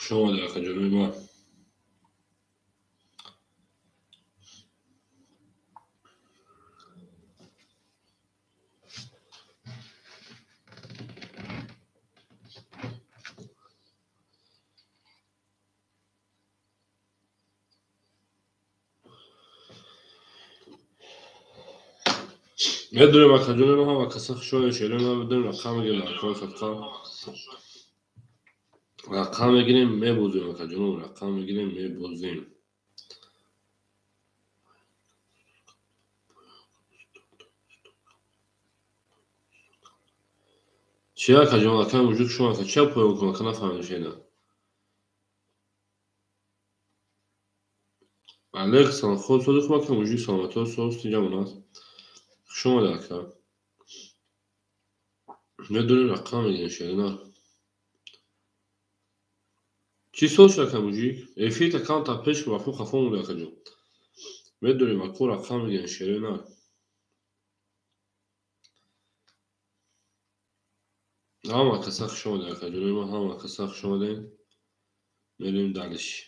Хуш омадед, акаҷонои ман. Медонем, акаҷонои ман, ҳама каса хуш омадед, шерои ман. Медонем, рақам мегирем, акаҳои садқа. Рақам мегирем, мебозем, акаҷонон, рақам мегирем, мебозем. Чи, акаҷон, акай мужик, шумо ака чия поён кун, ака, нафаҳмидем шеда. Алейк салом, хуб сози, хуб, ака мужик, саломатиҳо соз, тинҷамон аст. Хуш омадед, ака. Медонем, рақам мегирем, шерина. Чӣ сол шуд, ака мужик? Эфирта камтар пеш рафту хафо монда, акаҷон. Медонем, ако, рақам мегирем, шерина. Ҳама каса хуш омадед, акаҷонои ман, ҳама каса хуш омадед. Мерем дальше.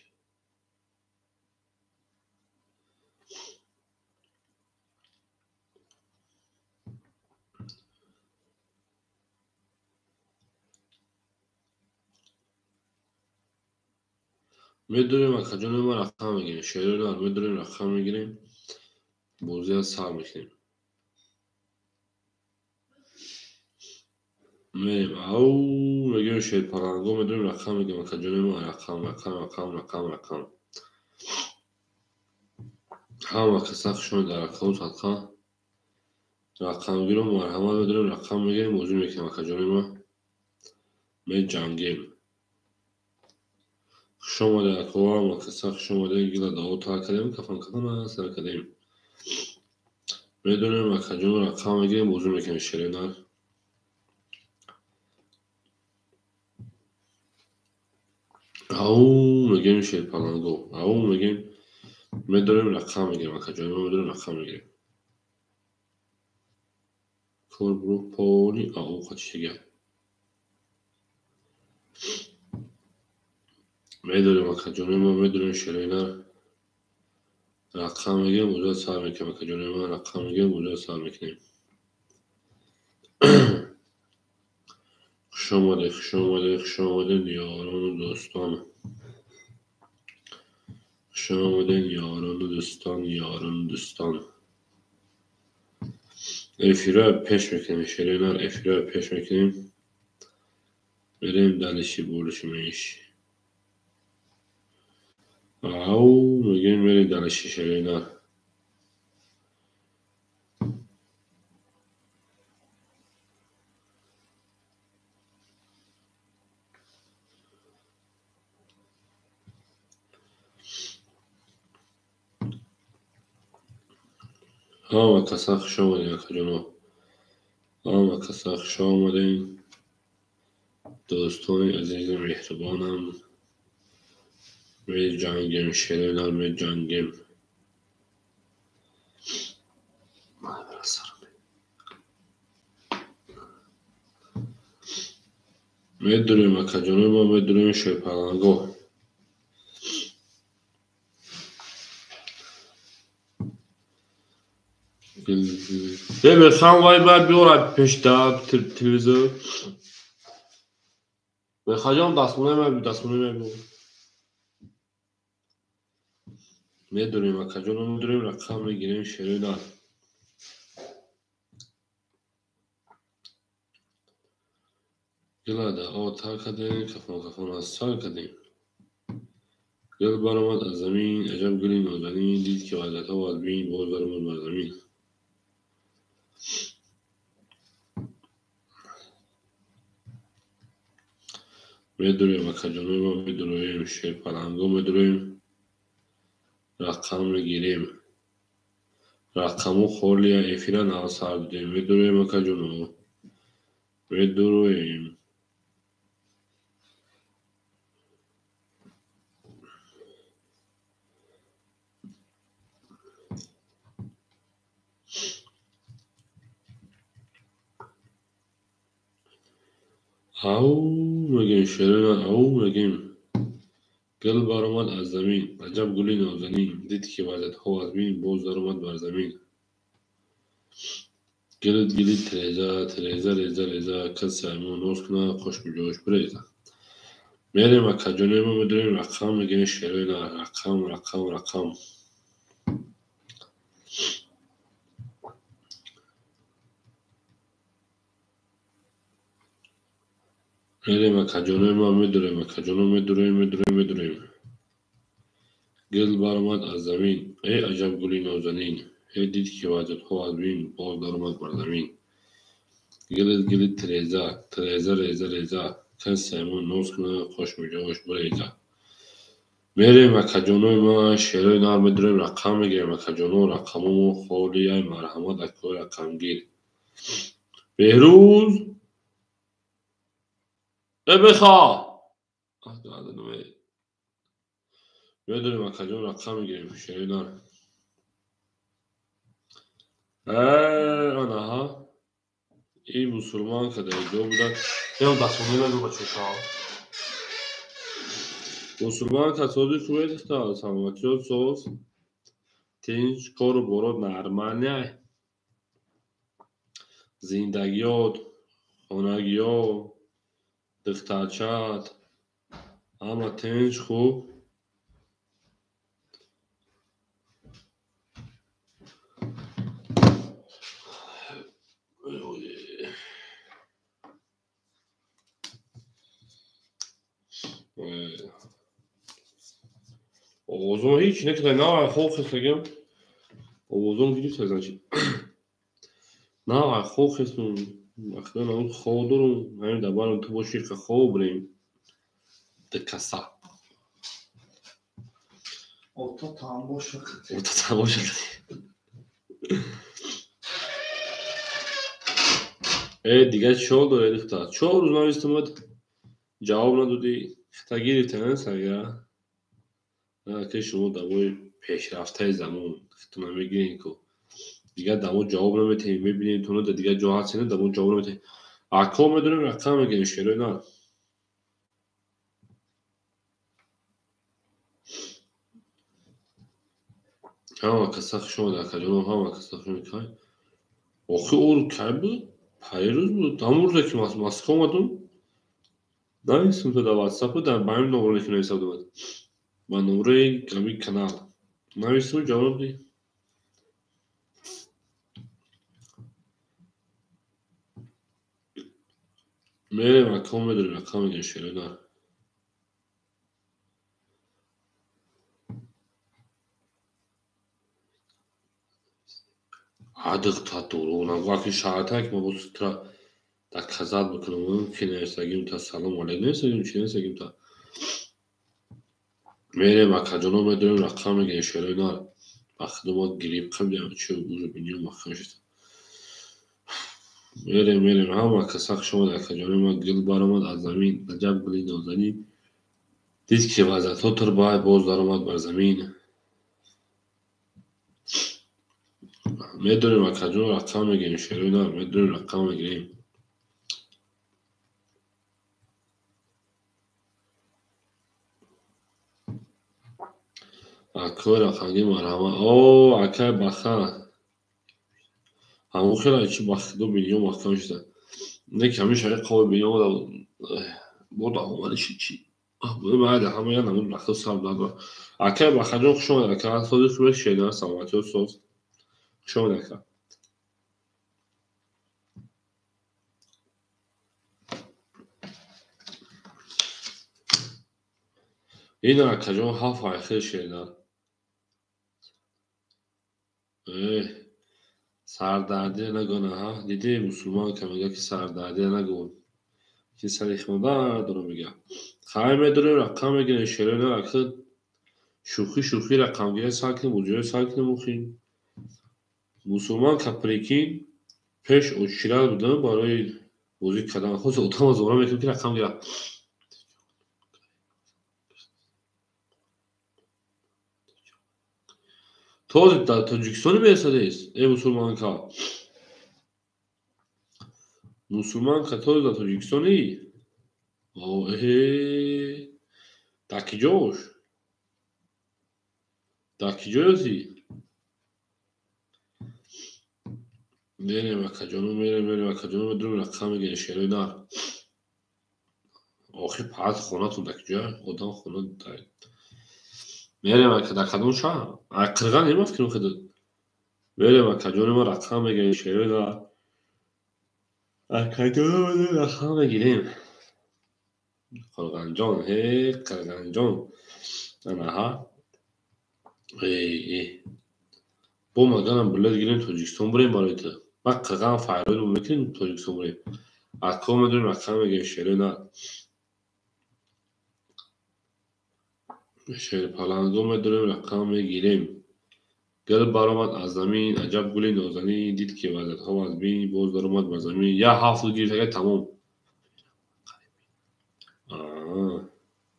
Медонем, акаҷонои ман, рақам мегирем, шерои нар. Медонем, рақам мегирем, бозия сар мекунем. Мерем, ау мегирем, шерпаланго, медонем, рақам мегирем, акаҷонои ман, рақам, рақам, рақам, рақам, рақам. Ҳама каса хуш омадед дар рақаму садқа. Рақамгирон, марҳамат, медонем, рақам мегирем, бозӣ мекунем, акаҷонои ман. Меҷангем. Хуш омадед, ако, ҳама каса хуш омадед. Гила дао тар кардем, кафан кафана сар кардем. Медонем, акаҷон, рақам мегирем, бозӣ мекунем, шерои нар. Ау мегирем, шерпаланго, ау мегирем, медонем, рақам мегирем, акаҷони ман, медонем, рақам мегирем. Кор буро поли ау қачишига. Медонем, акаҷони ман, медонем, шерои нар. Рақам мегирем, бозиро сар мекунем, акаҷони ман, рақам мегирем, бозиро сар мекунем. Хуш омадед, хуш омадед, хуш омадед, ёрону дӯстон. Хуш омадед, ёрону дӯстон, ёрону дӯстон. Эфирро пеш мекунем, шерои нар, эфирро пеш мекунем. Мерем дальше, больше, меньше. Ау мегирем, мерем дальше, шерои нар. Ҳама каса хуш омадед, акаҷоно. Ҳама каса хуш омадед. Дӯстони азизу меҳрубонам. Меҷангем, шерои нар, меҷангем. Медонем, акаҷонои ман, медонем, шерпаланго. Бебе, хан вай бояд биёрад пешта телевизор. Бехаҷон, дастмонаи ман, дастмонаи ман биёр. Медонем, акаҷоно, медонем, рақам мегирем, шерои нар. Гила дао тар кардем, кафон кафон аз сар кардем. Гил баромад аз замин, аҷаб гули нозанин, дид ки ғалатҳо аз бин, боз баромад бар замин. Медурем, акаҷонои ма, медуроем, шерпаланго медуроем, рақам мегирем. Рақаму холия эфира навсар додем. Медуроем, акаҷоно, медуроем. Ау мегем, шерона, ау мегем. Гул баромад аз замин, аҷаб гули нозанин, дид ки вазиятҳо аз бин, боз даромад бар замин. Гилит гилит тиреза, тиреза реза реза, касе мо ноз кунад, қош биҷош биреза. Мерем, акаҷонои ма, медурем, рақам мегем, шероина, рақам, рақам, рақам. Мерем, акаҷонои ма, медурем, акаҷоно, медурем, медурем, медурем. Гул баромад аз замин, э аҷаб гули нозанин, э дид ки вазиятҳо аз бин, боз даромад бар замин. Гилит гилит тиреза, тиреза реза реза, касе мо ноз кунад, қош биҷош биреза. Мерем, акаҷонои ма, шерои нар, медурем, рақам мегирем, акаҷоно, рақамомо холияй, марҳамат, акои рақамгир. Беҳрӯз! Э беха! Медурем, акаҷон, рақам мегирем, шерои нар. Анаҳа. И мусулман ка дар ҷо буда. Ям дастмоне нагу бачаша. Мусулман ка сози хубе дихта, саломатиёт соз. Тинч, кору борот нормальный. Зиндагиёт, хонагиё, духтарчат, ҳама тинч, хуб. Овозум ҳеч некида, на хоб хестагим. Овозум гирифта, значит. На хоб хестум, вақте на хоб дорум, ҳамин дар барам ту боши қа хоб бирем. Дикаса. Ото тамоша кати. Ото тамоша кати. Э, дига чӣ доред, духтар? 4 рӯз навистамад, ҷавоб надодӣ, хата гирифта, сага. Ки шумо давои пешрафтаи замон хитона мегирем ку. Дигар дамо ҷавоб наметаҳем, мебинем туно дар дигар ҷо ҳастем, дамо ҷавоб наметаҳем. Ако медонем, рақам мегирем, шерои нар. Ҳама каса хуш омад, акаҷоно, ҳама каса хуш омад. Кай? Охи ор кай буд? Пайрӯз буд. Ҳамон рӯзе ки Москва омадум, навистум то дар WhatsApp, дар ба ҳамин номере ки нависта будам. Ба номерои ҳамин канал. Навистум, ҷавоб надодӣ. Мерем, ако медорем, рақам мегирем, шерои нар. Адихта дурӯғ нагӯ, аки шаҳртае ки ма боз тура доказат бикунам, ки навистагим та салом алейк навистагим, чи навистагим та. Мерем, акаҷоно, медорем, рақам мегирем, шерои нар. Ба худо ма грипп қабидам, чи уже бинём маҳкам шуд. Мерем, мерем, ҳама каса хуш омад, акаҷоно, ма гул баромад аз замин, аҷаб гули нозанин. Дид ки вазиятҳо турбай, боз даромад бар замин. Медорем, акаҷон, рақам мегирем, шерои нар, медорем, рақам мегирем. Акои рақамгир марҳамат. О, акай баха. Ҳамон хеле чи ба худо бинём маҳкам шуда. Не ки ҳамин шари қоби бинём бо омади чи чи. Майли, ҳама я намуд бахто сар дад. Акай бахаҷон хуш омад, ака, сози хубе, шедар, саломатиёт соз. Хуш омад, ака. Ин акаҷон ҳафт айхел шедар. Сардардия нагӯ, ҳа? Дидӣ мусулман ка мегӯяд ки сардардия нагӯ. Ки сари хонда дорам мега. Хай медорем рақам мегирем шерои нар ака шӯхӣ шӯхӣ рақамгирӣ сар кунем, бозиҳои сар кунем охи. Мусулман каприкин пеш очират будам барои бозӣ кардан. Ҳозир одама зора мекунем ки рақам гирад. То ҳозир дар Тоҷикистони мерасадест, э мусулманка? Мусулманка то ҳозир дар Тоҷикистонӣ? Эҳе, дар ки ҷош? Дар ки ҷой ҳастӣ? Мерем акаҷоно, мерем, мерем акаҷоно, медурем рақам мегирем шерои нар. Охир паҳат хонатон дар ки ҷоя? Одам хона дар мерем ака дар кадом шаҳр? Ай Қирған нема фикр кардед? Мерем акаҷоно, ма рақам мегирем шерои нар. Акаҷоно рақам мегирем. Қирғанҷон, ҳе Қирғанҷон. Анаҳа. Э, бо маганам билет гирем Тоҷикистон бурем барои ту. Ма Қирған файроид мекунем Тоҷикистон бурем. Акко медурем рақам мегирем шерои нар. Шерпаланго медурем рақам мегирем. Гул баромад аз замин, аҷаб гули нозанин, дид ки вазиятҳо аз бин, боз даромад ба замин. Я ҳафт гирифт ага тамом.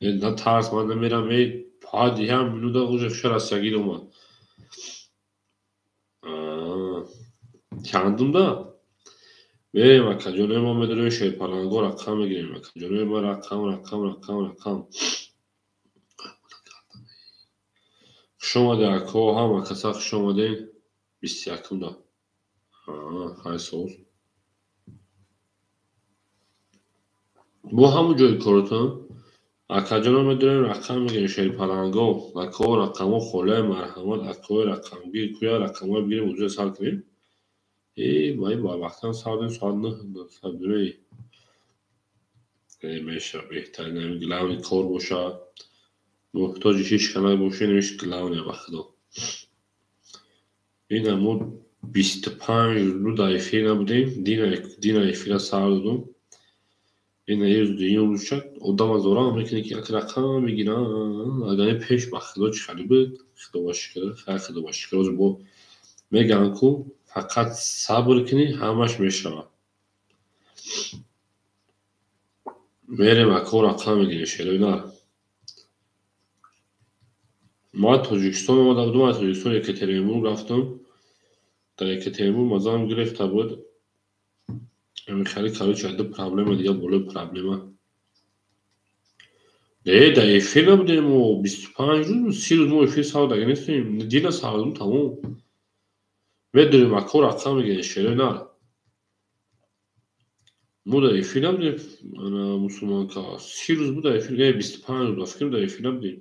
На тарс, ман намерам, э пади ҳам минута уже шарасягир омад. Чандумда? Мерем акаҷонои мо медурем шерпаланго рақам мегирем. Акаҷонои ма рақам, рақам, рақам, рақам. Хуш омадед ако, ҳама каса хуш омадед. 21-умда. Хай соз. Бо ҳамон ҷои коротон акаҷоно медурем рақам мегирем шерпаланго. Ако рақамҳо холия марҳамат, акои рақамгир куя рақамҳоро бигирем бозиро сар кунем. Э, баи барвақтам сар додем соат 9 сар додем. Э, меша беҳтарин ҳамин главный кор бошад. Муҳтоҷи ҳеҷ ка набошем, иш главное ба худо. Ина мо 25 рӯз дар эфир набудем, дина эфира сар додум. Ина рӯз дуюм рӯзча одама зорам мекунем ки як рақам мегирам. Агар пеш ба худо чӣ хеле буд, худо ба шукр, хай худо ба шукр. Ҳозир бо мегӯям ку фақат сабр кунӣ, ҳамаш мешавад. Мерем ако рақам мегирем шерои нар. Ман Тоҷикистон омада будам, аз Тоҷикистон Екатеринбург рафтам. Дар Екатеринбург мазаам гирифта буд. Ҳамин хеле короче ду проблема дига болои проблема. Не, дар эфир набудем мо 25 рӯз, 30 рӯз мо эфир сар дага нестем. Дина сар додум тамом. Медурем ако рақам мегирем шерои нар. Мо дар эфир набудем, ана мусулманка. 30 рӯз буд дар эфир, не 25 рӯз ба фикрам дар эфир набудем.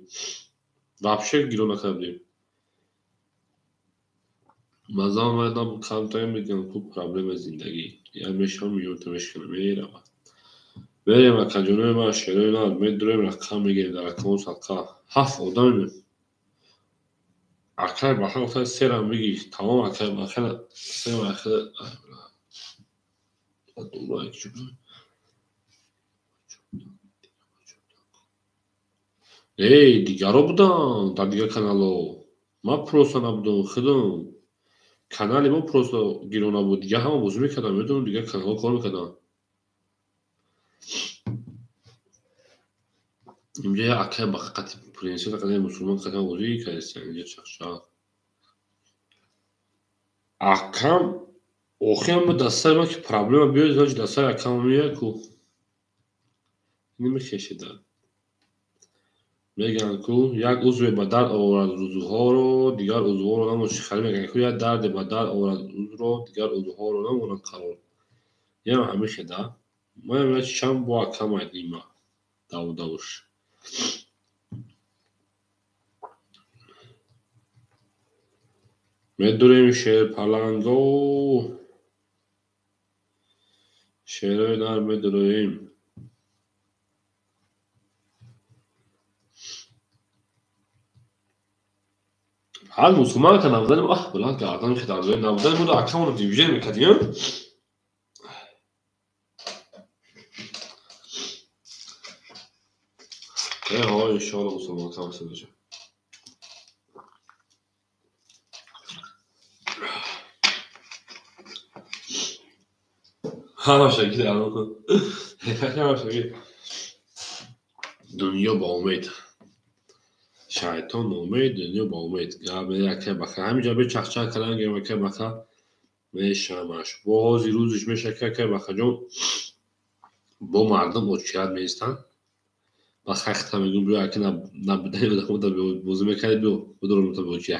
Вообще гиро накарда будем. Мазаам омада камтар мегӯям ку проблема зиндагӣ. Я мешавам миёнта мешканам, меравад. Мерем акаҷонои ман шерои нар, медурем рақам мегирем дар рақамҳо садқа. Ҳафт одамем. Акай баха гуфта серам бигир. Тамом акай баха сем аха. Эй, дигаро будам дар дигар каналҳо. Ман просто набудам, худам. Канали мо просто гиро набуд. Дигар ҳама бозӣ мекардам, медонам дигар каналҳо кор мекарданд. Инҷа як акай ба қати принсесса қадаи мусулмон қадам бозӣ кардастан инҷа чақчақ. Акам охи ама дар сари ман ки проблема биёяд, значит дар сари акам меояд ку. Намехешеда. Мегӯянд ку як узве ба дард оварад узвҳоро, дигар узвҳоро намонад. Чӣ хеле мегӯянд ку як дарде ба дард оварад узвро, дигар узвҳоро намонад қарор. Ям ҳамин хеда. Маям як чанд бо акам айдима. Давудавуш. Медурем шерпаланго. Шерои нар медуроем. Ҳар мусулман ка набуданем, аҳ, баланд гардан ки дар ҷои набуданем, мо акамонро дивижен мекардем. Ҳо, иншоалло мусулмон кам меша. Ҳамаша гир, ҳамаша гир. Дунё ба умед. Шайтон ноумед, дунё ба умед. Гап яке баха. Ҳаминҷа бе чахчах кардан гирем яке баха. Мешамаш. Бо ҳозир рӯзиш меша яке бахаҷон бо мардум очият меистанд. Ба хахта мегӯм биё яке набудани одамо да бозӣ мекарди биё бидорам та бочия.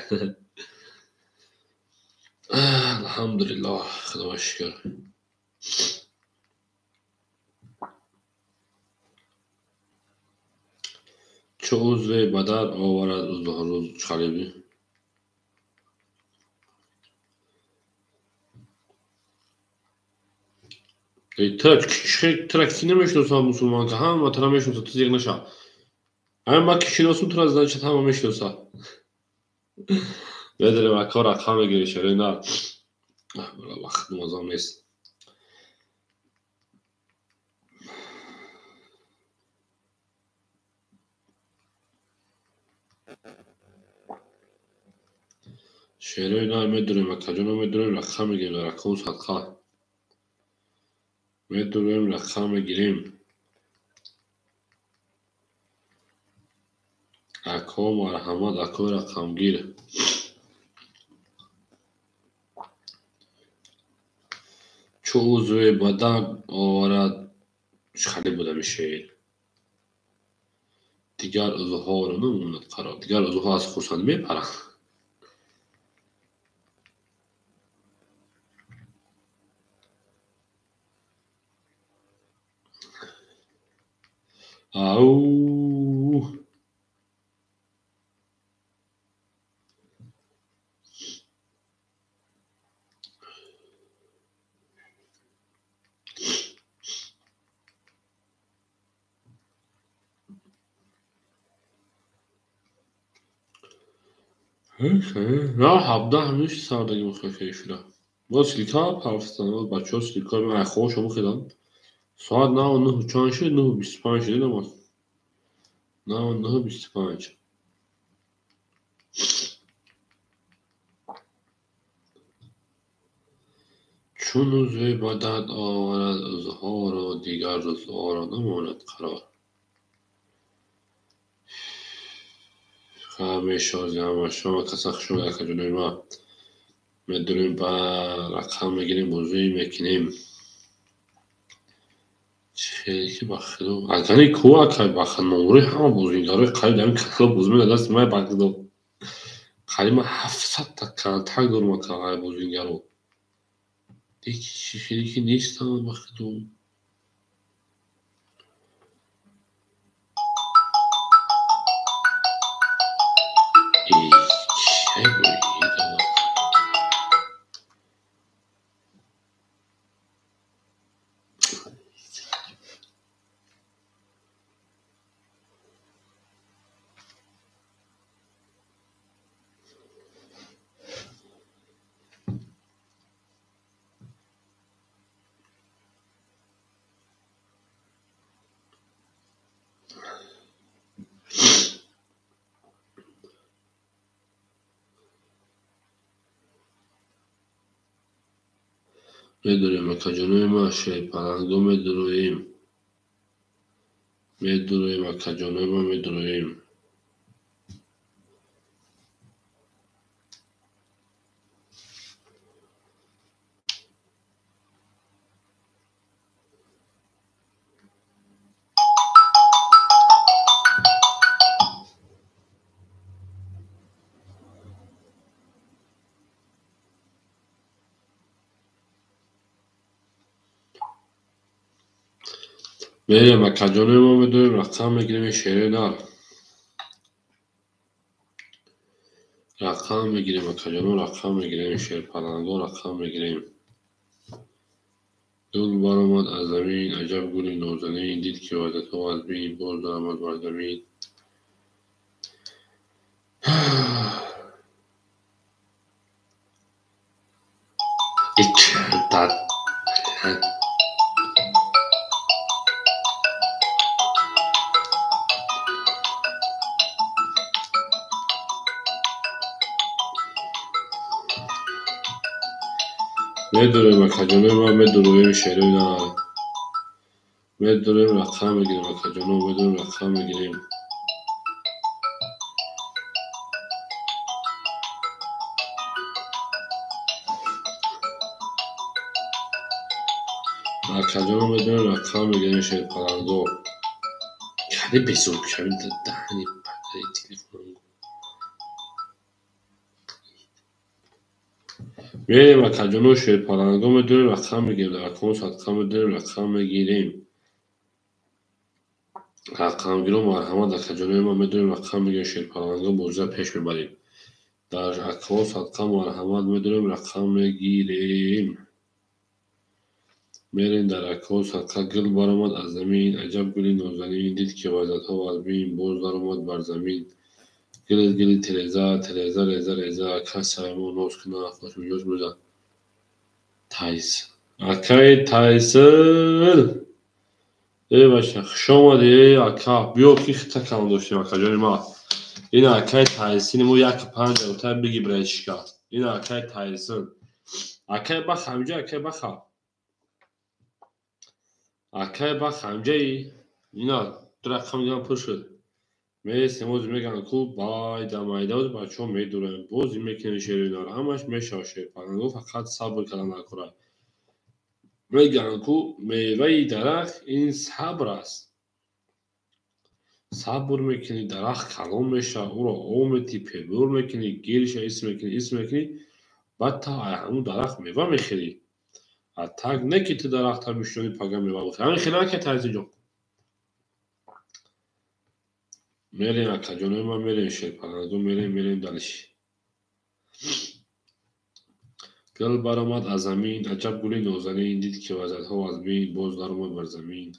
Алҳамдулиллоҳ, Худо шукр. Чу узве ба дард оварад рӯз чалиби. Тра ки намешиносам мусулмонка, ҳама тра мешиноса, ту зиқ наша. Ҳама ма ки шиносум тра, значит ҳама мешиноса. Медонем ака рақам мегирӣ шаре на. Вақт муаззам нест. Шерои нар медурем, акаҷоно медурем, рақам мегирем, рақаму садқа. Медурем, рақам мегирем. Ако марҳамат, акои рақамгир. Чу узве ба дард оварад, хали буда мешеър. Дигар узвҳоро намонад қарор. Дигар узвҳо аз хурсандӣ мепаранд. Ау! На ҳабдаҳ миш сардаги мухаффаи шуда. Боз силка парфтан, боз бачаҳо силка ман хобшо бухедам. Соат наву нӯҳу чанд шуд? 9:25 шуд намоз. 9:25. Чун узве ба дард оварад узвҳоро, дигар узвҳоро намонад қарор. Мешози ҳамашон каса хушо акаҷонои ма. Медурем ба рақам мегирем, бозӣ мекунем. Хеле ки ба худо. Акани ку акай ба номрои ҳама бозигарои қариб дар ин канал бозӣ мекунад дасти май ба худо. Қариб ман 700 та контакт дорам ака бозигаро. Хеле ки нестам ба худо. Медурем акаҷонои ма, шерпаланго медуроем. Медуроем акаҷонои ма, медуроем. Мерем акаҷонои мо медурем, рақам мегирем шерои нар. Рақам мегирем акаҷоно, рақам мегирем шерпаланго, рақам мегирем. Гул баромад аз замин, аҷаб гули нозанин, дид ки ваҳдатҳо аз бин, боз даромад бар замин. Медурем акаҷоно, ма медуроем шерои нар. Медурем рақам мегирем акаҷоно, медурем рақам мегирем. Акаҷоно медурем рақам мегирем шерпаланго. Каде безор шавем даҳани падари телефонам. Мерем акаҷоно шерпаланго медурем рақам мегирем. Дар акон садқа медурем рақам мегирем. Рақамгиро марҳамат акаҷонои ма медурем рақам мегирем шерпаланго бозиро пеш мебарем. Дар акон садқа марҳамат медурем рақам мегирем. Мерем дар акон садқа гул баромад аз замин, аҷаб гули нозанин, дид ки вазатҳо вазмин, боз даромад бар замин. Гили гили тереза, тереза реза реза, кас саимо ноз куна, хушмиҷоз меза. Тайс. Акаи Тайсин! Э бача, хуш омадӣ, э ака. Биё ки хита кам доштем акаҷони ма. Ин акаи Тайсини мо 1-5 отай биги бретишка. Ин акаи Тайсин. Акаи баха, ҳамҷа акаи баха. Акаи баха, ҳамҷаи. Ина ду рақам дигам пур шуд. Мересем ози мегӯянд ку байда майда ози бачаҳо медурем. Бозӣ мекунем шероинара. Ҳамаш мешавад шерпаланго, фақат сабр кардан накора. Мегӯянд ку меваи дарахт ин сабр аст. Сабр мекунӣ, дарахт калон мешавад, ӯро об метӣ, пебур мекунӣ, гилша ис мекунӣ, ис мекунӣ, баъд та ҳамун дарахт мева мехӯрӣ. А так не ки ту дарахта бишонӣ, пага мева бихӯрӣ. Ҳамин хеле накард Тайсинҷон. Мерем акаҷонои ма, мерем шерпаланго, мерем, мерем далиши. Гул баромад аз замин, аҷаб гули нозанин, дид ки вазатҳо вазмин, боз даромад бар замин.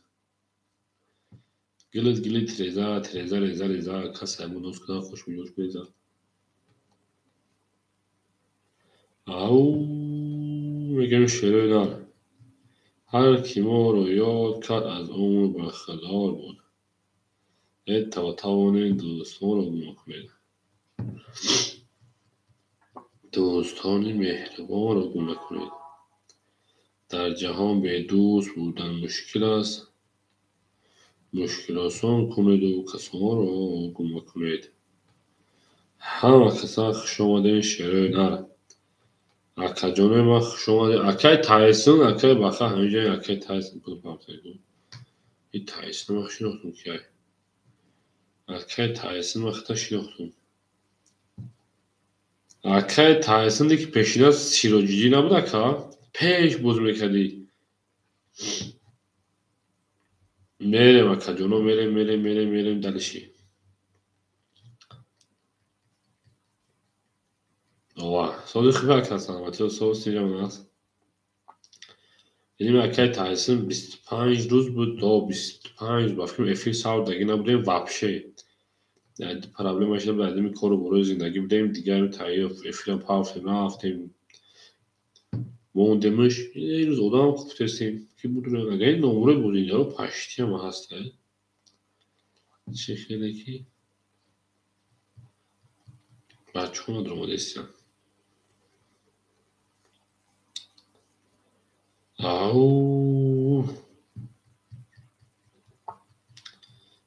Гилит гили тереза, тереза реза реза, кас саимо ноз куна, хушмиҷоз беза. Ау, мегӯем шерои нар. Ҳар ки моро ёд кард, аз умр бархӯрдор буд. Э то тавонед дӯстонро гум кунед. Дӯстони меҳрубонро гум накунед. Дар ҷаҳон бедӯст будан мушкил аст. Мушкил осон кунеду касонро гум накунед. Ҳама каса хуш омадед шерои нар. Акаҷонои ман хуш омадед. Акаи Тайсин, акаи Баха ҳаминҷа акаи Тайсин пул партагу. И Тайсин ман шинохтум ки ай. Акаи Тайсин ман хита шинохтум. Акаи Тайсин ки пешина Сироҷиддин набуд ака? Пеш боз мекардӣ. Мерем акаҷоно, мерем, мерем, мерем, мерем далиши. Ова, сози хуб ака, саломатиё, соз тиҷам аст. Ин акаи Тайсин 25 рӯз буд, то 25 ба фикрам эфир савдагӣ набудем вообще. Проблема шуда буд, адами кору борои зиндагӣ будем, дигар тайёр эфирам пафтем, нарафтем. Мондемш, ин рӯз одам куфтесем, ки будурем, агар ин номурои бозингаро паштиам ҳаст. Чӣ хеле ки бачаҳо надромадестиям. Ау,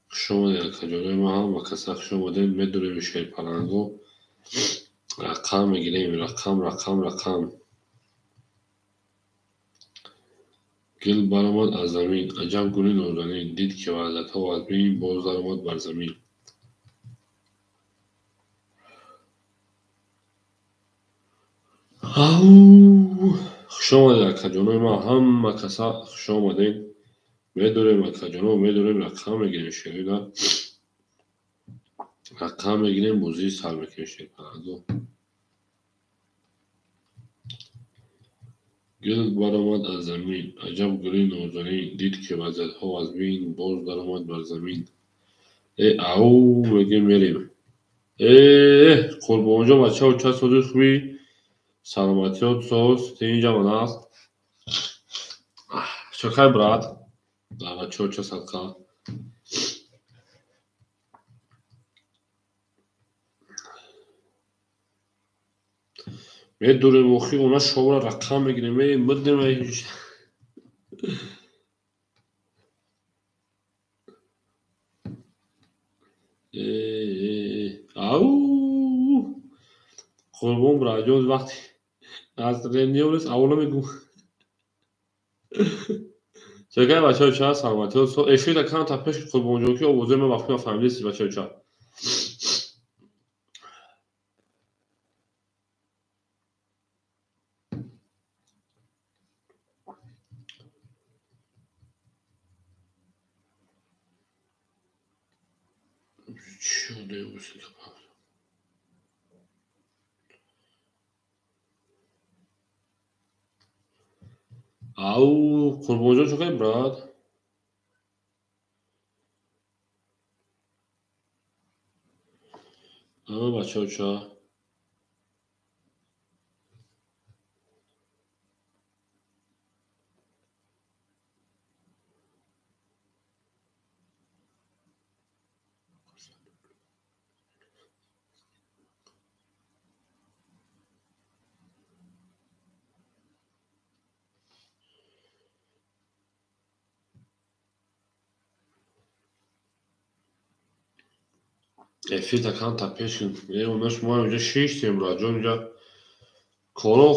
хуш омадед акаҷонои ман, ҳама каса хуш омадед. Медурем шерпаланго, рақам мегирем, рақам, рақам, рақам. Гул баромад аз замин, аҷаб гули нозанин, дид ки вазатҳо вазмин, боз даромад бар замин. Ау, хуш омадед акаҷонои ман, ҳама каса хуш омадед. Медурем акаҷоно, медурем, рақам мегирем шероина. Рақам мегирем, бозии сар мекунем шерпаланго. Гул баромад аз замин, аҷаб гули нозанин, дид ки вазатҳо вазмин, боз даромад бар замин. Э ау, мегӯем мерем. Э, Қурбонҷон, бачаҳо, ча сози хубӣ? Саломатиёт соз, тинҷамон аст. Чокай брат? Бачаҳо, ча садқа? Медурем охи она шовра рақам мегирем, мирдем. Ау, Қурбон браҷон, вақти аз рениёнес аввал намегӯ. Чакай бачаҳо, ча саломатиҳо. Эфирда камтар пеш Қурбонҷон, ки овозои ман вақти фаҳмидеси, бачаҳо, ча. Ау, Қурбонҷон, чӣ кардӣ, брат? Бачаҳо, ча. Эфирда камтар пеш кун. Она шумо инҷа шиштем, браҷон, инҷа коро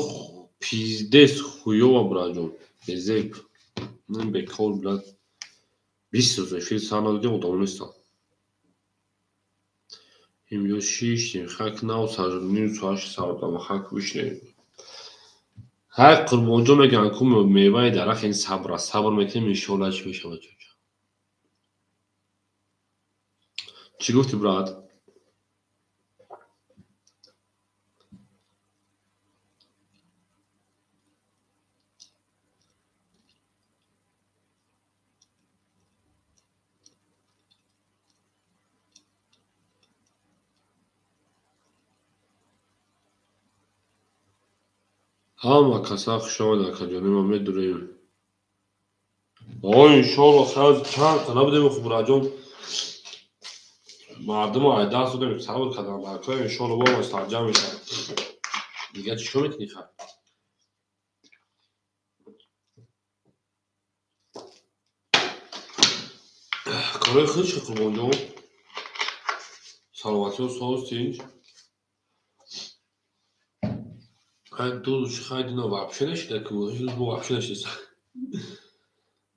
пиздец хуёва, браҷон. Безеб. Бекор, брат. 20 рӯз эфир сар надодем, одам нестам. Имҷо шиштем, хак нав ним соат сардама хак бишнем. Ҳай, Қурбонҷон, мегӯянд ку меваи дарахт ин сабр аст. Сабр мекунем, иншоалло, чӣ мешавад. Чӣ гуфтӣ, брат? Ҳама каса хуш омад, акаҷони ма, медурем. О, иншоалло, хайр, чанд та набудем, хуб, браҷон. Мардумо ай даст додем, сабр кардам, акоя, иншоалло, бо сарҷам мешавад. Дигар чӣ кор мекунӣ, хай? Корои худ чӣ, Қурбонҷон? Саломатиҳо соз, тинҷ? Хай, ду рӯз хай дино вообще нашида ку, ҳеҷ рӯз мо вообще нашида.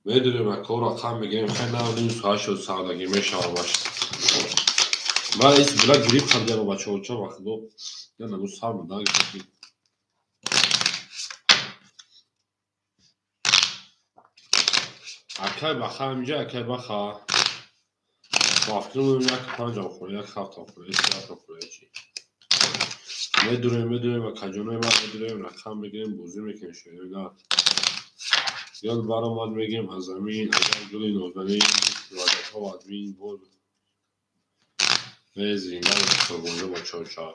Медонем, акоро рақам мегирем, хай нав ним соат шуд, савдагӣ мешавам баш. Ман ис била грипп хабидам, бачаҳо, ча вақтдо. Я нагу сар мада. Акай баха инҷа, акай баха. Ба фикрам як панҷам хӯра, як ҳафтам хӯра, як ҳафтам хӯра, чи. Медурем, медурем, акаҷонои ман, медурем, рақам мегирем, бозӣ мекунем, шерои на. Ёд баромад, мегирем, аз замин, агар гули нозанин, ваъдаҳо аз бин боз. Зинда Қурбонҷон, бачаҳо, ча.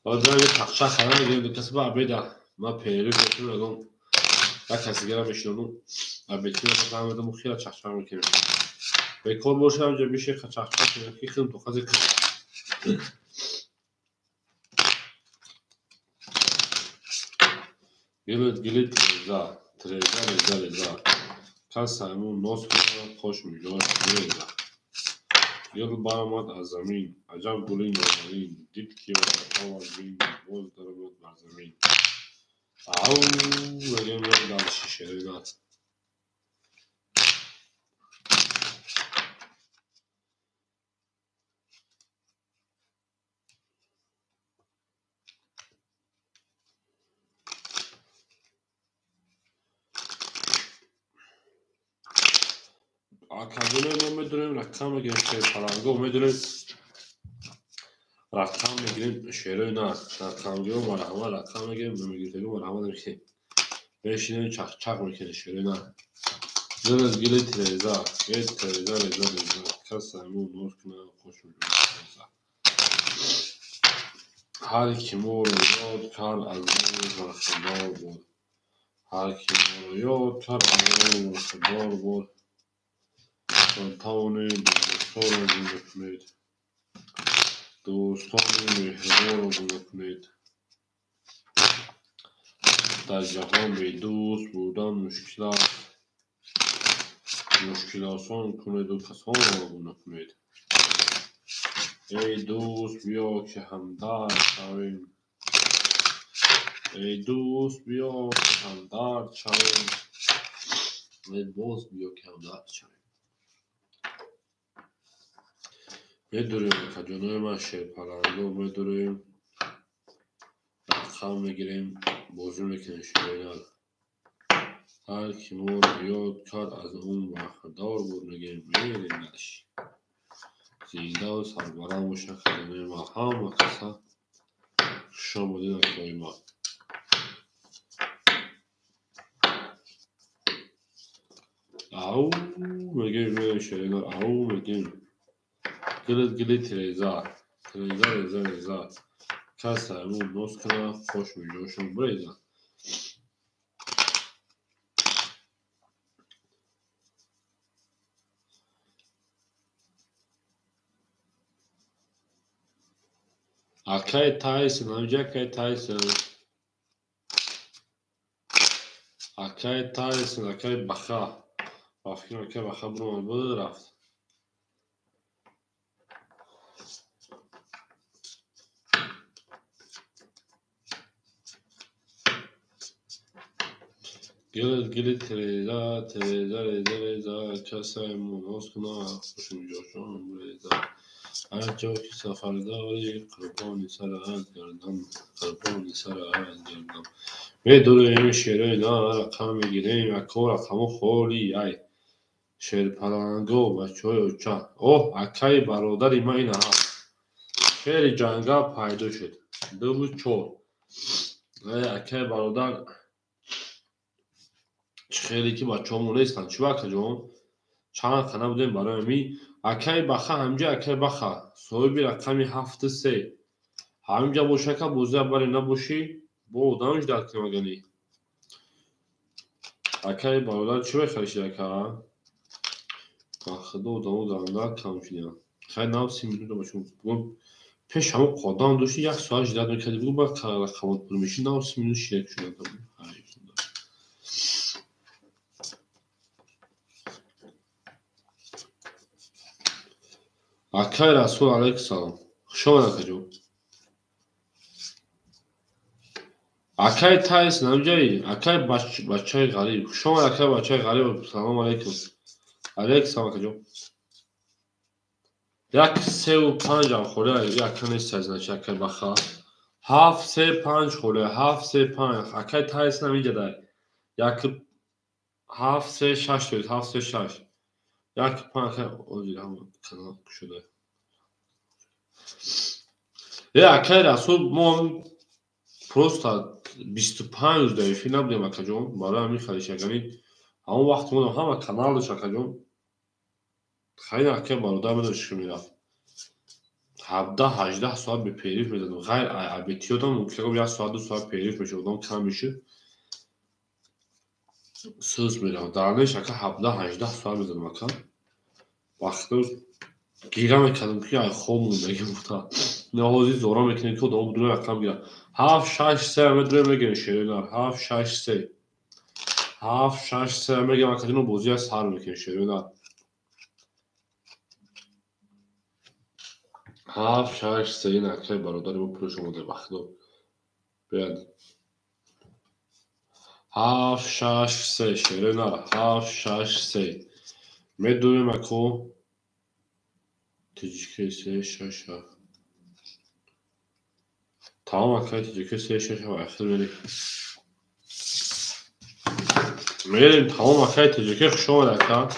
Ҳозир тахча хара мегирем, каси ба обеда. Ман перерыв мекунем, ягон як каси дигара мешинонум. Обед кунем, хела чахчах мекунем. Бекор бошам, ҷа бише чахчах кунем, ки хелм тоқази. Гилит, гилит, треза, треза, реза, реза. Кас саймон нос кунад, хош миҷош реза. Гил баромад аз замин, аҷаб гули нозанин, дид ки ваъдаҳо аз бин боз даромад бар замин. Ау, мегӯем, як дальше, шерои на. Акаҷонои мо, медонем, рақам мегирем, шерпаланго, медонем, рақам мегирем, шерои на, рақамгиро марҳамат, рақам мегирем, мегиртагӣ марҳамат мекунем. Мешинем, чахчах мекунем, шерои на. Гил гили треза, э треза, реза, реза. Кас саймон нос кунад, хош реза. Ҳар ки моро ёд кард, аз мо бархӯрдор буд. Ҳар ки моро ёд кард, аз мо бархӯрдор буд. Тавонед дӯсторо зинда кунед. Дӯстони меҳрубонро обуна кунед. Дар ҷаҳон бедӯст будан мушкил аст. Мушкил осон кунеду касонро обуна кунед. Эй дӯст, биё ки ҳамдард шавем. Эй дӯст, биё ки ҳамдард шавем. Эй боз биё ки ҳамдард шавем. Медурем, акаҷонои ман, шерпаланго медурем, рақам мегирем, бозӣ мекунем шероинар. Ҳар ки моро ёд кард, аз он бархӯрдор буд, мегӯем, мерем дальше. Зиндаву сарбаланд бошад акаҷонои ман, ҳама каса хушомадед акаҳои ман. Ау мегӯем, мерем шероинар, ау мегӯем. Гилит гили тиреза, тиреза реза реза, кас саймон ноз кунад, қош миҷошон биреза. Акай Тайсон, ҳамҷа акай Тайсон. Акай Тайсон, акай Баха. Ба фикрам акай Баха биромад буд, рафт. Гилит гили тиреза, тиреза реза реза, кас саймон ноз кунад, қош миҷошон биреза. Ҳар ҷо ки сафар дорӣ, қурбони сарат гардам, қурбони сарат гардам. Медурем шерои на, рақам мегирем, ако рақамо холи ай. Шерпаланго, бачаҳои оча. Оҳ, акаи бародари ман ин ҳаст. Шери ҷангал пайдо шуд. 2 4. Акаи бародар, чӣ хеле ки бачаҳомо нестанд. Чӣ ба акаҷон? Чанд қана будем барои ҳамин. Акаи Баха ҳамҷа, акаи Баха, соҳиби рақами 7 3. Ҳаминҷа боши, ака, бозия баре набошӣ, бо одам ждать кунем агани. Акаи бародар чӣ мехариши, ака? Ба худо одамо ганда кам шудиям. Хай нав 30 минута бошем. Пеш ҳамон қодам дошти, як соат ждать мекардӣ, бугӯ ба рақамот пур меши, нав 30 минут ширак шуда. Акай Расул, алайкум салом. Хуш омад, акаҷон. Акай Тайсон, ҳамҷаи? Акай бачаи ғариб. Хуш омад, акай бачаи ғариб. Салом алайкум. Алайкум салом, акаҷон. 1 3 5 ам холе, яка нест, значит, акай Баха. 7 3 5 холе, 7 3 5. Акай Тайсон ҳаминҷа дай. 1 7 3 6 тоед, 7 3 6. 1 5 акай озир ҳама канал кушода. Э, акай Расул, мо просто 25 рӯз дар эфир набудем, акаҷон, барои ҳамин хариш агани ҳамон вақти мо ҳама канал дошт, акаҷон. Хайр, акай бародар медониш ки мерафт. 17-18 соат бе перерыв мезадем. Ғайр абетиёдам мумкин як соат, 2 соат перерыв мешуд, одам кам мешуд. Сӯз мерафт. Дар неш ака 17-18 соат мезадам, ака. Вақто гира мекардам ки ай хоб мондагӣ гуфта. Ҳозир зора мекунем ки одамо бидуни рақам гиранд. 7 6 3 медурем, мегирем шероинар. 7 6 3. 7 6 3 мегирем, акаҷоно, бозия сар мекунем шероинар. 7 6 3 ин акаи бародари мо пулаш омода, ба худо. Биёд. 7 6 3 шероинар, 7 6 3. Медурем, ако ТҶК 3 6 7. Тамом, акаи ТҶК 3 6 7, ахир мерем. Мерем, тамом, акаи ТҶК, хуш омад, ака.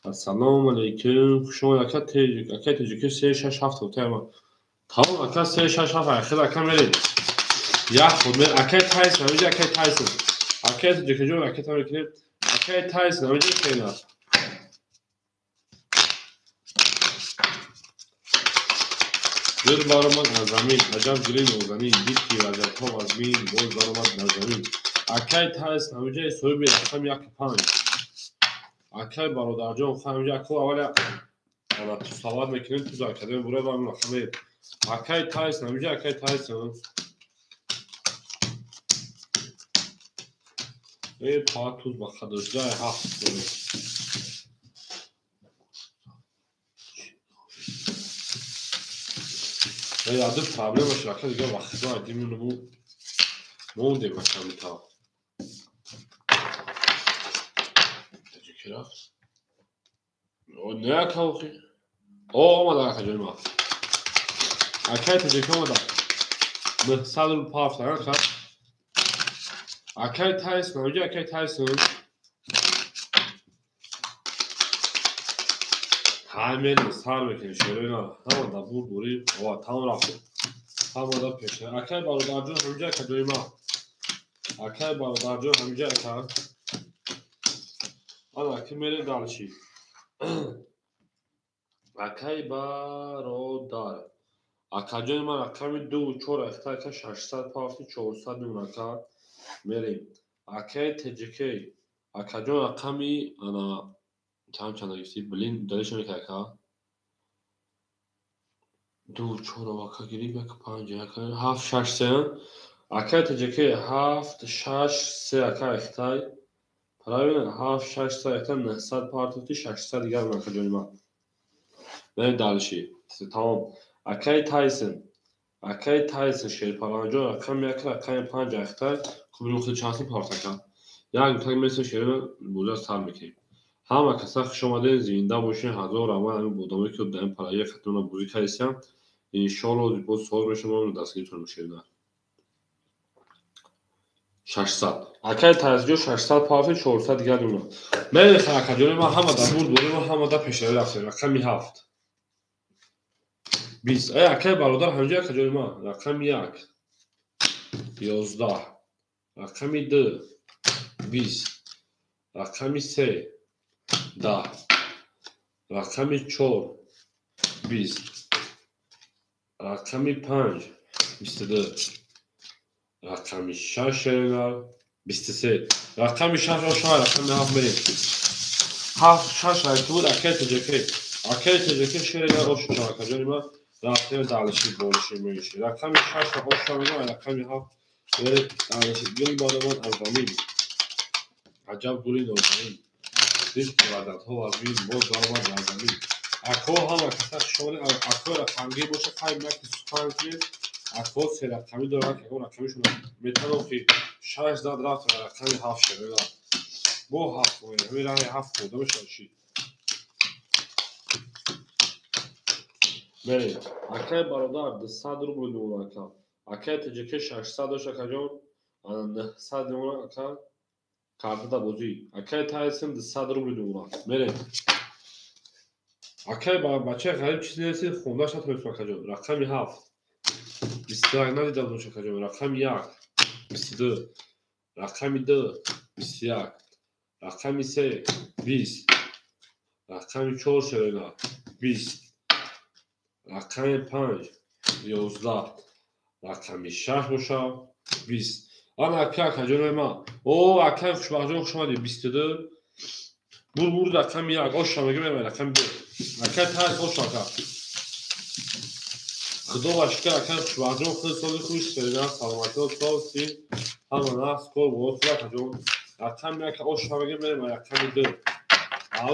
Ассалому алайкум, хуш омад, ака акаи ТҶК 3 6 7 тотаема. Тамом, ака 3 6 7, ахир ака мерем. Як худ мер акаи Тайсон, ҳаминҷа акаи Тайсон. Акаи ТҶК ҷон, ака та мекунем. Акаи Тайсон, ҳаминҷа кена. Гул баромад аз замин, аҷаб гули нозанин, дид ки ваҷабҳо вазмин, боз баромад дар замин. Акаи Тайсон, ҳаминҷаи соҳиби рақами 1 5. Акаи бародарҷон, ҳаминҷа ако аввал ана ту сават мекунем, ту академия бурай ба рақами Акай Тайсон, ҳамиҷа акай Тайсон. Э, патуз ба қадржа ҳафт. Э, аду проблема шака дига вақтҳо адимину мондем акамита. Таҷики рафт. Не ака охи. О, омада ака ҷои ма. Акай таҷики омада. 900 рубл пафт, ака. Акай Тайсон, ҳамиҷа акай Тайсон. Ҳамени сар мекунем шероина. Ҳама да бур бури, ова там рафт. Ҳама да пеша. Акай бародарҷон, ҳамиҷа ака ҷои ма. Акай бародарҷон, ҳамиҷа ака. Ана ки мерем дальше. Акай бародар. Акаҷони ман рақами 2 4 ахта ака 600 пафти 400 мемон ака. Мерем. Акай ТҶК. Акаҷон рақами ана чанд чанд гирифтӣ? Блин, далиш намекард ака. 2 4 ака гирифт, 1 5 1 7 6 3. Акай ТҶК 7 6 3 ака ахтай. Правильно? 7 6 3 ахтай 900 партияти 600 дигар акаҷони ман. Мерем дальше. Тамом. Акай Тайсон. Акай Тайсон шерпаланҷон рақами 1 рақами 5 ахтай. Хуб, худ чанд сум парт ака. Як так меса шерина боза сар мекунем. Ҳама каса хуш омадед, зинда бошед, ҳазор раҳмат ҳамин одамое ки дар ин параҷа хатмона бозӣ кардисям. Иншоалло боз соз мешавам, дастгиритон мешавем. 600. Акай Тайсонҷон 600 парти 400 дигар мемонад. Мерем акаҷони ман ҳама дар бурд борем, ҳама дар пешравӣ рафтем. Рақами 7. 20. Э, акай бародар ҳамҷа акаҷони ман. Рақами 1. 11. Рақами 2. 20. Рақами 3. 10. Рақами 4. 20. Рақами 5. 22. Рақами 6 шеринар 23. Рақами 6 ошава, рақами 7 мерем. 7 6 рақами буд акай ТҶК. Акай ТҶК шеринар ошава акаҷони ман. Рафтем дальше больше меньше. Рақами 6 ошава мегӯям, рақами 7 мерем дальше. Гул баромад аз замин. Аҷаб гули нозанин. Дид ки ваъдатҳо вазмин, боз баромад аз замин. Ако ҳама каса хушомадед, ако рақамгир боша, хайр наки сухан кунед. Ако се рақамӣ дорад, ягон рақамишон метавон ки 6 зад рафт рақами 7 шавад. Бо 7 ҳамин раҳи 7 хӯрда мешавад чӣ? Мерем. Акай бародар 200 рубл мемонад ака. Акай ТҶК 600 дошт акаҷон, ана 900 мемонад ака. Картада бозӣ. Акай Тайсон 200 рубл мемонад. Мерем. Акай бачаи ғариб чизе нестед, хондаш натонистам акаҷон. Рақами 7. 21 надидам бош акаҷон. Рақами 1. 22. Рақами 2. 21. Рақами 3. 20. Рақами 4 шерина 20. Рақами 5. 11. Рақами 6 боша 20. Ана ака акаҷони ман. О, акай хушбахтҷон хуш омадед. 22. Бур бур рақами 1. Оша мегӯям рақами 2. Акай Тайс оша ака. Худо ва шукр акай хушбахтҷон худ сози хуш серина саломатиҳо соз си ҳама нақс кор бо худ акаҷон. Рақами 1 оша мегӯям мерем рақами 2. Ау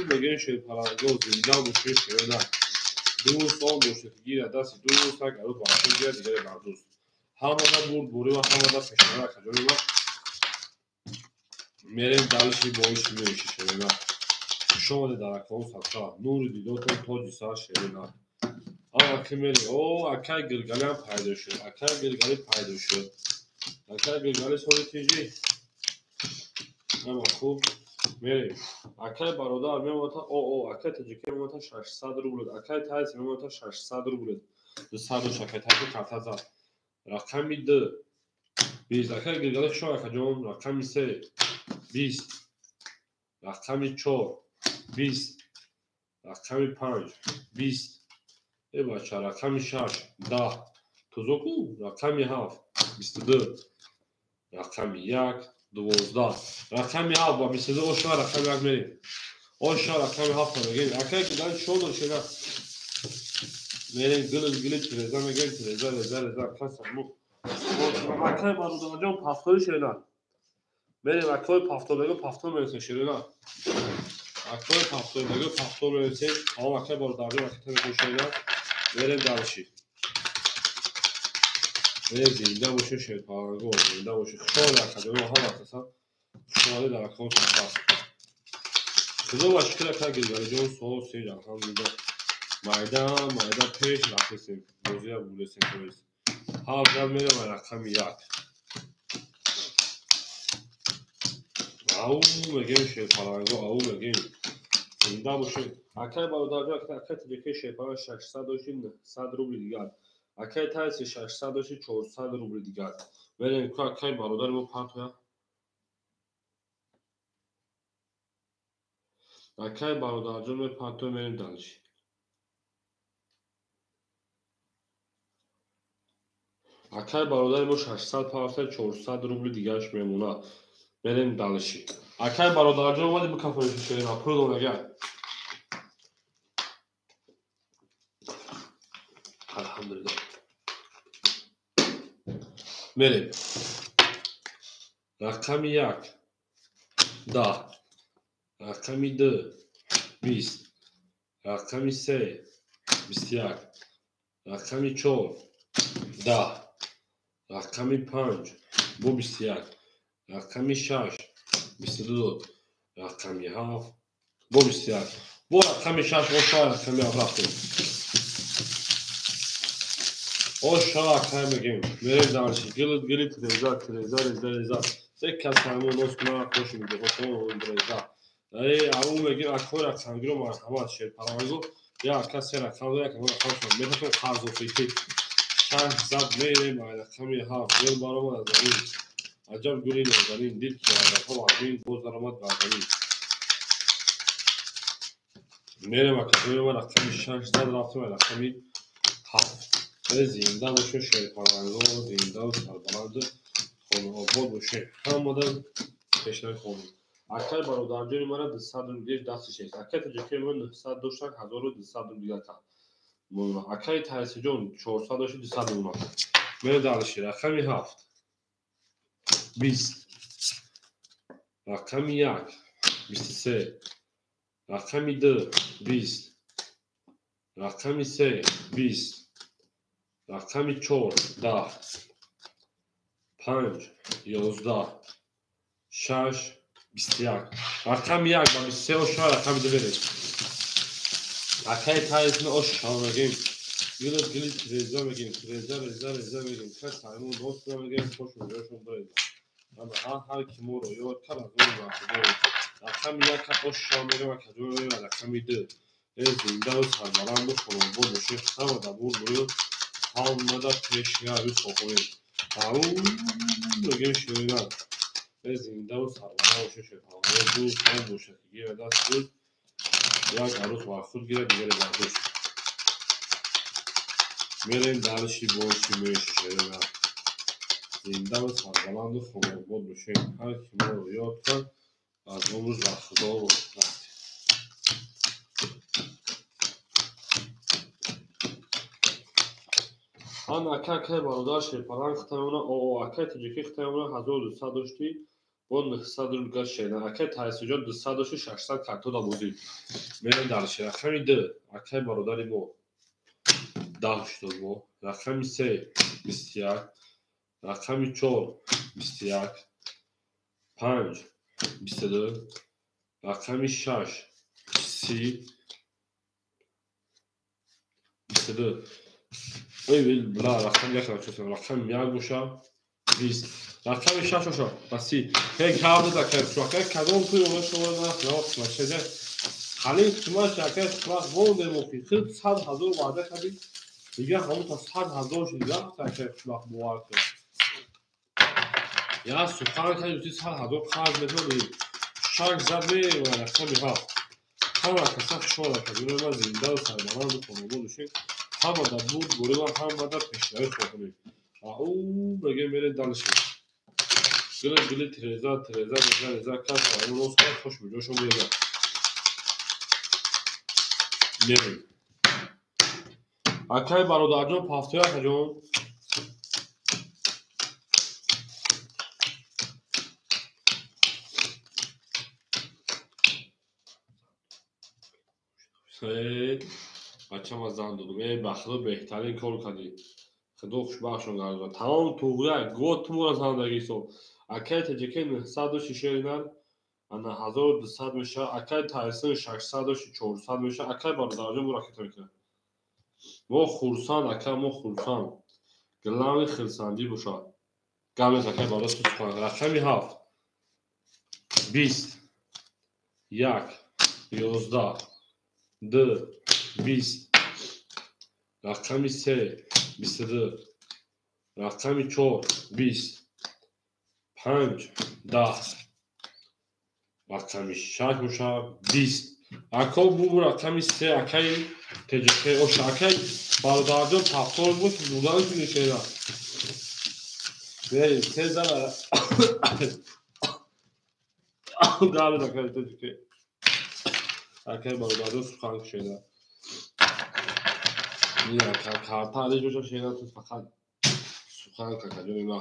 мегӯем шерпалангоз зинда бошед шерина. Дӯст он бошед гира дасти дӯст як арӯз бача гира дигаре бар дӯст. Ҳамада бурд бурӣ ва ҳамада пешравӣ акаҷони ман. Мерем дальше больше меньше шерина. Хуш омадед дар акаон садқа. Нури дидотон тоҷи сар шерина. Ана ки мерем. О, акай Гилгалиам пайдо шуд. Акай Гилгали пайдо шуд. Акай Гилгали соли тинҷӣ. Ама хуб. Мерем. Акай бародар мемонад о о акай ТҶК мемонад 600 рубл. Акай Тайс мемонад 600 рубл. 200 дош акай Тайс карта зад. Рақами 2. 20. Акай Гилгали хуш омад акаҷон. Рақами 3. 20. Рақами 4. 20. Рақами 5. 20. Э бача, рақами 6. 10. Тузоку? Рақами 7. 22. Рақами 1. 12. Рақами 7 ба 22 оша рақами 1 мерем. Оша рақами 7 мегем. Акай Гилгали чӣ дошт шена? Мерем гилит гилит реза мегем реза реза реза касаму. Акай бародарҷон пафтои шерина. Мерем акой пафто мего пафто мересем шерина. Акой пафто мего пафто мересем. Ам акай бародарҷон акай мего шерина. Мерем дальше. Мерем зинда бошем шерпаланго, зинда бошем. Хушомадед акаҷон, ҳама каса. Хушомадед дар аккаунт сафар. Худо ва шукр ака Гилгалиҷон сол сеҷ алҳамдулилла. Майда майда пеш рафтесем, бозия бурдесем тоест. Ҳафт зад мерем рақами 1. Ау мегем шерпаланго, ау мегем. Зинда бошем. Акай бародарҷон, акай тоҷикаи шерпаланг 600 дошти 900 рубли дигар. Акай тайси 600 дошти 400 рубли дигар. Мерем ку акай бародари мо партоя. Акай бародарҷон мепартоя мерем дальше. Акай бародари мо 600 партоя 400 рубли дигараш мемонад. Мерем дальше. Акай бародарҷон омади бикафои шерина пул донагай. Алҳамдулилла. Мерем. Рақами 1 10, рақами 2 20, рақами 3 21, рақами 4 10, рақами 5 бо 21, рақами 6 22, рақами 7 бо 21. Бо рақами 6 оша рақами 7 рафтем. Оша акай мегем. Мерем дальше. Гилит гилит реза реза реза реза. Се кас ҳамон нос кунад хош мегӯ реза. Эй ау мегем акой рақамгиро марҳамат шерпаланго. Я ака се рақам як рақам метавон қарзу фикр. 6 зад мерем рақами 7 гул баромад аз замин. Аҷаб гули нозанин дид ки рақам аз боз даромад бар замин. Мерем акаи ма рақами 6 зад рафтем рақами 7. Зинда бошед шерпаланго, зинда ва сарбаланд, хонаобод бошед. Ҳамада пешрави хонум. Акай бародарҷони мара 200 рубл дигар дастиш нест. Акай тоҷикаи мо 900 доштан 1200 рубл дигар кард. Акай Тайсиҷон 400 дошти 200 рубл. Мерем дальше. Рақами 7 20, рақами 1 23, рақами 2 20, рақами 3 20, рақами 4 10, 5 11, 6 21. Рақами 1 ба 23 оша рақами 2 мерем. Акай Тайсни оша мегем. Гилит гилит реза мегем, реза реза реза мегем. Кас ҳамон дост мегем, хош меҷошон баред. Ама ҳар ки моро ёд кард аз он бархӯрдор. Рақами 1 оша мерем, акаҷон мерем рақами 2. Э зинда ва сарбаланд ва хонаобод бошед. Ҳама дар бур бурё ҳамада пешрави хоҳем. Ау мегем шерина. Э зинда ва сарбаланд бошед, шерпаланго дӯст ҳам бошад. Гира даст дӯст як арӯс бар худ гирад, дигаре бар дӯст. Мерем дальше больше меньше шерина. Зинда ва сарбаланду хонаобод бошед. Ҳар ки моро ёд кард аз он рӯз бархӯрдор бошад. Ан акай акай бародар шерпаланг хитаёна, о акай тоҷикӣ хитаёна 1200 дошти бо 900 рубл гаш шерина. Акай Тайсиҷон 200 дошти 600 картода бозӣ. Мерем дальше. Рақами 2 акай бародари мо 10 шуд бо. Рақами 3 21, рақами 4 21, 5 22, рақами 6 30 22. Ой, бла, рақами 1 рақам, рақами 1 боша 20, рақами 6 боша ба 30. Ҳей гап акай, акай кадом пули ома шумо на қисмат халил қисмат акай қисмат мондем охи. Хид 100 ҳазор ваъда кардӣ, дигар ҳамон та 100 ҳазор шуд рафт акай қисмат бовар кун. Я сухан кардӣ, гуфтӣ 100 ҳазор қарз метавонӣ. 6 зад мерем рақами 7. Ҳама каса хушҳол акаҷони ма зинда ва сарбаланду хонаобод бошед. Ҳама дар бурд бурива, ҳама дар пешравӣ хоҳем. Ау мегем мерем дальше. Гилит гилит реза реза реза реза кас ва рост кард хош меҷошон мерезад. Мерем. Акай бародарҷон пафтои акаҷон. Бачама зан додум. Э, ба худо беҳтарин кор кардӣ. Худо хушбахтшон гардонад. Тамом туғрия гот мура зандагӣ ҳисоб. Акай ТҶК 900 дошти шеринар, ана 1200 мешавад. Акай Тайсон 600 дошти 400 мешавад. Акай бародарҷон бура ракета мекунад. Мо хурсанд, ака, мо хурсанд. Главный хурсандӣ бошад. Гап нест, акай бародар сухан. Рақами 7 20 1 11 2 20 рақами 3 22 рақами 4 20 5 10 рақами 6 бошад 20. Ако бу рақами 3 акаи ТҶК оша акаи бародарҷон пафтор буд будан шунишера. Бей, се зара. Гап акаи ТҶК. Акаи бародарҷон сухан кушеда. Не, карта алиш боша шера ту фақат сухан какаҷони ма.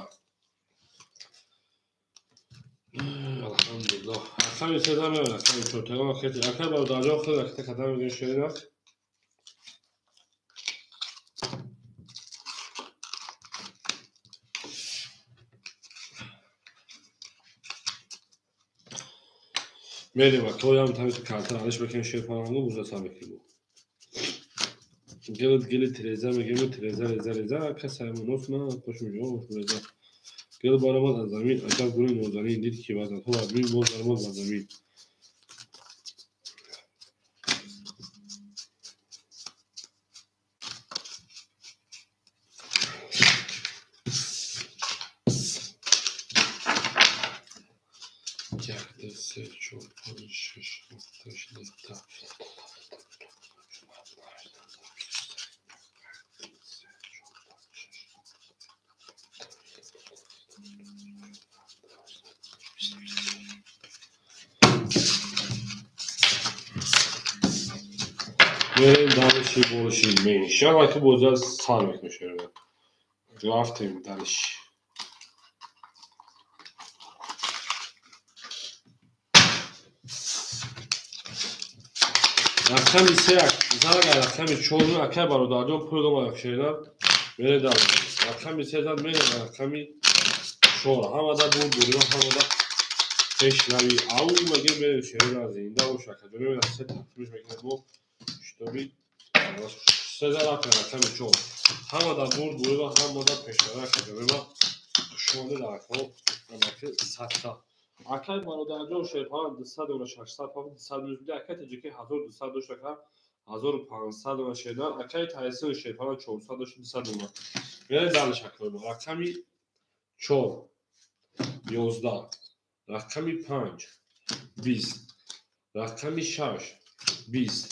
Алҳамдулиллоҳ. Рақами 3 зан меояд, рақами 4 тагон хети. Акаи бародарҷон хеле ракета кадан мегирем шерина. Мерем акоям тависи карта алиш бекем шерпананго бузаса мекунем. Гелет гелет тереза мегирем, тереза реза реза, ака саймонов на қошум ҷо реза. Гел баромад аз замин, аҷаб гули нозанин дид ки вазнатҳо аз бин боз даромад ба замин. Як, ду, се, чор, панҷ, шаш, ҳафт, ҳашт, нӯҳ, даҳ. Мерем дальше больше меньше. Ама боза сар мекунем. Рафтем дальше. Рақами 3 зан рақами 4 акай бародарҷон пул дом шерина. Мерем дальше. Рақами 3 зан мерем рақами 4. Ҳамада буд бурима ҳамада пешравӣ. Ау мегем мерем шерина зинда бош акаҷон. Мерем се тақсимиш мекунем бо шитоби се зан рафтем рақами 4. Ҳамада бурд бурима ҳамада пешравӣ акаҷон. Хушомадед акаҳо амаки садта. Акай бародарҷон шерпалан 200 дона 600 пафт 200 мюз акай ТҶК 1200 дошт ака 1500 дона шердан акай Тайсон шерпалан 400 дошт 200 дона. Мерем дальше акаҳо. Рақами 4 11 рақами 5 20 рақами 6 20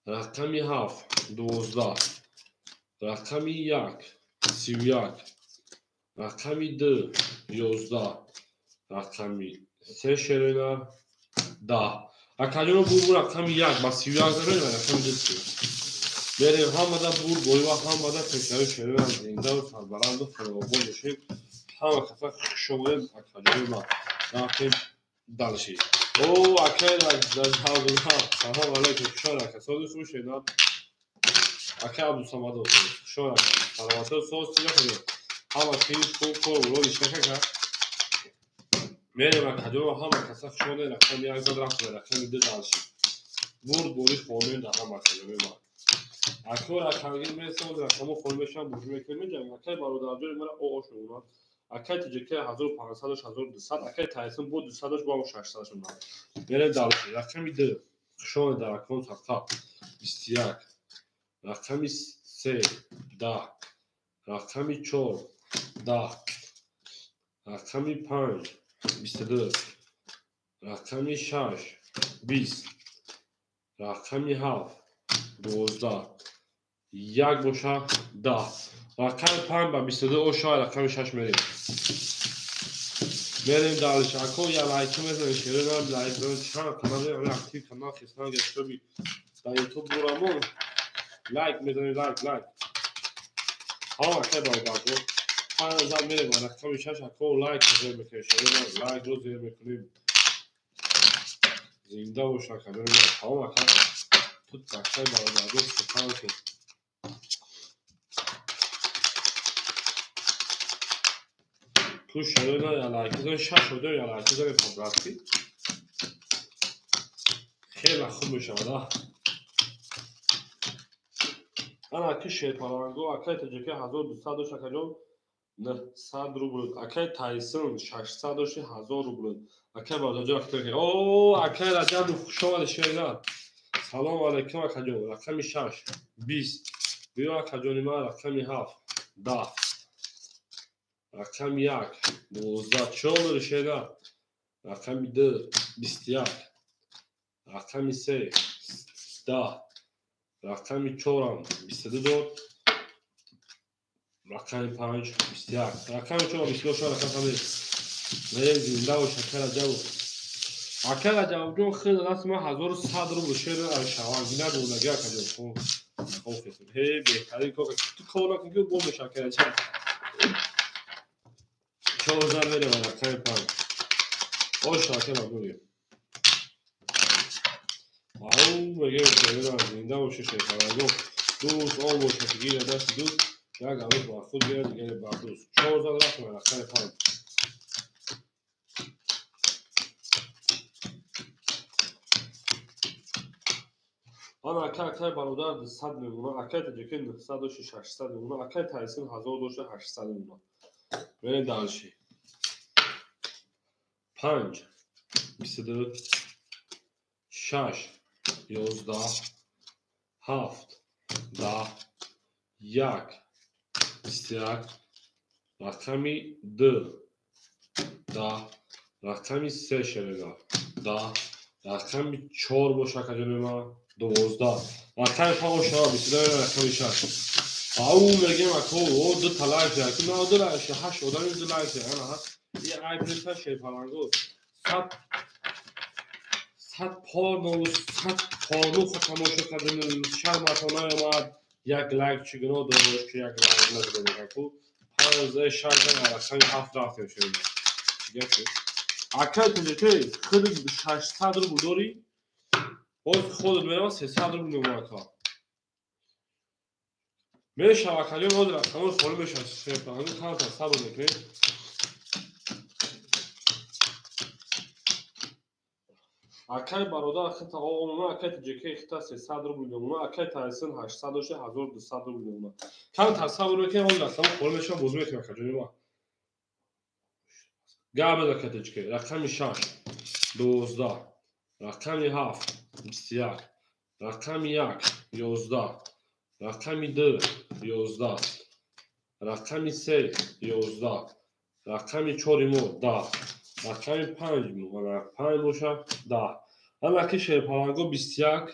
рақами 7 12 рақами 1 31 рақами 2 11 рақами 3 шерина 10. Акаҷоно бу рақами 1 ба 31 зарем рақами 2 31. Мерем ҳамада бурд боива ҳамада пешравӣ шерина зиндаву сарбаланду хонавобод бошем. Ҳама каса хуш омадем акаҷони ма. Рафтем дальше. О, акай Раҷабзода, салом алайкум, хуш омадед ака. Сози хуш шерина. Акай Абдусамадов, хуш омадед. Саломатӣ соз тиҷа кунед. Ҳама тинч хуб кор роли шакака. Мерем акаҷоно ҳама каса хуш омадед. Рақами 1 зад рафтем рақами 2 дальше. Бурд бори хонем дар ҳама акаҷони ма. Ако рақамгир месоз рақамо хонем мешавам бозӣ мекунем меҷангем. Акай бародарҷони мара оо шуд. Акай ТҶК 1500 дошт 1200, акай Тайсон бо 200 дошт бо 600 шуд. Мерем дальше. Рақами 2 хуш омадед дар аккаунт садқа 21 рақами 3 10 рақами 4 10 рақами 5 22 рақами 6 20 рақами 7 12 1 боша 10. Рақами 5 ба 22 оша рақами 6 мерем. Мерем дальше. Ако я лайк мезанем, шерина лайк мезанем, чанд канал актив канал хисан гаштоби дар YouTube бурамон. Лайк мезанем, лайк, лайк. Ҳа, акай бародарҷон. Панҷ зан мерем рақами шаш, ако лайк зер мекунем. Лайкро зер мекунем. Зинда бош, акаҷон. Ҳа, ака. Тут акай бародарҷон сухан шуд. Ту шароина ялайки шаш одам ялайки занем по-братски. Хеле хуб мешавад. Ана ки шерпаланго акай таҷика 1200 дошт, акаҷон 900 рубл. Акай Тайсон 600 дошт, 1000 рубл. Акай бародарҷон, акай о акай Раҷаб, хуш омадед, шерина. Салом алайкум, акаҷон. Рақами 6 20. Биё, акаҷони ман, рақами 7 10. Рақами 1 12. Чор дори, шерина? Рақами 2 21. Рақами 3 10. Рақами 4 22 дод. Рақами 5 21. Рақами 4 22 шуд, рақами 5. Не, зинда бош, акай Раҷаб. Акай Раҷабҷон, хеле даст ман 1100 рубл шер шавангина додаги, акаҷон. Хоб, ҳе, беҳтарин кор. Ту кор накун, ки бо меша, акай Раҷаб. 4 мерем рақами 5. Ош, акай Мабури. Ау, мегем, шерина, зинда боши, шерпаланго. Дӯст, он бошад, гира дасти дӯст, як авоз ба худ гирад, дигаре ба дӯст. 4 зан рафтем рақами 5. Ана акай, акай бародар 200 мемона, акай таҷика 900 дошти, 600 мемона, акай Тайсон 1000 дошти, 800 мемона. Мерем дальше. 5 22 6 11 7 10 1 21. Рақами 2 10. Рақами 3 шерина 10. Рақами 4 боша, акаҷони ман, 12. Рақами 5 шава 22. Рақами 6. Ау, мегем, ако, о, ду та лайк, ки на ду лайк, ҳашт одами ду лайк, ана и айб неста, шерпаланго. Сад порно, сад порнуха тамошо кардем, шарматон наомад, як лайк чӣ гуноҳ дошт, ки як лайк надодем, аку? Панҷ шаш рақами ҳафт рафтем, шерина. Чӣ гап шуд? Акай таҷикай, худат 600 рубл дорӣ, боз худат мерава 300 рубл мемона, ака. Мешава, акаҷон, ҳозир рақамҳои холӣ мешавад, шерпаланго, камтар сабр мекунед. Акай бародар хита оомона, акай таҷикай хита 300 рубл мемона, акай Тайсон 800 дошта, 1200 рубл мемона. Камтар сабр мекунем, ҳозир рақамҳо холӣ мешавад, бозӣ мекунем, акаҷони ман. Гап без, акай таҷикай. Рақами 6 12, рақами 7 21, рақами 1 11, рақами 2 11, рақами 3 11, рақами 4 мо 10, рақами 5 мо 5 боша 10. Ана ки шерпаланго 21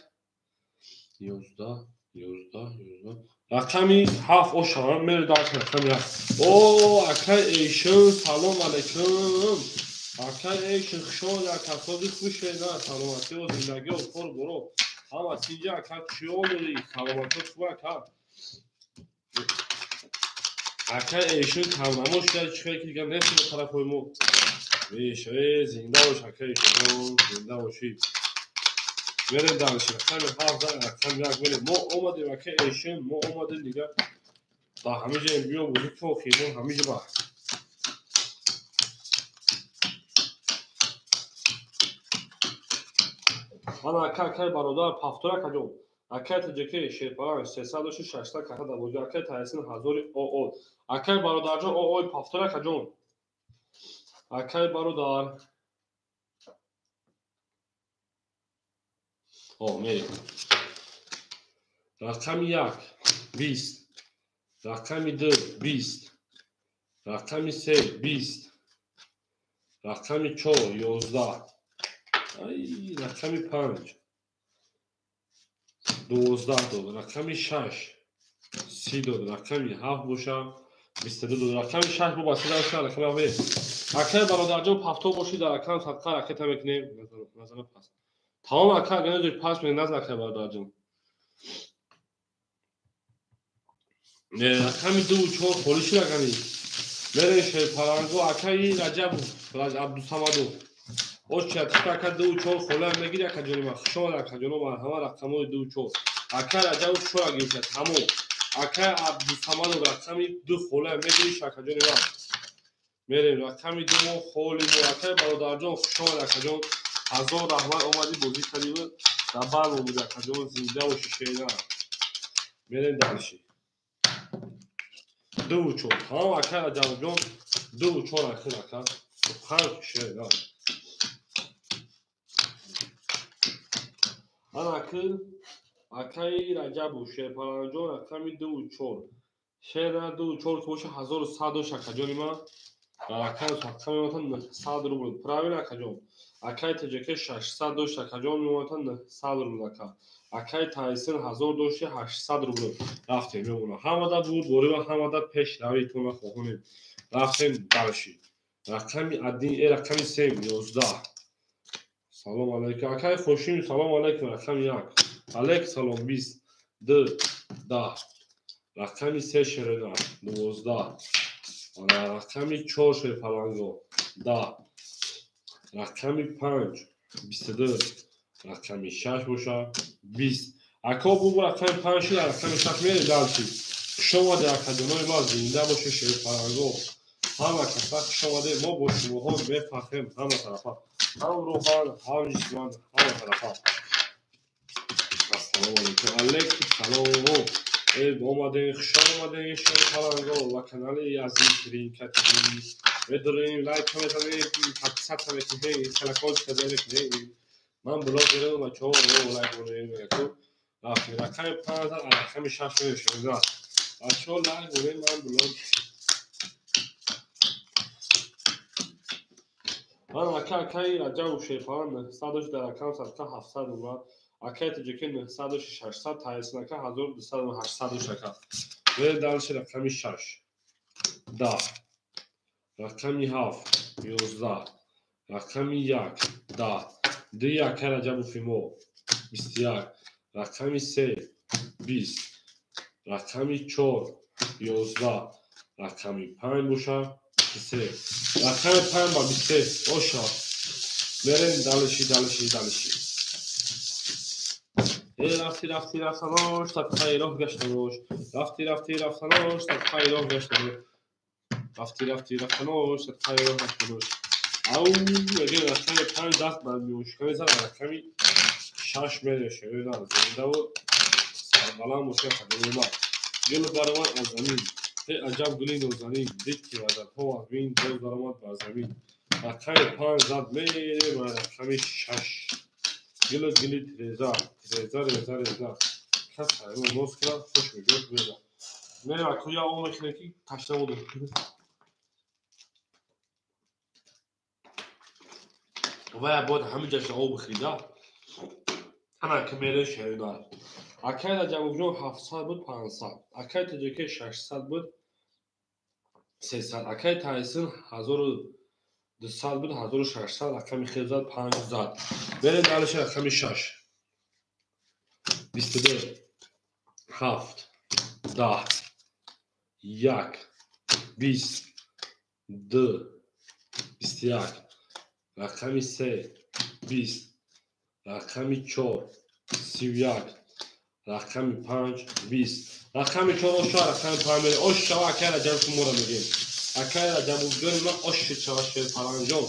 11 11 11. Рақами 7 ошава мере дар рақами 7. О, акай Эйшин, салом алайкум. Акай Эйшин, хуш омадед, ака, сози хушед, саломатӣ ва зиндагӣ ва кор боро. Ҳама тинҷа, ака, чӣ омадӣ? Саломатӣ хуб, ака. Акай Эйшин камнамо шуда, чӣ хел ки дигар нест ба тарафҳои мо. Веш, э, зинда бош, акай Эйшин, зинда бошӣ. Мерем дальше. Рақами 7, рақами 1 мерем. Мо омадем, акай Эйшин, мо омадем дигар. Ба ҳамин ҷоем, биё бозӣ кун, хиёбон ҳамин ҷо ба. Ана ака, акай бародар, пафтор, акаҷон. Акай таҷикай шерпаланг 300 дошти, 600 ката дар бозӣ. Акай Тайсон 1000 ОО. Акай бародарҷон, ОО пафтор, акаҷон. Акай бародар. О, мерем. Рақами 1 20. Рақами 2 20. Рақами 3 20. Рақами 4 11. Ай, рақами 5 12 дод. Рақами 6 30 дод. Рақами 7 боша 22 дод. Рақами 6 бо басида боша, рақами 7. Акай бародарҷон, пафто бошӣ, дар акам садқа ракета мекунем. Назара пас. Тамом, ака, агар надори пас мекунем, назар, акай бародарҷон. Рақами 2 4 холӣ шуд акани. Мерем Шерпаланго акаи Раҷабов, Абдусамадов. Оча ака 2 4 холӣ мегири акаҷони ман. Хуш омад акаҷоно, марҳама рақамҳои 2 4. Ака Раҷабов 4 гирифта, тамом. Ака Абдусамадов рақами 2 холӣ мегири акаҷони ман. Мерем рақами 2 мо холӣ мо. Акаи бародарҷон хуш омад акаҷон. Ҳазор раҳмат омадӣ бозӣ кардӣ дар бар мо буд акаҷон, зинда бошӣ шерина. Мерем дальше. 2 4. Тамом ака Раҷабовҷон 2 4 ахир ака. Сухан шерина. Ана акаи Раҷабов Шерпаланҷон рақами 2 4. Шерина 2 4 боша 1100 дошт акаҷони ман. Рақами садқа мемонад 900 рубл. Правильно акаҷон? Акаи ТЖК 600 дошт акаҷон мемонад 900 рубл ака. Акаи Тайсин 1000 дошти 800 рубл. Рафтем мемонад. Ҳамада буд борива ҳамада пешравитона хоҳонем. Рафтем дальше. Рақами 1 рақами 3 11. Салом алейкум. Акаи Хошим салом алейкум. Рақами 1. Алейк салом 20 2 10. Рақами 3 Шерина 12. Рақами 4 Шерпаланго 10. Рақами 5 22. Рақами 6 боша 20. Ако бу рақами 5 шуд, рақами 6 мерем дальше. Хуш омадед акаҷонои ма, зинда бошед Шерпаланго. Ҳама каса хуш омадед, мо бо шумоҳо мефахрем ҳама тарафа. Ҳам рӯҳан, ҳам ҷисман, ҳама тарафа. Ассалому алайкум. Алейкум салом. Омадем, хуш омадем Шерпаланго ва канали Азиз Тринка ТВ. Медорем лайк мезанем, подписаться мекунем, колокольчик мекунем. Ман блогерам бачаҳо лайк монем. Рафтем рақами 5 рақами 6 мешавад. Бачаҳо лайк монем, ман блог. Ман ака акаи Раҷабов Шерпалан 900 дошт дар рақам садқа 700 омад. Акаи ТЖК 900 дошт 600, Тайсин ака 1200 800 дошт ака. Мерем дальше рақами 6 10. Рақами 7 11. Рақами 1 10. 2 акаи Раҷабови мо 21. Рақами 3 20. Рақами 4 11. Рақами 5 боша 23. Рақами 5 ба 23 оша. Мерем дальше, дальше, дальше. Рафти рафти рафтанош, садқаи роҳ гаштанош. Рафти рафти рафтанош, садқаи роҳ гаштанош. Рафти рафти рафтанош, садқаи роҳ гаштанош. Ау, ягин рақами 5 даст бар миёншикани зад, рақами 6 мере шерина зиндаву сарбаланд бошад қадами ма. Гул баромад аз замин. Э аҷаб гули нозанин, дид ки вазадҳо аз бин боз баромад бар замин. Рақами 5 зад мере ба рақами 6. Гулу гули тиреза, тиреза, реза, реза. Кас ҳайвон ноз кунад, хуш мегӯяд реза. Мерем акӯя об мекунем ки ташна будем. Вая бояд ҳамин ҷашна об бихӯрида. Ана ки мерем Шерина. Акаи Раҷабовҷон 700 буд 500. Акаи ТЖК 600 буд 300. Акаи Тайсин 1200 буд 1600. Рақами хел зад 5 зад. Мерем дальше рақами 6 22 7 10 1 20 2 21. Рақами 3 20. Рақами 4 31. Рақами 5 20. Рақами 4 оша, рақами 5 мерем. Ош шава акаи Раҷабов моро мегем. Акаи Раҷабовҷони ман ош шава Шерпаланҷон.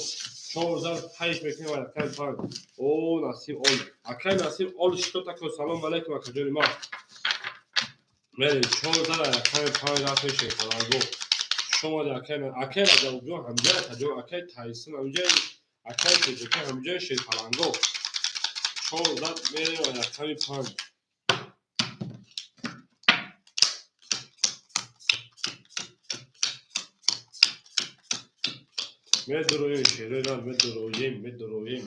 4 зад 8 мекунем ва рақами 5. О, Насиб ол. Акаи Насиб ол что такое? Салом алейкум акаҷони ман. Мерем 4 зад рақами 5 рафтем Шерпаланго. Хуш омадед акаи Раҷабовҷон ҳамҷа, акаҷон, акаи Тайсин ҳамҷа, акаи ТЖК ҳамҷа Шерпаланго. 4 зад мерем ва рақами 5. Медуроем шерина, медуроем, медуроем.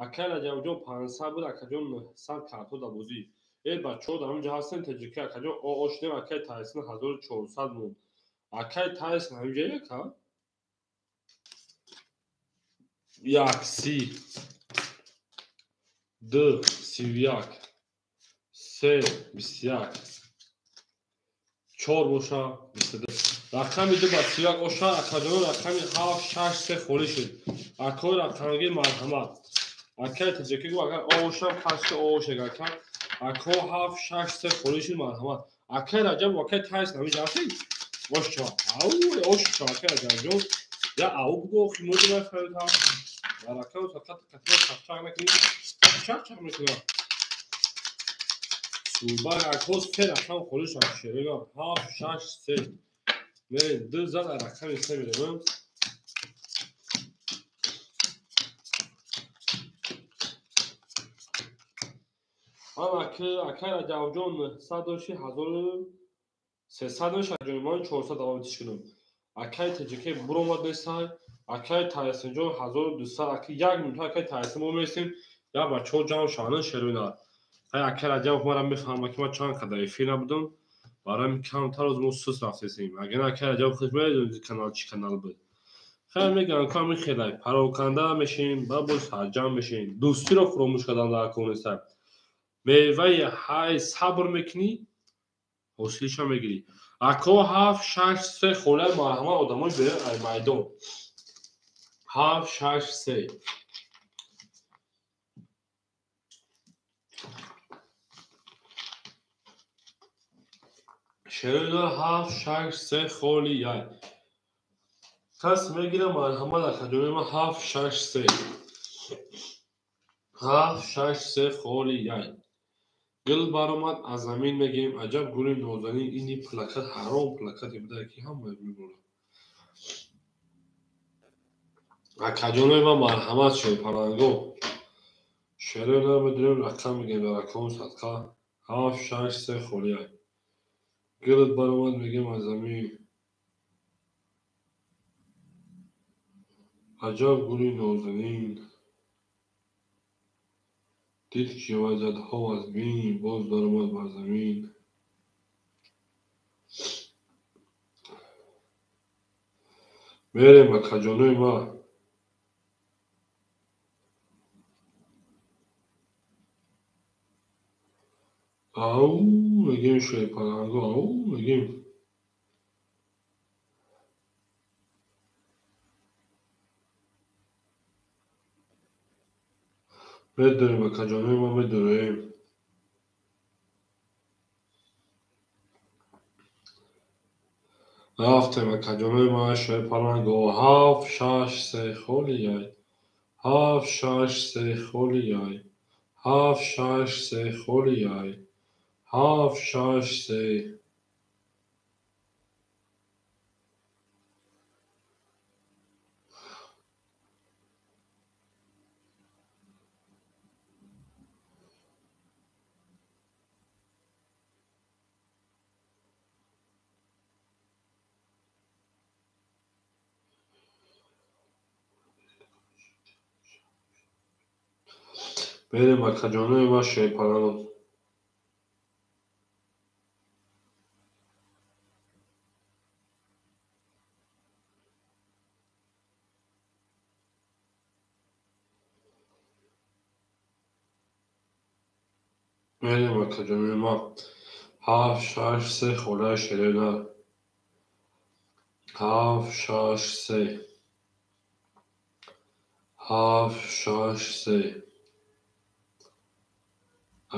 Акаи Раҷабовҷон 500 буд, акаҷон 900 карто дар бозӣ. Э бачаҳо дар ҳамҷа ҳастем ТЖК, акаҷон о шудем, акаи Тайсин 1400 монд. Акаи Тайсин ҳамҷа яка? 1 30 2 31 3 21 4 боша 22. Рақами 2 ба 31 оша акаҷоно рақами 7 6 3 холӣ шуд. Акои рақамгир марҳамат. Акаи таҷикӣ гу агар о ошам пас о ошег ака. Ако 7 6 3 холӣ шуд марҳамат. Акаи Раҷаб акаи Тайс ҳамиҷа ҳастед? Ош ча. Ау ош ча акаи Раҷабҷон. Я ау бугу охи моди нафаҳмидам. Барака фақат қатъан чақчақ накунӣ. Чақчақ мекунам. Субар ако се рақам холӣ шуд шерега 7 6 3. Мерем ду зад рақами 3 мерем. Акай Раҷабҷон 900 дошти 1300 дошт аҷони ман 400 давом тиш кунам. Акай таҷикӣ буромад нестай. Акай Тайсинҷон 1200 аки як минут акай Тайсин мо мерасем. Я бачаҳо ҷамъ шаванд шеруна. Ай акай Раҷаб мара мефаҳмад ки ман чанд қадар эфир набудам. Барои камтар аз мо сус рафтесем. Агар акай Раҷаб худ медонед канал чӣ канал буд. Хайр мегӯям ки ҳамин хелай пароканда мешем, баъд боз сарҷамъ мешем. Дӯстиро фуромӯш кардан дар кор нестай. Меваи ҳай сабр мекунӣ, ҳосилиша мегирӣ. Ако 7 6 3 холаи марҳамат одамои берун ай майдон. 7 6 3. Шеруна 7 6 3 холи яй. Кас мегирам марҳамат акаҷони ман 7 6 3. 7 6 3 холи яй. Гул баромад аз замин мегӯем аҷаб гули нозанин ини плакат ҳаром плакате буда ки ҳама мебурад. Акаҷонои ман марҳамат шерпаланго. Шеруна медонем рақам мегӯем дар рақам садқа 7 6 3 холи яй. Гулат баромад мегӯем аз замин. Аҷаб гули нозанин. Дид ки вазадҳо аз бин боз даромад бар замин. Мерем акаҷонои ман. Ау мегӯем шерпаланго ау мегӯем. Медорем акаҷонои ма медорем. Рафтем акаҷонои ма шерпаланго 7 6 3 холи яй. 7 6 3 холи яй. 7 6 3 холи яй. 7 6 3. Мерем акаҷонои ма шерпаланго. Мерем акаҷонои ма 7 6 3 холаи шерена. 7 6 3. 7 6 3.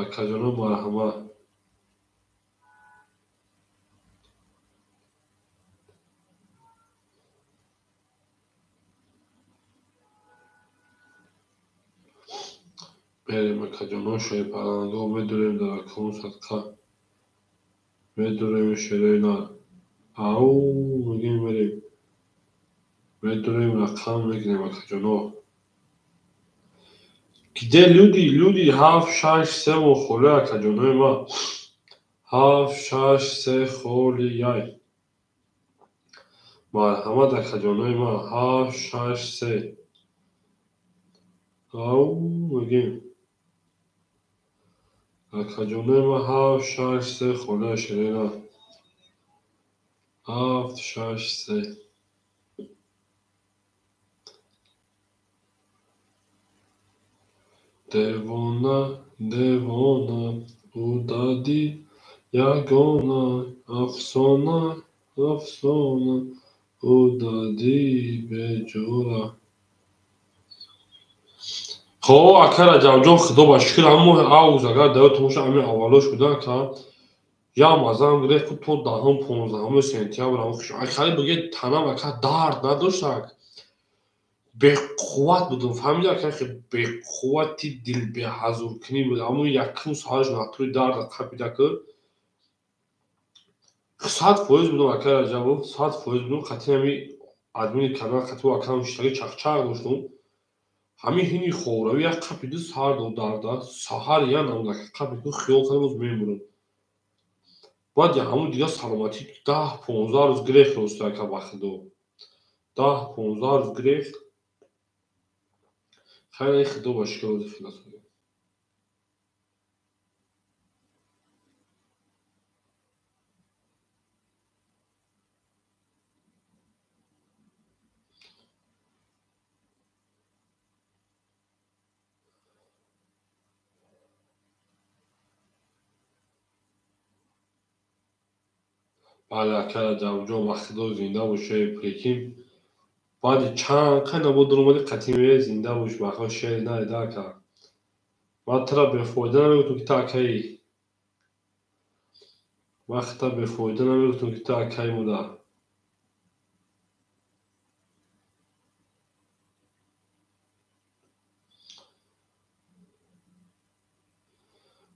Акаҷоно марҳамат. Мерем акаҷоно шерпаланго медорем дар рақам садқа. Медорем шерои нар. Ау мегӯем мерем. Медорем рақам мегирем акаҷоно. Где люди? Люди 7 6 3 холӣ акаҷонои ман. 7 6 3 холи яй. Марҳамат акаҷонои ман 7 6 3. Ау мегӯем. Акаҷонои ман 7 6 3 холӣ шерена. 7 6 3. Девона, девона, удади Ягона афсона, афсона, ӯ дарди беҷора. Хо, ака Раҷабҷон, худо ба шукр, ҳамин моҳи август, агар дар ёдтон бошад, ҳамин аввалош буда, ака, як мазаам гирифт то даҳум, понздаҳуми сентябр. Хали бигӯед, танам, ака, дард надошт, ак беқувват будам, фаҳмида, ака, беқуввати дилбеҳазуркунӣ буд. Ҳамун якум соаташ натури дарда қапида, ки 100% будам, ака Раҷабов, 100% будам. Қатъи ҳами админи канал, қатъи акам шиштаги чақчақ доштум. Ҳамин ҳини ховравӣ як қапиду сар дод дарда, саҳар я намуд, ака, қапиду хиёл кардам, боз мемурам. Баъд ҳамун дига саломатӣ 10-15 рӯз гирехт, роста, ака, ба худо, 10-15 рӯз гирехт. Хайр, худо ба шукр, рӯзи хилос. Бале, ака Раҷабҷон, ба худо, зинда бошед. Прикинь, баъди чанд қай набод омади, қатъи зинда бош, ба худо, шеъри наида, ака. Ман тура бефоида намегуфтам, ки ту акаи ман, хита бефоида намегуфтам, ки ту акаи буда.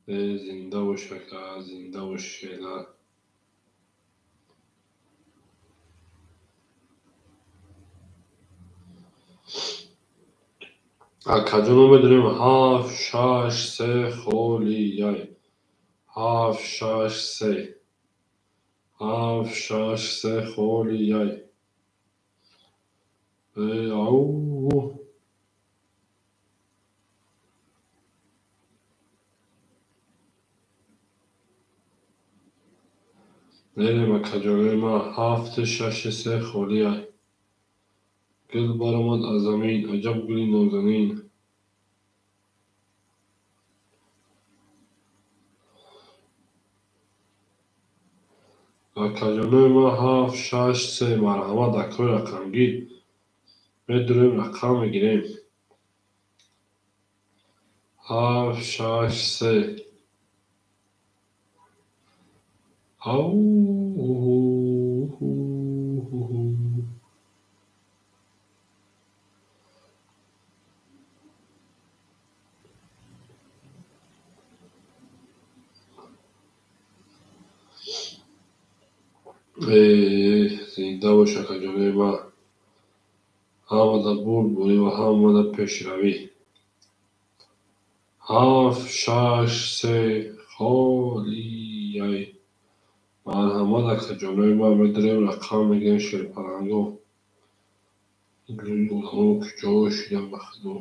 Зинда бош, ака, зинда бош, шела. Акаҷоно, медонем, ҳафт, шаш, се, холияй. Ҳафт, шаш, се, ҳафт, шаш, се, холияй. Ау, мерем, акаҷонои ман, ҳафту шаши се, холияй. Гул баромад аз замин, аҷаб гули нозанин. Акаҷонои ман, ҳафт, шаш, се, марҳамат, акои рақамгир. Медурем, рақам мегирем. Ҳафт, шаш, се. Ау. Зинда бош, акаҷонои ман, ҳамада бурдборӣ ва ҳамада пешравӣ. Ҳафт, шаш, се, холияй. Марҳамат, акаҷонои ман, медурем, рақам мегирем. Шерпаланго, одамо куҷо шидан, ба худо.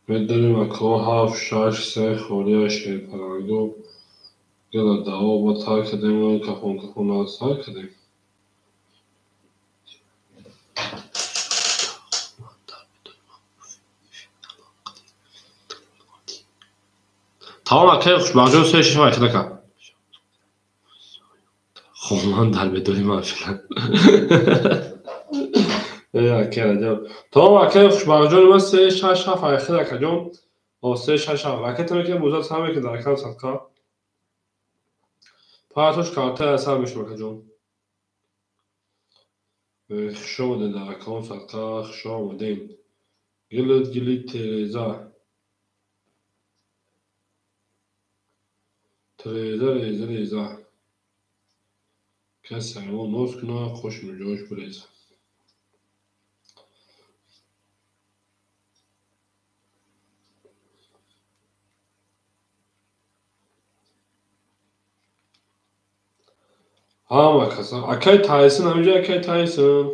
Медурем, ако, ҳафт, шаш, се, холияй. Шерпаланго, гала дао ба тар кардем, кафон кафон сар кардем. Тамом, акаи Хушбахтҷон, се, шаш, ҳафт, ака. Хоман дар бедорӣ ман филан. Акаи Раҷаб, тамом, акаи Хушбахтҷони ман, се, шаш, ҳафт, айхел, акаҷон, се, шаш, ҳафт. Ракета мекунем, бозар сар мекунем дар акам садқа. Партош картаи асар мешавам, акаҷон. Хуш омадед дар акам садқа, хуш омадед. Гилит гили тереза. Тереза, реза, реза. Кас сармо ноз кунад, қош миҷош биреза. Ҳама каса. Акай Тайсон ҳаминҷа, акай Тайсон.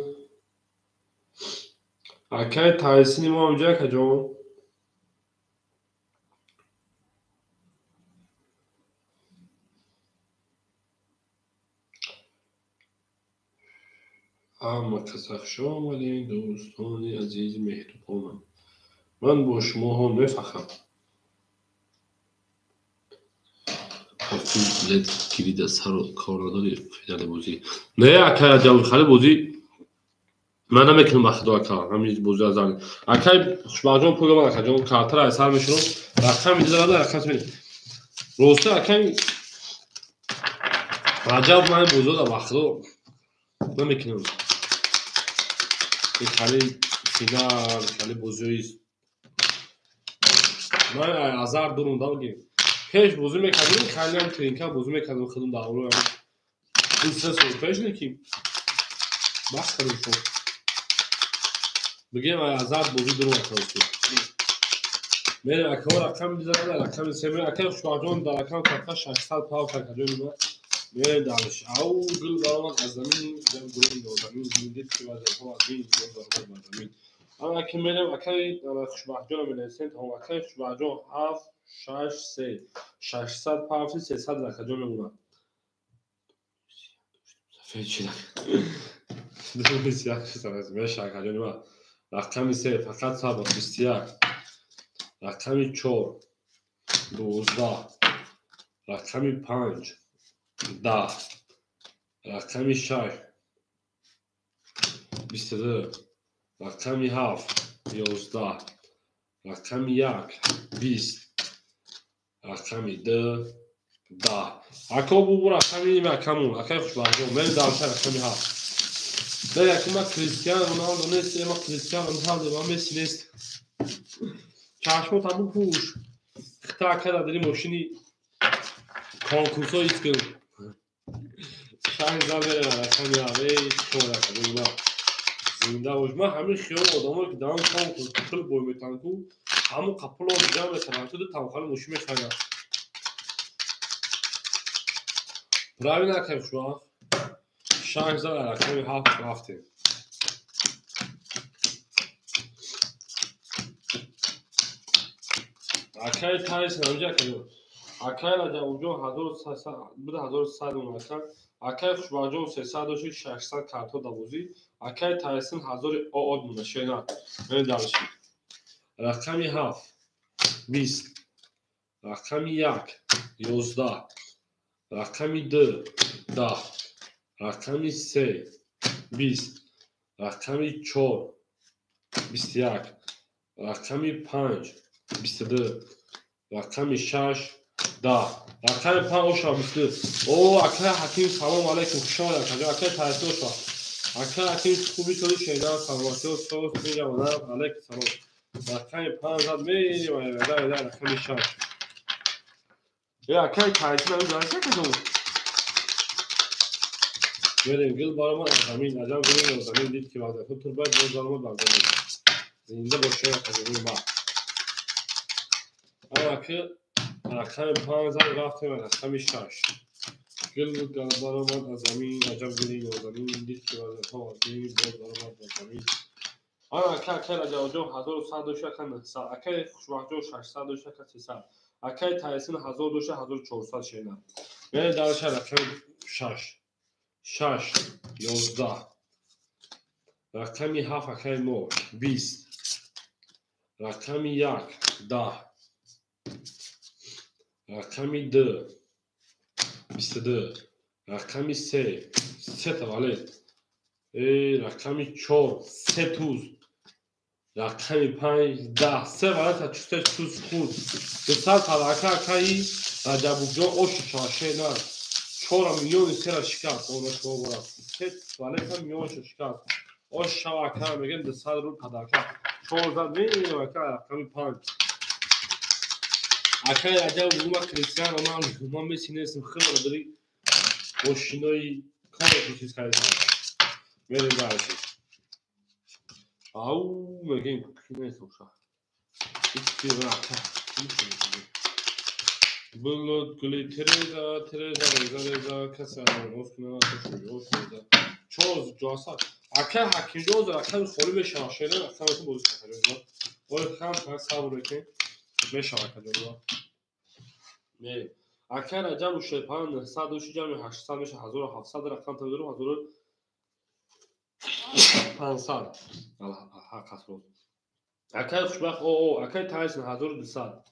Акай Тайсони мо ҳаминҷа, акаҷон. Ҳама каса хуш омадед, дӯстони азизи меҳрубонам. Ман бо шумоҳо мефахрам. Ҳафтум билет гирида сару кор надори финали бозӣ. Не, акай Раҷаб, хали бозӣ ман намекунам ба худо ака, ҳамин бозӣ аз зан. Акай Хушбахтҷон пул дорад, акаҷон, картара аз сар мешунам, рақами дизарада рақам мешунам. Рости акай Раҷаб ман бозиро ба худо намекунам. Хали финал, хали бозиҳои ман азар дурум давги. Пеш бозӣ мекардем, хеле ҳам тринка бозӣ мекардем худум дар авло. 2-3 сол пеш не ки баҳс кардем шумо. Бигем азар бозӣ дурум акарости. Мерем акаҳо рақами бизананд, рақами се мерем. Акаи Хушбахтҷон дар рақам карта 600 пав кард, ма. Мерем дарш. Ау гул баромад аз замин, гули нозанин, дид ки вазифаҳо аз бин гул баромад бар замин. Ана ки мерем акаи Хушбахтҷонро менависем, тамом. Акаи Хушбахтҷон 7 6 3 600 пав 300 рақаҷон мемонад. Сафед чӣ? Меша акаҷони ман. Рақами 3 фақат сабр 21. Рақами 4 12. Рақами 5 10. Рақами 6 22. Рақами 7 11. Рақами 1 20. Рақами 2 10. Ако бубу рақами акамун, акаи Хушбахтҷон, мерем дарша рақами 7. Да якума Кристиан Роналдо нест, ема Кристиан Роналдо ва Месси нест. Чашмо таму пӯш. Хита ака дар дили мошини конкурсҳо ҳис кун. Шаш зан мерем рақами 7. Эй чор рақами ма. Зинда бош. Ман ҳамин хиёл одамое ки дар он конкурс пул бой метаванд ку, ҳамон қапуло ҷамъ мешаванд, ту тамхали мошин мехаранд. Правильно, акаи Хушбахт? 6 зан рақами 7 рафтем. Акаи Тайсон ҳамҷа акаҷон. Акаи Раҷабҷон 1100 мон ака. Акаи Хушбахтҷон 300 дошт, 600 карто дар бозӣ. Акаи Тайсон 1000 од монда, шена. Мерем дарши. Рақами 7 20. Рақами 1 11. Рақами 2 10. Рақами 3 20. Рақами 4 21. Рақами 5 22. Рақами 6 10. Рақами 5 оша 22. О, акаи Ҳаким салом алайкум, хуш омадед акаҷон. Акаи Тайсон оша. Акаи Ҳаким хуби тоди шедан, саломатиҳо соз меҷавонам. Алайкум салом. Рақами 5 зад мерем, рақами 6. Э, акаи Тайсон ҳамин зарша акаҷон. Мерем гул баромад аз замин, аҷаб гули нозанин, дид ки вазифа турбат боз баромад бар замин. Зинда бошед акаҷони ма. Ана ки рақами 5 зад рафтем рақами 6. Гул баромад аз замин, аҷаб гули нозанин, дид ки вазифа аз бин боз баромад бар замин. Ана ака акаи Раҷабҷон 1100 дошт, ака 900. Акаи Хушбахтҷон 600 дошт, ака 300. Акаи Тайсон 1000 дошт, 1400 шена. Мерем дарша рақами 6. 6 11. Рақами 7 акаи мо 20. Рақами 1 10. Рақами 2 22. Рақами 3 3 таваллуд. Рақами 4 3 туз. Рақами 5 10. 3 валета 3 туз хурд. 200 талака акаи Раҷабҷон ошу шашена. 4 миллиони сера шикаст. Она шумо борад. 3 валета миллионшо шикаст. Ош шава ака мегем 200 рубл падарка. 4 зад мерем ака рақами 5. Акаи Раҷаб гума Кристиан Роналдо, ман Месси нестам, хеле дори мошинои конкурс чиз харидам. Мерем дальше. Ау, мегем ки нест оша. Ички рака. Булот гули Тереза, Тереза, Реза, Реза, каса, оскуна, тошуй, оскуна. Чор ҷоса. Акаи Ҳакимҷон рақами холӣ мешавад, шена рақами бозӣ кардам. Ой, хам фақат сабр мекунем. Мешавад акаҷон. Мерем. Акаи Раҷаб шерпан 900 дошт, ҷамъи 800 мешавад, 1700 рақам тавдорам, 1500. Ҳақ аст рост. Акаи Хушбахт, о, акаи Тайсон 1200.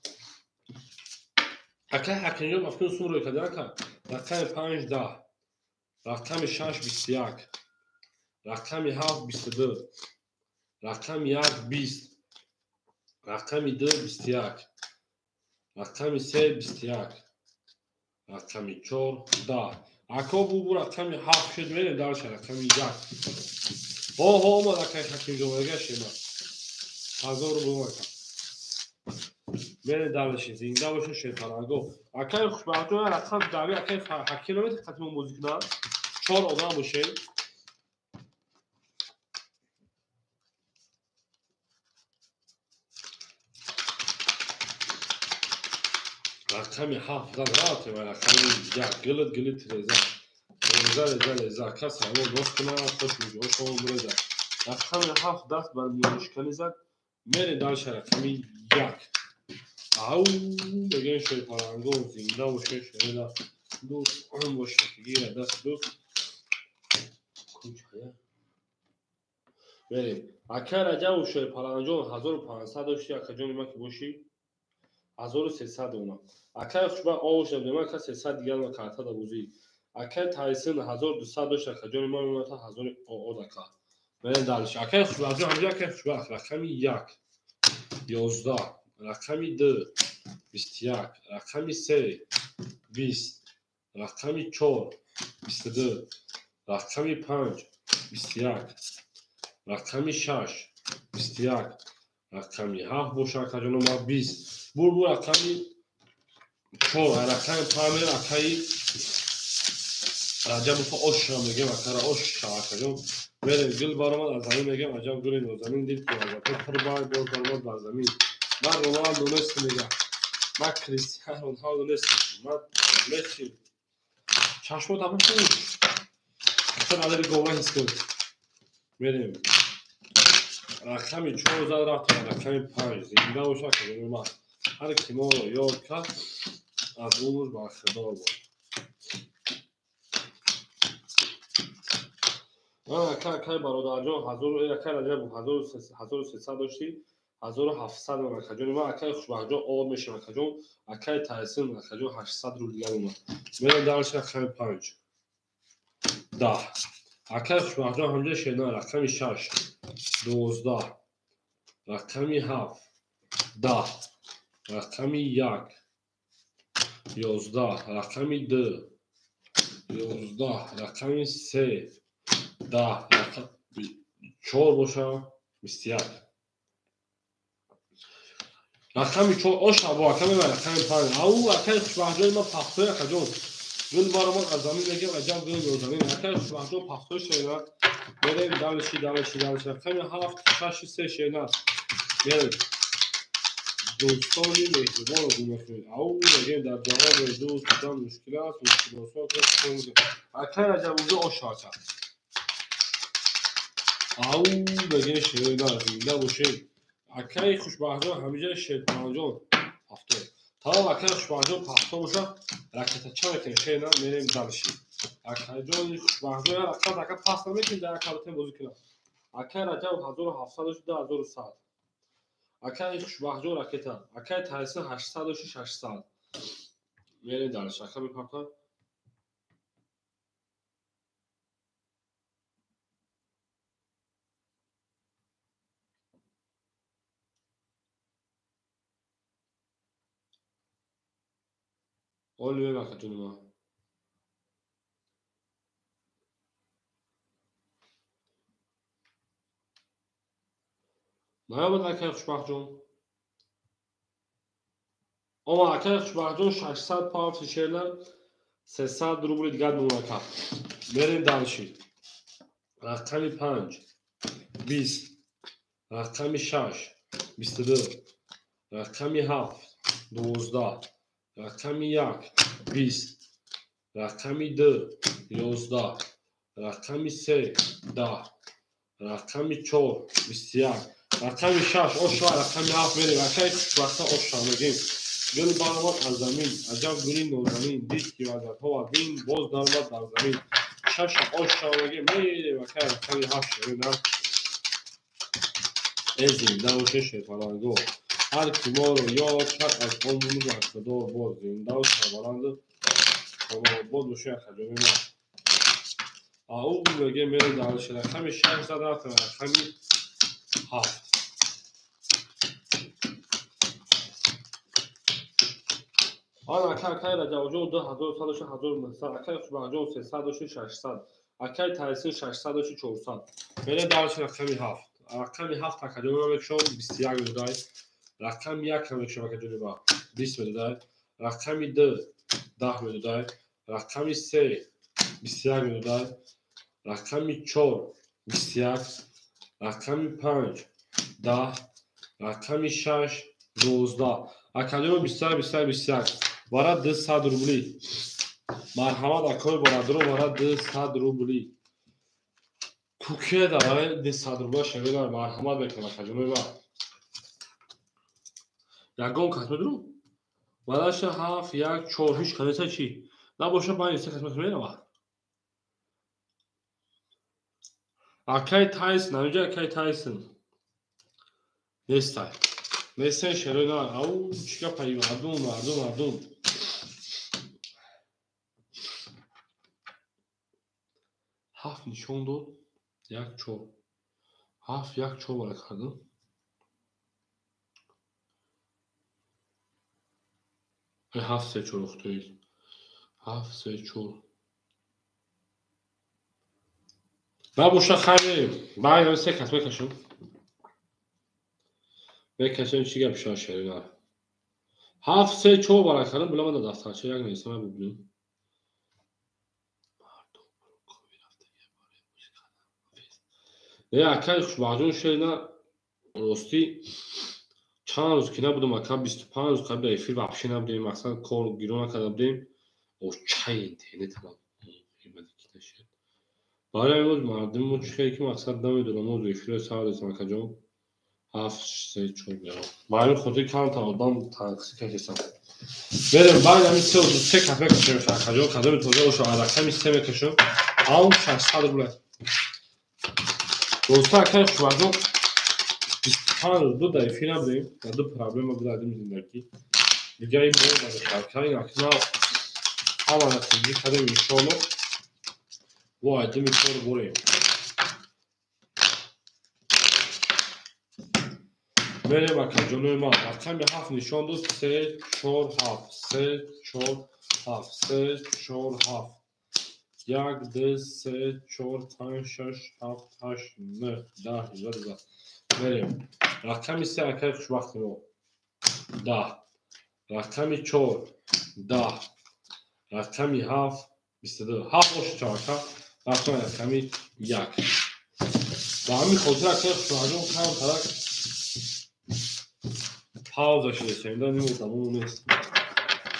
Акай Ҳакимҷон мафкун сум рӯй карда ака. Рақами 5 10, рақами 6 21, рақами 7 22, рақами 1 20, рақами 2 21, рақами 3 21, рақами 4 10. Ако бу рақами 7 шуд, мерем дальше рақами 1. Ҳо ҳо омад акай Ҳакимҷон, мегашема. 1000 рубл ака. Мерем дальше, зинда бошед шерпаланго. Акай Хушбахтҷон рақам дави акай Ҳаким наметавонад қатъи бозӣ кунад. 4 одам бошем. Рақами 7 зад рафтем ва рақами 1 гилит гилит реза. Реза реза реза. Кас ҳаво боз кунад, хуш меҷошон реза. Рақами 7 даст бар миёншиканӣ зад. Мерем дальше рақами 1. Ау, мегӯем шерпаланго, зинда бошед, шерда дӯст он бошад, гира даст дӯст. Куҷая? Мерем. Акай Раҷабов шерпаланҷон 1500 дошти, акаҷони ман ки бошӣ 1300 дона. Акай Хушбахт овош додем, ака 300 дигар ма карта да бозӣ. Акай Тайсон 1200 дошт, акаҷони ман мемонад 1000 од ака. Мерем дальше. Акай Хушбахтҷон ҳамҷо акай Хушбахт рақами 1 11, рақами 2 21, рақами 3 20, рақами 4 22, рақами 5 21, рақами 6 21, рақами 7 боша акаҷоно ма 20. Бур бур рақами 4, рақами 5 мерем акаи Раҷабов ош мегем, акара ош акаҷон. Мерем гул баромад аз замин мегем, аҷаб гули нозанин дид ки азато пурбай боз баромад бар замин. Ман Роналду нестам мегам. Ман Кристиано Роналду нестам. Ман Месси. Чашмот ҳама хуш. Чун адари гова ҳис кун. Мерем. Рақами 4 зад рафтем, рақами 5 зинда боша акаҷони ман. Ҳар ки моро ёд кард, аз умр бархӯрдор бод. Ака акай бародарҷон 1000 акай Раҷабов 1300 дошти, 1700 ман акаҷони ман. Акай Хушбахтҷон од мешавам акаҷон. Акай Тайсон акаҷон 800 рубл дигар омад. Мерем дальше рақами 5 10. Акай Хушбахтҷон ҳамҷо шена рақами 6 12, рақами 7 10, рақами 1 11, рақами 2 11, рақами 3 10, рақами 4 боша 21. Рақами 4 оша бо аками ман рақами 5. Ау акай Хушбахтҷони ман пахтои акаҷон. Гул баромад аз замин мегем, аҷаб гули нозанин. Акай Хушбахтҷон пахтои шена. Мерем дальше, дальше, дальше. Рақами 7 6 3 шена. Мерем. Дӯстони меҳрубонро гум мекунед. Ау мегем дар ҷаҳони дӯст будан мушкил аст, мушкилосон кунед. Акай Раҷабовҷон оша ака. Ау мегем шена, зинда бошед. Акай Хушбахтҷон ҳамиҷа шерпаланҷон 70. Тамом акай Хушбахтҷон 70 боша, ракетача мекунем шена, мерем дальше. Акайҷони Хушбахтҷон рақам ака пас намекунем, дар акабатем бозӣ кунам. Акай Раҷабов 1700 2100. Акай Хушбахтҷон ракета. Акай Тайсон 800 600. Мерем дальше. Ака мепарта. Оли акаҷони ман. Наёмад акай Хушбахтҷон. Омад акай Хушбахтҷон 600 паунди шена, 300 рубли дигар мемонад ака. Мерем дальше. Рақами 5 20, рақами 6 22, рақами 7 12, рақами 1 20, рақами 2 11, рақами 3 10, рақами 4 21, рақами 6 оша, рақами 7 мерем. Акай Хушбахта оша мегем. Гул баромад аз замин, аҷаб гули нозанин, дид ки вазатҳо аз бин боз даромад дар замин. 6 оша мегем, мерем акай рақами 7 шерина. Э зинда бошед шерпаланго. Ҳар ки моро ёд кард, аз он рӯз бархӯрдор боз. Зиндаву сарбаланду хонаобод бошед, акаҷони ман. Ау меге мерем дальше. Рақами 6 зад рафтем, рақами 7. Ана ака акай Раҷабҷон 2100 1900, акай Хушбахтҷон 300 600, акай Тайсир 600 400. Мерем дальше рақами 7. Рақами 7 акаҷони ман мекушам 21 медодай. Рақами 1 мекушам акаҷони ман 20 медодай. Рақами 2 10 медодай. Рақами 3 21 медодай. Рақами 4 21, рақами 5 10, рақами 6 12. Акаҷони 21 21 21. Вара 200 рубли. Марҳамат акои бародаро, вара 200 рубли. Куке давай 200 рубла шаведа, марҳамат мекунам акаҷони ман. Ягон кас медурам? Вараша 7 1 4 ҳеч канеса чи? Набоша 5 3 кас мерава. Акай Тайсон, ҳаминҷа акай Тайсон. Нестай. Нестай шерои на. Ау, чӣ гапа, мардум, мардум, мардум. Ҳафт нишон дод, 1 4. 7 1 4 бара кардам. 7 3 4 ухтоид. 7 3 4. Набоша хайр, баъд се кас мекашам. Мекашам чӣ гап шуд шерина. 7 3 4 бара кардам, була ман дар дафтарча як нависам бубинам. Не, акай Хушбахтҷон шерина ростӣ чанд рӯз ки набудам, ака 25 рӯз қабл эфир вообще набудем, мақсад кор гиро накарда будем. О чай интернет ҳама нашед. Барои имрӯз мардуми мо чӣ хеле ки мақсад намедонам, мо эфирро сар дастем акаҷон. 7 3 4 мерам. Ба ҳамин хотир камтар одам танқисӣ кашистам. Мерем баъд ҳамин 3 кас мекашем акаҷон, кадоми тоза бошад, рақами 3 мекашем. Ҳам 600 рубла. Доста акай Хушбахтҷон 25 рӯз буд дар эфир набудем, дар ду проблема буд дар зиндагӣ. Дигар ин бо акна ҳама натиҷа кардем иншоаллоҳ. Вай, дими кор бурем. Мерем акаҷонои ман. Рақами 7 нишон дод 3 4 7 3 4 7 3 4 7. 1 2 3 4 5 6 7 8 9 10 11 12. Мерем. Рақами 3 акаи хушбахти мо 10. Рақами 4 10. Рақами 7 22. 7 бошад чорака. Рақами 1. Ба ҳамин хотир акаи хушбахтҷон камтарак пауза шудастем, ним одамон нест.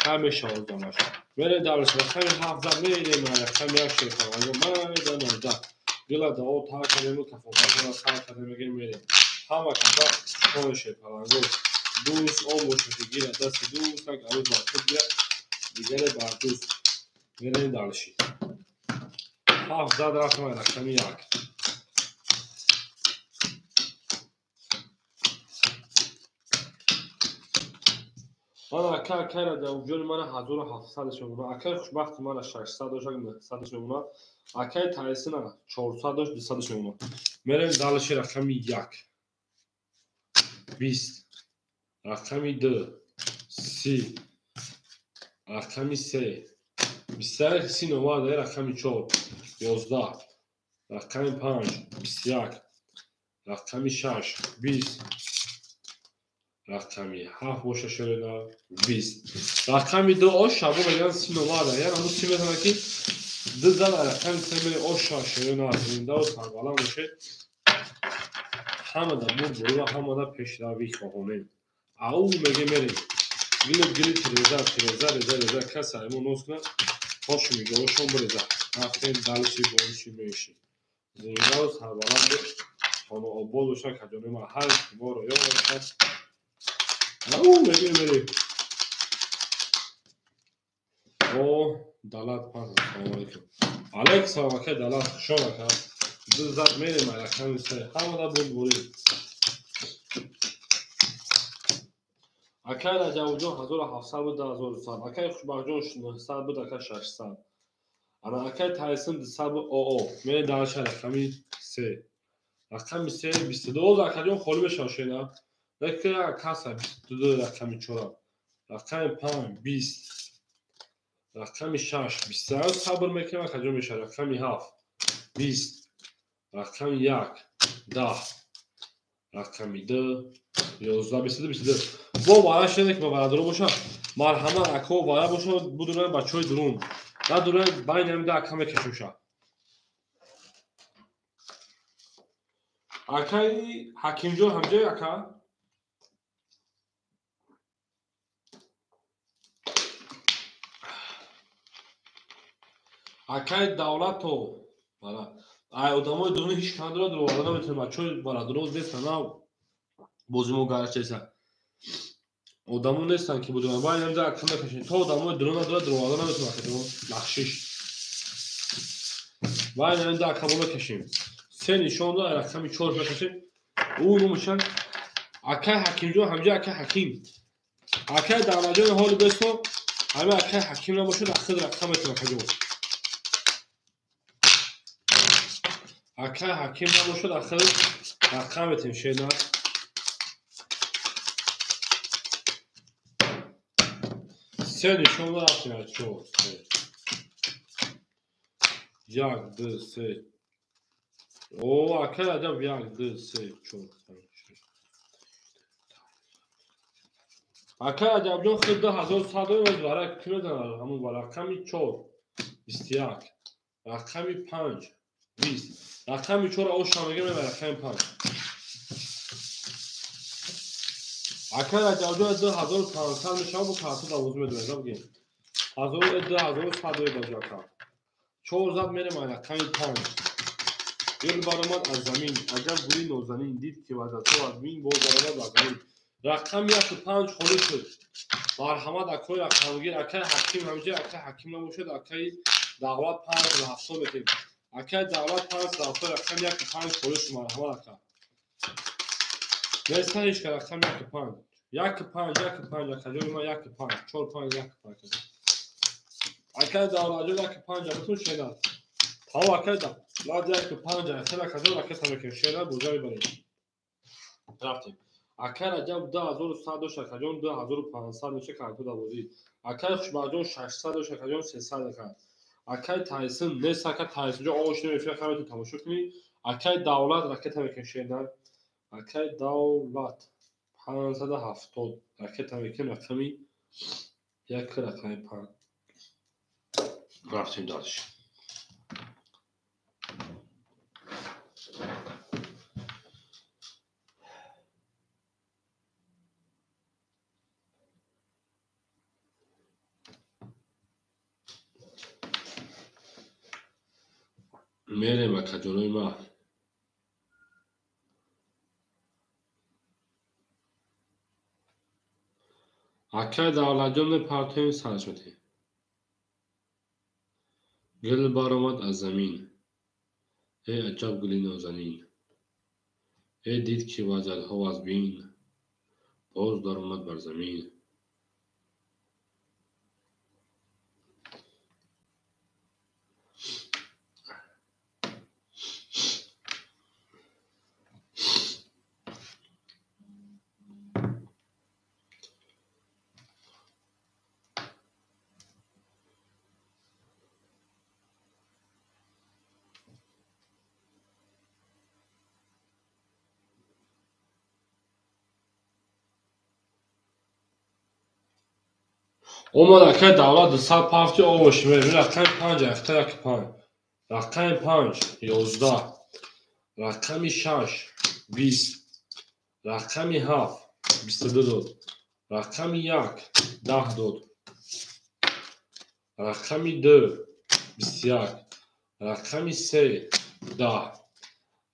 Кам мешавад одамаш. Мерем дальше. Рақами 7 зад мерем, рақами 1 шерфарғанҷон майда майда. Дила дао тар кардем, кафонкашона сар кардем, мегем мерем. Ҳама каса шони шерфарғанҷон. Дӯст он бошад ки гирад дасти дӯст, як арӯз бар худ гирад, дигаре бар дӯст. Мерем дальше. 7 зад рафтем рақами 1. Ман ака акай Раҷабҷони мана 1700 мемонад, акай Хушбахти мана 600 дошт, 900 мемонад, акай Тайсина 400 дошт, 200 мемонад. Мерем дальше рақами 1. 20. Рақами 2 30. Рақами 3 21 30 номад, рақами 4 11. Рақами 5 21. Рақами 6 20. Рақами 7 боша шерина 20. Рақами 2 ош шабо мегӯянд 30 номад, яъне ҳамун 30 метавонад ки 2 зад рақами 3 мере ош шерина зиндаву сарбаланд бошед. Ҳамада бурд ва ҳамада пешравӣ хоҳонем. Ау меге мерем. Гилу гили тиреза тиреза реза реза кас аймон ноз кунад, ҳошу мигаҳошон биреза. Рафтем дальше боиши меши. Зиндаву сарбаланд хонаобод бошад акаҷони ман. Ҳар ки моро ёд кард. Ау меге мерем. О Далат пас салом алейкум. Алейк салом акай Далат, хуш омад ака. Ду зад мерем рақами 3. Ҳамада бурд бурем. Акай Раҷабҷон 1700 буд, 2100. Акай Хушбахтҷон 900 буд, ака 600. Ана акай Тайсон 200 буд, ОО. Мерем дарша рақами 3. Рақами 3 22. Оз акаҷон холӣ мешавад шена. Лекин каса 22 рақами 4. Рақами 5 20. Рақами 6 21. Сабр мекунем акаҷон мешавад. Рақами 7 20. Рақами 1 10. Рақами 2 11 22 22. Бо вара шене ки ба бародаро бошад. Марҳамат ако вара бошад будуран бачаҳои дурун. Надуран байни ҳамида ака мекашем. Акаи Ҳакимҷон ҳамҷои ака? Акаи Давлато. Бара. Ай одамои дуруни ҳеч кас надорад, дурӯғ наметавонад. Бачаҳои бародаро нестанд, на бозимо гарчеса. Одамо нестанд ки будуран. Байни ҳамида ака мекашем. То одамои дурун надорад, дурӯғ наметавонад акаҷон. Бахшиш. Байни ҳамида ака бо мекашем. Се нишон дод, рақами 4 мекашем. Ӯ номашан акай Ҳакимҷон, ҳамҷои акай Ҳаким. Акай Давлатҷон ҳоли бесо, ҳамин акай Ҳаким набошад, ахир рақам метавонад акаҷон. Акай Ҳаким набошад, ахир рақам метавонем шена. Се нишон дод, рафтем аз 4, 3. 1, 2, 3. О, акай Раҷаб 1, 2, 3, 4, 5, 6. Акай Раҷабҷон худ 2100 дорад, вара ки мезанад ҳамон ва рақами 4 21, рақами 5 20. Рақами 4 оша мегирем ва рақами 5. Акай Раҷабҷон 2500 мешавад, бо карта давоз медорад, бигем. 2100 дорад баҷо ака. 4 зад мерем ай рақами 5. Гул баромад аз замин, аҷаб гули нозанин, дид ки вазато аз бин боз баромад бар замин. Рақами 1 5 холӣ шуд. Марҳамат акои рақамгир, акай Ҳаким ҳамҷои акай Ҳаким набошад, акаи Давлат 570 метем. Акаи Давлат 570 рақами 1 5 холӣ шуд, марҳамат ака. Неста ҳеч ка рақами 1 5. 1 5 1 5 акаҷони ман 1 5 4 5 1 5. Акаи Давлатҷон 1 5 бутун шена. Таво акаи Давлат 1 5 хела акаҷон ракета мекунем шена боза мебарем. Рафтем. Акай Раҷаб 2100 дошт, акаҷон 2500 меша карто давозӣ. Акай Хушбахтҷон 600 дошт, акаҷон 300 ака. Акай Тайсон нест, ака Тайсонҷон ош намефира, хаметон тамошо кунӣ. Акай Давлат ракета мекунем шена. Акай Давлат 570 ракета мекунем рақами 1 рақами 5. Рафтем дальше. Мерем акаҷонои ма. Акай Давлатҷон мепартоем сараш метем. Гул баромад аз замин. Эй аҷаб гули нозанин. Эй дид ки вазадҳо аз бин, боз даромад бар замин. Омад акай Давлат 200 пафти овош мерем. Рақами 5 ахта 1 5. Рақами 5 11. Рақами 6 20. Рақами 7 22 дод. Рақами 1 10 дод. Рақами 2 21. Рақами 3 10.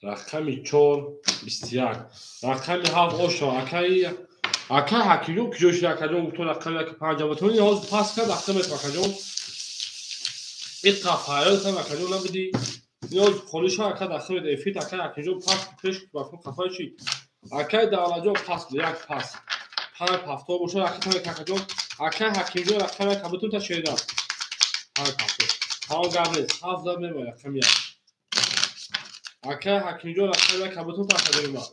Рақами 4 21. Рақами 7 ошо акай Акай Ҳакимҷон куҷо шуд акаҷон гуфто рақами 1 5 батони ҳозир пас кард ахта метавон акаҷон. Иққа фарёд кардам акаҷон набудӣ. Ниёз холӣ шуд ака дахта мет эфит акай Ҳакимҷон пас пеш бакун қафаи чӣ. Акай Давлатҷон пас як пас. 5 ҳафто бошад, ракета какаҷон. Акай Ҳакимҷон рақами як бутун та шеда. 5 ҳафто. Тамом гап нест. 7 зад мемояд рақами 1. Акай Ҳакимҷон рақами як бутун та акаҷони ман.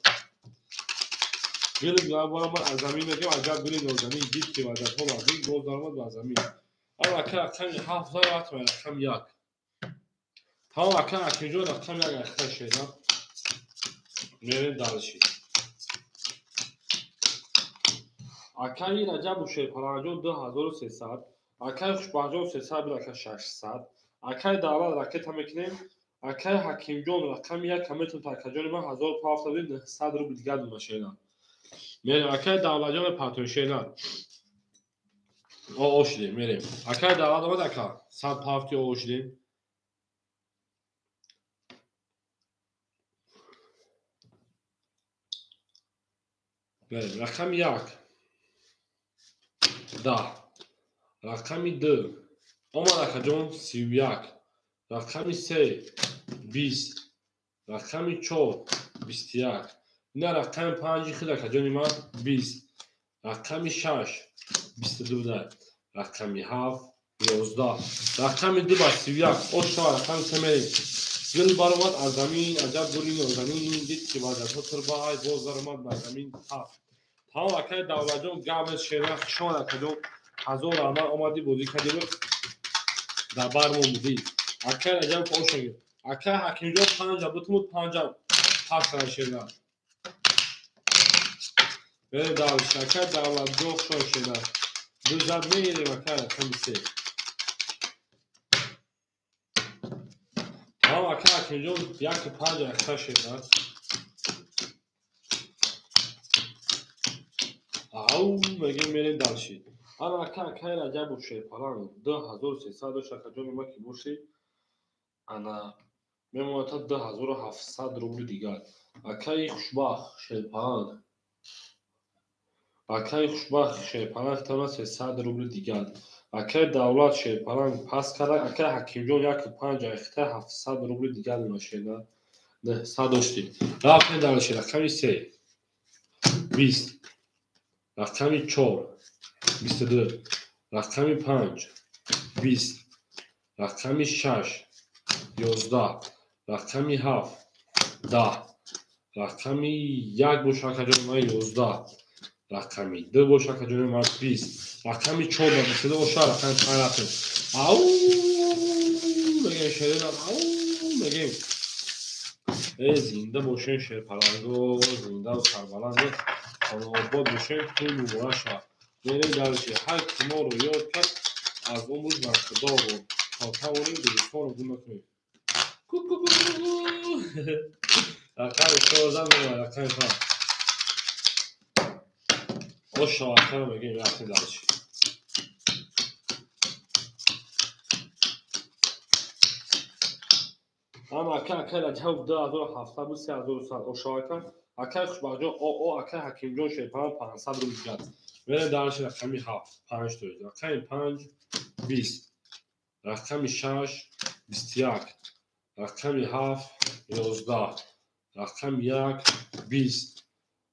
Гул баромад аз замин мегем, аҷаб гули нозанин, дид ки ваҷабҳо вазин, боз даромад ба замин. Ама акай рақами 7 зад рафтем рақами 1. Тамом акай Ҳакимҷон рақами 1 ахта шеда. Мерем дальше. Акаи Раҷабу Шерпаланҷон 2300, акаи Хушбахтҷон 300 буд, ака 600, акаи Давлат ракета мекунем, акаи Ҳакимҷон рақами 1 метон акаҷони ман 1700 рубл дигар дона шена. Мерем акаи Давлатҷон мепартоем шена. О шудем, мерем. Акаи Давлат омад ака, 100 пафти о шудем. Мерем, рақами 1. 10. Рақами 2. Омад акаҷон 31. Рақами 3 20. Рақами 4 21. Ина рақами 5 худ акаҷони ман 20. Рақами 6 22 буда. Рақами 7 11. Рақами 2 ба 31. Ошава рақами 3 мерем. Гул баромад аз замин, аҷаб гули нозанин, дид ки ваҷабҳо турбай, боз даромад ба замин 7. Тамом акаи Давлатҷон гап нест шена, хушомад акаҷон. 1000 раҳмат омадӣ бозӣ кардӣ, дар бармон будӣ. Акаи Раҷаб ошагир. Акаи Ҳакимҷон 5 бутумуд 5 пас кара шена. Берем дальше. Акаи Давлатҷон хушомад шена. 2 зад мегирем акаи рақами 3. Тамом акаи Ҳакимҷон 1 5 ахта шена. Ау мегем мерем дальше. Ана ака акаи Раҷабу Шерпаланг 2300 дошт акаҷони ма ки бошед, ана мемонад та 2700 рубли дигар. Акаи Хушбахт Шерпаланг, акаи Хушбахт Шерпаланг тавона 300 рубли дигар. Акаи Давлат Шерпаланг пас карда, акаи Ҳакимҷон 1 5 ахта 700 рубли дигар мешена. 900 доштем. Рафтем дальше. Рақами 3 20. Рақами 4 22. Рақами 5 20. Рақами 6 11. Рақами 7 10. Рақами 1 боша акаҷони ман 11. Рақами 2 боша акаҷони ман 20. Рақами 4 ба 22 боша, рақами 5 рафтем. Ау мегем шеринам, ау мегем. Э зинда бошем шерпаланго, зинда ва сарбаланд. Обод бошем, тӯй муборак шавад. Мерем дальше. Ҳар ки моро ёд кард, аз он рӯз бар Худо буд. То тавонем дӯстонро гум накунем. Ку-ку-ку-ку. Рақами 4 мемонад, рақами 5. Ошо акаро мегем, рафтем дальше. Ама ака акаи Раҷаб 2700 буд, 3100. Ошо ака. Акаи Хушбахтҷон о акаи Ҳакимҷон Шерпаланг 500 рубл дигар. Мерем дальше рақами 7 5 тоиз. Рақами 5 20. Рақами 6 21. Рақами 7 11. Рақами 1 20.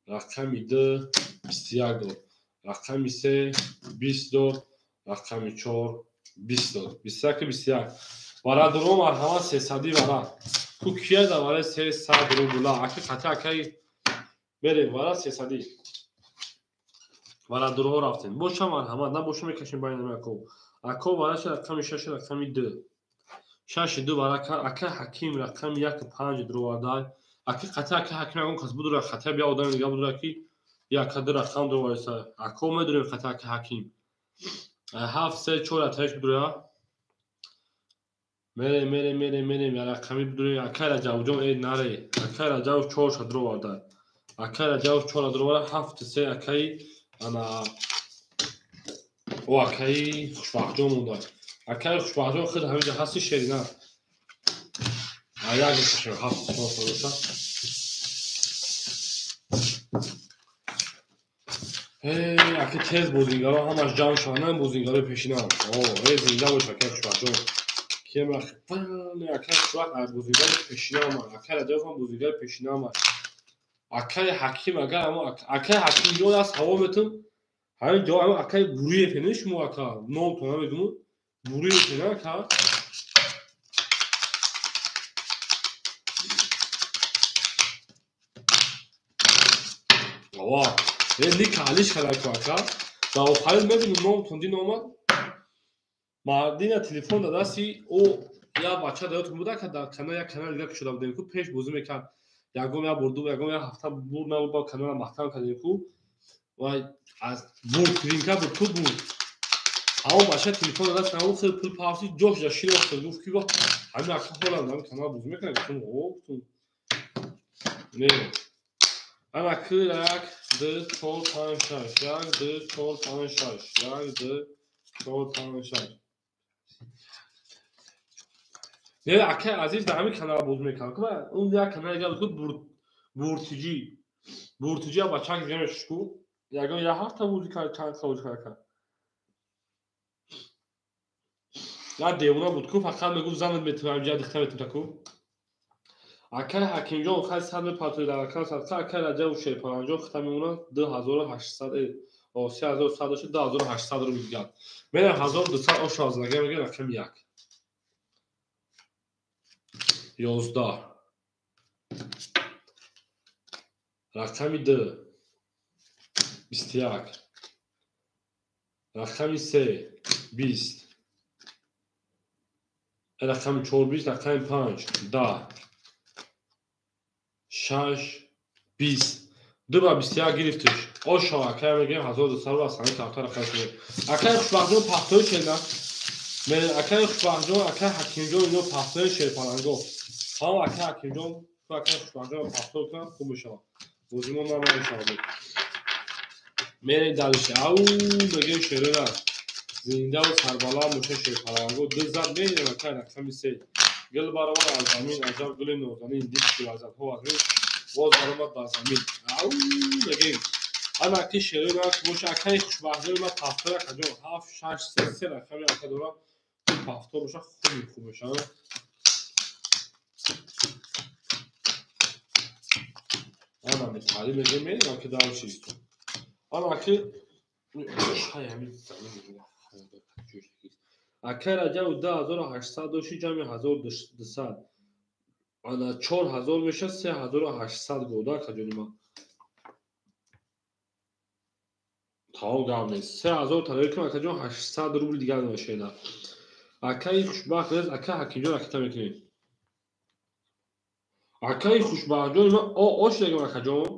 Рақами 2 21 дод. Рақами 3 20 дод. Рақами 4 20 дод. 21 21. Бародарон марҳамат 300 вара. Ку кия да вара 300 рубла. Аки қати акаи мерем вара 300. Бародарон рафтем. Боша марҳамат, набоша мекашем байни ако. Ако вараша рақами 6 рақами 2. 6 2 вара ака Ҳаким рақами 1 5 дуроварда. Аки қати ака Ҳаким ягон кас будура хата бия одами дига будура ки як ду рақам дуварса. Ако медурем қати ака Ҳаким. 7 3 4 аташ будура. Мерем мерем мерем мерем я рақами будура ака Раҷабҷон э наре. Ака Раҷаб 4 ша дуроварда. Ака Раҷаб 4 дуроварда 7 3 акаи ана о акаи Хушбахтҷон монда. Акаи Хушбахтҷон худ ҳаминҷа ҳасти шерина. Як мекашем 7 4 боша. Аки тез бозингаро ҳамаш ҷамъ шаванд, бозингарои пешинам. О, э зинда бош акаи Хушбахтҷон. Кем акаи Хушбахт бозингари пешинам, акаи Раҷаб ҳам бозингари пешинам. Акаи Ҳаким агар акаи Ҳакимҷон аст ҳаво метум. Ҳамин ҷо акай Буриев не шумо ака номтон намедуму Буриев не ака. Ава, ника алиш кардаку ака. Дар охарин мебинем номтон дин омад. Мардина телефон дадасти о як бача даётон буда ака дар канал як канал дига кушода будем ку пеш бозӣ мекард. Ягон як бурду, ягон як ҳафта бур набуд, ба канала маҳкам кардем ку. Ва аз бурд клинка буд ку бурд. Ҳамон бача телефон дадаст ҳамон хеле пул пафти ҷош да шинохт гуфт ки ҳамин ака ҳолам дар канал бозӣ мекунад. Гуфтам о гуфтам не. Ана ки 1 2 4 5 6 1 2 4 5 6 1 2 4 5 6. Не акай Азиз дар ҳамин канал бозӣ мекард. Он як канал дига буд ку Буртиҷӣ. Буртиҷӣ як бачак дига мешуд ку. Ягон як ҳафта бозӣ кард, чанд қадр бозӣ кард. Як девона буд ку, фақат мегуфт занат метавонам ҷа дихта метавонам ку. Акай Ҳакимҷон хай сад мепартоид дар акан садқа, акай Раҷабу Шерпаланҷон хита мемонад 2800 3100 дошт 2800 рубл дигар. Мерам 1200 ошу аз нага мегирам рақами 1. 11 рақами 2 21 рақами 3 20 рақами 4 20 рақами 5 10 6 20 2 ба 21 гирифтиш. Ошо акай мегӯем 1200 рубл аз ҳамин тарафта рақам шуд. Акай Хушбахтҷон пахтои шерна. Акай Хушбахтҷон, акай Ҳакимҷон ино пахтои шерпаланго. Ҳам акай Ҳакимҷон, акай Хушбахтҷон пахто кунанд хуб мешавад. Бозимо нормал мешавад. Мерем дальше. Ау мегӯем шерона. Зиндаву сарбаланд боша шерпаланго. Ду зад мерем акай рақами 3. Гул баромад аз замин, аҷаб гули нозанин, дид ки лаззатҳо аз рӯй боз баромад бар замин. Ау мегӯем. Ана ки шерона боша акай Хушбахтҷон ма пахтои акаҷон 7 6 3 3 рақами ака дорам. Пахто боша хуби хуб мешавад. Ана металли мегӯем мерем ки дар чиз. Ана ки акай Раҷабу 2800 дошти ҷамъи 1200. Ана 4000 мешавад 3800 года акаҷони ман. Тамом гап нест. 3000 талаб кунам акаҷон 800 рубл дигар мешавад. Акаи Хушбахт нест, акай Ҳакимҷон ракета мекунем. Акаи Хушбахтҷон ман ош дегам акаҷон.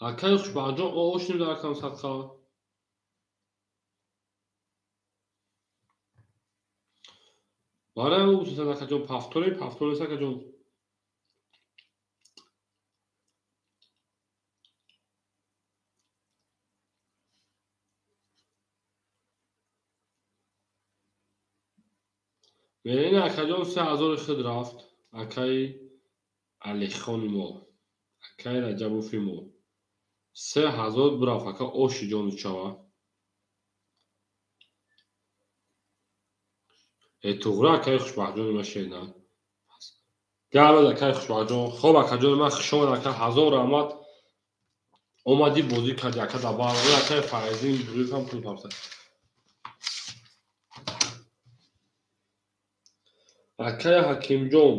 Акаи Хушбахтҷон ош нем дар акам садқа. Барои гуфтан акаҷон пафтори, пафтор нест акаҷон. Мерена акаҷон 3000 худ рафт. Акаи Алихони мо, акаи Раҷабофи мо. 3000 бирафт ака оши ҷону чава. Туғра акаи Хушбахтҷони ма шена. Гап акаи Хушбахтҷон. Хоб акаҷони ман хуш омад ака 1000 раҳмат. Омадӣ бозӣ кардӣ ака дар барнома акаи Файзин Буриев ҳам пул папса. Акаи Ҳакимҷон.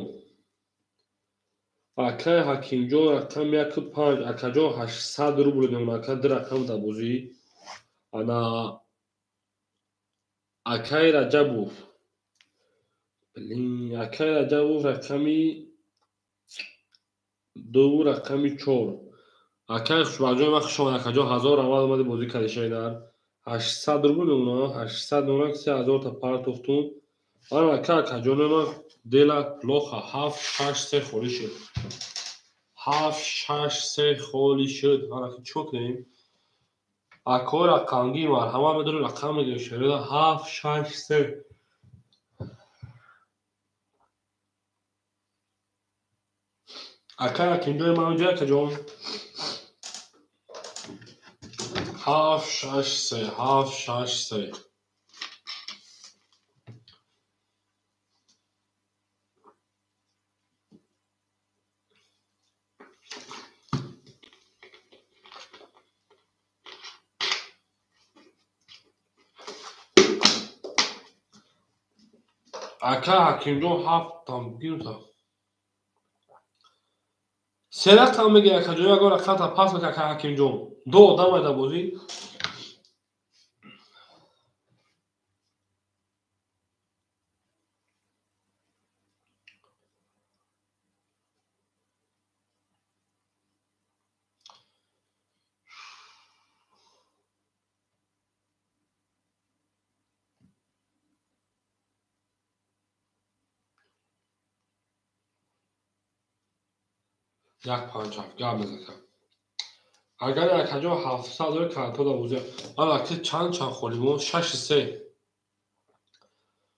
Акаи Ҳакимҷон рақами 1 5 акаҷон 800 рубл мемонад ака ду рақам дар бозӣ. Ана акаи Раҷабов. Блин, акаи Раҷабов рақами 2 рақами 4. Акаи Хушбахтҷон ман хуш омад акаҷон 1000 раҳмат омадӣ бозӣ кардӣ шайдар. 800 рубл мемонад, 800 мемонад 3000 та партофтун. Ана ака акаҷони ман дела плоха 7 6 3 холӣ шуд. 7 6 3 холӣ шуд. Ана ки чӣ кунем? Акои рақамгӣ марҳамат медорем рақам мегирем шерода 7 6 3. Акаи Ҳакимҷони ман ҷо акаҷон. 7 6 3 7 6 3. Ака Ҳакимҷон ҳафт там гирифта. Се рақам мегирад акаҷон, ягон рақамта пас мекунад ака Ҳакимҷон. Ду одам айда бозӣ. Як панҷ ҳафт гап мезакам. Агар акаҷон 700 дори картода бозӣ. Ана ки чанд чанд холӣ мо 6-3.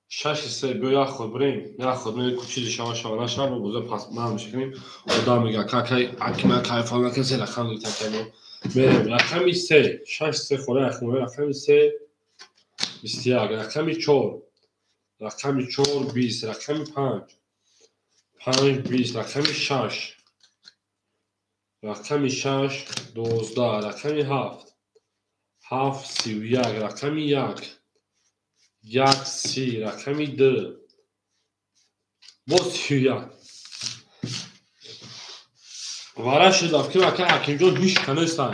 6-3 биё як ход бирем. Як ход ме кучизи шава шава наша мо бозӣ пас ман мешикнем. Одам мега какай акима кайфа накун се рақам гирифта кано. Мерем рақами 3 6-3 холӣ рақами рақами 3 21 рақами 4 рақами 4 20 рақами 5 5 20 рақами 6 рақами 6 12 рақами 7 7 31 рақами 1 1 30 рақами 2 боз 31 вара шуд ки ака Ҳакимҷон ҳеҷ канестан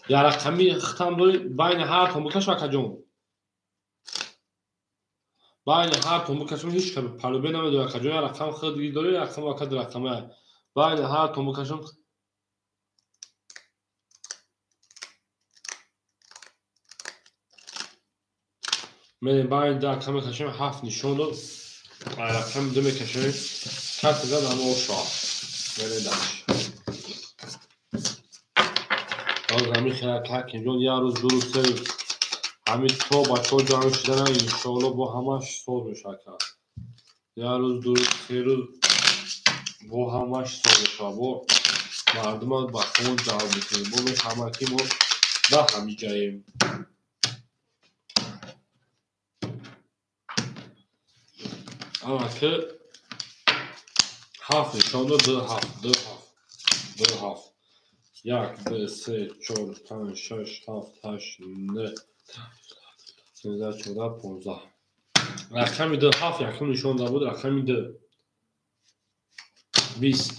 я рақами хитам дори байни ҳар том бикаш акаҷон байни ҳар том бикашам ҳеҷ палубе намедори акаҷон я рақам худ дори рақам ака рақама байни ҳар том бикашам мерем байни ду рақам мекашем ҳафт нишон дод рақами ду мекашем касе зад ама ошо мерем дальше боз ҳамин хел Ҳакимҷон як рӯз ду рӯз се рӯз ҳамин то бачаҳо ҷамъ шудана иншоалло бо ҳамаш соз мешавад як рӯз ду рӯз се рӯз бо ҳамаш соз мешавад бо мардума ба хон ҷалб мекунем бо мефаҳмад ки мо да ҳамин ҷаем ана ки ҳафт нишон дод ду ҳафт ду ҳафт ду ҳафт як ду се чор панҷ шаш ҳафт ҳашт нӯҳ 13 14 15 рақами ду ҳафт якум нишон дод буд рақами ду 20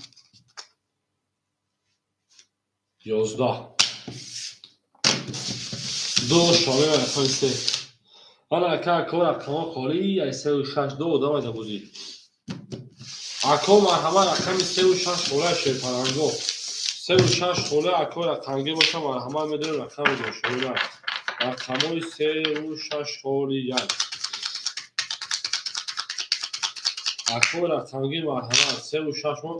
11 ду шомил рақами се ана ака ако рақамҳо холӣ ай сеу шаш ду одам айда бозӣ ако марҳамат рақами сеу шаш холия шерпаранго сеу шаш холия ако рақамгир боша марҳамат медорем рақами дошоила рақамҳои сеу шаш холи як ако рақамгир марҳамат сеу шаш мо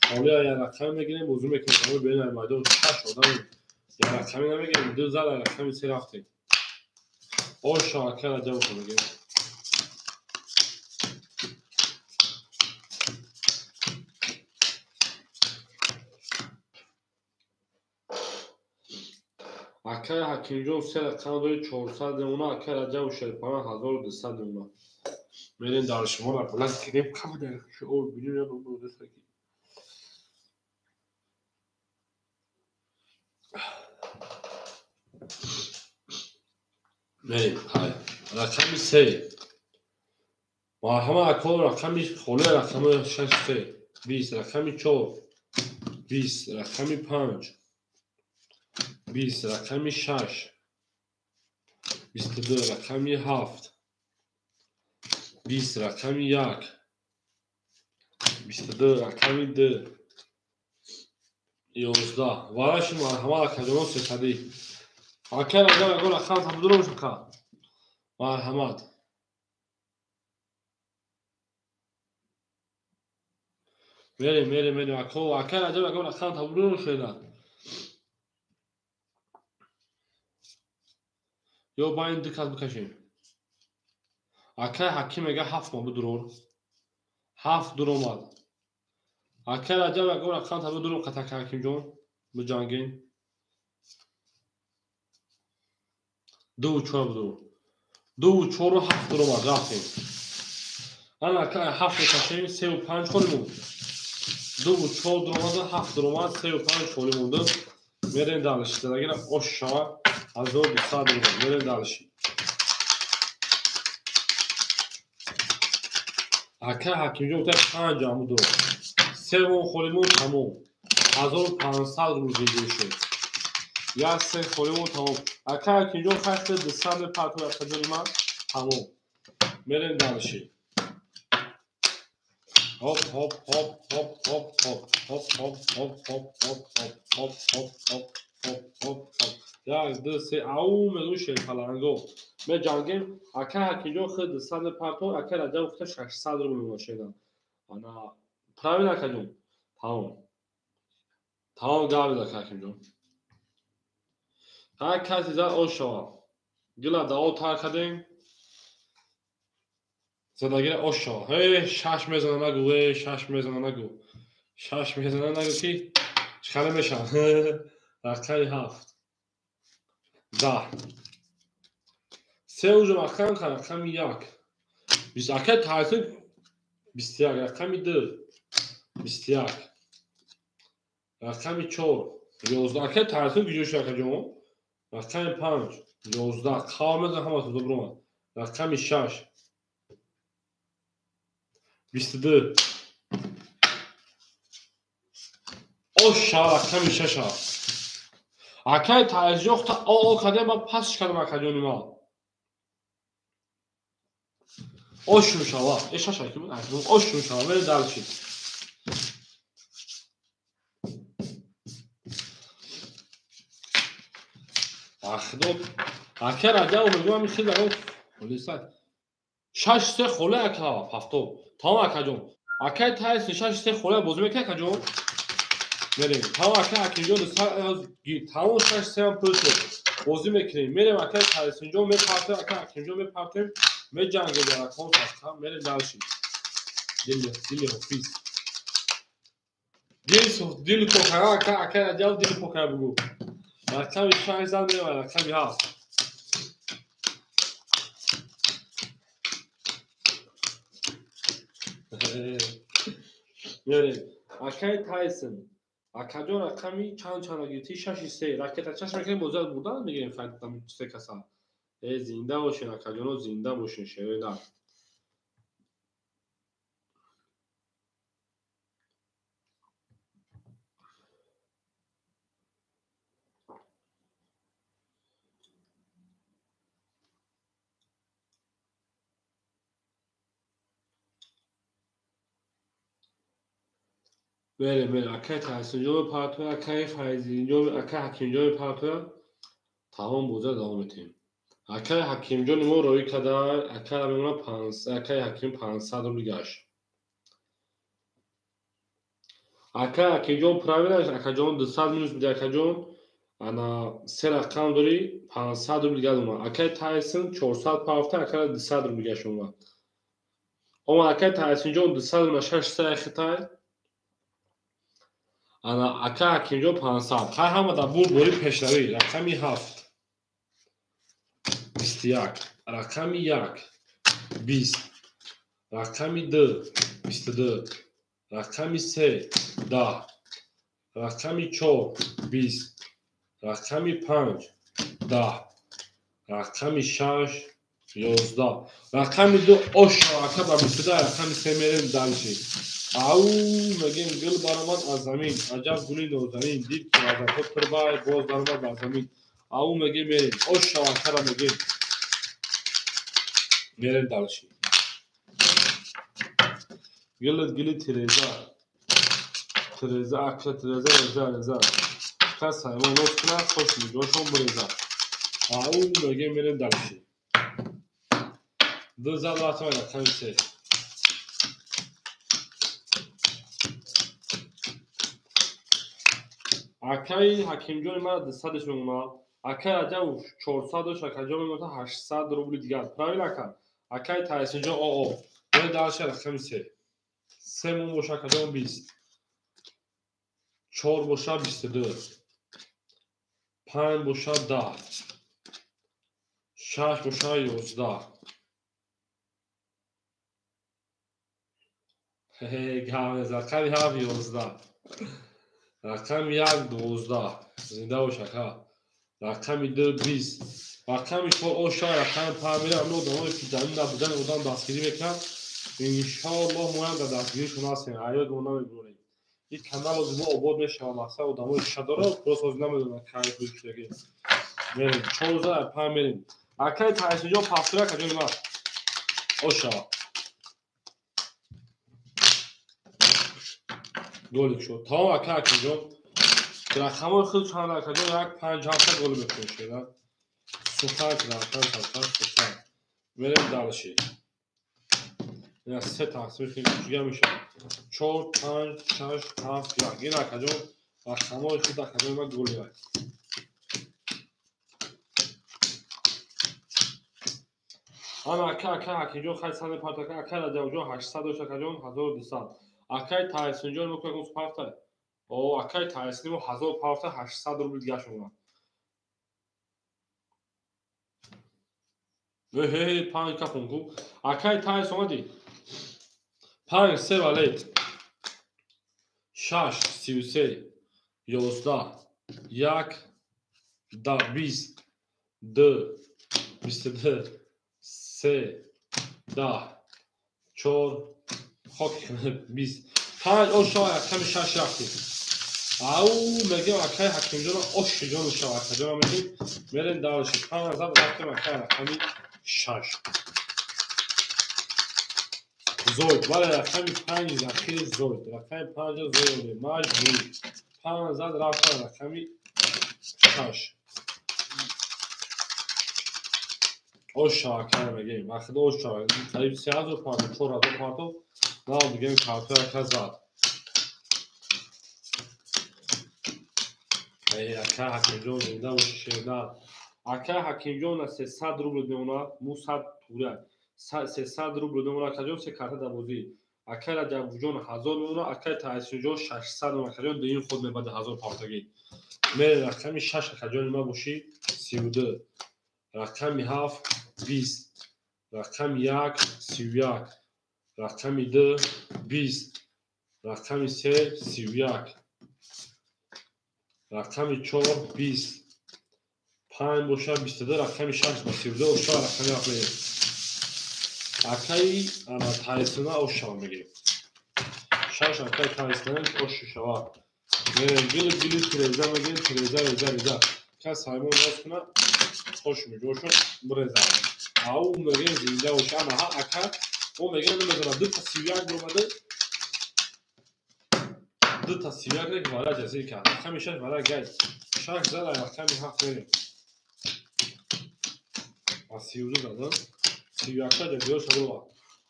холия як рақами мегирем бозӣ мекунем бенаи майдон шаш одам як рақами намегирем ду зад рақами се рафтем Ошо ака Раҷабов мегирем. Акаи Ҳакимҷон се рақам дори 400 демона, акаи Раҷабов Шерпаран 1200 демона. Мерем дар шуморо баланд кунем, қадар шуор бинем я бо ки. Мерем, ҳай. Рақами се. Марҳамат ако рақами холия рақами 6 3 20 рақами 4 20 рақами 5 20 рақами 6 22 рақами 7 20 рақами 1 22 рақами 2 11 вараши марҳамат акаҷонон сесадӣ ака Раҷаб ягон рақам табдуром шака марҳамат мерем мерем мерем ако ака Раҷаб ягон рақам табдуром шуда ё байни ду кас бикашем акаи Ҳаким мега ҳафт ма бидурор ҳафт дур омад акаи Раҷаб ягон рақам табдуром қатака Ҳакимҷон биҷанген дуву чор бидур дуву чору ҳафт дур омад рафтем ана акаи ҳафт мекашем сеу панҷ холӣ монд дуву чор дур омаду ҳафт дур омад сеу панҷ холӣ монду мерем дальше задагира ош шава 1200 дур омад мерем дальше Ака Ҳакимҷон гуфта 5 амудо. Се вон холимон тамом. 1500 рубл видео шуд. Як се холимон тамом. Ака Ҳакимҷон хахте 200 мепартояд акаҷони ман тамом. Мерем дальше. Хоп хоп хоп хоп хоп хоп хоп хоп хоп хоп хоп хоп хоп хоп хоп хоп хоп хоп. 1 2 3 ау мегӯ шерпаланго. Меҷангем. Ака Ҳакимҷон худ 200 мепартояд, ака Раҷаб гуфта 600 рубл мебошедам. Ана правильно акаҷон? Тамом. Тамом гап ака Ҳакимҷон. Ҳар касе зад ош шавад. Гила дао тар кардем. Задагира ош шавад. Эй, шаш мезана нагӯ, эй, шаш мезана нагӯ. Шаш мезана нагӯ ки чӣ хеле мешавад. Рақами 7. 10. Се уже рақам кар, рақами 1. Бист ака таърих 21, рақами 2. 21. Рақами 4. 11. Ака таърих куҷо шуд акаҷон? Рақами 5. 11. Қавр мезанам ҳамаро добро. Рақами 6. 22. Ош шава рақами 6 аст. Акай таърихҷон хута о кардем, ба пасш кардам акаҷони ман. Ош шава. Э шаш аки буд? Ош шава. Мерем дальше. Ахдо ака Раҷаб мегӯям хеле холиса. 6 3 холе ака ҳафто. Тамом акаҷон. Акай таърих 6 3 холе бозӣ мекунад акаҷон? Мерем. Тамом ака Ҳакимҷон тамом 6 3 ҳам пул шуд. Бозӣ мекунем. Мерем акай Таърихҷон мепартем, ака Ҳакимҷон мепартем, меҷангем дар акон сасқа, мерем дальше. Дили дили ҳофиз. Дил дил покара ака ака Раҷаб дил покара бугӯ. Рақами 6 зад мерем рақами 7. Мерем. Акай Тайсон. Акаҷон рақами чанд чанд гирифтӣ? 6 3. Ракета чашм мекунем бозият бурдан мегирем файтам се каса. Э зинда бошен акаҷоно, зинда бошен шерои нар. Мерем, мерем. Акай Таҳсинҷон мепартояд, акай Файзинҷон, акай Ҳакимҷон мепартояд. Тамом бозият давом метиҳем. Акай Ҳакимҷони мо роӣ карда, акай мемонад 500, акай Ҳаким 500 рубл гашт. Акай Ҳакимҷон правильно, акаҷон 200 минус биди акаҷон. Ана се рақам дорӣ, 500 рубл гашт омад. Акай Тайсон 400 пафта, акай 200 рубл гашт омад. Омад акай Таҳсинҷон 200 рубл 600 хитай. Ана ака Ҳакимҷон 500. Хай ҳама дар бур бори пешравӣ. Рақами 7. 21. Рақами 1. 20. Рақами 2. 22. Рақами 3. 10. Рақами 4. 20. Рақами 5. 10. Рақами 6. 11. Рақами 2 ош ака ба 22 рақами 3 мерем дальше. Ау мегем гул баромад аз замин, аҷаб гули нозанин, дид ки вазатҳо пурбай боз даромад бар замин. Ау мегем мерем, ош шавакара мегем. Мерем дальше. Гулат гули Тереза. Тереза ака Тереза реза реза. Кас ҳайвон нос кунад, хош нигоҳшон буреза. Ау мегем мерем дальше. Ду зад рафтам рақами 3. Акаи Ҳакимҷони ман 200-ш мемонад. Акаи Раҷаб 400-ш, акаҷон мемонад 800 рубли дигар. Правильно ака? Акаи Таҳсинҷон оо. Мерем дальше рақами 3. 3 мон боша акаҷон 20. 4 боша 22. 5 боша 10. 6 боша 11. Гап рақами 7 11. Рақами 1 12. Зинда бош ака. Рақами 2 20. Рақами 4 оша, рақами 5 мерам. Одамое ки замин набудани одам дастгирӣ мекунад. Иншоаллоҳ моям дар дастгиришон ҳастем, ҳаёт мо намебурем. Ин канал ози мо обод мешавад, мақсад одамои шадора просто ози намедонанд кай шудаги. Мерем 4 5 мерем. Акай Таҳсинҷон пафтура каҷои ман ошава. Голик шуд. Тамом ака акаҷон. Рақамҳои худ чанд акаҷон 1 5 7 гол мекунед. Сухан рақам сухан сухан. Мерем дальше. Ина се тақсим хеле мешавад. 4 5 6 7 1. Ин акаҷон рақамҳои худ акаҷон ман гол мекунад. Ана ака ака Ҳакимҷон хай сад партака, ака Раҷабҷон 800 дошт акаҷон 1200. Акай Таҳсинҷон мо кунем парта. О, акай Таҳсин мо 1000 парта 800 рубл дигар шуд. Ҳе 5 капон ку. Акай Таҳс омадӣ. 5 3 валет. 6 33 11 1 20 2 22 3 10 4 хок 20 5 ош шава ками 6 рафтем. Ау мегем акай Ҳакимҷон ош ҷон шава акаҷон мегем мерем дальше. 5 зад рафтем акай рақами 6. Зоид бале рақами 5 захири зоид. Рақами 5 зоид маҷмӯъ 5 зад рафтем рақами 6. Ош шава акай мегем. Вақт ош шава қариб 3000 партов 4000 партов на мегем карта ака зад. Эй ака Ҳакимҷон зинда боши шерда. Ака Ҳакимҷон 300 рубл мемонад, му 100 тура. 300 рубл мемонад акаҷон се карта дар бозӣ. Ака Раҷабҷон 1000 мемонад, акай Таҳсинҷон 600 мемонад. Акаҷон дуюм худ мебади 1000 партагӣ. Мере рақами 6 акаҷони ма боши 32. Рақами 7 20. Рақами 1 31. Рақами 2 20. Рақами 3 31. Рақами 4 20. 5 боша 22, рақами 6 22, оша рақами 7 мегирем. Акаи ана Таҳсина ошава мегирем. 6 акаи Таҳсина ош шава. Мерем гили гили тиреза мегирем, тиреза реза реза. Кас ҳаймон рост кунад, хош меҷошо биреза. Ау мегирем зинда боша. Ана ҳа ака мо мегирем намедонам 2 та 31 баромада. 2 та 31 рек вара ҷазир кард. Рақами 6 вара гай. 6 зад рақами 7 мерем. Аз 32 зад. 31 та ҷазир шуд.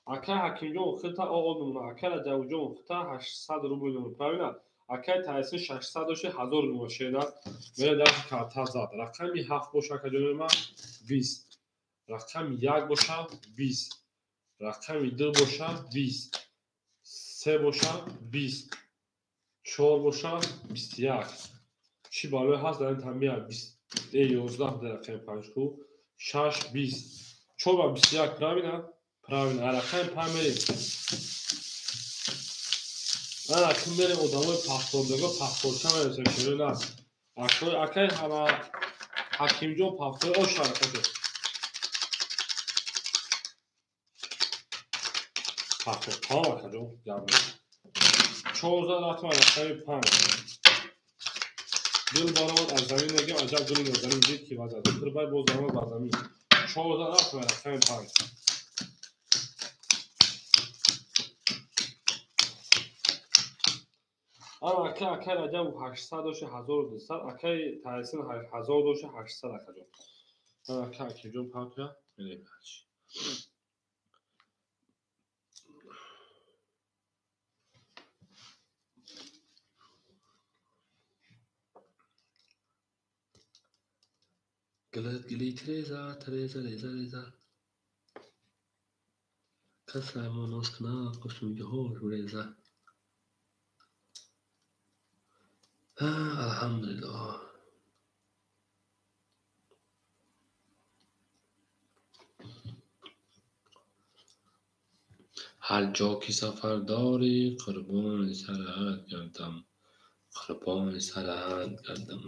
Акай Ҳакимҷон хита оғоз мемонад. Акай Раҷабҷон хита 800 рубл мемонад. Правильно? Акай Таҳсин 600 дошт 1000 мемонад шеда. Мере дар карта зад. Рақами 7 боша акаҷони ман 20. Рақами 1 боша 20. Рақами 2 боша 20. 3 боша 20. 4 боша 21. Чӣ балое ҳаст дар ин тамия 20 11 дар рақами 5 ку 6 20. 4 ба 21 правильно? Правильно. Рақами 5 мерем. Ана ким мерем одамои пафтордего пафторча мересем шеро на. Акай ҳама Ҳакимҷон пафтор ош ҳаракат. Пафтор тамом акаҷон гап. 14 рафтем рақами 5. Дил баромад аз замин мегем аҷаб гули нозанин дид ки вазад. Тирбай боз баромад бар замин. 14 рафтем рақами 5. Ана ака акай Раҷаб 800 дошт 1200, акай Таҳсин 1000 дошт 800 акаҷон. Ана ака Ҳакимҷон партия мерем. Гилит гили тиреза тиреза реза реза. Кас ҳаймон ноз кунад хушмигаҳош реза. Алҳамдулиллоҳ. Ҳар ҷо ки сафар дорӣ қурбони сарат гардам, қурбони сарат гардам.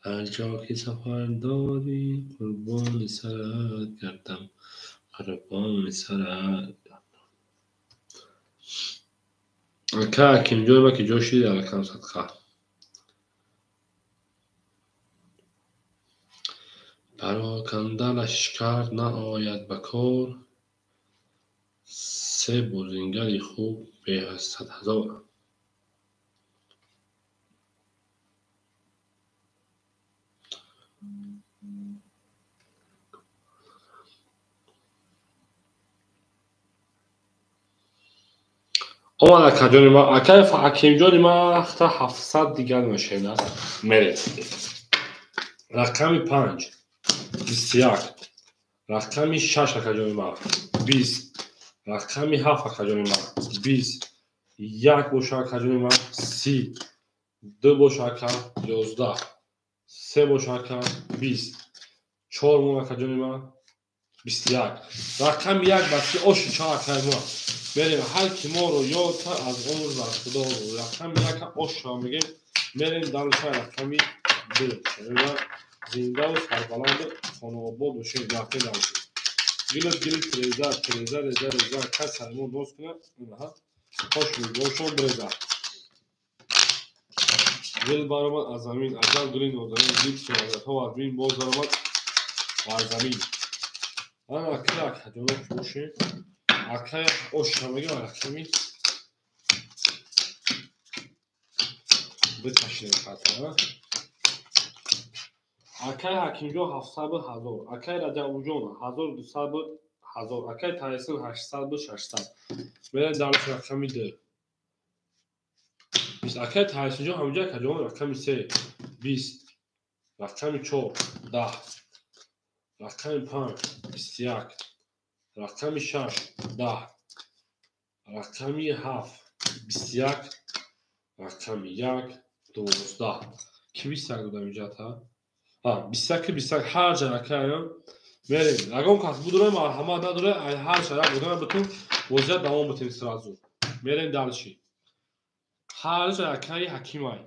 Ҳар ҷо ки сафар дорӣ қурбони сарат гардам, Қурбони сарат. Ака Ҳакимҷон ма ки ҷо шиди алакам садқа. Пароканда лашкар наояд ба кор, се бозингари хуб беҳ аз 100 000. Омад акаҷони ма, акаи Ҳакимҷони ма ахта 700 дигар мешена. Мерем. Рақами 5 21, рақами 6 акаҷони ма 20, рақами 7 акаҷони ма 20, 1 боша акаҷони ма 30, 2 боша ака 11, 3 боша ака 20, 4 мон акаҷони ма 21. Рақами 1 ба си оши ча акаи ма. Мерем, ҳар ки моро ёд кард, аз умр бархудор. Рақами 1 ош мегем, мерем дальше рақами 2. Зиндаву сарбаланду хонаобод бошед. Рафтем дальше. Гилит гилит реза, реза реза реза, кас сармо доз кунад, инаҳа хош мебошон бреза. Гил баромад аз замин, аҷаб гули нозанин, дид суратҳо аз бин боз баромад бар замин. Ана ака акаҷонок бошем. Акай оша мегем рақами бикашем хата. Акай Ҳакимҷон 700 буд 1000, акай Раҷабуҷон 1200 буд 1000, акай Таҳсин 800 буд 600. Мерем дальше рақами 2. 20. Акай Таҳсинҷон ҳаминҷо акаҷон рақами 3 20, рақами 4 10, рақами 5 21, рақами 6 10, рақами 7 21, рақами 1 12. Ки 21 додам инҷа та? 21 21 ҳар ҷа акаям. Мерем. Ягон кас будуре марҳамат, надоре ҳар ҷа як одаме битун бозия давом битем сразу. Мерем дальше. Ҳар ҷа акаи Ҳакимай.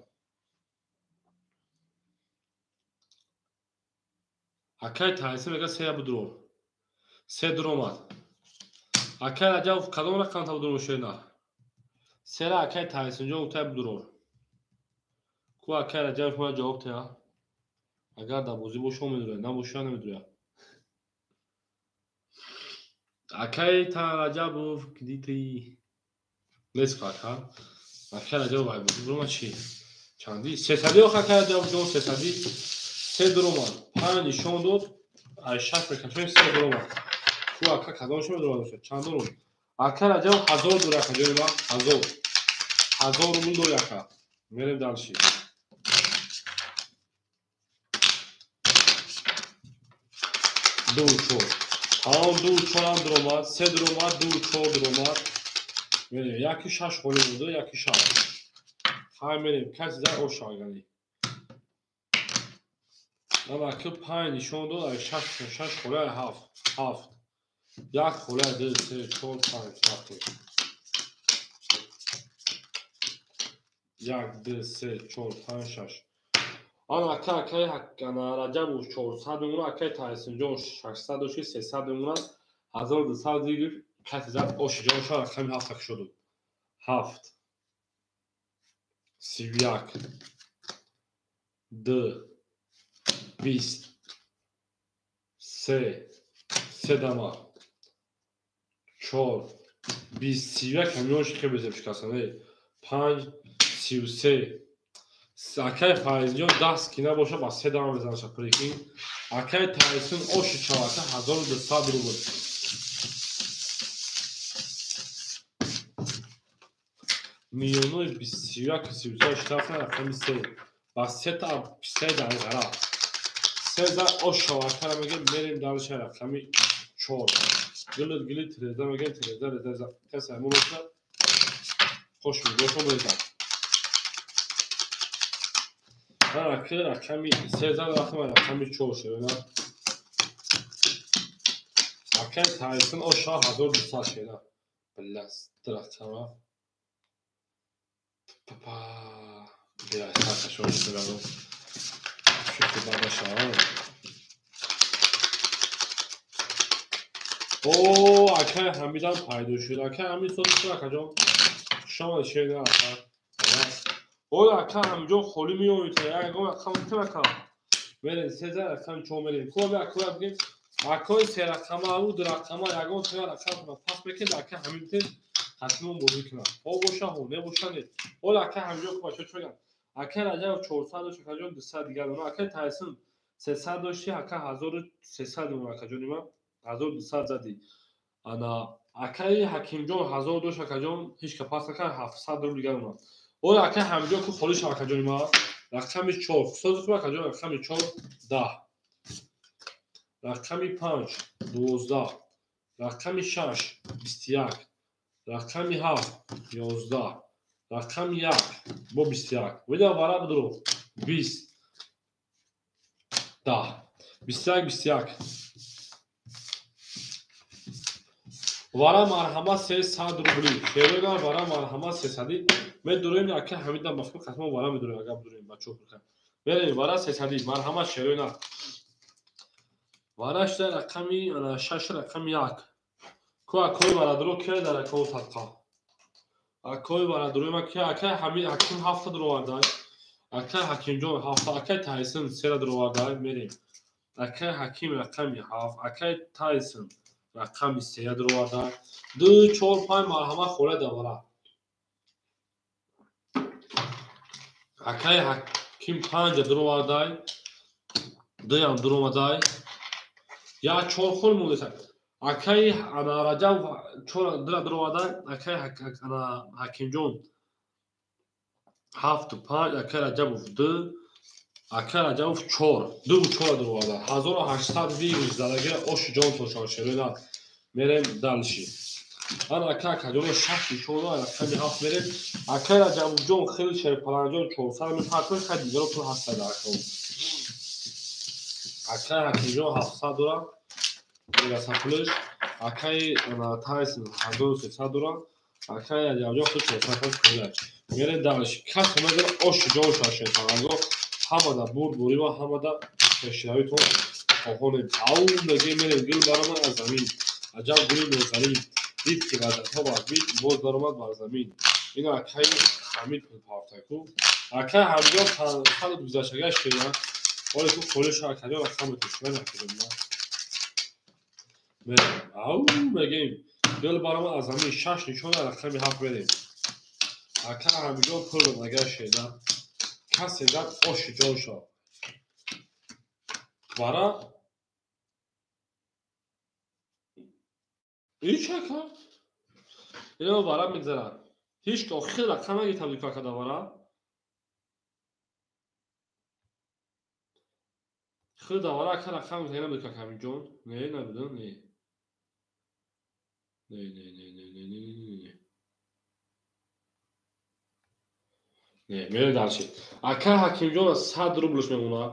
Акаи Таҳсин мега се будуро. Се дуромад. Акаи Раҷабов кадом рақам та будуро шена? Сера акаи Таҳсинҷон утай будуро. Ку акаи Раҷабов ма ҷавоб теа? Агар дар бозӣ боша медурад, набоша намедурад. Акаи Раҷабов где ты? Нест ака. Акаи Раҷабов ай бозӣ бурома чи? Чанди? Сесади ох акаи Раҷабов сесади. Се дуромад. 5 нишон дод. Ай 6 мекашем се дуромад. Ку ака кадомшо медурад? Чанд дурум? Ака Раҷабов 1000 дур ака ҷони ма 1000. 1000 рубл дори ака. Мерем дальше. 2 4. Тамом 2 4 дуромад, 3 дуромад, 2 4 дуромад. Мерем. 1 6 холӣ буда, 1 6. Хай мерем. Каси зад ош агани. Ана ака 5 нишон дод, ай 6 6 холӣ, ай 7 7. 1 холӣ, 2 3 4 5 рафтем. 1 2 3 4 5 6. Ана ака акаи ана Раҷабов 400 мемонад, акаи Таҳсинҷон 600 дошт, 300 мемонад, 1200 гирифт, каси зад оши ҷонша рақами 7 так шуд. 7 31 2 20 3 3 дама 4 20 31 ҳамёнш хебезем шикастан 5 33. Акаи Фаризҷон даст ки набоша ба се дама мезанаша, прикинь. Акаи Таҳсин оши чавака 1200 рубл. Миёнои 21 33 штрафна рақами 3 ба сета се дангара. Се за ош шавакара мегем, мерем дальше рақами 4. Гилит гилит реза мегем, реза реза касе ҳамон хош мегошон реза. Ака рақами 3 зад рақами 4 шена. Акаи Таҳсин оша 1200 шена. Блас рақама. Папа. Бия саркашон шударо. Шуки баба шава. О, акай Ҳамидам пайдо шуд. Акай Ҳамид соз акаҷон. Шумо шеда ака. Ола ака Ҳамидҷон холӣ меоед. Ягон рақам тим ака. Мерем сеза рақам чо мерем. Ку аби акоя бигем. Акои се рақама ау ду рақама ягон се рақам пас мекунед ака Ҳамид тез ҳатман бозӣ кунад. Ҳо боша ҳо, не боша не. Ола ака Ҳамидҷон бача чо мегӯянд? Акай Раҷаб 400 дошт, акаҷон 200 дигар дона. Акай Тайсон 300 дошти, ака 1300 дона акаҷони ман. 1200 задӣ. Ана акаи Ҳакимҷон 1000 дошт, акаҷон ҳеҷ ка пас накард, 700 рубл дигар дона. Ола акаи Ҳамидҷон ку холӣ шав акаҷони ман. Рақами 4 сози хуб акаҷон, рақами 4 10. Рақами 5 12. Рақами 6 21. Рақами 7 11. Рақами 1 бо 21. Вида вара будро 20 10. 21 21. Вара марҳама 300 рубли. Шерона вара марҳама 300. Медурем ака Ҳамидам бахти қасмон вара медурем агар будурем бачо хурка. Мерем вара 300 марҳама шерона. Вара шуда рақами 6 рақами 1. Ку акои варадро ки дар акои садқа. Акои варадро ма ки ака Ҳамид Ҳаким 7 дроварда. Ака Ҳакимҷон 7, акаи Тайсон 3 дроварда. Мерем. Акаи Ҳаким рақами 7, акаи Тайсон рақами 3 дроварда. 2 4 5 марҳама хола давара. Акаи Ҳаким 5 дроварда. 2 ам дроварда. Я 4 хол монда. Акаи ана Раҷаб 4 дроварда. Акаи ана Ҳакимҷон 7 5, акаи Раҷабов 2, акаи Раҷабов 4, 2 4 дроварда. 1800 вирус задаги оши ҷон тошон шерона. Мерем дальше. Ана ака акаҷон 6 нишона рақами 7 мерем. Акаи Раҷабовҷон хеле шерпаланҷон 400 мепартош, хай дигаро пул ҳастад ака. Акаи Ҳакимҷон 700 дора. Мераса пулаш. Акаи Тайсон 1300 дора. Акаи Раҷабҷон худ 400 пулаш. Мерем дальше. Кас омадара оши ҷон шерпаланҷон ҳамада бурд бурива, ҳамада пешравитон хоҳонем. Ау мегем мерем гул баромад аз замин. Аҷаб гули нозанин. Дид ки ғазабҳо бар бин, боз баромад бар замин. Ино акаи Ҳамид пул партаку. Акаи Ҳамидҷон 500 гузаштага шера. Оле ку холиша акаҷон рақам метошкан акаҷон. Мерем. Ау мегем гул баромад аз замин 6 нишона рақами 7 мерем. Акаи Ҳамидҷон пул додага шера. Касе зад оши ҷон шав. Вара ҳеҷ ака. Ино вара мегзарад. Ҳеҷ ки охир рақам нагирифтам дикар карда вара. Худа вара ака рақам гирифтам дикар Ҳамидҷон. Не, набудам, не. Не, не, не, не, не, не, не, не. Не, мерем дальше. Акаи Ҳакимҷон 100 рублш мемонад.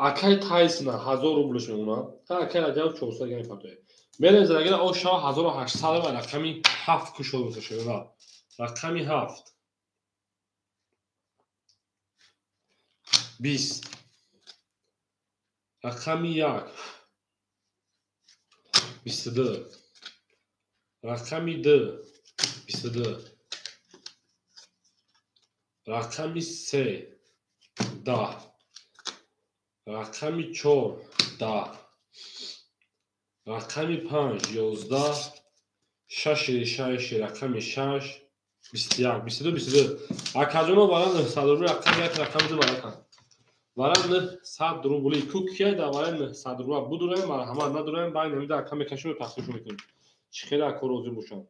Акаи Тайсона 1000 рублш мемонад. Акаи Раҷаб 400 гани партояд. Мерем задагира оша 1800 ва рақами 7 кушод мешавад. Рақами 7. 20. Рақами 1. 22. Рақами 2. 22. Рақами 3 10. Рақами 4 10. Рақами 5 11. 6 6 рақами 6 21 22 22. Акаҷоно вара 900 рубли рақами 1 рақами 2 вара кан. Вара 900 рубли ку кия да вара 900 рубла будураем марҳамат надураем байн ҳамида ака мекашем ва тақсимшон мекунем. Чӣ хеле ака розӣ бошам.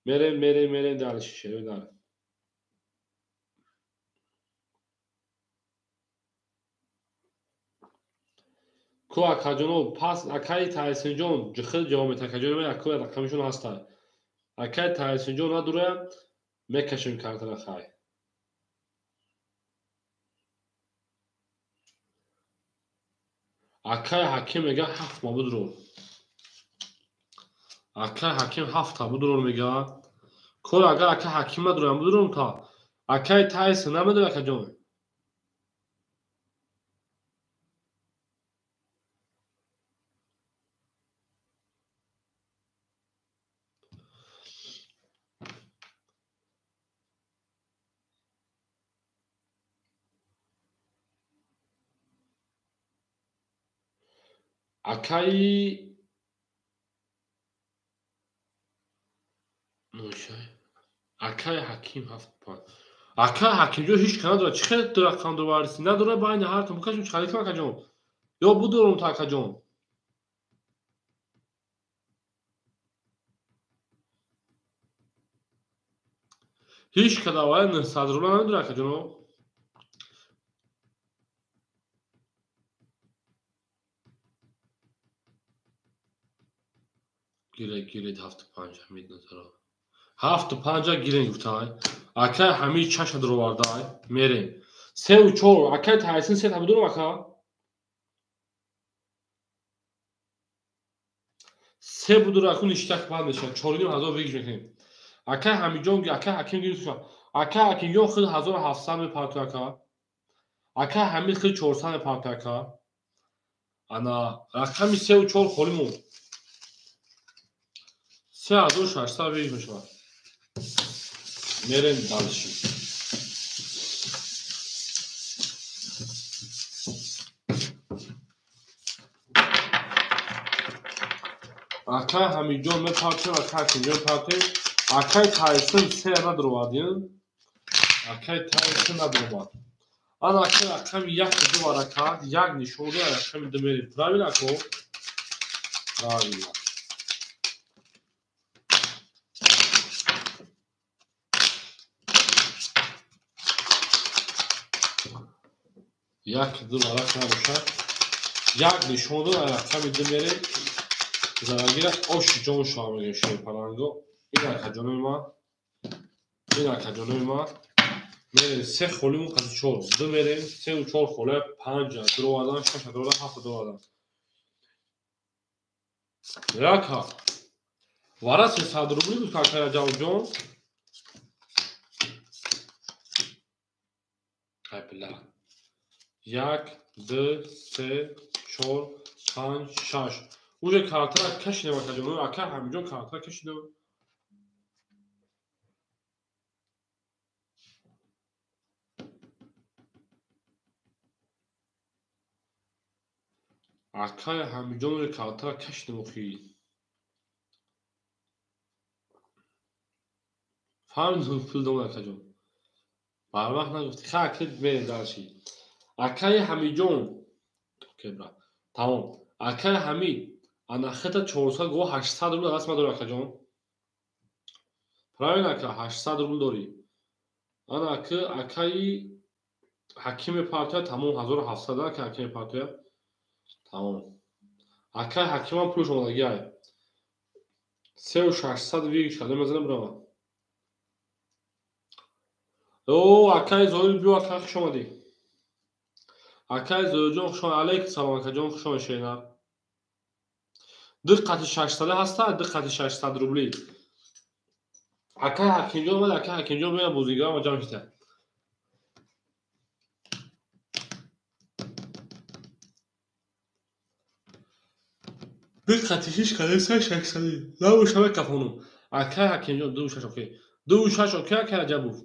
Мерем мерем мерем дальше шерои дар. Ку акаҷоно пас акаи Тайсинҷон хел ҷавоб метаҳад. Акаҷоно акои рақамишон ҳастанд. Акаи Тайсинҷон надураям мекашем картара хай. Акаи Ҳаким мега 7 ма будро. Акаи Ҳаким 7 та будро мега. Кор агар акаи Ҳаким надураям будурам та. Акаи Тайсон намедура акаҷон. Акаи ношай. Акаи Ҳаким 7-5. Акаи Ҳакимҷон ҳеч ка надорад. Чӣ хел ду рақам дуварси? Надорад байни ҳартон. Букашем чӣ хеле кам акаҷон. Ё будорум та акаҷон. Ҳеч ка давай 900 рубла намедорад акаҷоно. Гиред, гиред 7-5 Ҳамид Назаров. 7-5 гирен гуфтай. Акай Ҳамид чаша дуровардай. Мерем. 3-4. Акай Тайсон се та бидорум ака. Се будур аку ништак банд мешавад. 4,5 ҳазор вигиш мекунем. Акай Ҳамидҷон, акай Ҳаким гирифт. Акай Ҳакимҷон худ 1700 мепартояд ака. Акай Ҳамид худ 400 мепартояд ака. Ана рақами 3-4 холӣ монд. 3600 вигиш мешавад. Мерем дальше. Акай Ҳамидҷон мепартем, акай Ҳакимҷон мепартем. Акай Тайсон се надуровардем. Акай Тайсон надуровард. Ана акай рақами 1-2 варакат, як нишон дод, рақами 2 мерем. Правильно ако? Правильно. Як ду варақ набошад. Як нишон дод, рақами 2 мерем. Зарагира оши ҷон шава мегӯем шерпаланго. Ин акаҷонои ман. Ин акаҷонои ман. Мерем се холимон қади 4. 2 мерем 3-4 холе 5 дуровардан, 6 дуровардан, 7 дуровардан. Яка. Вара 300 рубли буд кака Раҷабҷон. Ай била. 1 2 3 4 5 6. Уже картара кашидем акаҷон. Ака Ҳамидҷон картара кашидем. Акаи Ҳамидҷон уже картара кашидем охи. Фаҳмидем пул дом акаҷон. Барвақт нагуфтӣ. Ха ака мерем дарши. Акаи Ҳамидҷон. Окей бра. Тамом. Акаи Ҳамид ана хета 400 го 800 рубл даст мадорӣ акаҷон. Правильно ака 800 рубл дорӣ. Ана ака акаи Ҳакими партия тамом 1700 ака Ҳакими партия. Тамом. Акаи Ҳакимам пулш омадагӣ ай. 3600 вигиш кардем мезанем брава. О, акаи Зоир биё ака хуш омадӣ. Акаи Зоирҷон хуш омадӣ. Алейкум салом акаҷон хуш омадӣ шеринар. Ду қати 600 ҳаста, ду қати 600 рубли. Акаи Ҳакимҷон омад, акаи Ҳакимҷон меяд бозигарам ҷамъ шида. Ду қати 6 кадеса 600. Набошад мекафонум. Акаи Ҳакимҷон 2-6 окей. 2-6 окей акаи Раҷабов.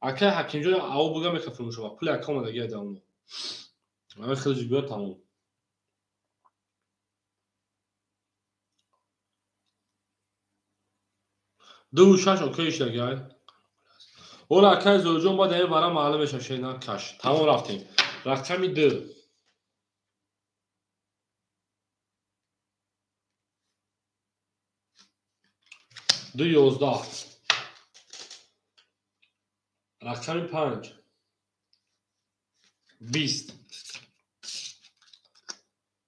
Акаи Ҳакимҷон ав буга мекафонум шумо. Пули ака омадагӣ ай давно. Ҳамин хеле биёд тамом. 2-6 окей шудагӣ ай. Ола акаи Зоирҷон баъд ин вара маълум мешавад шена каш. Тамом рафтем. Рақами 2. 2-11. Рақами 5. 20.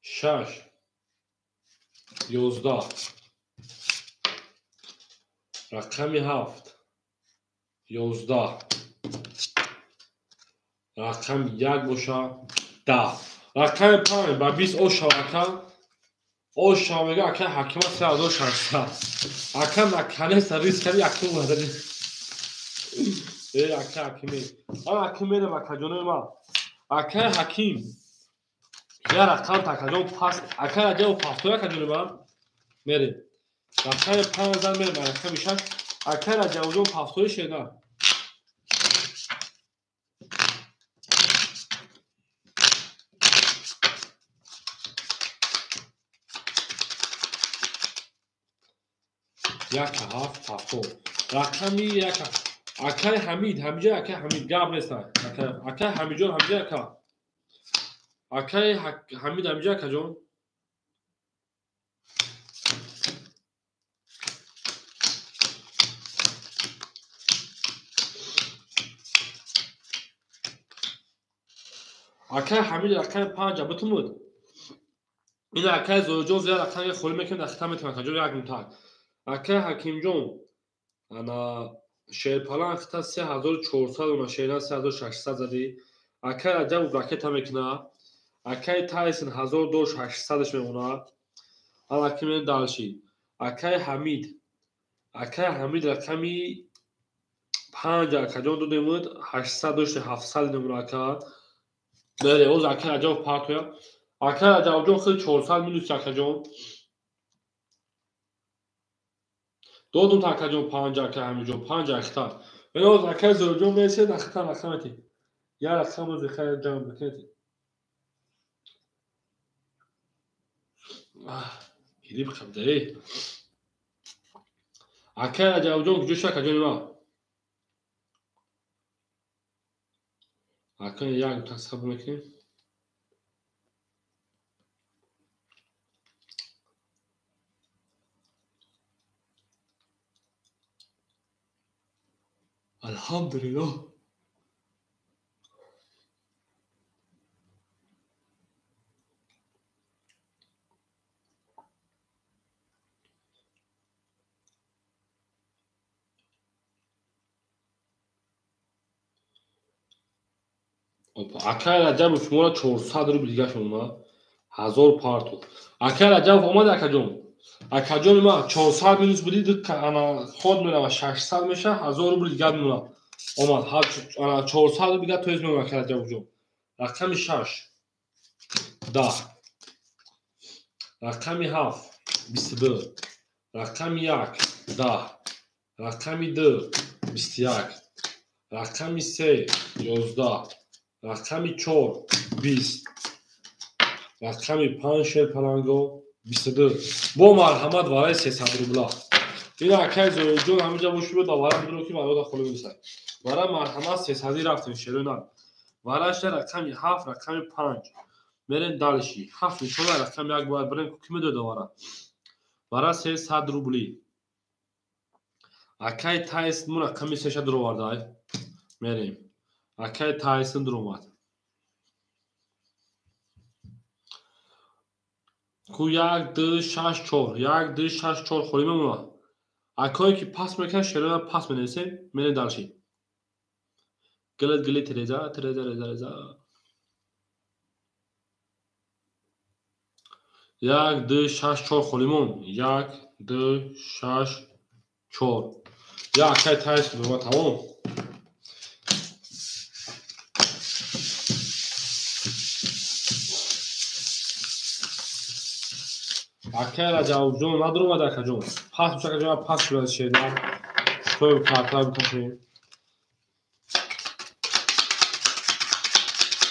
6. 11. Рақами 7. 11. Рақами 1 боша 10. Рақами 5 ба 20 ошава ака. Ошава мега ака Ҳакима 3600. Ака наканеста риск карди якум омадади. Э ака Ҳакиме. Ана Ҳаким мерем акаҷонои ман. Акаи Ҳаким. Я рақам такаҷон пас. Ака Раҷабов ҳафтои акаҷонои ман. Мерем. Рақами 5 зан мерем рақами 6. Акаи Раҷабовҷон ҳафтои шена. 1 7 70. Рақами 1 акай Ҳамид, ҳамиҷа акай Ҳамид гап нест. Акай Ҳамидҷон ҳамиҷа ака. Акай Ҳамид ҳамиҷа акаҷон. Акай Ҳамид рақами 5 бутумуд. Ин акай Зоирҷон зиёд рақами холӣ мекунад, дар хита метавонад акаҷон як нутак. Акай Ҳакимҷон ана шерпалан хита 3400 она шеран 3600 задӣ. Акай Раҷабов ракета мекунад. Акай Тайсон 1800-ш мемонад. Ҳалаки мен далши. Акай Ҳамид. Акай Ҳамид рақами 5 акаҷон додемуд, 800 дошти 700 намуна ака. Бере, оз акай Раҷабов партоя. Акай Раҷабҷон хел 400 минус акаҷон. Додум та акаҷон 5 акай Ҳамидҷон 5 ахта. Бере, оз акай Зоирҷон мересед, ахта рақамети. Я рақам оз хай ҷамъ бикунед. Гирип қабда, эй. Акай Раҷабҷон куҷо шуд акаҷони ман? Акай як тасаб мекунем. Алҳамдулиллоҳ. Акай Раҷабов шуморо 400 рубл дигаш омад. 1000 парту. Акай Раҷабов омад акаҷон. Акаҷони ман 400 минус будӣ, ана ход мерава 600 меша, 1000 рубл дигар мемонад. Омад ана 400 рубл дигар тоиз мемонад акай Раҷабовҷон. Рақами 6 10, рақами 7 22, рақами 1 10, рақами 2 21, рақами 3 11, рақами 4 20, рақами 5 шерпаланго 22. Бо марҳамат вараи 300 рубла. Ин акай Зоирҷон ҳамиҷа бошибуд, вара бидуро ки варода холӣ мебисад. Вара марҳамат 300 рафтем шерона. Варашда рақами 7, рақами 5. Мерем далши. 7 нишона рақами 1 бояд бирем, ки медода вара. Вара 300 рубли. Акай Тайсон му рақами 3 дуроварда. Мерем. Акай Тайсон дуромад. Ку 1 2 6 4, 1 2 6 4 холӣ мемонад. Акое ки пас мекунад, шерона пас менависем, мерем далши. Гилит гилит реза, реза реза реза. 1 2 6 4 холӣ мон. 1 2 6 4. Я акай Тайсон дуромад, тамом. Акай Раҷабовҷон надуромад акаҷон. Пас меша акаҷон, пас шуда шерна. Той карта бикашем.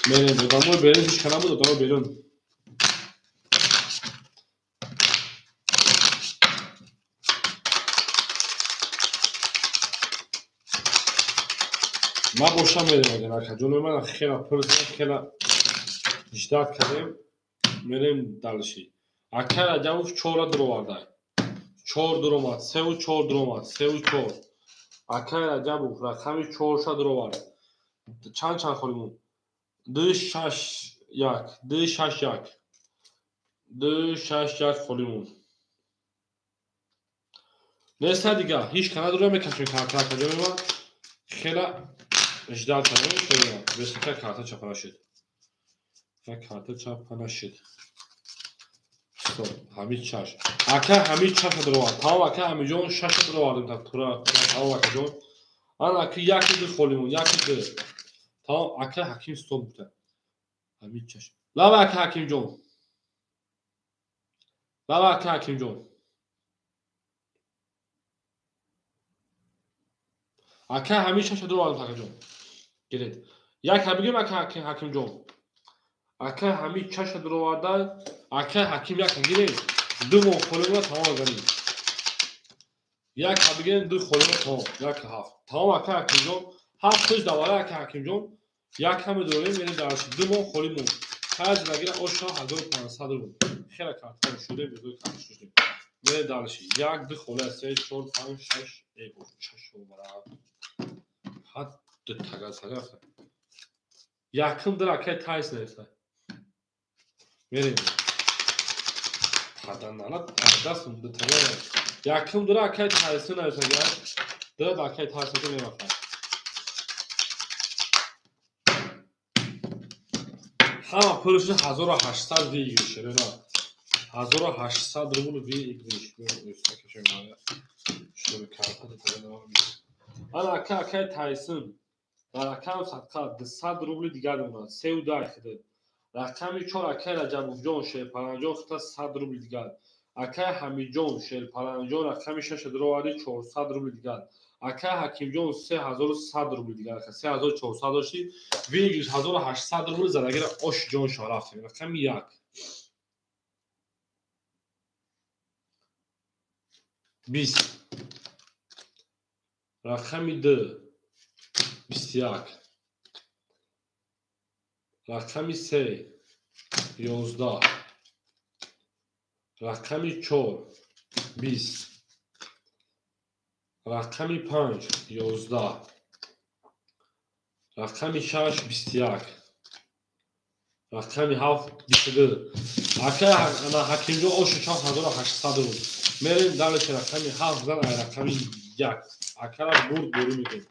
Мерем, одамои берун ҳеч кара набуд, одамои берун. Ма боша мерем агар акаҷон ман хела пурсидам, хела ждат кардем. Мерем далши. Акай Раҷабов 4 дуроварда. 4 дуромад, 3 ва 4 дуромад, 3 ва 4. Акай Раҷабов рақами 4 дуровард. Чанд холӣ монд? 2 6 1, 2 6 1. 2 6 1 холӣ монд. Неста дигар, ҳеч кана дура мекашем карта акаҷони ман. Хела ждат кардем, бесика карта чапа нашид. Карта чапа нашид. Ҳамид 6. Акай Ҳамид 6 дуровард. Тамом акай Ҳамидҷон 6 дуровардем та тура. Тамом акаҷон. Ана аки 1 2 холӣ монд, 1 2. Тамом акай Ҳаким стоп гуфта. Ҳамид 6. Лава акай Ҳакимҷон. Лава акай Ҳакимҷон. Акай Ҳамид 6 дуровардем акаҷон. Гиред. Як ҳа бигем акай Ҳакимҷон. Акай Ҳамид 6 дуроварда. Акай Ҳаким як гиред. 2 моҳ холӣ монад, тамом занем. Як бигирем ду холиро тамом. Як ҳафт. Тамом ака Ҳакимҷон. Ҳафт тош давара ака Ҳакимҷон. Як ҳаме дорем, яъне дар ду моҳ холӣ монд. Ҳаҷ нагира оша 1500 рубл. Хела картон шудем, бизои картон шудем. Мерем дальше. Як, ду хола, се, чор, панҷ, шаш, шаш бара. Ҳад ду тага сага. Якум дар акай тайс неста. Мерем. Паданала дастум ду тага. Якум дар акай тайс неста. Дар акай тайс неста. Ҳама пулши 1800 выигрыш шерена. 1800 рубл выигрыш. Ана ака акай Тайсон дар рақам садқа 200 рубли дигар мемонад. 3 хида. Рақами 4 акай Раҷабовҷон Шерпаланҷон хита 100 рубли дигар. Акай Ҳамидҷон Шерпаланҷон рақами 6 дароварди 400 рубли дигар. Акай Ҳакимҷон 3100 рубли дигар. 3400 дошти. Выигрыш 1800 рубл задагира ош ҷон шо рафтем. Рақами 1. 20. Рақами 2 21. Рақами 3 11. Рақами 4 20. Рақами 5 11. Рақами 6 21. Рақами 7 22. Акай ана Ҳакимҷон ошу 4800 рубл. Мерем дальше рақами 7 зан ай рақами 1. Акара бурд бурӣ мекунем.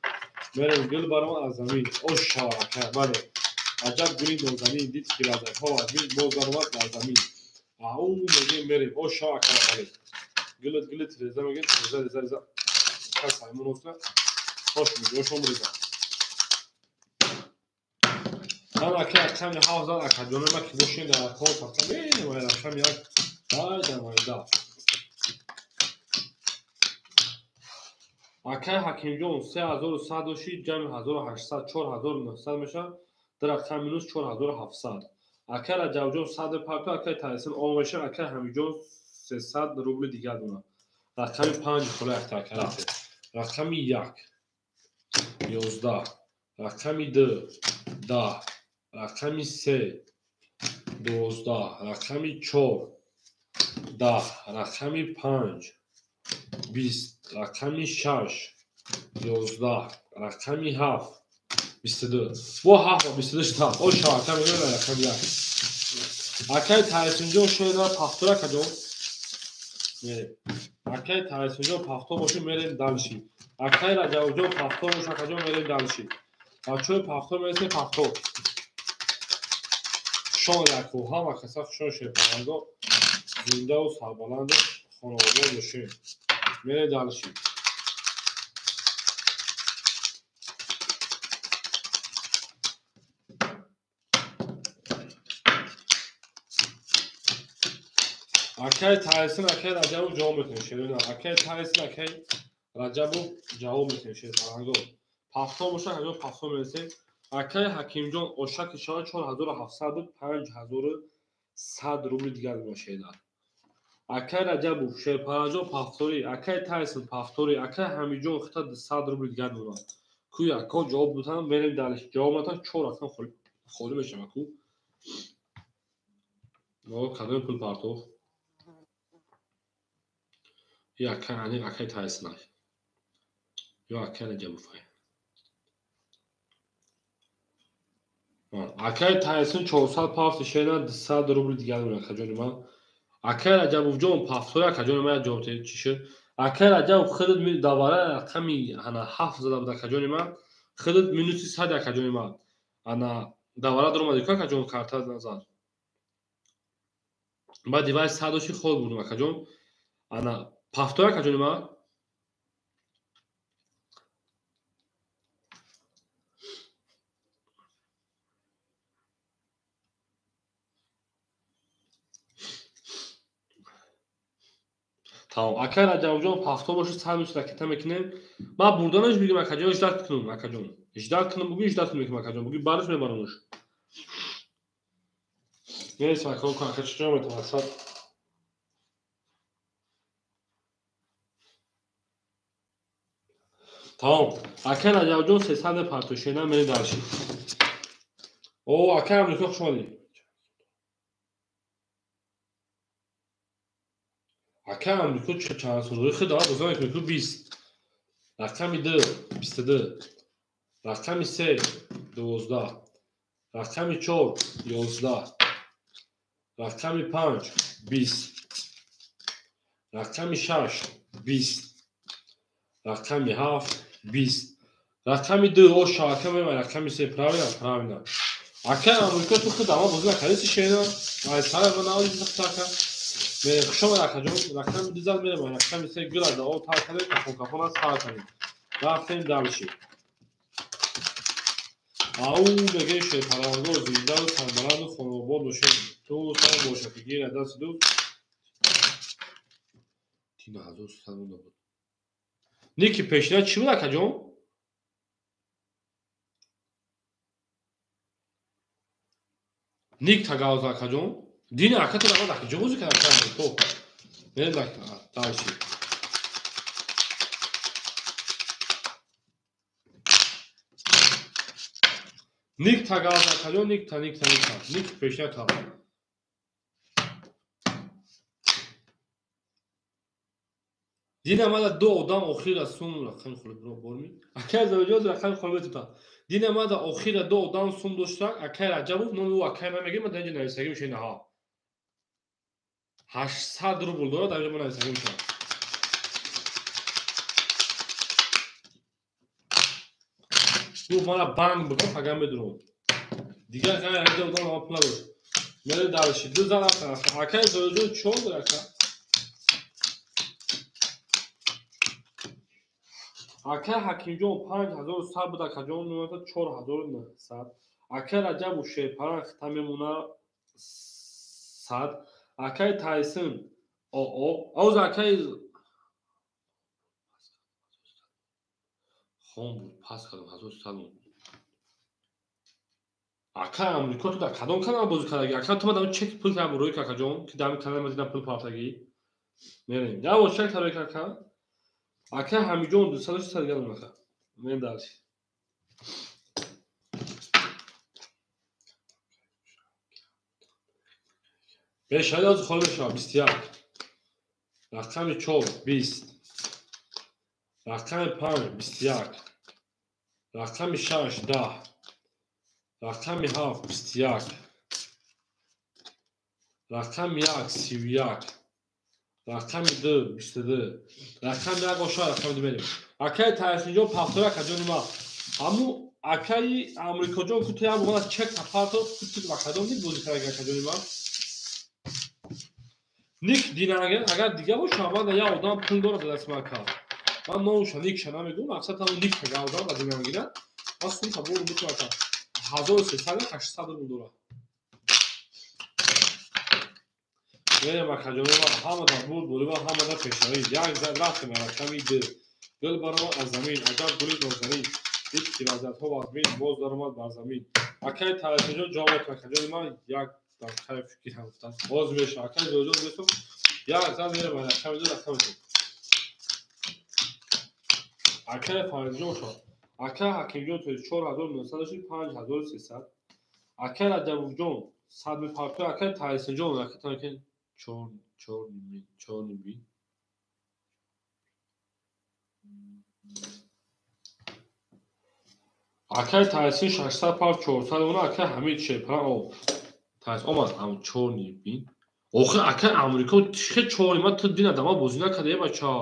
Мерем гул барома аз замин. Ош шава ака, бале. Аҷаб гули нозанин дид ки вазакҳо аз бин боз баромад бар замин. Ау мегем мерем. Ош шава ака, бале. Гулат гулат реза мегем, реза реза реза. Кас аймон офта. Хош мегем, ошом реза. Ман ака рақами 7 зан ака ҷони ма ки бошем дар рақам фақат май рақами 1 дай дар майда. Акай Ҳакимҷон 3100 дошти, ҷамъи 1800 4900 мешавад. Дар рақам минус 4700. Акай Раҷабҷон 100 парту, акай Тайсон ом мешавад, акай Ҳамидҷон 300 рубли дигар дорад. Рақами 5 хола якта ака рафтем. Рақами 1 11, рақами 2 10, рақами 3 12, рақами 4 10, рақами 5 20, рақами 6 11, рақами 7 22. Бо 7 ва 22 шуд. О шава ака мегӯям рақами 1. Акай Тайсонҷон шояд пахтора кадом? Мерем. Акай Тайсонҷон пахто бошад, мерем дальше. Акай Раҷабовҷон пахто бошад, акаҷон мерем дальше. Бачаҳои пахто мересем пахто. Шон яку ҳама каса хушон шерпаланго зиндаву сарбаланду хонавода бошем. Мерем дальше. Акай Тайсон, акай Раҷабов ҷавоб метавонем шерина. Акай Тайсон, акай Раҷабов ҷавоб метавонем шерпаланго. Пахто бошад, акаҷон пахто мересем. Акай Ҳакимҷон ошаки шава 4700 буд, 5100 рубли дигар мешавад. Акай Раҷабов Шерпаланҷон пахторӣ, акай Тайсон пахторӣ, акай Ҳамидҷон хита 200 рубли дигар мемонад. Ку яко ҷавоб бутан, мерем дальше. Ҷавоб натан 4 рақам холӣ мешавад ку. Но кадоми пул партов? Ё акай аниқ акай Тайсон ё акай Раҷабов. Акай Тайсон 400 пафти шена 200 рубли дигар мемонад акаҷони ман. Акай Раҷабовҷон пафтори акаҷони ман ҷавоб чӣ шуд? Акай Раҷабов худат давара рақами ана 7 зада буд акаҷони ман. Худат минуси 100 акаҷони ман. Ана давара даромади ку акаҷон карта назар. Баъди вай 100 дошти хол бурдум акаҷон. Ана пафтори акаҷони ман. Тамом. Акай Раҷабовҷон пахто бошад, сар минус ракета мекунем. Ман бурданаш бигим акаҷон, ждат кунам акаҷон. Ждат кунам буги, ждат кунам акаҷон. Буги барш мебарамуш. Мересем акаҷон, ака чӣ ҷо метавонад? Тамом. Акай Раҷабҷон 300 мепартои шена мерем дарши. О, акай Амрико хуш омадӣ. Акай Амрико чанд сол хи дава бозӣ мекунӣ? Ку 20. Рақами 2 22. Рақами 3 12. Рақами 4 11. Рақами 5 20. Рақами 6 20. Рақами 7 20. Рақами 2 оша ака мемай рақами 3 правильно, правильно. Акай Амрико ту худ ама бозӣ накардӣ шена? Ай сара ма наводи ака. Мерем хуш омад акаҷон. Рақами 2 зад мерем рақами 3 гул аз об тар кардем, кафон кафон аз тар кардем. Рафтем дальше. Ау мегӯи шерпарваргор зиндаву сарбаланду хонаобод бошем. Ту сар бошад ки гир аз дасти дӯст. Тина 1300 монда буд. Ники пешина чӣ буд акаҷон? Ник тагауза акаҷон. Дина ака ту равад ака ҷо бозӣ кард ака Амрико. Мерем дальше. Ник тагауза акаҷон, ник та ник та ник та. Ник пешина та. Дина мада ду одам охира сум рақами холи борми. Акай Азарбойҷон рақами холи метута. Дина мада охира ду одам сум дошта, акай Раҷабов номи ӯ акай ман мегӯям, ман дар инҷо нависагӣ мешавад инаҳо. 800 рубл дорад, дар инҷо ман нависагӣ мешавад. Гуфт мана банк бикун, паган медурам. Дигар ғайр аз ин одам ама пул надошт. Мере дальше. Ду зан рафтан. Акай Азарбойҷон чор дорад ака. Акай Ҳакимҷон 5100 буд, акаҷон мемонад 4900. Акай Раҷабу Шерпаран хита мемонад 100. Акай Тайсин оо оз акай хон буд, пас кардам 1100 буд. Акай Амрико ту дар кадом канал бозӣ кардагӣ? Ака ту мадам чек пул кард рӯи какаҷон, ки дар канал ма дидам пул партагӣ. Мерем. Я бо чек тарӯи кака. Акай Ҳамиҷон 260 грамм ака. Мерем дальше. Мешавад аз холӣ мешавад 21. Рақами 4 20. Рақами 5 21. Рақами 6 10. Рақами 7 21. Рақами 1 31. Рақами 2 22. Рақами 1 оша рақами 2 мерем. Акай Тайсинҷон пафтора акаҷони ма. Ҳаму акаи Амрикоҷон ку ту як бугона чек тапарто куту ба кадом ник бозӣ кардаги акаҷони ма? Ник динагер агар дига боша ман як одам пул дорад дар дасти ман ака. Ман номуша никша намегӯям, мақсад ҳамун ник гаудам ба динагира. Ман сум табор мекунам ака. 1300 800 рубл дорад. Мерем акаҷони ма, ҳамада бурд борива, ҳамада пешравӣ. Як зад рафтем рақами 2. Гул баромад аз замин, аҷаб гули нозанин. Дид ки вазиятҳо вазмин, боз даромад бар замин. Акай Тайсинҷон ҷавоб метавад акаҷони ман як дақиқа фикр гуфтам. Боз мешавад. Акай Зоҷон бесум як зад мерем рақами 2 рақами 2. Акай Фаридҷон шод. Акай Ҳакимҷон то 4900 5300. Акай Раҷабовҷон 100 мепартои. Акай Тайсинҷон акай танаки 4 4 4 ними. Акай Тайсин 600 пар 400 она акай Ҳамид Шерпаран о Тайс омад ҳам 4 ними. Охир акай Амрико хе 4 нима ту дина дама бозӣ накарда е бача.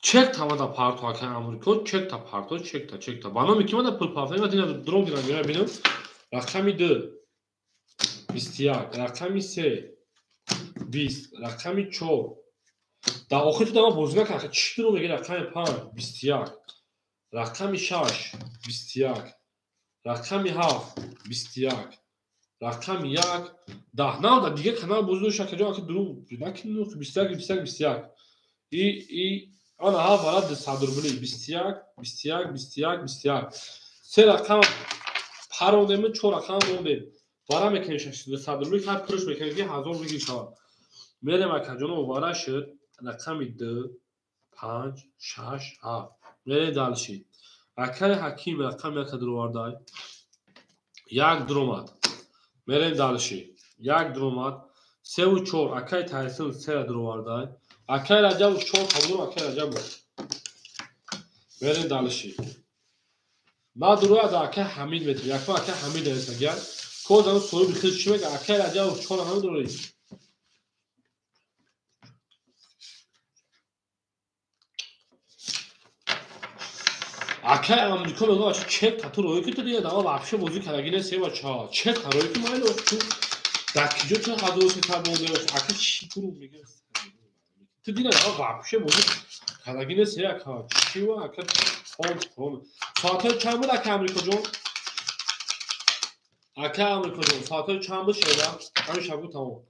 Чек тамада парто акай Амрико, чек та парто, чек та, чек та. Ба номи ки мада пул парто? Има дина дром дина мера бинам. Рақами 2 21, рақами 3 20, рақами 4. Дар охир ту дама бозӣ накард. Чӣ дурӯғ мегӯӣ? Рақами 5 21, рақами 6 21, рақами 7 21, рақами 1 10. На, дар дигар канал бозӣ дошт акаҷон, ака дурӯғ накунӣ. 21 21 21. И ана ҳафт варад 200 рубли 21 21 21 21. Се рақам парондем, чор рақам мондем. Вара мекунем 200 рубли, ҳар пурш мекунем ки 1000 рубли гир шавад. Мерем акаҷоно, вара шуд рақами 2 5 6 7. Мерем дальше. Акаи Ҳаким рақами 1 дуровардай. 1 дуромад. Мерем дальше. 1 дуромад. 3 ва 4 акаи Тайсон 3 дуровардай. Акаи Раҷабов 4 қабул, акаи Раҷабов. Мерем дальше. Ма дуроя да акаи Ҳамид метем. Якма акаи Ҳамид нависагияд. Козам соҳиби хел чӣ мега? Акаи Раҷабов 4 намедорӣ. Акаи Амрико мегӯяд, бача чек та ту роҳӣ ки ту дига дама вообще бозӣ кардаги нест, е бача. Чек та роҳӣ ки майли ту дар киҷо ту 1300 монда, ака чӣ туру мега? Ту дига дама вообще бозӣ кардаги нест, е ака. Чӣ ва ака хон хон. Соатҳои чанд буд ака Амрикоҷон? Ака Амрикоҷон, соатҳои чанд буд шеда? Ҳамин шаб буд тамом.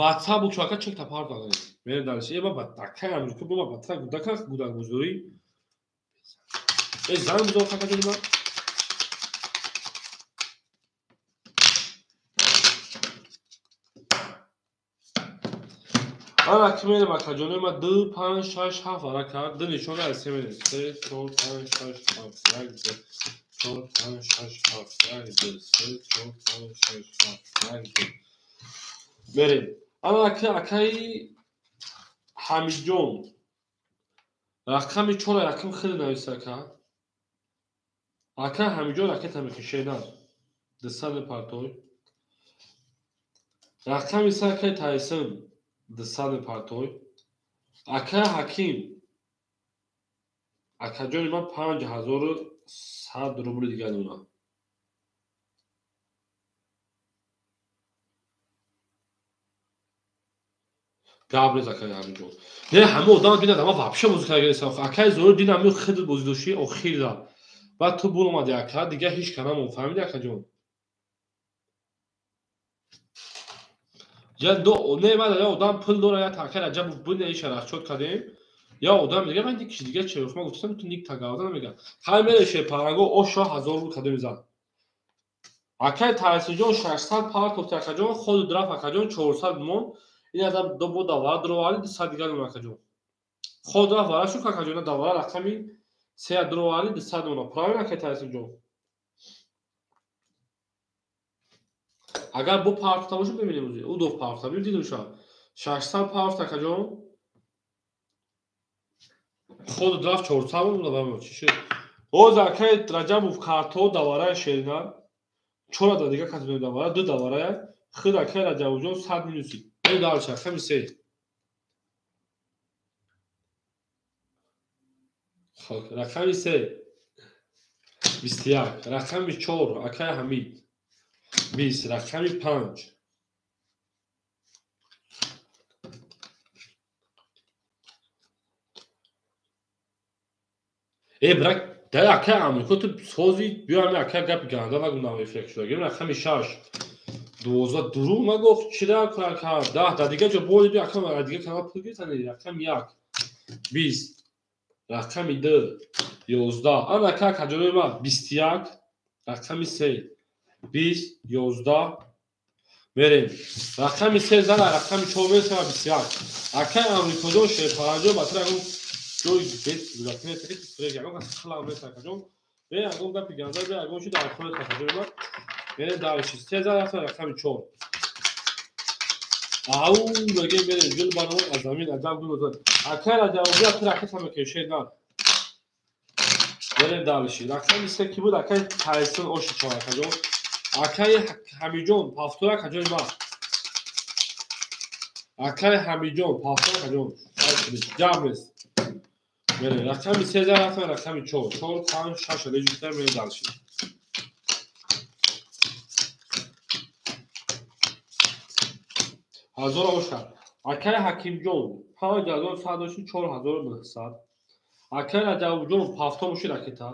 WhatsApp буд, ака чек та пар додем. Мерем дальше. Е ба такай Амрико ба батра гудака гудак бузурӣ. Э занг бузор хака ҷони ман. Ана ки мерем ака ҷони ман 2 5 6 7 вара кард. 2 нишона аз 3 мерем. 3 4 5 6 7 1 2 4 5 6 7 1 2 3 4 5 6 7 1 2. Мерем. Ана акаи Ҳамидҷон рақами 4 рақам хеле нависа ака. Ака Ҳамидҷон ракета мекише на. 200 партой. Рақами 3 акаи Тайсон 200 партой. Ака Ҳаким акаҷони ман 5100 рубли дигар дорам. Габрез акаи Ҳамидҷон. Не, ҳама одам бинад, ама вообще бозӣ карда нест. Акаи Зоҳир дин ҳамин хел бозӣ дошти охирра. Баъд ту буромади ака, дига ҳеҷ ка намон, фаҳмиди акаҷон? Я до не ман я одам пул дора, я акаи Раҷабов буд, иша расчёт кардем. Я одам дига ман ки дига че ман гуфтам ту ник тагавза намега. Ҳай мере шепаранго ошо 1000 рубл кардем зад. Акаи Тайсонҷон 600 партофт акаҷон, худ драф акаҷон 400 мон. Ин адам ду бо давара дуроварди 200 дигар мон акаҷон. Худ рафт вара шуд акаҷон, давара рақами 3 дуроварди 200 мон. Правильно акаи Тайсонҷон? Агар бо партофта бошад бибинем ӯзи. Ӯ ду партофта бибин дидем шуд. 600 партофт акаҷон. Худ рафт 400 мон давара чӣ шуд? Оз акаи Раҷабов карто давараи шерина. 4 да дигар кас давара, 2 даварая. Худ акаи Раҷабовҷон 100 минуси. Дальше, рақами 3. Хоб, рақами 3 21, рақами 4 акаи Ҳамид 20, рақами 5 Э брак, дар акаи Амрико ту сози биё ҳами акаи гапи ганда нагу навефек шуда. Гирем рақами 6 12 дурӯғ нагӯ, чира ака 10 дар дигар ҷо боз биё ака дар дигар канал пул гирифтани рақами 1 20 рақами 2 11 ана ака акаҷонои ман 21 рақами 3 20 11 мерем рақами 3 зана рақами 4 мересем 21 акаи Амрикоҷон шерпаранҷон ба тира ягон ҷои бес гузаштани ки стрек ягон кас хилам нест акаҷон бе ягон гапи ганда бе ягон чи дар хонат акаҷони ман мерем дальше. 3 зана рақами 4 ау мегем мерем гул баромад аз замин аҷаб гул бозад. Акаи Раҷабовҷон аки ракета мекеше на. Мерем дальше. Рақами 3 ки буд? Акаи Тайсон оши чор акаҷон. Акаи Ҳамидҷон пафтор акаҷони ман. Акаи Ҳамидҷон пафтор акаҷон. Ҷамъ нест. Мерем рақами 3 зана рақами 4 4 5 6 лежита мерем дальше. 1000 оша. Акаи Ҳакимҷон 5100 дошти 4900. Акаи Раҷабовҷон пафтор боши ракета.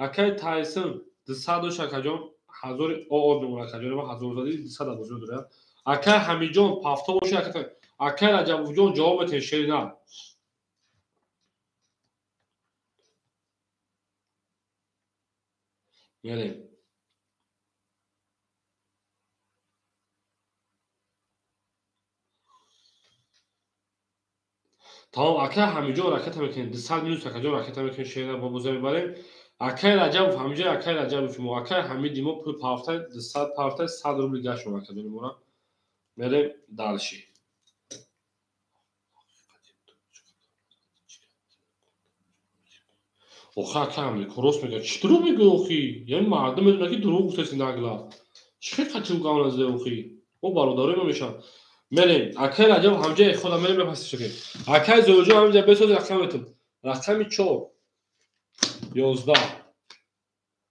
Акаи Тайсон 200 дошт акаҷон 1000 ОО мемонад акаҷон ман 1000 зади 200 бозӣ дорад. Акаи Ҳамидҷон пафтор боши ракета. Акай Раҷабовҷон ҷавоб метиҳед шерина. Мерем. Тамом, акай Ҳамиҷон ракета мекунем. 200 минус акаҷон ракета мекунем, шерина бо боза мебарем. Акай Раҷабов ҳамиҷо, акай Раҷабов мо, акай Ҳамиди мо пул пафтай 200 пафтай 100 рубли гашт мо акаҷони мора. Мерем дальше. Охи акай Ҳамид рост мегӯяд. Чӣ дурӯғ мегӯӣ охи? Яъне мардум медонад ки дурӯғ гуфтаси нагла. Чӣ хел қатил гавна зада охи? Мо бародарои мо мешаванд. Мерем. Акай Раҷабов ҳамҷа хода мерем бепасишоке. Акай Зоирҷон ҳамҷа бесози рақам метум. Рақами 4 11,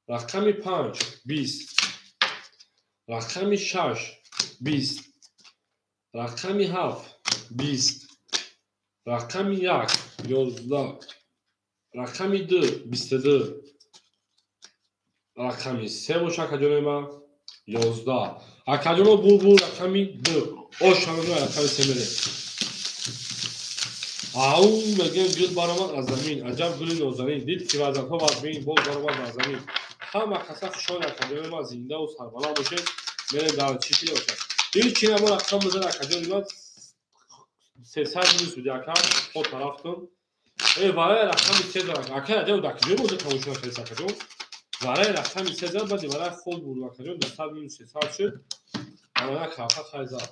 рақами 5 20, рақами 6 20, рақами 7 20, рақами 1 11, рақами 2 22, рақами 3 боша акаҷони ма 11. Акаҷоно бу рақами 2. Ош ҳамаҷо рақами 3 мерем. Ау мегӯем гул баромад аз замин, аҷаб гули нозанин, дид ки вазанҳо вазмин, боз баромад аз замин. Ҳама каса хушҳол акаҷони ма, зиндаву сарбаланд бошед. Мерем дар чӣ чи бошад. Дид чи намо рақам бизан акаҷони ма 300 минус буди ака, хо тарафтон. Э вараи рақами 3 дорад. Ака Раҷабов дар куҷо боза тамошо накардед акаҷон? Вараи рақами 3 зад, баъди вараи хол буд акаҷон, 200 минус 300 шуд. Ана кафа хай зад.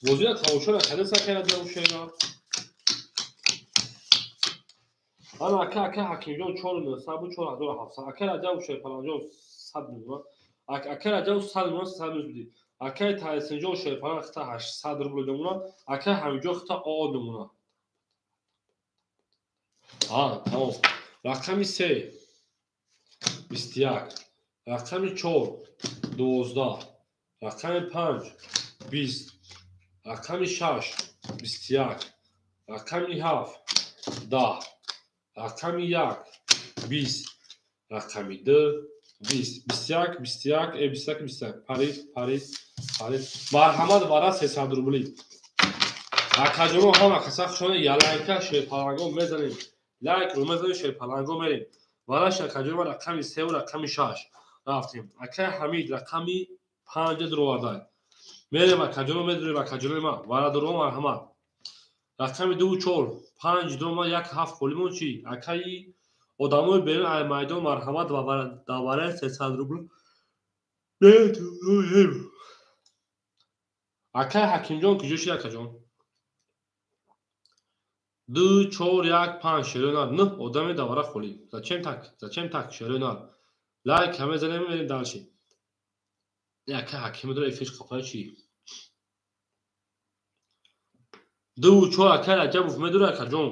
Бозиро тамошо накардед акай Раҷабов шерина? Ана ака ака Ҳакимҷон 4900 буд, 4700. Акай Раҷабов Шерпаланҷон 100 миллион. Акай Раҷабов 100 миллион 300 минус буди. Акай Таҳсинҷон Шерпалан хита 800 рубл намуна. Акай Ҳамиҷон хита ОО намуна. Тамом. Рақами 3 21, рақами 4 12, рақами 5 20, рақами 6 21, рақами 7 10, рақами 1 20, рақами 2 20, 21 21, 21 21. Париж, Париж, Париж. Марҳамат вара 300 рубли. Акаҷоно ҳама каса хушона ялайка шерпаланго мезанем. Лайк ру мезанем, шерпаланго мерем. Вараш акаҷоно рақами 3 ва рақами 6 рафтем. Акай Ҳамид рақами 5 дуровардай. Мерем акаҷоно, медурем акаҷоно ма. Вара дуро марҳамат. Рақами 2 4 5 дурома 1 7 холимон чи? Акаи одамои берун ай майдон марҳамат ва дар вараи 300 рубл. Акай Ҳакимҷон куҷо шид акаҷон? 2 4 1 5 шерӯнар. 9 одаме дар вара холӣ. Зачем так? Зачем так шерӯнар? Лайк ҳаме занем мерем дальше. Акай Ҳаким дора эфир қафаи чи? 2 4 акай Раҷабов медура акаҷон.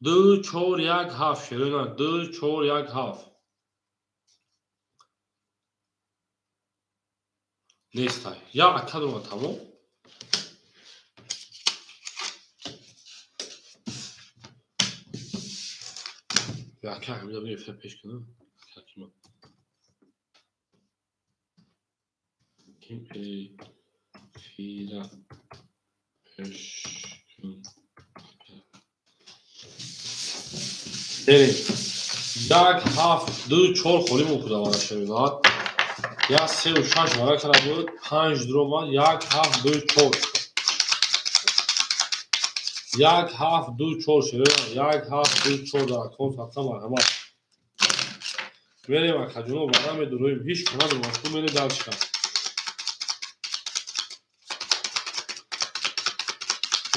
2 4 1 7 шерӯнар. 2 4 1 7. Нестай. Я ака дура тамом. Ака Ҳамида бигир пеш кунам. Ҳакима. Ким эфира пеш кун. Берем. 1 7 2 4 холӣ мо куда вара шерӯнар. 1 3 6 вара кара буд. 5 дуромад. 1 7 2 4. 1 7 2 4 шерӯнар. 1 7 2 4 дар аккаунт сабта марҳамат. Мерем акаҷоно вара медуроем. Ҳеҷ кана думашку мерем дальше.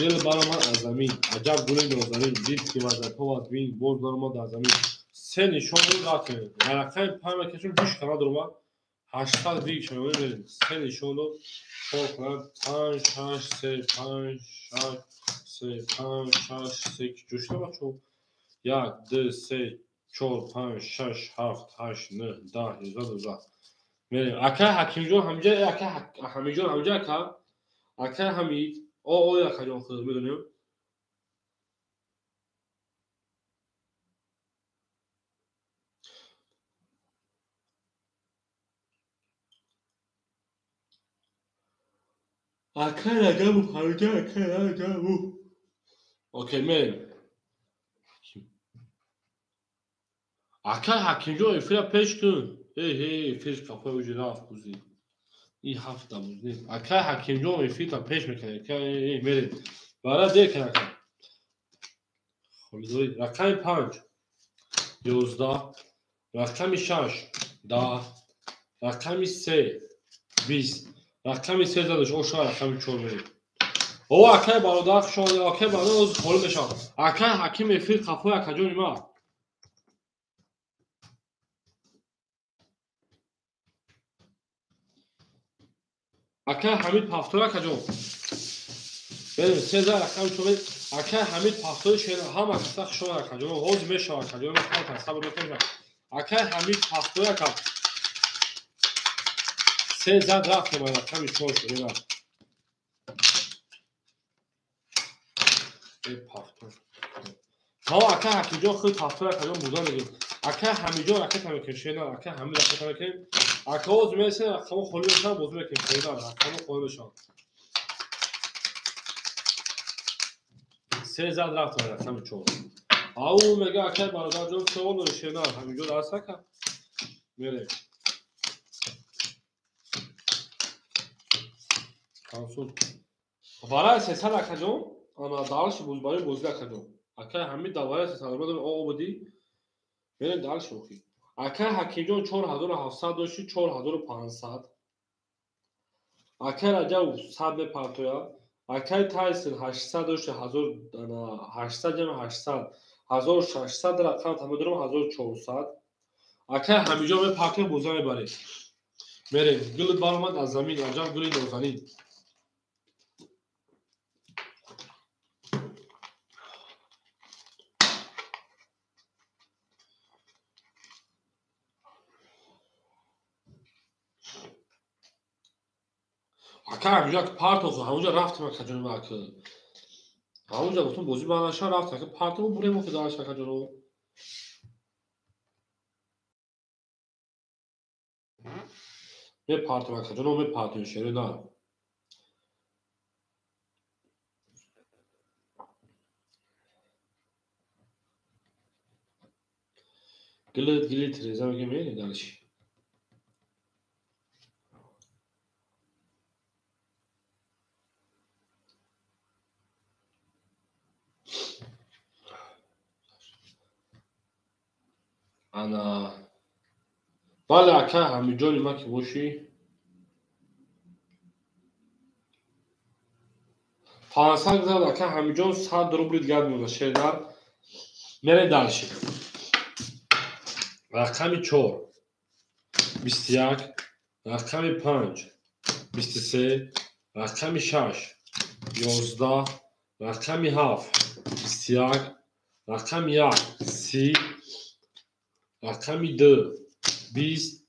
Дил баромад аз замин, аҷаб гули нозанин, дид ки вазатҳо вазмин, боз баромад аз замин. 3 нишон дод рафтем. Дар рақами 5 мекашем, ҳеҷ кана дуромад. 800 вик шамои мерем. 3 нишон дод. 4 кана 5 6 3 5 6 3 5 6 3 ҷӯшта бачо. 1 2 3 4 5 6 7 8 9 10 11 12. Мерем. Акай Ҳакимҷон ҳамҷа, акай Ҳамиҷон ҳамҷа ака. Акай Ҳамид О акаҷон худ медонем. Акай Раҷабов ҳамиҷа, акай Раҷабов. Окей, мерем. Акай Ҳакимҷон, эфира пеш кун. Эй, эй, эфир қафои уҷи рафт бузӣ. Ин ҳафта буз нест. Акай Ҳакимҷон эфирта пеш мекунад. Акай, эй, мерем. Бара дер кун акай. Холидорӣ. Рақами 5 11, рақами 6 10, рақами 3 20, рақами 3 задаш, оша рақами 4 мерем. О, акай бародар, хуш омадед. Акай бародар, оз холӣ мешавад. Акай Ҳаким эфир қафои акаҷони ма. Акай Ҳамид пафтор акаҷон. Берем, 3 зад рақами 4. Акай Ҳамид пафтори шер ҳама каса хуш омад акаҷон. Ҳозир мешавад акаҷон, камтар сабр мекунем. Акай Ҳамид пафтори ака. 3 зад рафтем рақами 4 шуд. Э пафтор. Ҳо, акай Ҳакимҷон худ пафтор акаҷон бурда мегирем. Акай Ҳамидҷон ракета мекунем, шернар. Акай Ҳамид ракета мекунем. Ака оз мерасем, рақамо холӣ мешаванд, бозӣ мекунем, шернар. Рақамо холӣ мешаванд. 3 зад рафтем рақами 4. Ау мега акай бародарҷон савол дорӣ, шернар. Ҳамиҷон аст ака? Мерем. Ансун. Варай 300 акаҷон, ана дарши бозбарӣ бозӣ акаҷон. Акай Ҳамид дар варай 300 рубл дорем, оғо будӣ? Мерем дарши охи. Акай Ҳакимҷон 4700 дошти, 4500. Акай Раҷабов 100 мепартояд. Акай Тайсон 800 дошти, 800 ҷамъ 800, 1600 рақам тамом дорам, 1400. Акай Ҳамиҷон мепартояд, боза мебаред. Мерем. Гулит баромад аз замин, аҷаб гули нозанин. Ака ҳаминҷо партоху, ҳамонҷо рафтем акаҷони ма ака. Ҳамонҷо гуфтам бозӣ ба наша рафтем, ака партоху бурем охи дарш акаҷоно. Мепартом акаҷоно, мепартом шере на. Гилит гилит реза мегем мерем дарш. Ана бале ака Ҳамиҷони ма ки бошӣ 500 зад ака Ҳамиҷон 100 рубли дигар мемонад шердар. Мерем дарши. Рақами 4 21, рақами 5 23, рақами 6 11, рақами 7 21, рақами 1 30, рақами 2 20,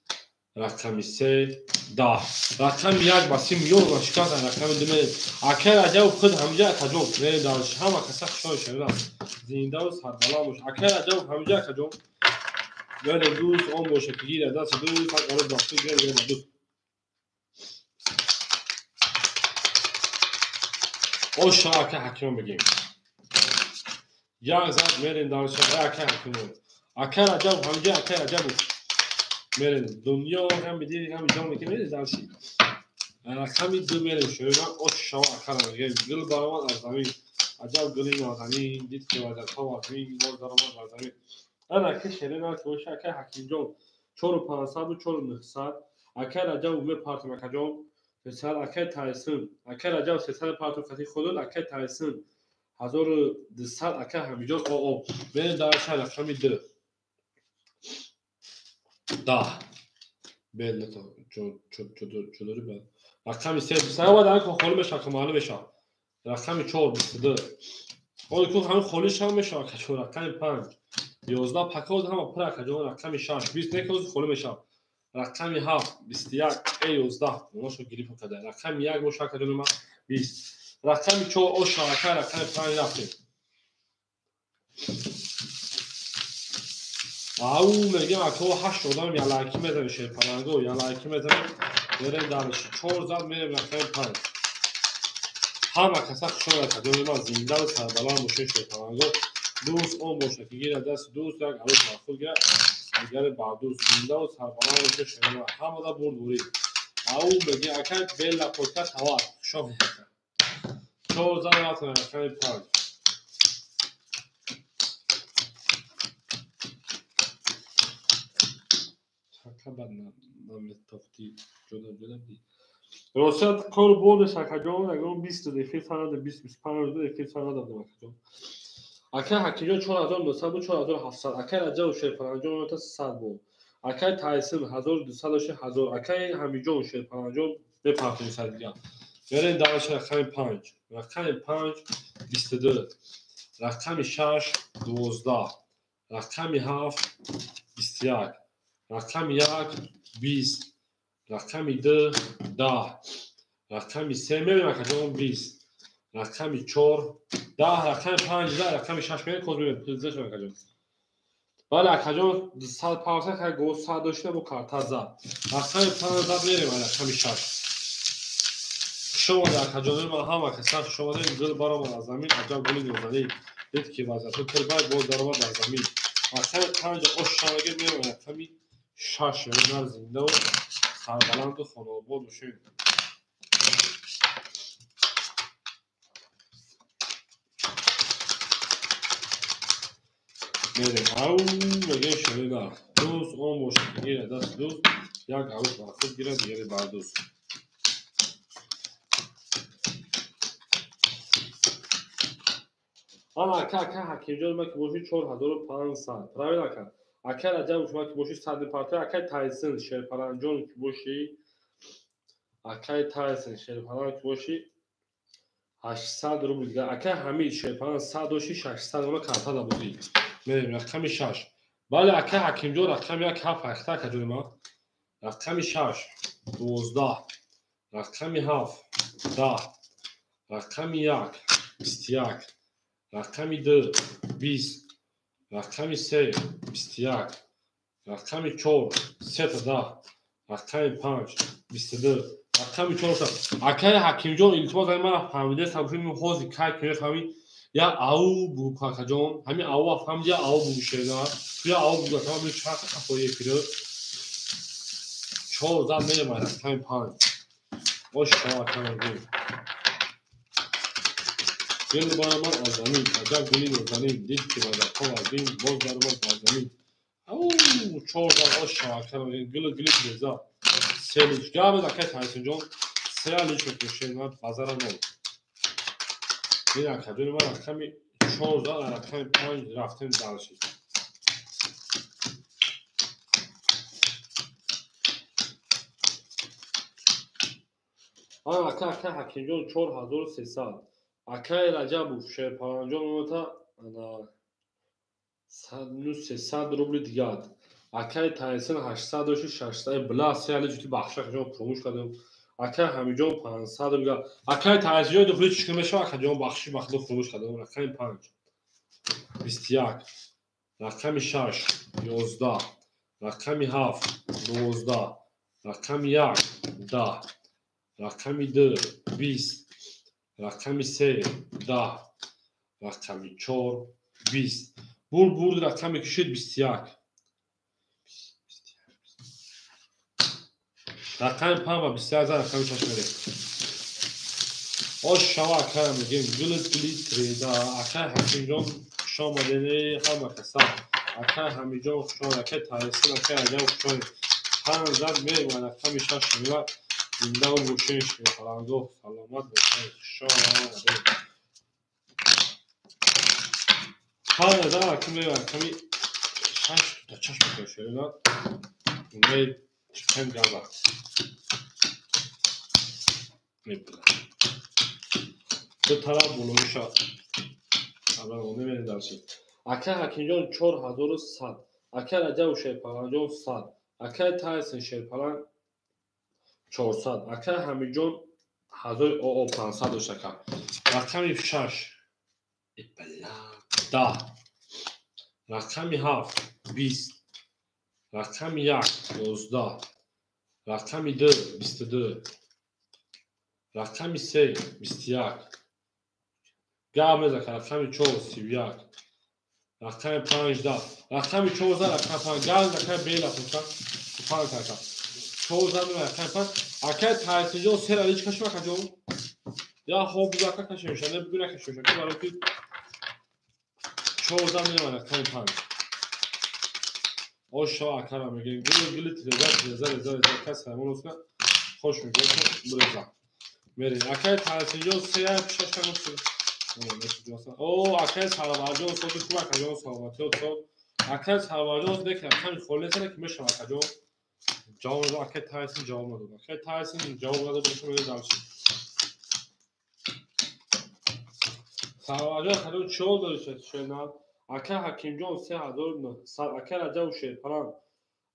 рақами 3 10. Рақами 1 ба 30 миллион ва шикаст рақами 2 мерем. Акай Раҷабов худ ҳамиҷа акаҷон мерем дарш. Ҳама каса хушҳол шаванд. Зиндаву сарбаланд бош. Акай Раҷабов ҳамиҷа акаҷон. Мерем дӯст он боша ки гирад дасти дӯст, ҳар қарор бахти гирад гирад дӯст. Оша акай Ҳакимон бигем. Як зад мерем дарш. Акай Ҳакимон. Акай Раҷабов ҳамиҷа акай Раҷабов. Мерем дунё ҳами дили ҳами ҷон мекунем мерем дарши. Рақами 2 мерем шоира ош шава акара мегем. Гул баромад аз замин. Аҷаб гули нозанин, дид ки вазатҳо аз замин, боз даромад аз замин. Ана ки шере нар ки боша акай Ҳакимҷон 4500 ва 4900. Акай Раҷабов мепартем акаҷон. 300 акай Тайсон. Акай Раҷабов 300 партом қати худон, акай Тайсон 1200 акай Ҳамиҷон оо. Мерем дарша рақами 2. 10. Бел чо дори бел. Рақами 3 23 баъд ан холӣ мешавад, маълум мешавад. Рақами 4 22. Оли ку ҳамин холӣ шав мешавад качо. Рақами 5 11 пакоз ҳама пур акаҷон. Рақами 6 20 некоз холӣ мешавад. Рақами 7 21 11 оношо гирифт карда. Рақами 1 боша акаҷон ма 20. Рақами 4 оша ака рақами 5 рафтем. Ау мегем ака 8 одам ялайки мезанем шерпаланго, ялайки мезанем. Мерем дарш 4 зад мерем рақами 5. Ҳама каса хушомад, акаҷони ман, зиндаву сарбаланд бошед, шерпалангҳо. Дӯст он бошад, ки гирад дасти дӯст, як арӯс бар худ гирад, дигаре бар дӯст. Зиндаву сарбаланд бошед, шерпалангҳо. Ҳамада бурдборӣ. Ау мегӣ акай Белла Потка тавар. Хушомад. 4 зан рафтем рақами 5. Ростият кор бурдеш акаҷон, ягон 20 рӯз эфир сар надод, 20-25 рӯз эфир сар надодам акаҷон. Акай Ҳакимҷон 4900 буд, 4700. Акай Раҷабов Шерпаланҷон ота 100 буд. Акай Тайсин 1200 дошт, 1000. Акай Ҳамиҷон Шерпаланҷон мепартои сад дигар. Мерем дараш рақами 5. Рақами 5 22. Рақами 6 12. Рақами 7 21. Рақами 1 20. Рақами 2 10. Рақами 3 мебинем акаҷон 20. Рақами 4 10. Рақами 5 10. Рақами 6 мебинем коз мебинем. Пилза шуд акаҷон. Бале акаҷон 150 хай го 100 дошта бо карта зад. Рақами 5 зад мерем рақами 6. Хуш омадед акаҷонои ман, ҳама каса хуш омадед. Гул баромад аз замин, аҷаб гули нозанин. Дид ки вазъиятҳо тирбай боз даромад дар замин. Рақами 5 ош шаваги мерем рақами 6 мебинам зиндаву сарбаланду хонаобод бошед. Мерем. Ау мегӯем шоида. Дӯст он бошад, ки гирад дасти дӯст, як арӯс бар худ гирад, дигаре бар дӯст. Ана ака, ака Ҳакимҷон ма ки бошӣ 4500. Правильно ака? Ака Раҷабов шума ки бошӣ 100 мепартои, акай Тайсин Шерпаланҷон ки бошӣ, акай Тайсин Шерпалан ки бошӣ 800 рубл дигар. Акай Ҳамид Шерпалан 100 дошти, 600 рубл карта дабудӣ. Мерем рақами 6. Бале акай Ҳакимҷон рақами 1 7 ҳашта акаҷони ман. Рақами 6 12. Рақами 7 10. Рақами 1 21. Рақами 2 20. Рақами 3 21. Рақами 4 3 10. Рақами 5 22. Рақами 4. Акай Ҳакимҷон илтимос ай ман фаҳмида сабши ҳозир кай ки мефаҳмӣ я ау бугу акаҷон, ҳамин ау фаҳмид я ау бугу шена. Ту я ау бугу акаҷон, ман чанд қафои эфиро 4 зад мерем рақами 5. Ош шава акам мегӯем. Гул баромад аз замин, аҷаб гули нозанин. Дид ки вазъиятҳо вазнин, боз даромад бар замин. Ау 4 зад ош шава акам мегӯем. Гулу гули реза. Се лич. Гап акай Тайсинҷон, се лич мефурӯшем, базара нол. Ин акаҷони ман рақами 4 зад, рақами 5 рафтем дальше. Ана ака, ака Ҳакимҷон 4300. Акай Раҷабов Шерпаланҷон ота ана 300 рубли дигар. Акай Тайсин 800 дошти, 600 бла се али ҷути бахша акаҷон фуромӯш кардем. Акай Ҳамиҷон 500 рубли. Акай Тайсинҷон духли чӣ кун мешава акаҷон бахши бахши фуромӯш кардем. Рақами 5 21. Рақами 6 11. Рақами 7 12. Рақами 1 10. Рақами 2 20. Рақами 3 10. Рақами 4 20. Бурд бурд рақами кишид 21. Рақами 5 ва 21 зад рақами 6 мерем. Ош шава акай мегӯем гулит гулит треда. Акай Ҳакимҷон хуш омадед ҳама каса. Акай Ҳамиҷон хуш омадед, акай Тайсин, акай Раҷаб хуш омадед. 5 зад мерем рақами 6 мева. Зиндаву бошед шерпалангоҳ, саломат бошед, хуш омадед. 5 зад рақами мерем рақами 6 та чашм мекунем. Умед чиқем газа. Мебинам. Ду тараф болоиша. Абрагон мерем дальше. Акай Ҳакимҷон 4100. Акай Раҷабов Шерпаланҷон 100. Акай Тайсин Шерпалан 400. Акай Ҳамиҷон 1500 дошт ака. Рақами 6 10. Рақами 7 20. Рақами 1 11. Рақами 2 22. Рақами 3 21. Гап мезака рақами 4 31. Рақами 5 10. Рақами 14 рақами 5 гап мезака бела пуша. Пан кака. 14 рақами 5. Акай Таҳсинҷон сер алич кашма акаҷон. Я хоб бузака кашемша, не бугу накашемша. Ки барои ки 14 мева рақами 5. Ош шава акара мегирем. Гули гули тиреза тиреза реза реза кас ҳаймон оска хош мегирем буреза. Мерем. Акай Таҳсинҷон 3 6 6 О, акай Сарварҷон соби хуб акаҷон саломатиё соб. Акай Сарварҷон нек рақами холӣ нест ки мешава акаҷон. Ҷавоб надод, акай Таҳсин ҷавоб надод. Акай Таҳсин ҷавоб надод, боша мерем дальше. Сарварҷон акаҷон чиҳол дорӣ шена? Акай Ҳакимҷон 3900, акай Раҷаб Шерпаран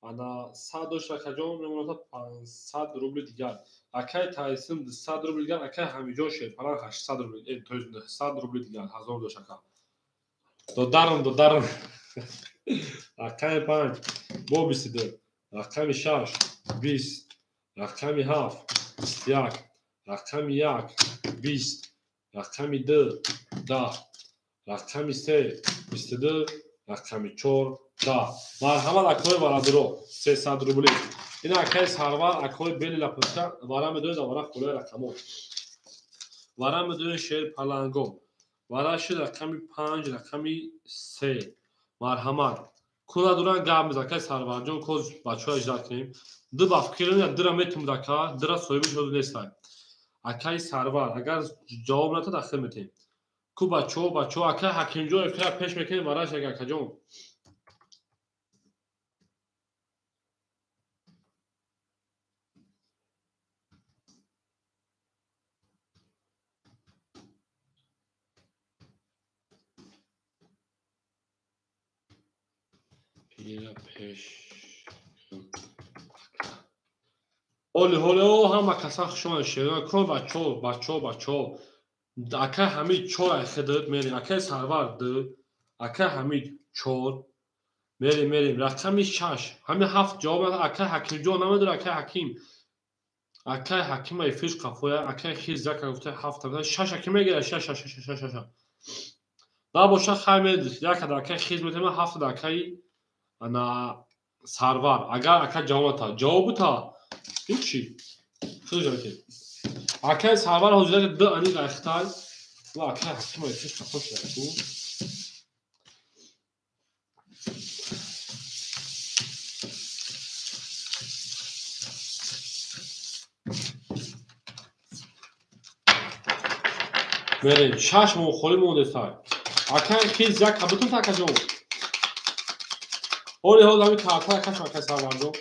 ана 100 дошт акаҷон мемонад 500 рубли дигар. Акай Таҳсин 200 рубли дигар, акай Ҳамиҷон Шерпаран 800 рубли, то есть 900 рубли дигар, 1000 дошт ака. Додарам, додарам. Рақами 5 бо 22, рақами 6 20, рақами 7 21, рақами 1 20, рақами 2 10, рақами 3 22, рақами 4 10. Марҳамат акои бародаро 300 рубли. Ин акаи Сарвар, акои бели лапуска, вара медоед, вара хулои рақамо. Вара медоед шер паланго. Вара шуд рақами 5, рақами 3. Марҳамат. Куна дуран гап мезад акаи Сарварҷон, коз бачаҳо иҷра кунем. Ду ба фикр дира метумд ака, дира соҳиби шуд нестай. Акаи Сарвар, агар ҷавоб натад ахир метем. Ку бачаҳо, бачаҳо, акаи Ҳакимҷон эфира пеш мекунем вараш ага акаҷон. Пира пеш. Оли ҳоле о ҳама каса хушомад шерон кун бачаҳо, бачаҳо, бачаҳо. Акай Ҳамид 4 айхедд мерем, акай Сарвар 2, акай Ҳамид 4 мерем, мерем. Рақами 6, ҳами 7 ҷавоб надод, акай Ҳакимҷон намедонад, акай Ҳаким. Акай Ҳаким эфир қафоя, акай Хиз яка гуфта 7, 6 ҳаким мегирад, 6 6 6 6 6. Набоша хай медид, якада акай Хиз метема, 7 акай ана Сарвар. Агар ака ҷавоб натад, ҷавоб бута ҳеҷ хеле ҷавоб. Акай Сарвар ҳозир 2 аниқ айхтай ва акай Ҳаким эфир қафо шуда. Мерем, 6 моҳ холӣ мондестай. Акай Хиз як кабутун акаҷон. Оли ҳол ҳами картара кашм акай Сарварҷон.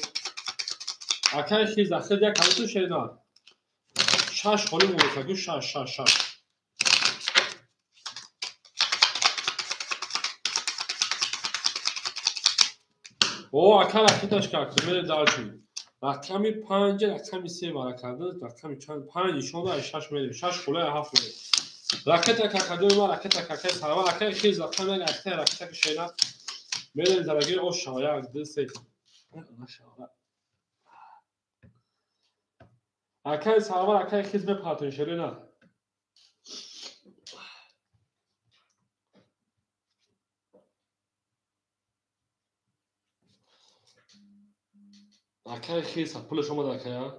Акай Хиз ахир як кабутун шерина. 6 холӣ мондестай, гу 6 6 6. О, акай ракеташ кард, мерем дальше. Рақами 5, рақами 3 вара карда, рақами чанд 5 нишон дод, 6 мерем, 6 холӣ 7 мерем. Ракета какадои ма, ракета какаи Сарвар, акай Хиз рақами як актай ракета ки шена. Мерем зараги ош шава 1 2 3. Акай Сарвар, акай Хиз мепартон шерина. Акай Хиз пулаш омад акая.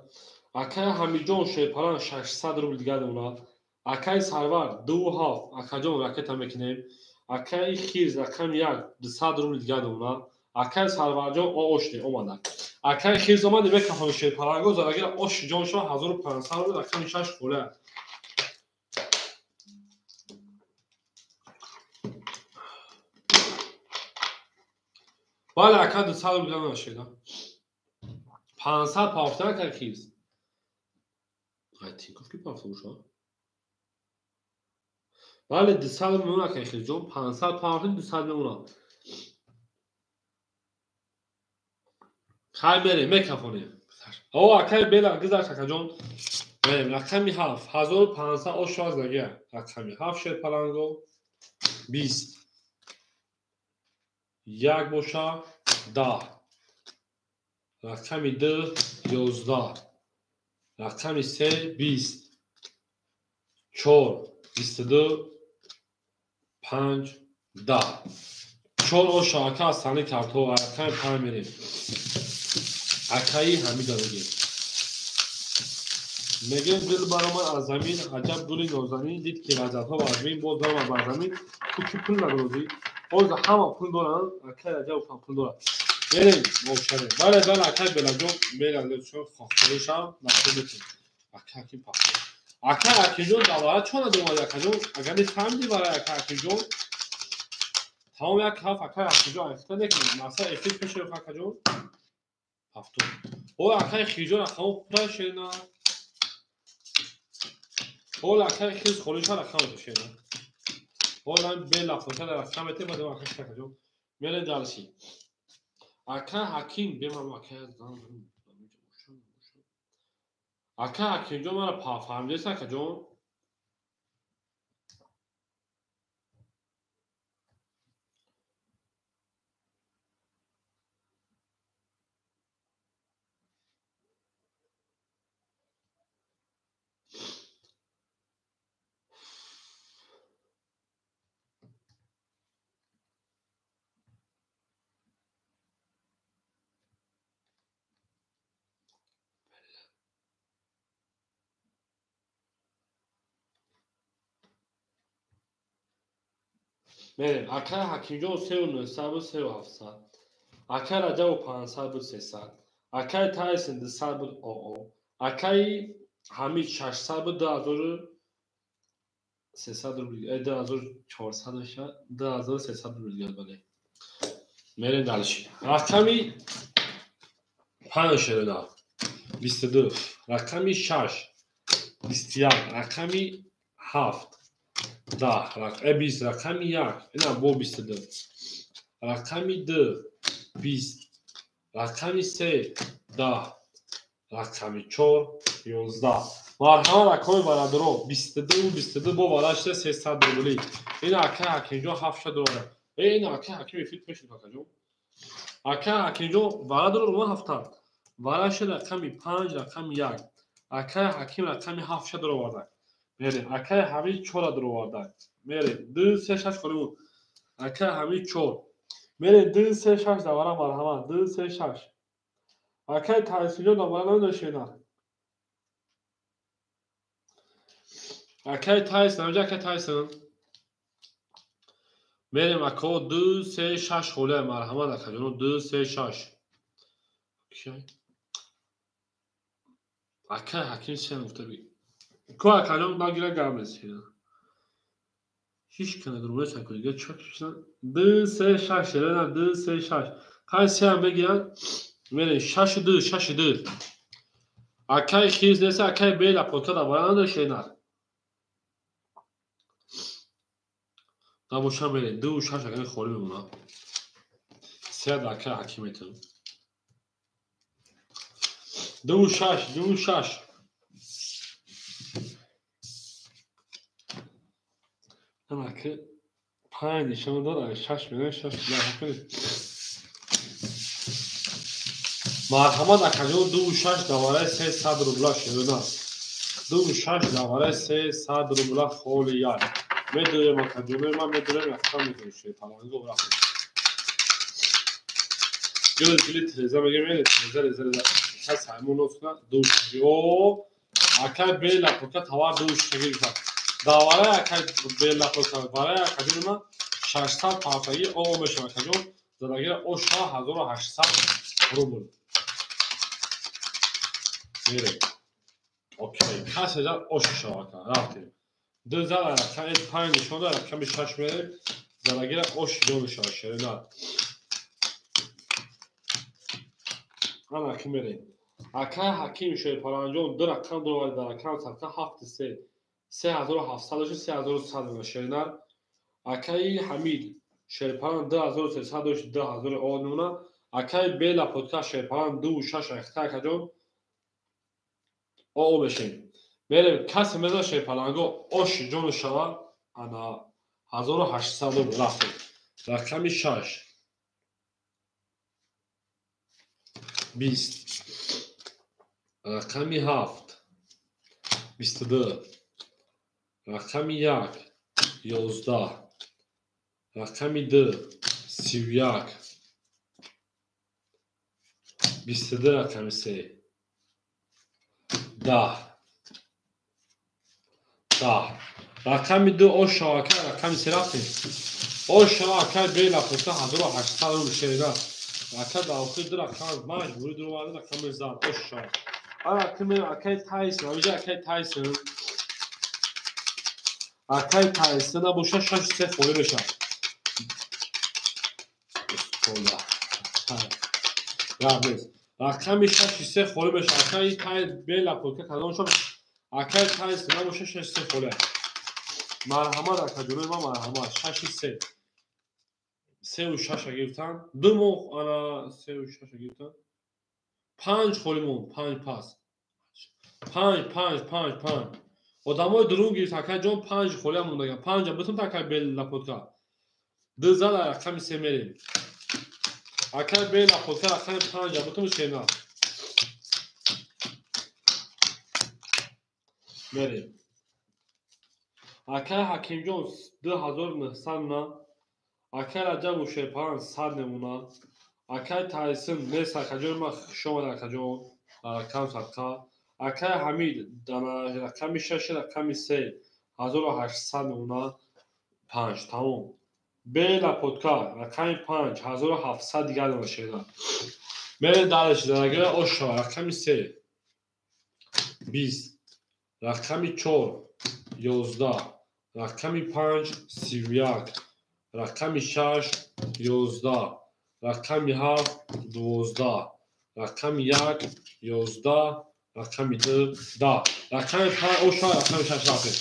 Акай Ҳамиҷон Шерпаран 600 рубл дигар донад. Акай Сарвар 2.7 акаҷон ракета мекунем. Акай Хиз рақами 1 200 рубл дигар донад. Акай Сарварҷон ошне омада. Акай Хиз омад мекафон Шерпаранго зарагира ош ҷон шо 1500 рубл рақами 6 хола. Бале ака 200 рубл дигар нашеда. 500 пафта акай Хиз. Ай Тинков ки пафта уша? Бале 200 мемонад акай Хизҷон, 500 пафта 200 мемонад. Хай мерем, мекафонем. О, акай бела гузашт акаҷон. Мерем, рақами 7, 1500 ош аз дагия. Рақами 7 Шерпаланго 20. 1 боша 10. Рақами 2 11. Рақами 3 20. 4 22. 5 10 4 оша ака аз сани картҳо рақами 5 мерем. Акаи Ҳамида мегем. Мегем гул баромад аз замин, аҷаб гули нозанин, дид ки вазатҳо вазмин, боз баромад бар замин. Ту ки пул надорӣ? Ҳозир ҳама пул доранд, акаи Раҷабов ҳам пул дорад. Мерем, мошарем. Бале, бале, акаи Белаҷон, мерем, чун хохторишам нақл метем. Акаи Ҳаким пахто. Акаи Ҳакимҷон давара чо надомад акаҷон? Агар мефаҳмидӣ барои акаи Ҳакимҷон, тамом як ҳафт акаи Ҳакимҷон айфта некунад. Масалан, эфир пеши акаҷон ҳафтум. О, акаи Хирҷон рақамо пура шена. Ҳол акаи Хирс холиша рақам шена. Ҳол ам бела фота рақам метем, баъд акаи акаҷон. Мерем дарси. Ака Ҳаким бемам акаи ака Ҳакимҷон мара фаҳмидест акаҷон? Мерем, акаи Ҳакимҷон 3900 буд, 3700. Акаи Раҷабов 500 буд, 300. Акаи Тайсон 200 буд, ОО. Акаи Ҳамид 600 буд, 2300 рубл, 2400 мешавад, 2300 рубл гирад, бале. Мерем дальше. Рақами 5 шерена 22, рақами 6 21, рақами 7 10, 20, рақами 1, ина бо 22, рақами 2 20, рақами 3 10, рақами 4 11. Марҳамат акои бародаро, 22 22 бо барашта 300 рубли. Ина акаи Ҳакимҷон 7 доллар. Ина акаи Ҳаким эфир пеш акаҷон. Акаи Ҳакимҷон бародаро ма 7. Барашта рақами 5, рақами 1. Акаи Ҳаким рақами 7 доллар. Мерем, акаи Ҳамид 4 дароварда. Мерем, 2 3 6 холимон. Акаи Ҳамид 4. Мерем 2 3 6 давара марҳамат, 2 3 6. Акаи Тайсинҷон давара намедонашена. Акаи Тайсон, амҷа акаи Тайсон. Мерем ако 2 3 6 холия марҳамат акаҷоно 2 3 6. Акаи Ҳаким се гуфта би. Ко акаҷон нагира гап месина. Ҳеч кана дурӯғ сакун дига чок шудан. 2 3 6 шерена 2 3 6. Қай се ҳам бегиран. Мерем 6 2 6 2. Акаи Хиз нест, акаи Бела пота давара надошена. Набошам мерем 2 6 акаи холӣ мемонад. Се акаи Ҳаким метавон. 2 6 2 6. Анаки 5 нишон дод, 6 мегӯяд, 6 марҳамат акаҷон 2 6 давараи 300 рубла шерона. 2 6 давараи 300 рубла холи як. Медурем акаҷонои ман, медурем яхта мекунем шерпаланго рафтем. Гул гули тиреза мегӯем, тиреза реза реза. Кас ҳаймон носна 2 6. О, акаи Бела пока товар 2 6 гирифт. Давараи акаи Бела пока барои акаҷони ман 600 партагӣ о мешавад акаҷон. Задагира о 6800 рубл. Мерем. Окей, касе зад ош шавад ака. Рафтем. 2 зад рақами 5 нишон дод, рақами 6 мерем. Задагира ош ҷо мешавад шерена. Ана ки мерем. Акаи Ҳаким Шерпаланҷон 2 рақам дорад дар рақам садқа 7 3. 3700 дошт, 3100 мешавад шерена. Акаи Ҳамид Шерпалан 2300 дошт, 2000 овад мемонад. Акаи Бела подка Шерпалан 2 6 ахта акаҷон о мешем. Мерем касе мезанад Шерпаланго ош ҷону шава ана 1800 рубл рафтем. Рақами 6 20, рақами 7 22, рақами 1 11, Рақами 2 31. 22 рақами 3. 10. 10. Рақами 2 ошава акай рақами 3 рафтем. Ошава акай бела пуста 1800 рубл шерида. Ака дар охир ду рақам маҷбурӣ дуроварда рақами зад. Ошава. Акай Тайсон, ҳамиҷа акай Тайсон. Акай Тайсон набоша 6-3 холӣ мешавад. Рақами 6-3 холӣ мешавад. Акай Тай бела пуста кадом шав? Акай Тайсон набоша 6-3 холӣ. Марҳамат акаҷонои ман марҳамат 6-3. 3-6 гирифтан. 2 моҳ ана 3-6 гирифтан. 5 холӣ монд, 5 пас. 5 5 5 5. Одамои дурун гирифт акаҷон 5 холӣ мондаган. 5 битун акай бела путка. 2 зад рақами 3 мерем. Акай бела путка рақами 5 битун шена. Мерем. Акай Ҳакимҷон 2900 на. Акай Раҷабу Шерпаран 100 немона. Акай Тайсон нест акаҷони ман хуш омад акаҷон. Рақам садқа. Акай Ҳамид рақами 6 рақами 3 1800 немона. 5 тамом. Бела путка рақами 5 1700 дигар нема шеда. Мерем дараш дарагира ошава рақами 3 20 рақами 4 11 рақами 5 31 рақами 6 11 рақами 7 12 рақами 1 11 рақами 2 10 рақами 5 ошава рақами 6 рафтем.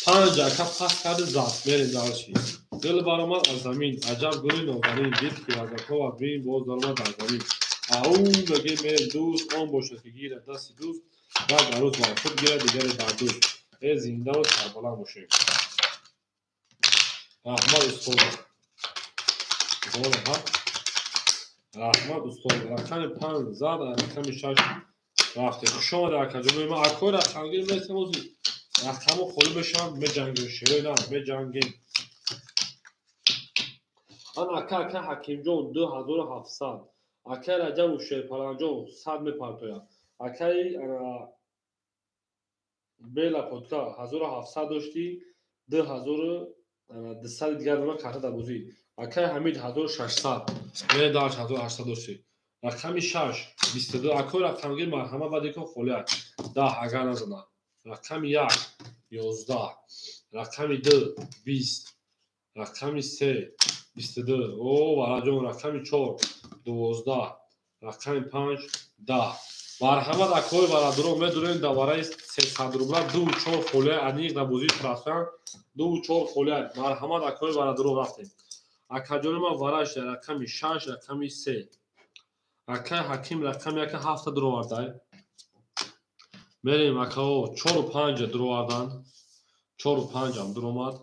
5 ака пас карди зад мерем дарши. Дил баромад аз замин аҷаб гули нозанин дид ки вазатҳо бин боз даромад дар замин. Ау мегӯем мерем дӯст он бошад ки гирад дасти дӯст баъд арӯз бар худ гирад дигаре бар дӯст. Э зиндаву сарбаланд бошем. Раҳмат устод. Раҳмат устод. Рақами 5 зад, рақами 6 рафтем. Хуш омадед акаҷонои ман. Акои рақамгир мерасем ҳозир. Рақамҳо холӣ мешаванд, меҷангем. Шерои на, меҷангем. Ан ака ака Ҳакимҷон 2700. Акай Раҷабу Шерпаланҷон 100 мепартояд. Акай бела путка 1700 доштӣ, 2200 дигар дона карта дар бозӣ. Акай Ҳамид 1600. Мере дарш 1800 доштӣ. Рақами 6 22. Акои рақамгир марҳамат баъд икон холӣ 10 агар назана. Рақами 1 11 рақами 2 20 рақами 3 22. О вараҷон рақами 4 12 рақами 5 10. Марҳамат акои варадуро медурем дар вараи 300 рубла 2-4 холия аниқ дар бозии трасфер 2-4 холия. Марҳамат акои варадуро рафтем. Акаҷони ман вараш рақами 6 рақами 3. Акай Ҳаким рақами 1 7 дуровардай. Мерем акао 4-5 дуровардан. 4-5 ам дуромад.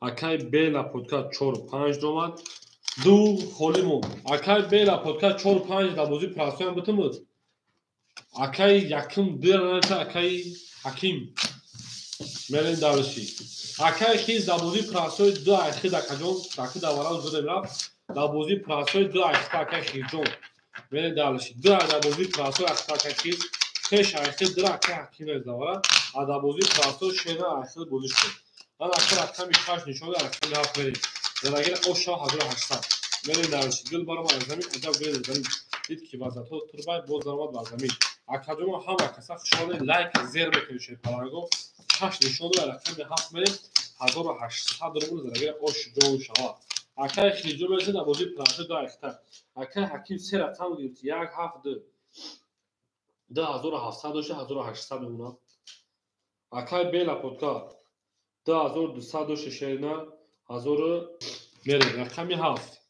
Акай бела путка 4-5 дуромад. 2 холӣ монд. Акай бела путка 4-5 дар бозии трасфер битумуд. Акай якум диранаша акай Ҳаким. Мерем дарши. Акай хиз дар бозии прасои 2 айхид акаҷон, аки даварав зудем рафт. Дар бозии прасои 2 айхид акай хизҷон. Мерем дарши. 2 ай дар бозии прасои айхид акай хиз, пеш айхид 2 акай Ҳаким рез давара. А дар бозии прасои шена айхид бозӣ шуд. Ман ака рақами 6 нишон дод, рақами 7 мерем. Дарагир оша 1800. Мерем дарши. Гул баромад аз замин, аҷаб гул аз замин. Дид ки вазатҳо турбай боз даромад бар замин. Акаҷоно ҳама каса хушҳоле лайк зер мекунед шерпаланго. 6 нишон дод, рақами 7 мерем. 1800 рубл зарагир ош ҷон шавад. Акай хиҷо мерасед дар бозии прасо 2 айхта. Акай Ҳаким 3 рақам гирифт. 1 7 2. 2700 дошта 1800 мемонад. Акай бела путка 2200 дошта шерина 1000 мерем. Рақами 7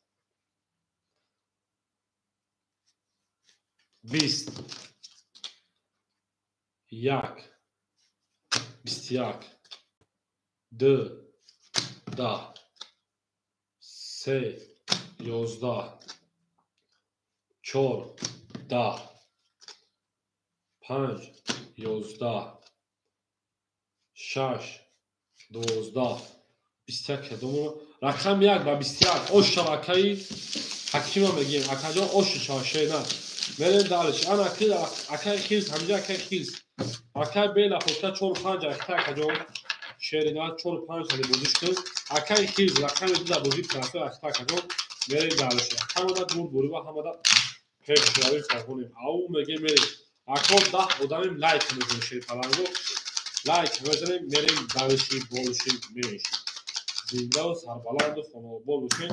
20 1 21 2 10 3 11 4 10 5 11 6 12. 21 кадом рақами 1 ба 21 ош шабакаи ҳакима мегем акаҷон ош шавашена мерем далиш ана ки акаи хирс ҳамиҷа акаи хирс акаи бела хотка 4 5 акта акаҷон шерина 4 5 сали бозиш кун акаи хирс рақами 2 да бозӣ трансфер акта акаҷон мерем далиш ҳамада дур бурива ҳамада пешравӣ фарҳонем ау мегем мерем ако 10 одамем лайк мезанем шерпаланго лайк мезанем мерем далиши болиши мереши зиндаву сарбаланду хонаобод бошем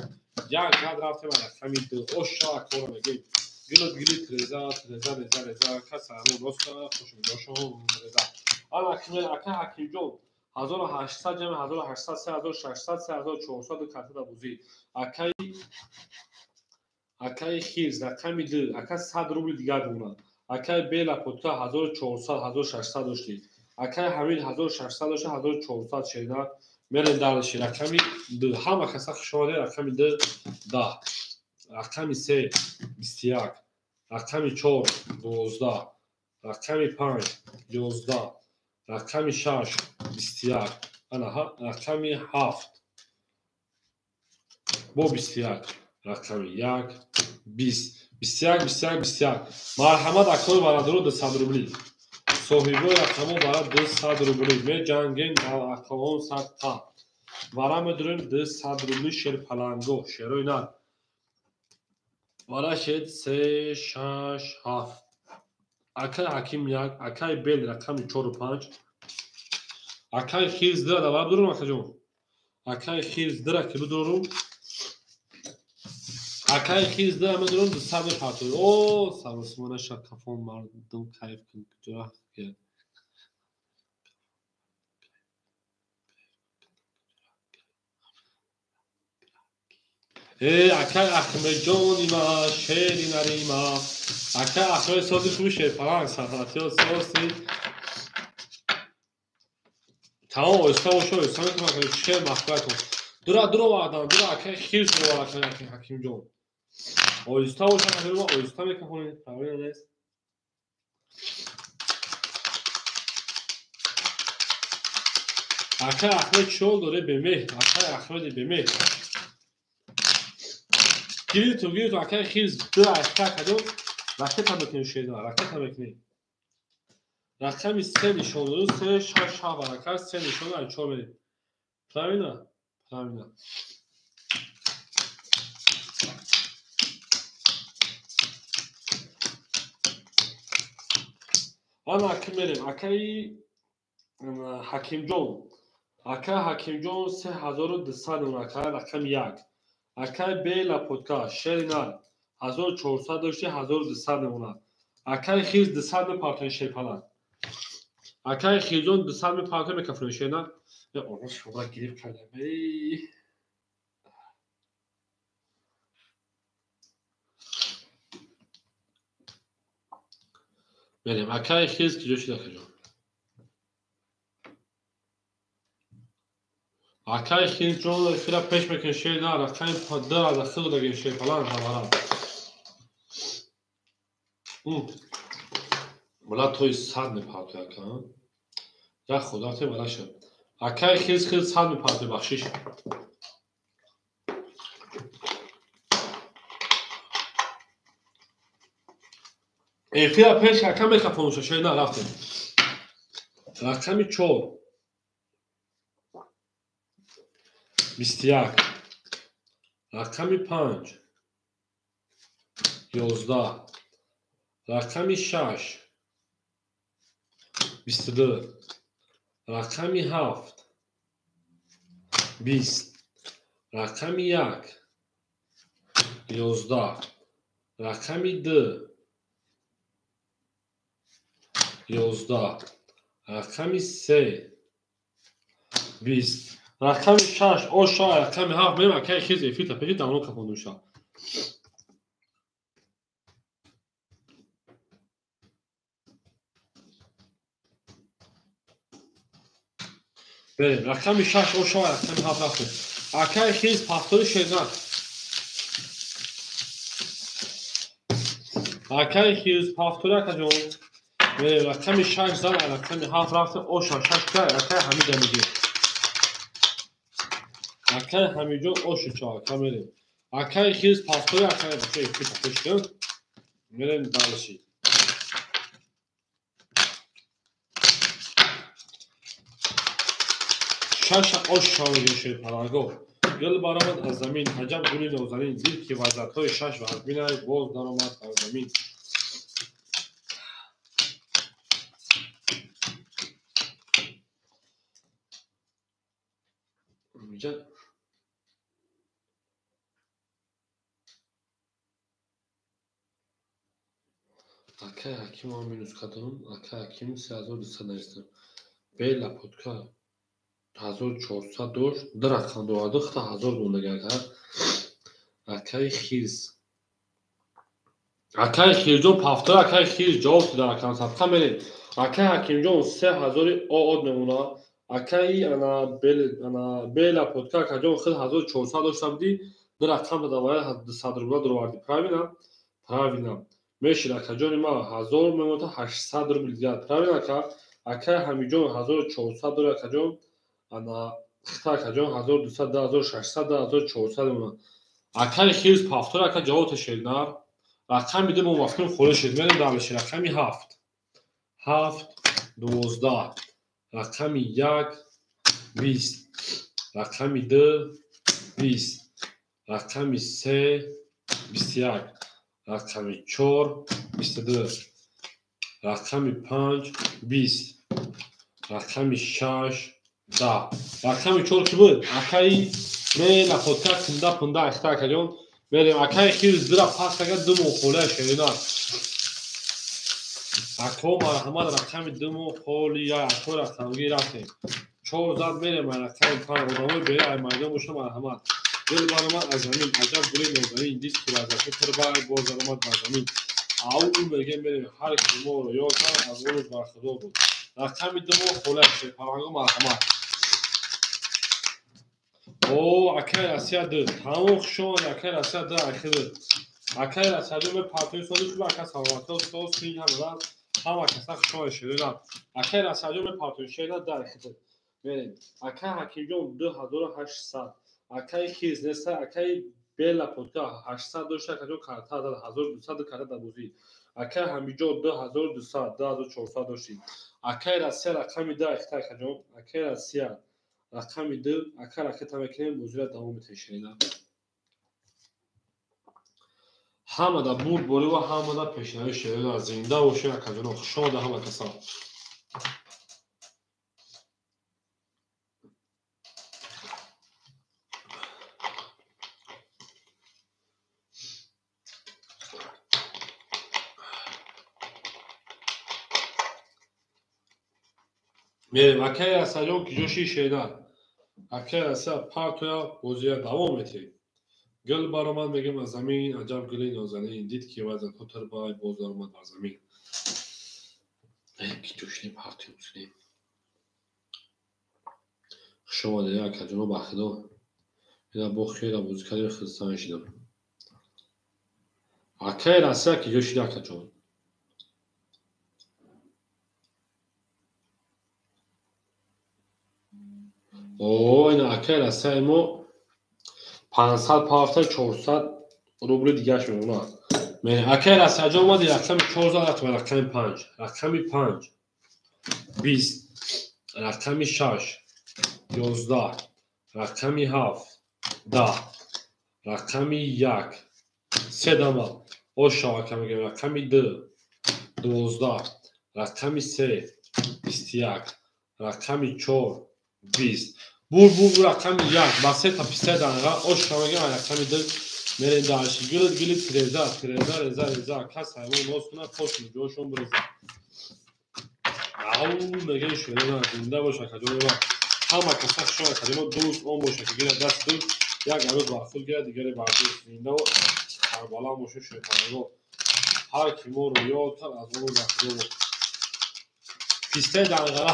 як гад рафтем рақами 2 оша акора мегем гилот гилит реза реза реза реза касаро роста хушмидошон реза ана акимел ака ҳакимҷон 1800 ҷамъ 1800 3600 3400 картада бозӣ акаи хирс рақами 2 ака 100 рубли дигар мемонад акаи бела потка 1400 1600 дошти акаи ҳамид 1600 дошта 1400 шерина мерем далиши рақами 2 ҳама каса хушомадед рақами 2 10 рақами 3 21 рақами 4 12 рақами 5 11 рақами 6 21 ана рақами 7 бо 21 рақами 1 20 21 21 21 марҳамат акои бародаро 200 рубли соҳибои рақамҳо бара 200 рубли меҷангем акаҳон садқа вара медурем 200 рубли шерпаланго шерои нар вара шед 3 6 7 акаи ҳаким 1 акаи бел рақами 4 5 акаи хирс 2 давара бидурум акаҷон акаи хирс 2 ки бидурум акаи хирс 2 медурум 200 мепартои о саросимона шакафон мардум кайф кун куҷо акаи Аҳмедҷонима шери нарима акаи Аҳмед сози хуби шерпаланг сарҳатиё соси тамом оҳиста боша оҳиста мекунам шер махфия кун дура дуро вардам дура акаи хирс дуро акаи ҳакимҷон оҳиста боша оҳиста мекунем правильно нест акаи Аҳмед чӣ доре бемеҳр акаи Аҳмеди бемеҳр гириту гириту акаи хирс 2 акта кадом ракета мекунем шерина ракета мекунем рақами 3 нишон доду 3 6 7 ака 3 нишон доду 4 мерем правильно правильно ана аки мерем акаи ҳакимҷон акаи ҳакимҷон 3200 ака рақами 1 акаи бела потка шери нар 1400 дошти 1200 мемонад акаи хирс 200 мепартои шерпаланг акаи хирҷон 200 мепартои мекафони шер нар шуғла гирифт кардам мерем акаи хирс киҷо шид акаҷон акаи хирсҷон эфира пеш мекунем шер на рақами 2 аз ахир дагем шерпаланг ҳавара вала тои 100 мепартои ака як худате вала шад акаи хирс хирс 100 мепартои бахшиш эфира пеш ака мехафонуша шер на рафтем рақами 4 21 рақами 5 11 рақами 6 22 рақами 7 20 рақами 1 11 рақами 2 11 рақами 3 20 рақами 6 оша рақами 7 мерем акаи хирс эфир тапеши давно кафондуша берем рақами 6 оша рақами 7 рафтем акаи хирс пафтори шернак акаи хирс пафтори акаҷон берем рақами 6 зан рақами 7 рафтем оша 6 акаи ҳамида мегирем Акай Ҳамиҷон оши чо ака мерем. Акай хирс пастори акай бача фита пешкан. Мерем дальше. Шаша ош шавиге шерпалаго. Гул баромад аз замин, аҷаб гули нозанин, дид ки вазатҳои шаш вазбинай боз даромад аз замин. Акай Ҳакимро минус кардам, акай Ҳаким 3200 навистам. Бела подка 1400 дошт, ду рақам дорад, хта 1000 мондаги ака. Акай Хирс. Акай Хирҷон пафтор, акай Хирс ҷавоб дода акам садқа мерем. Акай Ҳакимҷон 3000 оод мемонад. Акай ана бела подка акаҷон хел 1400 дошта будӣ, ду рақам дада вая 200 рубла дуровардӣ. Правильно? Правильно. Мешид акаҷони ма 1000 мемонад, 800 рубл дигар. Правильно ака? Акай Ҳамиҷон 1400 дорад акаҷон. Ана хта акаҷон 1200, 2600, 2400 мемонад. Акай Хирс пафтор ака ҷавоб ташед нар. Рақами ду мо вақтим холӣ шед. Мерем дальше. Рақами 7. 7 12. Рақами 1 20. Рақами 2 20. Рақами 3 21. Рақами 4 22. Рақами 5 20. Рақами 6 10. Рақами 4 ки буд? Акаи мела подка кунда пунда ахта акаҷон. Мерем акаи Хирс дира пас ага ду моҳ холия шерина. Ако марҳамат рақами ду моҳ холия ако рақамгир рафтем. 4 зад мерем рақами 5 одамои бери ай майдон боша марҳамат. Гул баромад аз замин, аҷаб гули нозанин, дид ки вазафи тирбай боз даромад бар замин. Ау мегем мерем ҳар ки моро ёд кард аз он бар худо буд. Рақами ду моҳ холия шерпаланго марҳамат. О, акай Россия ду. Тамом хуш омадед, акай Россия ду ахир. Акай Россия ду ме партои соли хуб ака саломатӣ соз син ҳамадан ҳама каса хуш омадед шерина. Акай Россия ду ме партои шерина ду ахир. Мерем. Акай Ҳакимҷон 2800. Акай Хирс неста, акай Бела подка 800 дошта, акаҷон карта дад 1200 карта дар бозӣ. Акай Ҳамиҷон 2200, 2400 доштид. Акай Россия рақами 2 ахта акаҷон. Акай Россия рақами 2 ака ракета мекунем, бозиро давом метаҳем шерина. Ҳамада бурд борӣ ва ҳамада пешравӣ шерина. Зинда бошед акаҷоно, хуш омада ҳама каса. Мерем акай Расаҷон ки ҷоши шерина. Акай Раса партоя бозия давом метиҳем. Гул баромад мегем аз замин, аҷаб гули нозанин, дид ки вазатҳо тирбай боз даромад бар замин. Ки ҷошини партоя мусулим. Хуш омадед акаҷоно ба худо. Ина бо хела бозӣ кардем хирсан шидам. Акай Раса ки ҷошида акаҷон. О, ина акай Россияи мо 500 пафта 400 рубли дигаш мемонад. Акай Россияҷон омади рақами 4 зад ва рақами 5. Рақами 5 20, рақами 6 11, рақами 7 10, рақами 1 се дама. Ош шава мегем рақами 2 12, рақами 3 21, рақами 4 20. Бур бур рақами 1 ба се та писта данға ош шава мегем рақами 2 мерем дальше. Гилит гилит реза реза реза реза кас ҳайвон ноз кунад пош ҷошон биреза. Ау мегем шерина зинда бош акаҷон ва ҳама каса хуш акаҷон дӯст он боша ки гирад даст дӯст як арӯз бар худ гирад дигаре бар дӯст зинда ва сарбаланд бошу шерпанаго. Ҳар ки моро ёд кард аз он захира буд. Пистаи данғара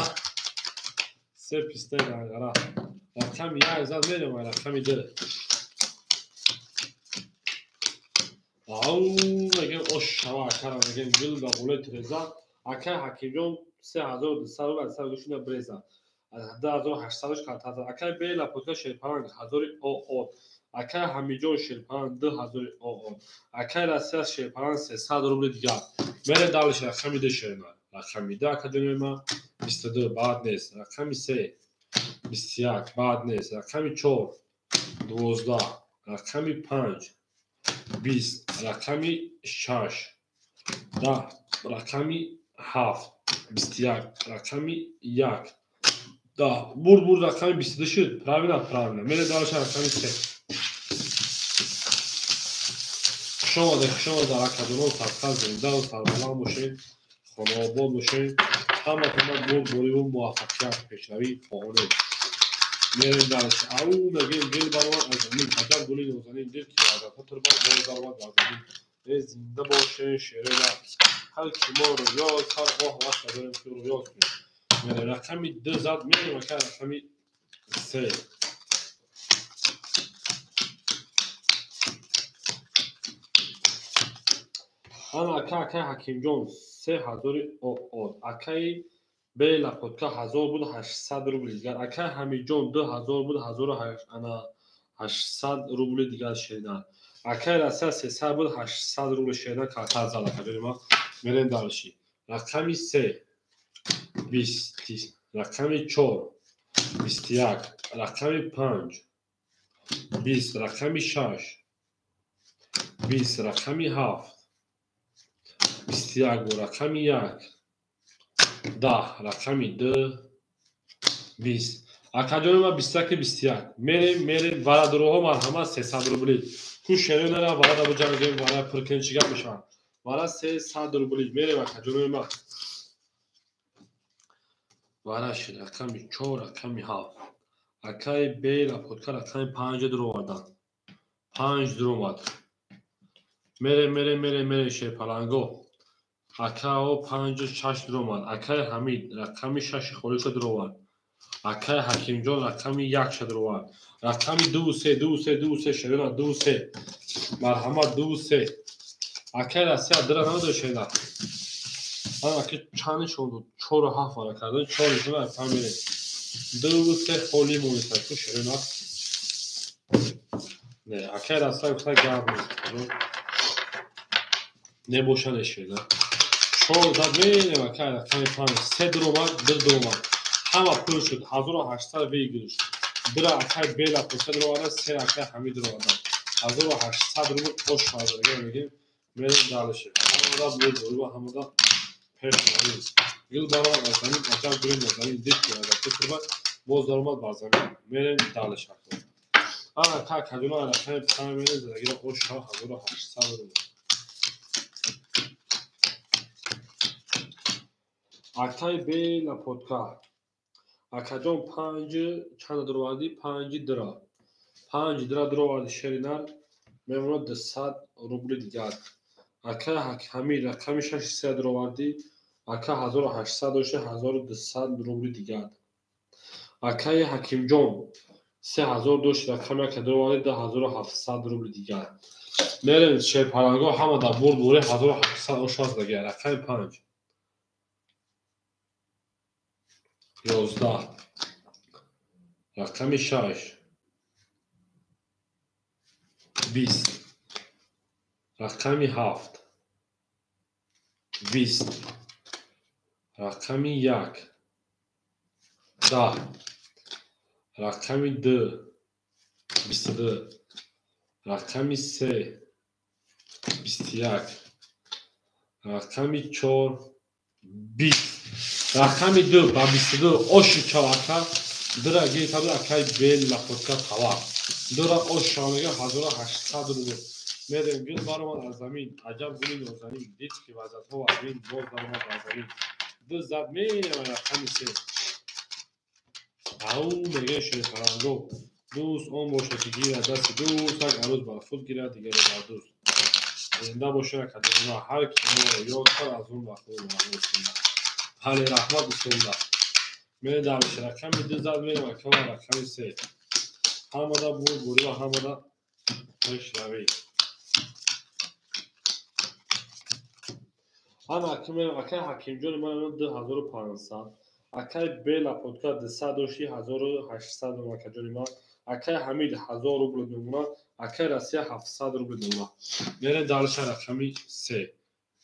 се пистаи данғара рақами 1 зад мерем ва рақами 2. Ау мегем ош шава акара мегем гул ба болои тиреза. Акай Ҳакимҷон 3200 рубл аз сар гӯшина биреза. 2800 калтар зад. Акай Бела Потка шерпаланг 1000 ОО. Акай Ҳамиҷон шерпаланг 2000 ОО. Акай Россия шерпаланг 300 рубли дигар. Мере далиш рақами 2 шерна. Рақами 2 академияи ма 22 баъд нест. Рақами 3 21 баъд нест. Рақами 4 12, рақами 5 20, рақами 6 10, рақами 7 21, рақами 1 10. Бурд бурд рақами 22 шуд. Правильно, правильно. Мере далиш рақами 3. Хуш омадед, хуш омадед академон, сарқаз зинда ва сарбаланд бошед, хонаобод бошед. Ҳаматон бурдбориву муваффақият пешравӣ хоҳонед. Мерем далиш. Ау мегем гил баромад аз замин. Аҷаб гули нозанин дид ки ваъдаҳо турбад боз даромад бар замин. Э зинда бошед шерона. Ҳар ки моро ёд кард, мо ҳавас надорем ки ӯро ёд кунем. Мерем рақами 2 зад, мерем ака рақами 3. Ана ака акай Ҳакимҷон 3000 ОО. Акаи Бела Потка 1000 буд 800 рубли дигар. Акаи Ҳамиҷон 2000 буд 1800 рубли дигар шерина. Акаи Россия 300 буд 800 рубли шерина калтар зад акаҷони ма. Мерем далши. Рақами 3 20, рақами 4 21, рақами 5 20, рақами 6 20, рақами 7 21, рақами 1 10, рақами 2 20. Акаҷони ма 21 21. Мерем, мерем варадуроҳо марҳамат 300 рубли. Ку шеронара варада буҷангем, вара пур кунем чӣ гап мешавад? Вара 300 рубли. Мерем акаҷони ма. Вара шид рақами 4, рақами 7. Акаи Бела Потка рақами 5 дуровардан. 5 дуромад. Мерем, мерем, мерем, мерем шерпаланго. Акао 5 6 дуромад. Акаи Ҳамид рақами 6 холиша дуровард. Акаи Ҳакимҷон рақами 1 дуровард. Рақами 2 3 2 3 2 3 шерона 2 3. Марҳамат 2 3. Акаи Россия дира намедонад шерона. Ана аки чанд нишон дод? 4 7 вара кардан, 4 нишон аз панҷ мерем. 2 3 холӣ монеста ку шерона. Не, акаи Россия гуфта гап нест. Небоша нешерона. 4 зад мерем акаи рақами 5 3 дуромад, 2 дуромад. Ҳама пул шуд 1800 выигрыш. Дира акаи Бела Потка дуроварда, 3 акаи Ҳамид дуроварда. 1800 рубл ош шавад. Мегем мерем далише. Ҳамада бурд, ҳамада пешравӣ. Гил баромад аз замин, аҷаб гули нозанин дид ки ваъдаҳо турбад боз даромад бар замин. Мерем далиш акаҷон. Ана ака акаҷоно рақами 5 мерем задагиро ош шавад 1800 рубл. Акаи Бела Потка. Акаҷон 5 чанд дуровардӣ? 5 дира. 5 дира дуроварди шеринар мемонад 200 рубли дигар. Акаи Ҳамид рақами 6 3 дуровардӣ. Ака 1800 дошта 1200 рубли дигар. Акаи Ҳакимҷон 3000 дошт рақами 1 дуровардӣ 2700 рубли дигар. Мерем шерпаланго ҳама дар бурд буре 1700 ош аст дигар. Рақами 5 11, рақами 6 20, рақами 7 20, рақами 1 10, рақами 2 22, рақами 3 21, рақами 4 20, рақами 2 ба 22 оши чав ака дира гирифта буд акаи Бела Потка тавар. Дира ош шав мега 1800 рубл. Мерем гил баромад аз замин, аҷаб гули нозанин дид ки ваъдаҳо аз замин боз даромад бар замин. 2 зад мерем рақами 3. Ау мега шерпаланго. Дӯст он бошад ки гирад дасти дӯст, як арӯз бар худ гирад, дигаре бар дӯст. Зинда бошед академия, ҳар ки моро ёд кард аз он ба худ марҳамат. Ҳали раҳмат устонда. Мерем далиш рақами 2 зад мерем акама рақами 3. Ҳамада бурд бурӣ ва ҳамада пешравӣ. Ана акаи Ҳакимҷони ман 2500. Акай Бела Подка 200 дошти 1800 рубл акаҷони ман. Акай Ҳамид 1000 рубл мемонад. Акай Россия 700 рубл мемонад. Мерем дальше рақами 3.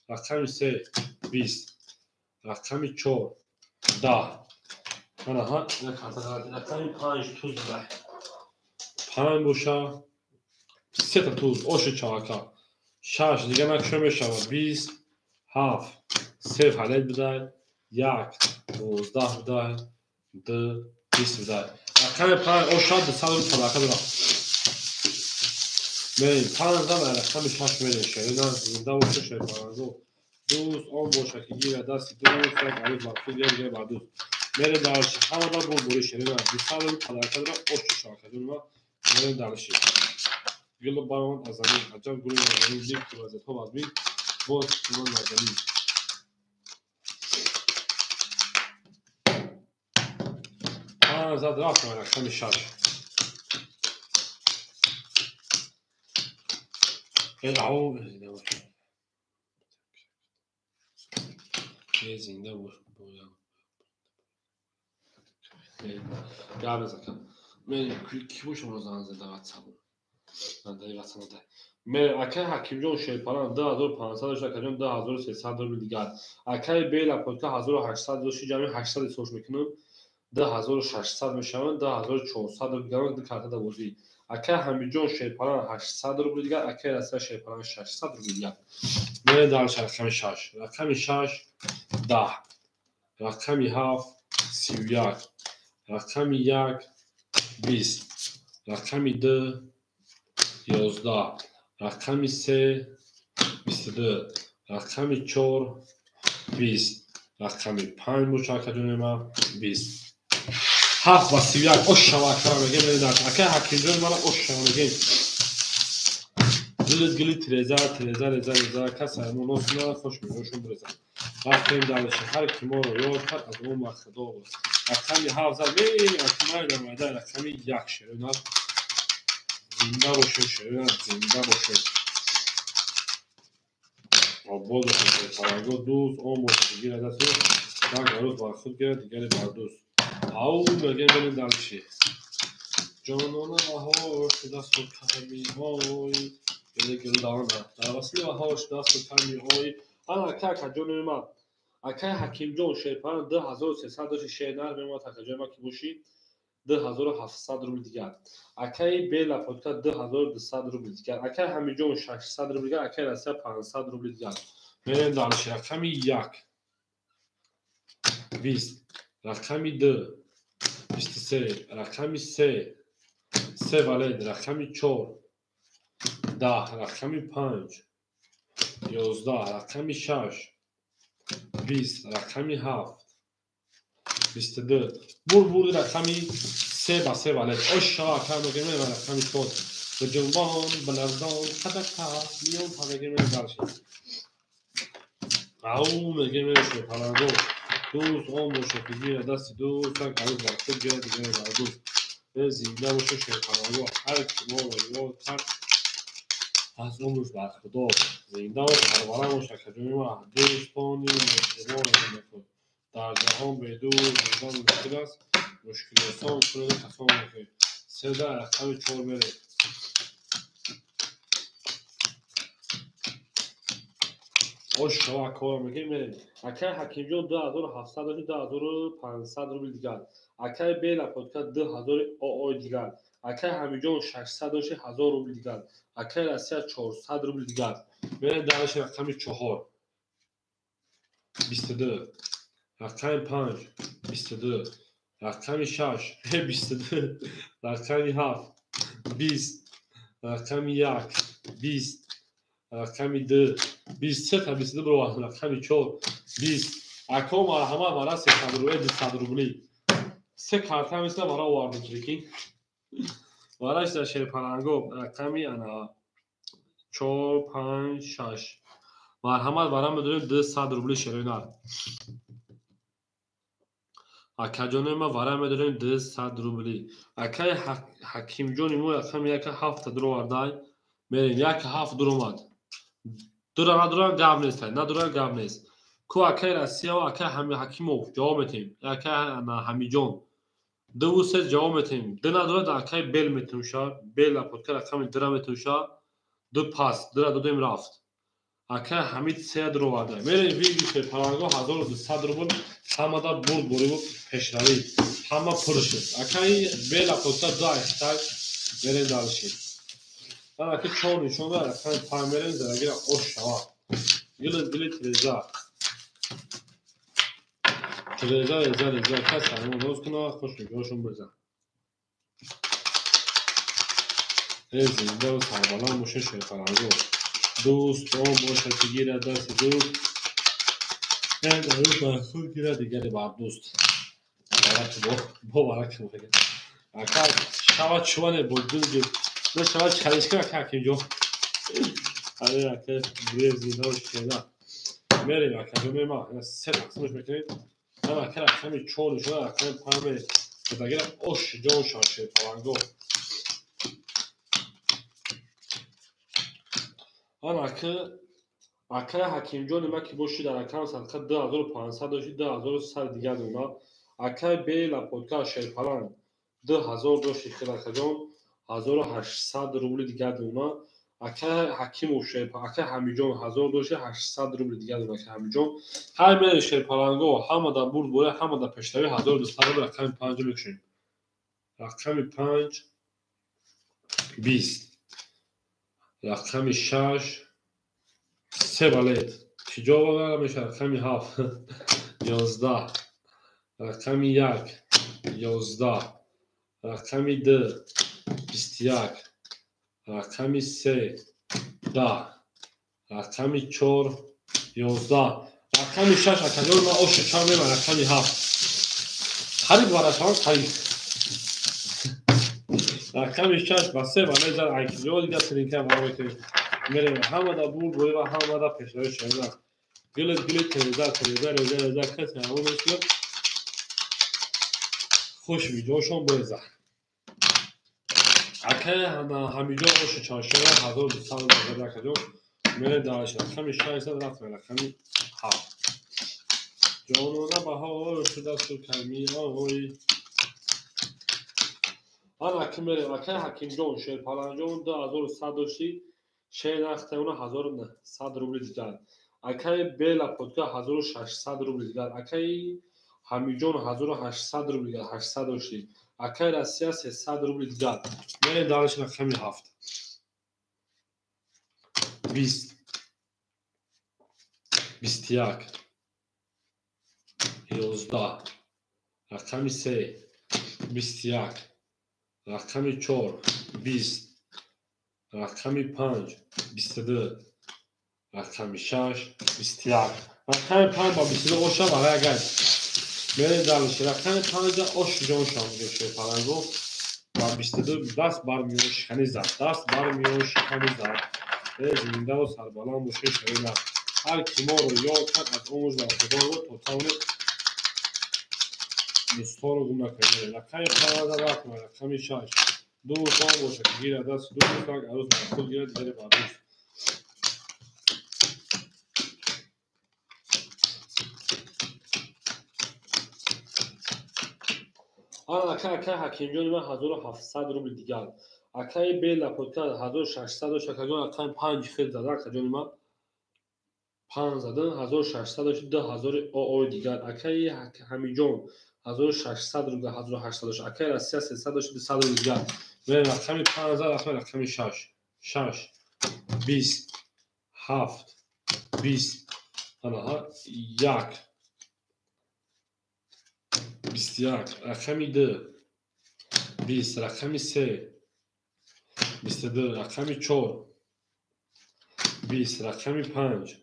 Рақами 3 20. Рақами 4 10. Анаҳа, рақами 5 туз буда. 5 боша сета туз оши чавака. 6 дига накшо мешавад 20 7 се фалет будай 1 12 будай 2 20 будай. Рақами 5 оша 200 рубл садақа дорад. Мерем 5 зан рақами 6 мерем шерина зинда боша шерпаранго. Дӯст он боша ки гирад дасти дӯст як алиф бар худ як дигар бар дӯст. Мерем дальше. Ҳамада бурбури шерина 200 рубл садақа дорад оши чавака ҷони ман. Мерем дальше. Гул баромад аз замин, аҷаб гули нозанин, дид ки вазиятҳо вазмин, боз чунон нозанин. Панҷ зад рафт рақами 6. Зинда бош. Гап назакам. Мерем ки бошам розан зада ватсабу. Акай Ҳакимҷон Шерпаран 2500 дошт, акаҷон 2300 рубл дигар. Акай Бела Подка 1800 дошт, ҷамъи 800 ҳисоб мекунам 2600 мешаванд, 2400 рубл дигар ду карта да бозӣ. Акай Ҳамидҷон Шерпаран 800 рубл дигар, акай Россия Шерпаран 600 рубл дигар. Мерем дальше рақами 6. Рақами 6 10. Рақами 7 31. Рақами 1 20. Рақами 2 11. Рақами 3 22. Рақами 4 20. Рақами 5 боша акаҷони ман 20. 7 ва 31 ош шава акара мегем. Акай Ҳакимҷони мана ош шава мегем. Гилит гилит тиреза тиреза реза реза кас мо нос надорад хош мегӯшон биреза. Рафтем дальше. Ҳар ки моро ёд кард аз мо махудо буд. Рақами 7 зад майда майда рақами 1 шерина зинда бошед шерина зинда бошед. Обод бошед шерпаранго дӯст он бошад ки гирад дасти як арӯз бар худ гирад дигаре бар дӯст. Ау мегем берем дальше. Ҷонона баҳор шудасту ками ой гул давона дар васли баҳор шудасту ками ой. Ана акай акаҷони ман акай Ҳакимҷон Шерпаран 2300 дошти шернар мемонад акаҷони ман ки бошӣ 2700 рубл дигар. Акай Бела Подка 2200 рубл дигар. Акай Ҳамидҷон 600 рубл дигар. Акай Россия 500 рубл дигар. Мерем дальше. Рақами 1 20. Рақами 2 23. Рақами 3 3 валед. Рақами 4 10. Рақами 5 11. Рақами 6 20. Рақами 7 22. Бур рақами 3 ба 3 валед. Ош шава акай мегем рақами 4. Ба ҷунбон, ба ларзон, қадака, миён та мегем дальше. Ау мегем шерпаранго. Дӯст он боша ки гирад дасти дӯст, як арӯз бар худ гирад дигаре бар дӯст. Зинда боша шерпаранго. Ҳар ки моро ёд кард аз умрш бар худо. Зинда бош ҳарвара бош акаҷони ман. Дӯстони меҳрибон мекун. Дар ҷаҳон бедӯст будан мушкил аст. Мушкил осон кунед касон мекунед. Седа рақами 4 мерем. Ош шава акора мегем мерем. Акай Ҳакимҷон 2700 дошт 2500 рубл дигар. Акай Бела Подка 2000 ОО дигар. Акай Ҳамидҷон 600 дошт 1000 рубл дигар. Акай Россия 400 рубл дигар. Мерем дальше рақами 4 22. Рақами 5 22. Рақами 6 22. Рақами 7 20. Рақами 1 20. Рақами 2 23 та 22 бировард. Рақами 4 20. Ако марҳамат мара 300 рубл 200 рубли. Се карта мисла мара овардем прикинь. Вараш дар шерпаранго рақами ана 4 5 6. Марҳамат вара медорем 200 рубли шеринар. Акаҷони ма вара медорем 200 рубли. Акай Ҳакимҷони мо рақами 1 7 дуровардай. Мерем 1 7 дуромад. Дура надура гап нест, надура гап нест. Ку акай Россия ва акай Ҳакимов ҷавоб метем. Акай Ҳамиҷон. 2 3 ҷавоб метем. 2 надорад, акай бел метунша. Бел лапотка рақами 2 метунша. 2 пас, 2 додем рафт. Акай Ҳамид 3 дуроварда. Мерем вигише паланго 1200 рубл ҳамада бурд бориву пешравӣ. Ҳама пур шуд. Акай бел лапотка 2 8 мерем дальше. Анаки 4 нишон дорад, рақами 5 мерем зарагира ош шавад. Гили гили тиреза. Тиреза реза реза кас сармо роз кунад, хуш нигоҳшон бирзад. Э зинда ва сарбаланд боша шерпаланго. Дӯст он бошад ки гирад дасти дӯст, як арӯс бар худ гирад, дигаре бар дӯст. Боварак мегӯяд. Ака шава чуване бо дӯст на шава чалишка ака Ҳакимҷон. Аре ака зинда ва шера. Мерем акаҷон мема се тақсимаш мекунем. Ака рақами 4 нишона рақами 5 мерем. Дагира ош ҷон шава шерпаланго. Анаки акай Ҳакимҷони ма ки боши дар рақам садқа 2500 дошти 2100 дигар дона. Акай бела подка шерпаланг 2000 дошти хилакаҷон 1800 рубли дигар дона. Акай Ҳакимов шерпаланг, акай Ҳамиҷон 1000 дошти 800 рубли дигар дона. Акай Ҳамиҷон ҳар мере шерпаланго ҳама дар бурд боре, ҳама дар пешравӣ 1200 рубл рақами 5 мекушем. Рақами 5 20, рақами 6 3 балет киҷо мешавад? Рақами 7 11, рақами 1 11, рақами 2 21, рақами 3 10, рақами 4 11, рақами 6 акаҷон ман оши чанд меман рақами 7 қариб варашаванд қариб рақами 6 ба 3 балет зад айкиҷо дигар тринка вара мекунем. Мерем ҳама дар бурд борӣ ва ҳама дар пешравӣ шавад. Гилит гилит тереза тереза реза реза касе ҳаво мешунад хуш видеошон буреза. Акай Ҳамиҷон оши чаншера 1200 рубл акаҷон. Мерем дальше рақами 6 рафтем рақами 7. Ҷонона баҳор шудасту калми оҳой. Анаки мерем акай Ҳакимҷон шерпаланҷон 2100 дошти шер нахтеуна 1900 рубли дигар. Акай бела подка 1600 рубли дигар. Акай Ҳамиҷон 1800 рубли дигар 800 дошти. Акай Россия 300 рубли дигар. Мерем дальше рақами 7 20 21 11, рақами 3 21, рақами 4 20, рақами 5 22, рақами 6 21. Рақами 5 ба 22 оша барои агар мерем дальше рақами 5 ош ҷон шавад шерпаланго ба 22 даст бар миён шикани зад, даст бар миён шикани зад. Э зинда ва сарбаланд бошед шерина. Ҳар ки моро ёд кард аз умр бархӯрдор буд то тавонед дӯстҳоро гум накунед. Рақами 5 рафтем рақами 6 дӯстон бошад ки гирад даст дӯст, як арӯс бар худ гирад, дигаре бар дӯст. Анака акай Ҳакимҷони ман 1700 рубли дигар. Акай бела подка 1600 дошт акаҷон рақами 5 хел зада акаҷони ман 5 задан 1600 дошт 2000 оой дигар. Акай Ҳамиҷон 1600 рубл 1800 дошт. Акай Россия 300 дошт 200 рубл дигар. Мерем рақами 5 зад рақами 6 6 20 7 20 анаҳа 1 21, рақами 2 20, рақами 3 22, рақами 4 20, рақами 5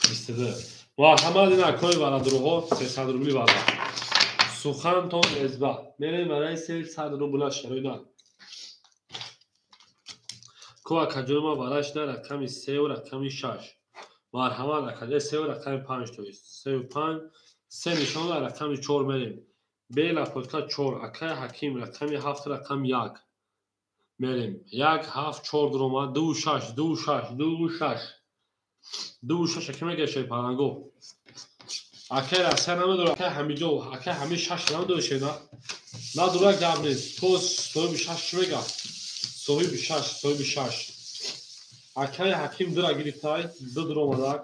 22. Марҳамат ин акои варадруҳо 300 рубли вара. Сухантон резба. Мерем барои 300 рубла шароина. Ку акаҷои ма вараш на рақами 3 ва рақами 6. Марҳамат акаҷои 3 ва рақами 5 то есть 3 ва 5 3 нишон рақами 4 мерем. Бела подка 4 акай Ҳаким рақами 7 рақами 1 мерем. 1 7 4 дуромад 2 6 2 6 2 6 2 6 ки мега шерпаланго. Акай Россия намедора, акай Ҳамиҷо, акай Ҳамид шаш намедора шена. Надора гап нест. То соҳиби шаш чӣ мега? Соҳиби шаш, соҳиби шаш. Акай Ҳаким дура гирифтай, ду дуромадак.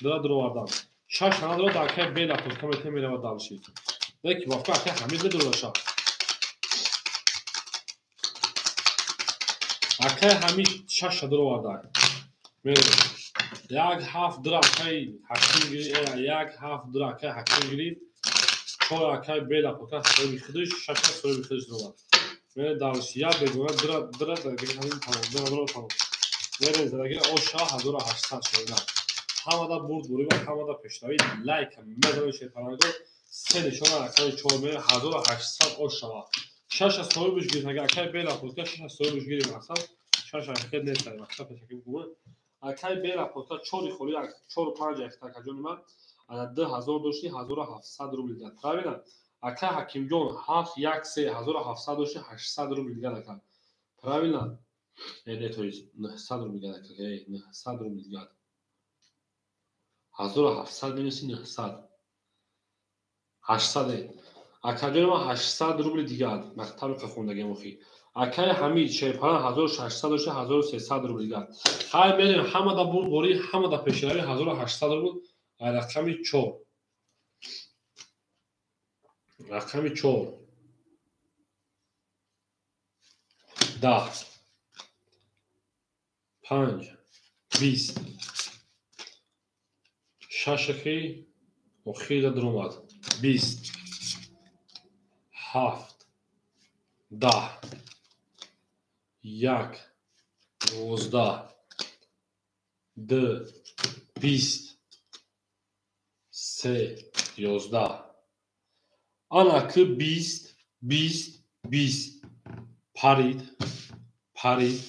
Дура дуровардан. Шаш надора, акай бела пурка мете мерава дальше. Леки вафка акай Ҳамид медора шаш. Акай Ҳамид шаша дуровардак. Мерем. Як ҳафт дура акай Ҳаким гирифт, як ҳафт дура акай Ҳаким гирифт. Чор акай бела пурка соҳиби худаш, шаша соҳиби худаш дуровард. Мерем дальше. Як бегона дура дура дига ҳамин тамом, дура дура тамом. Мерем задаги оша 1800 шоина. Ҳамада бурд бурӣ ва ҳамада пешравӣ лайк мезанед шерпаланго. Се нишона рақами чор мерем 1800 ош шава. Шаша соҳибаш гирифт, агар акай бела пурка шаша соҳибаш гирифт мақсад, шаша ҳақиқат нест, мақсад пешакӣ бигӯем. Акай бела пурка чори холи чору панҷ якта акаҷони ман ана 2000 дошти 1700 рубл дигар. Правильно? Акай Ҳакимҷон ҳафт як се 1700 дошти 800 рубл дигар ака. Правильно? Не, то есть 900 рубл дигар ака, 900 рубл дигар. 1700 минуси 900. 800. Акаҷони ман 800 рубли дигар. Мактаби хондагиам охи. Акай Ҳамид шерпалан 1600 дошта 1300 рубл дигар. Ҳай мерем ҳамада бурдборӣ, ҳамада пешравӣ 1800 рубл. Рақами чор. Рақами чор. 10. 5. 20. Шашаки охира дуромад. 20. 7. 10. 1. 12. 2. 20. 3. 11. Ана ки 20, 20, 20. Парид, парид,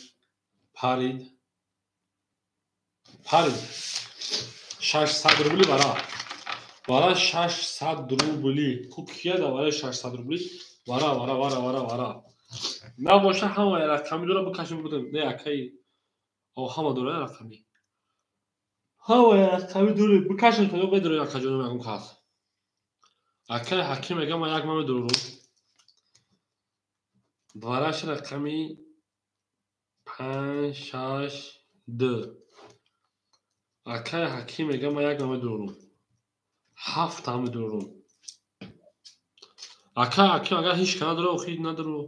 парид, парид. 600 рубли вара. Вара 600 рубли. Ку кия да вараи 600 рубли? Вара, вара, вара, вара, вара. Набоша ҳама рақами дора бикашем будем. Не акай. О ҳама дора рақами. Ҳама рақами дора бикашем то медорем акаҷонам ягон кас. Акай Ҳаким мега ман як ма медорам. Вараш рақами панҷ шаш ду. Акай Ҳаким мега ман як ма медорам. Ҳафт ҳам медорам. Акай Ҳаким агар ҳеч ка надора, охи надору.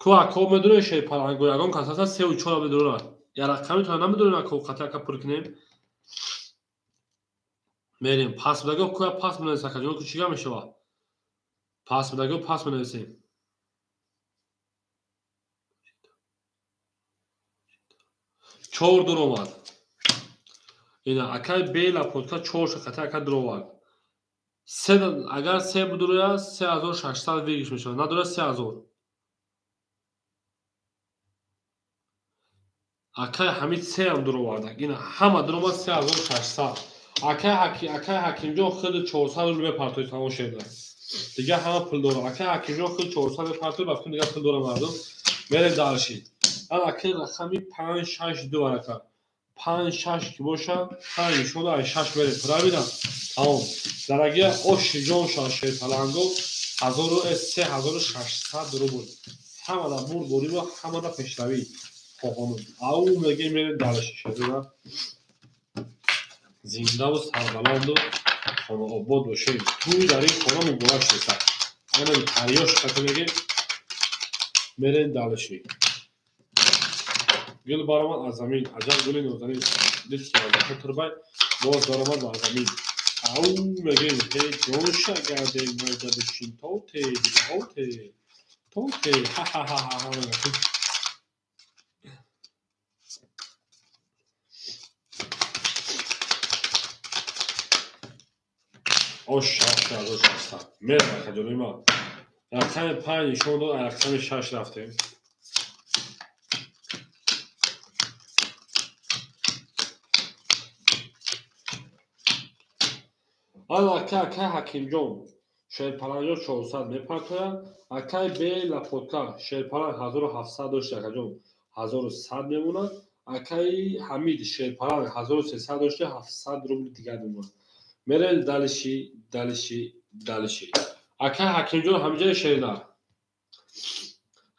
Ку ако медорем шерпаланго, ягон кас ҳаста сеу чора медорад. Я рақамитона намедорем ако қати ака пур кунем. Мерем пас бидаго куя пас менависем акаҷон ку чӣ гап мешавад? Пас бидаго пас менависем. Чор дуромад. Ина акай бела подка чор шақати ака дуровард. Се агар се будуроя 3600 выигрыш мешавад. Надора 3000. Акай Ҳамид сеам дуровардак. Ина ҳама дуромад 3600. Акай акай Ҳакимҷон худ 400 рубл мепартоид тамом шеда. Дигар ҳама пул дорад. Акай Ҳакимҷон худ 400 мепартоид, ба фикр дигар пул дора мардум. Мерем дальше. Ана акай рақами 5 6 2 ака. 5 6 ки боша, 5 нишон ай 6 мерем. Правильно? Тамом. Дарагия оши ҷон ша шерпаланго 3600 рубл. Ҳамада бурдборӣ ва ҳамада пешравӣ. Хоҳонум. Ау мегем мерем дальше шедуна. Зиндаву сарбаланду хонаобод бошем. Тӯй дар ин хона муборак шеса. Анами тарёш қати мегем мерем дальше. Гул баромад аз замин, аҷаб гули нозанин. Дид ки аз турбай боз баромад бар замин. Ау мегем ҳей ҷонша гардем майда бишин тоте тоте тоте ха-ха-ха-ха. Ош 6600. Мерем акаҷони ман. Рақами 5 нишон дод, рақами 6 рафтем. Ана акай акай Ҳакимҷон шерпаланҷо 400 мепартояд. Акай бе лапотка шерпалан 1700 дошт акаҷон 1100 мемонад. Акаи Ҳамид Шерпаланг 1300 дошти, 700 рубли дигар мемонад. Мерем далиши, далиши, далиши. Акаи Ҳакимҷон ҳамиҷаи шеринар.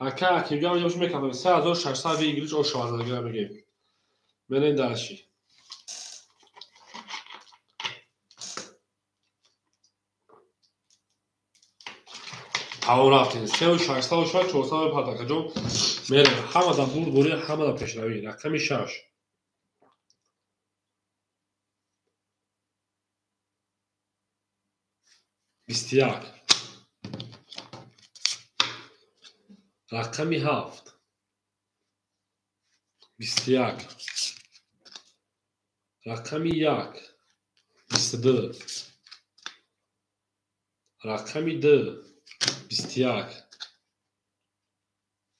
Акаи Ҳакимҷон ҳамиҷа бош мекардам. 3600 выигрыш ошава задагира мегем. Мерем далиши. Тамом рафтем. 3600 ошава, 400 мепард акаҷон. Мерем. Ҳамада бурдборӣ, ҳамада пешравӣ. Рақами 6. 21. Рақами 7. 21. Рақами 1. 22. Рақами 2. 21.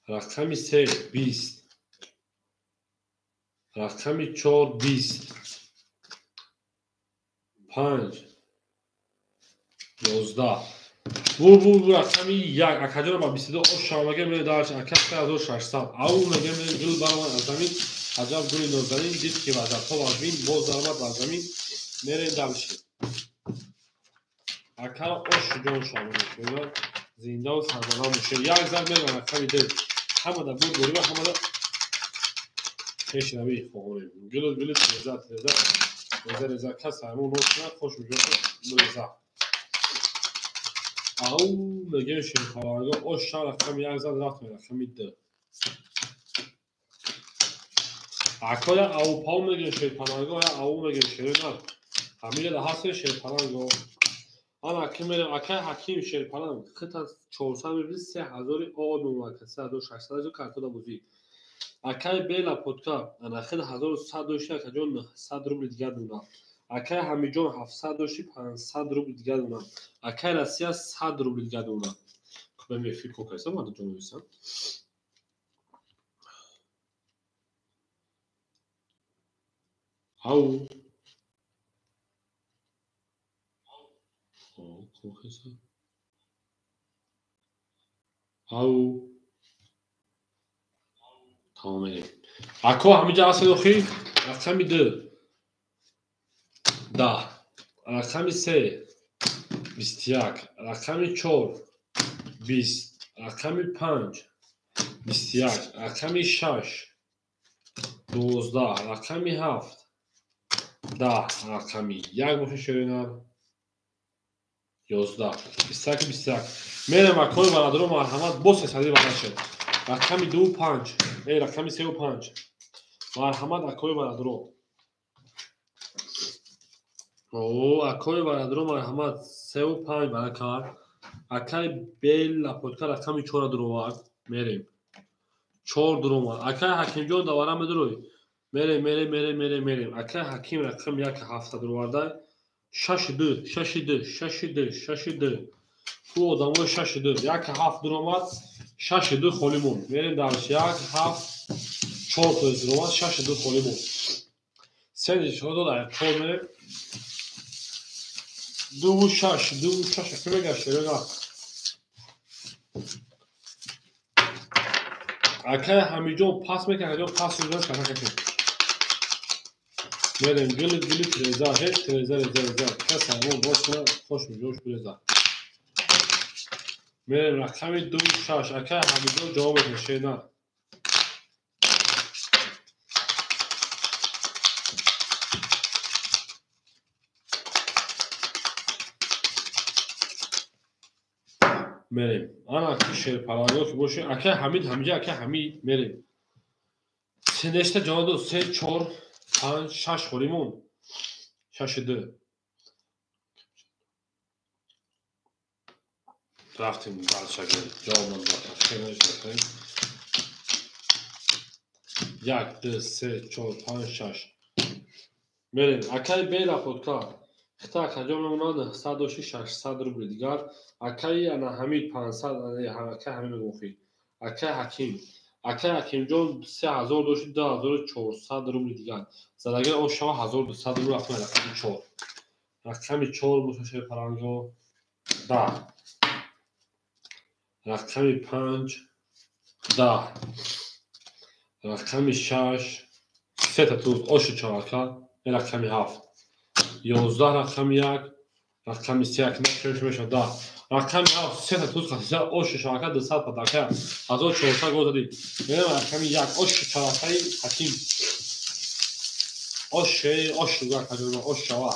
Рақами 3. 20. Рақами 4. 20. 5. 11. Бур рақами 1. Акаҷон ба 22 ош шава мегем, мерем дарш. Ака 3600. Ау мегем, мерем гул баромад аз замин. Аҷаб гули нозанин, дид ки ваҷабҳо вазмин, боз даромад аз замин. Мерем дарши. Акаро ош ҷон шава мегем. Зиндаву сарбаланд бошед. Як зар мерем рақами 2. Ҳамада бурдборӣ ва ҳамада пешравӣ хоҳонем. Гулу гулу реза реза реза реза кас ҳамон рост кунад, хош меҷоша реза. Ау мегем шерпаланго ош шава рақами 1 зад рафтем рақами 2. Ако я ау пау мегем шерпаланго, я ау мегем шеринар. Ҳамиҷа да ҳастем шерпаланго. Ана аки мерем акай Ҳаким Шерпаланг хита 400 мебиди 3000 оод мемонад, 3600 картода бозӣ. Акай Бела Подка ана хит 1100 дошти, акаҷон 900 рубли дигар мемонад. Акай Ҳамиҷон 700 дошти, 500 рубли дигар мемонад. Акай Россия 100 рубли дигар мемонад. Хуб, эфир кор кардам, ман ҷон нависам. Ау. Ау. Тамом мерем. Ако ҳамиҷа ҳастед охир? Рақами 2. 10. Рақами 3. 21. Рақами 4. 20. Рақами 5. 21. Рақами 6. 12. Рақами 7. 10. Рақами 1 боша шеринар. 11. 21 21. Мерем акои бародаро марҳамат бо сесади барашед. Рақами 2 5. Рақами 3 5. Марҳамат акои бародаро. О, акои бародаро марҳамат 3 5 баракар. Акай Бела Подка рақами 4 дуровард. Мерем. 4 дуромад. Акай Ҳакимҷон давара медурой. Мерем, мерем, мерем, мерем, мерем. Акай Ҳаким рақами 1 7 дуроварда. 6 2, 6 2, 6 2, 6 2. Ку одамои 6 2. 1 7 дуромад, 6 2 холӣ монд. Мерем дарш. 1 7 4 то дуромад, 6 2 холӣ монд. Се шо дода, 4 мерем. 2 6, 2 6 ки мегашт шерина. Акай Ҳамиҷон пас мекард, ҳаҷон пас шудан шака кашид. Мерем гили гили реза, ҳеч реза реза реза. Кас ҳамон боз кунад, хош меҷош реза. Мерем рақами 2 6. Акай Ҳамиҷон ҷавоб медиҳад шерина. Мерем. Ана ки шерпаланго ки боше, акай Ҳамид ҳамиҷа, акай Ҳамид мерем. Се нешта ҷавоб дод, 3 4 5 6 холӣ монд. 6 2. Рафтем дальше, ҷавоб надод. Хеле 1 2 3 4 5 6. Мерем. Акай Бела Подка хита акаҷон мемонад 100 дошти 600 рубли дигар. Акай ана Ҳамид 500, акай Ҳамид мегӯхӣ. Акай Ҳаким. Акай Ҳакимҷон 3000 дошти 2400 рубли дигар. Задагар ош шава 1200 рубл рафтем рақами 4. Рақами 4 боша шерпаланго 10. Рақами 5 10. Рақами 6 Сета туз оши чорака, рақами 7. 11 рақами 1, рақами 3 як накшем мешавад 10. Рақами 7 сета туз хасиса оши чорака 200 падака 1400 гол задӣ. Мерем рақами 1 оши чоракаи Ҳаким. Оше, ош руга каҷона, ош шава.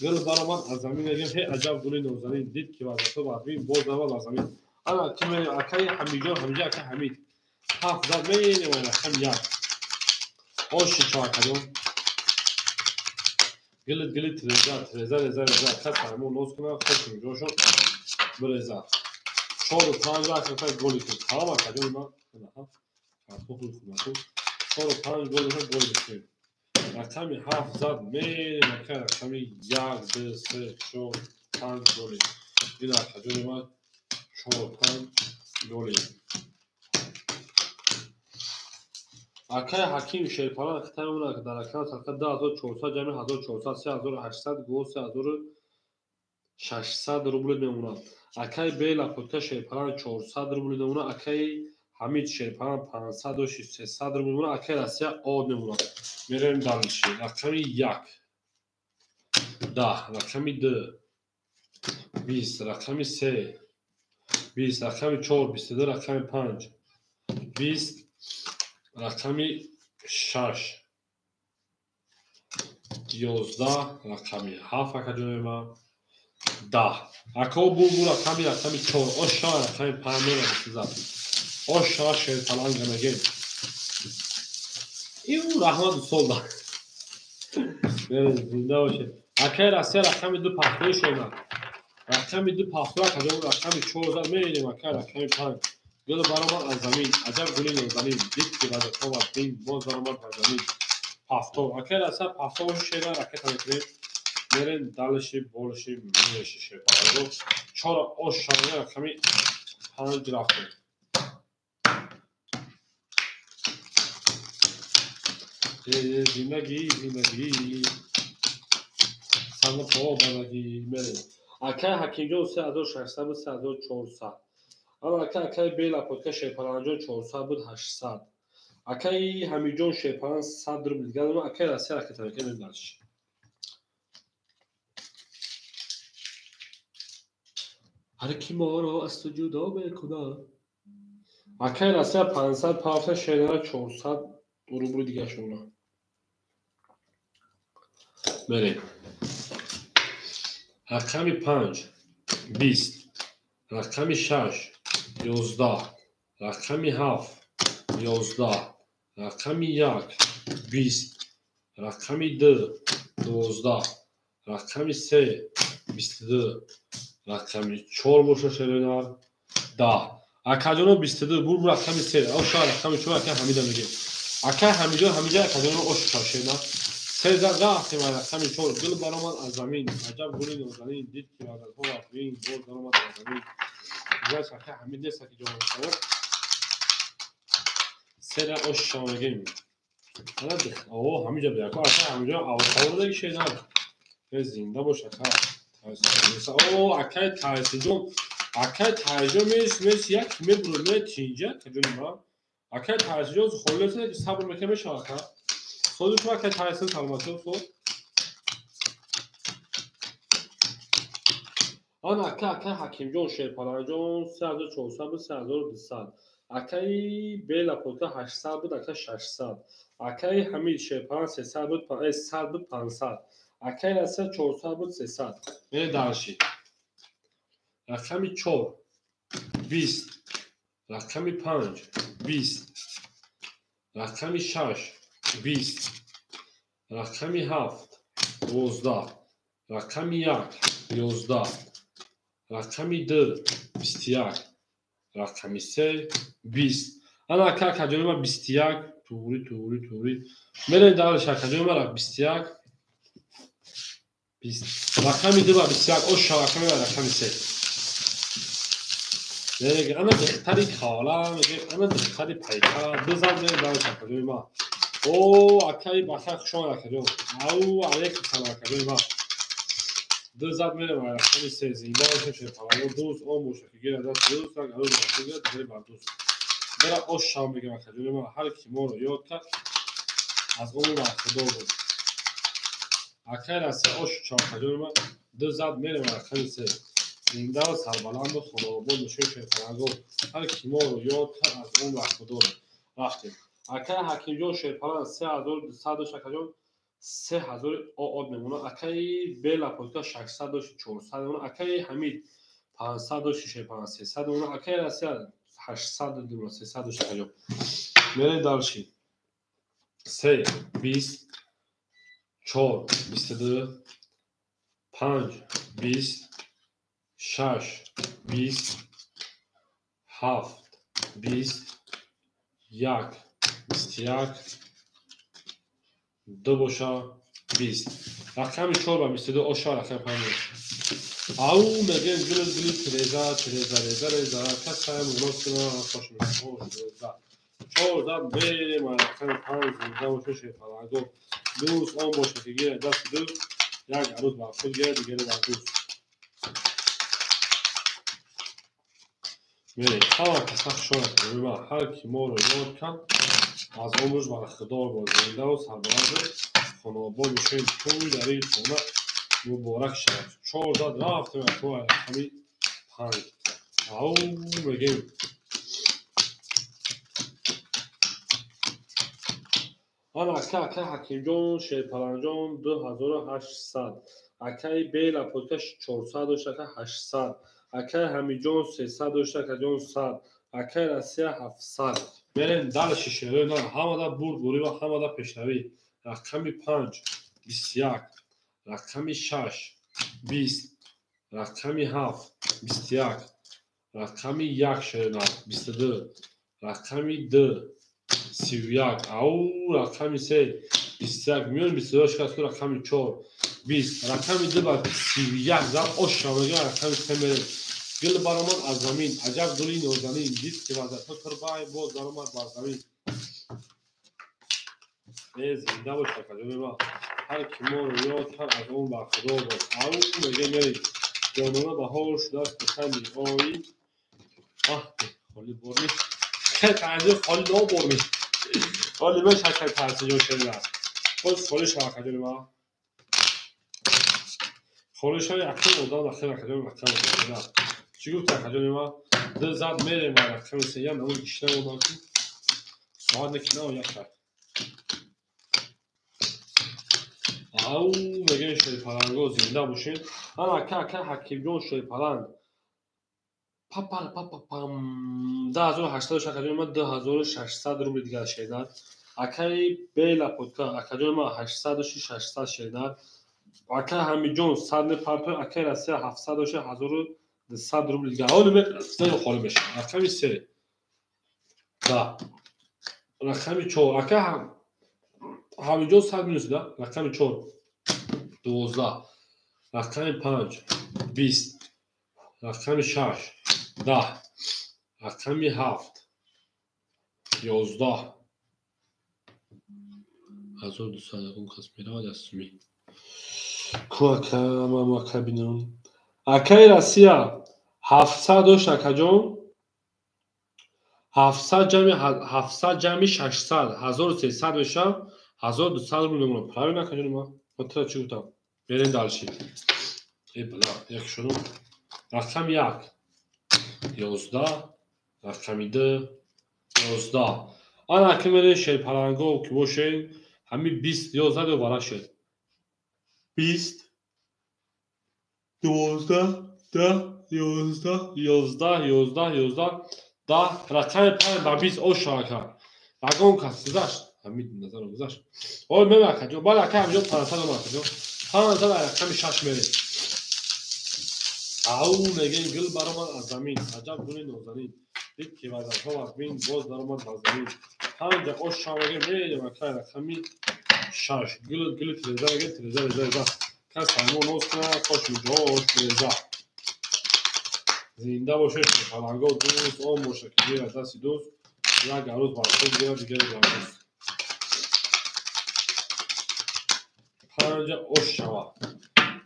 Гул баромад аз замин мегем, ҳей аҷаб гули нозанин, дид ки вазато бадбин, боз навад аз замин. Ана ки мерем акаи Ҳамидҷон, Ҳамиҷа акаи Ҳамид. 7 зад мерем рақами 1. Оши чоракаҷон. Гилит гилит треза, треза реза реза, кас ҳамон ноз кунад, хош ҷошон биреза. 4 5 акаи голи кун. Салом акаҷон ма. 4 5 голи кун, голи кун. Рақами 7 зад мерем акаи рақами 1 2 3 4 5 голи. Ин акаҷони ма 4 5 голи. Акаи Ҳаким Шерпалан хитаи ки дар акан садқа 2400 ҷамъи 1400 3800 гол 3600 рубл мемонад. Акаи Бела Потка Шерпалан 400 рубл мемонад. Акаи Ҳамид Шерпалан 500 300 рубл мемонад. Акаи Россия од мемонад. Меравем дальше. Рақами 1 10, рақами 2 20, рақами 3 20, рақами 4 22, рақами 5 20, рақами 6 11, рақами 7 акаҷони ма 10. Ако бу рақами 4 оша рақами 5 мерасизад. Оша Шерпаланга мегем. Ив раҳмат устод. Зинда бошед. Акаи Россия рақами 2 пахтои шона. Рақами 2 пахто акаҷон рақами 4 зад мерем акаи рақами 5. Гул баромад аз замин, аҷаб гули нозанин, дид ки вазато бадбин, боз баромад аз замин. Пафто. Акаи Россия пафто боши шера ракета мекунем. Мерем дальше больше меньше Шерпаланго. 4 ош шона рақами 5 рафтем. Зиндагӣ, зиндагӣ. Сана побадагӣ мерем. Акаи Ҳакимҷон 3600 буд, 3400. Ана акаи Бела Потка Шерпаланҷон 400 буд, 800. Акаи Ҳамидҷон Шерпалан 100 рубл дигар дорам. Акаи Россия ракета мекунем дальше. Ҳар ки моро аз ту ҷудо мекунад. Акаи Россия 500 пафта шернара 400 рубли дигар шона. Мерем. Рақами 5 20, рақами 6 11, рақами 7 11, рақами 1 20, рақами 2 12, рақами 3 22, рақами 4 боша шернар 10. Акаҷоно 22 бур рақами 3, оша рақами 4 акаи Ҳамида мегем. Акаи Ҳамиҷон Ҳамиҷа акаҷоно оша шернар 3 зад рафтем рақами 4. Гул баромад аз замин, аҷаб гули нозанин, дид ки вазатҳо бадбин, боз баромад аз замин. Гузашт акаи Ҳамид нест ки ҷавоб шавад. 3 ош шава мегем. О, ҳамиҷа буда. Акаи Ҳамиҷон аввал шернар. Зинда бош ака. О, акаи Таҳсинҷон, акаи Таҳсинҷон мес як мебурад, метинҷа каҷони ма. Акаи Таҳсинҷон холе сабр мекунад мешавад ака. Сози шумо акаи Таҳсин саломатӣ устод. Ана акаи Ҳакимҷон Шерпаланҷон 3400 буд, 3200. Акаи Бела Потка 800 буд, ака 600. Акаи Ҳамид Шерпалан 300 буд, 100 буд, 500. Акаи Россия 400 буд, 300. Мерем дальше. Рақами 4 20, рақами 5 20, рақами 6 20, рақами 7 12, рақами 1 11, рақами 2 21, рақами 3 20. Ана ака акаҷони ма 21, туғри туғри туғри. Мерем дальше акаҷони ма 21 20. Рақами 2 ба 21, оша рақами рақами 3. Меге ана духтари хола, меге ана духтари пайка, бизан мерем дальше акаҷони ма. О, акаи бахар хуш омад акаҷон. Ау, алейкум салом акаҷони ма. 2 зад мерем рақами 3. Зинда бошем Шерпаланго, дӯст он боша ки гирад даст дӯст, агар дӯст гирад бар дӯст. Бера ош шав мегем акаҷони ма. Ҳар ки моро ёд кард, Аз умр бархӯрдор буд. Акай Россия ош чоркаҷони ман ду зад мерем рақами се. Зиндаву сарбаланду хонаобод бошед шерпаланго. Ҳар ки моро ёд кард аз умр бархӯрдор. Рафтем. Акай Ҳакимҷон шерпаланг 3200 дошт акаҷон 3000 оод мемонад. Акаи Бела Подка 600 дошт 400 мемонад. Акаи Ҳамид 500 дошт шерпаланг 300 мемонад. Акаи Россия 800 мемонад 300 дошт акаҷон. Мерем дальше. 3 20 4 22 5 20 6 20 7 20 1 21 2 боша 20. Рақами 4 ба 22 оша рақами 5. Ау мегем гул гул тереза тереза реза реза касай муносина хош мешавад. 4 зад мерем рақами 5 зинда боша шерпаланго. Дӯст он боша ки гирад дасти дӯст, як арӯз бар худ гирад, дигаре бар дӯст. Мерем. Ҳама каса хушҳол ман ҳар ки моро ёд кард аз умрш бархӯрдор бод. Зиндаву сарбаланду хонаобод бошед. Тӯй дар ин хона муборак шавад. 4 зад рафтем рақами 5. Ау мегем. Ана ака ака Ҳакимҷон Шерпаланҷон 2800. Акаи Бела Подка 400 дошт ака 800. Акаи Ҳамидҷон 300 дошт акаҷон 100. Акаи Россия 700. Мерем дальше шерои на ҳамада бурдборӣ ва ҳамада пешравӣ. Рақами 5 21, рақами 6 20, рақами 7 21, рақами 1 шерои на 22, рақами 2 31, ау рақами 3 21, миёни 22 шикаст рақами 4 20, рақами 2 ба 31 зад оша мегӯяд рақами 3 мерем. Гул баромад аз замин, аҷаб гули нозанин, дид ки вазатҳо турбай боз баромад бар замин. Э зинда бош акаҷони ман. Ҳар ки моро ёд кард аз он бархӯрдор бод. Ау мегӯем мерем. Ҷонона баҳор шудааст хушанди ои. Аҳ холи борми. Таъзир холи ноборми. Холи мешакай таъзирҷон шерина. Боз холи шава акаҷони ман. Холи шава якум одам дахил акаҷони рақам шерина. Чӣ гуфт акаҷони ман? Ду зад мерем ба рақами се. Я намуд гишта мондам ки соат неки на як кард. Ау мегӯем шерпаланго зинда бошед. Ана ака ака Ҳакимҷон шерпаланг. Папал папапам 2800 акаҷони ман 2600 рубли дигар шеринад. Акаи Бела Подка акаҷони ман 800 дошти 600 шеринад. Акаи Ҳамидҷон 100 мепартояд. Акаи Россия 700 дошти 1200 рубли дигар. Ҳоло мезанем холӣ мешавад. Рақами 3 10, рақами 4 ака Ҳамидҷон 100 минус да, рақами 4 12, рақами 5 20, рақами 6 10, рақами 7 11. 1200 ягон кас меравад аз суми. Ку ака ман ака бинам. Акаи Россия 700 дошт акаҷон. 700 ҷамъи 700 ҷамъи 600 1300 мешавад. 1200 рубл мемонад. Правильно акаҷони ман? Ман тура чӣ гуфтам? Мерем дальше. Э бала, як шуну. Рақами 1 11, рақами 2 11. Ана ака мерем шерпаланго ки бошед, ҳамин 20 11 ё вара шед. 20 12 10 11 11 11 11 10, рақами 5 ба 20 оша ака. Ягон кас гузашт. Ҳамид назарам гузашт. Ой мева акаҷон, бале ака ҳамиҷон 500 омад акаҷон. 500 рақами 6 мерем. Ау мегӯем гул баромад аз замин, аҷаб гули нозанин. Дид ки вазанҳо аз бин боз баромад бар замин. 5 оша мегӯем мерем ака рақами 6. Гул гули тиреза мегӯем тиреза реза реза. Кас ҳамон ноз кунад, кош миҷош тиреза. Зинда бошед шерпаланго, дӯст он бошад ки гирад дасти дӯст, як арӯз бар худ гирад, дигаре бар дӯст. 5 ош шавад.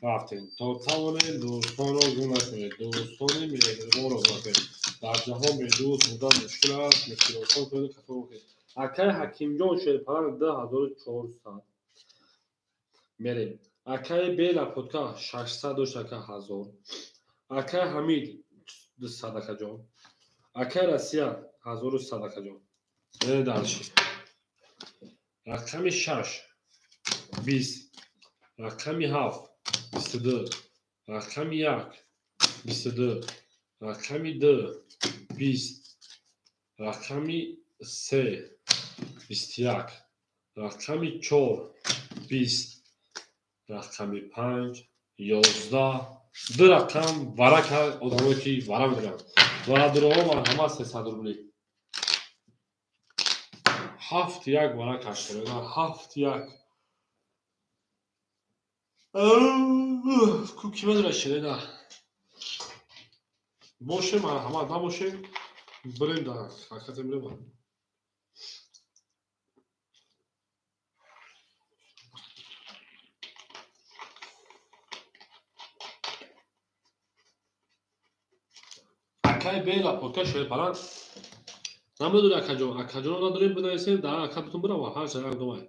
Рафтем. То тавонед дӯстонро гум накунед. Дӯстони меҳрибонро гум накунед. Дар ҷаҳон бедӯст будан мушкил аст. Мушкилотон кунед, касо кунед. Акай Ҳакимҷон Шерпаланг 2400. Мерем. Акай Бела Подка 600 дошт ака 1000. Акай Ҳамид 200 акаҷон. Акай Россия 1100 акаҷон. Мерем дальше. Рақами 6 20, рақами 7 22, рақами 1 22, рақами 2 20, рақами 3 21, рақами 4 20, рақами 5 11. Ду рақам варака одамое ки вара медоранд. Варадуроҳо марҳамат 300 рубли. 7-1 варака шуда. 7-1. Ку ки медорад шеда? Боше марҳамат, набоше бирем дар ҳаракате мирем. Акай Бела Подка Шерпаланг намедори акаҷон, акаҷонро надорем бинависем, дар ака битун бирава, ҳар як домай.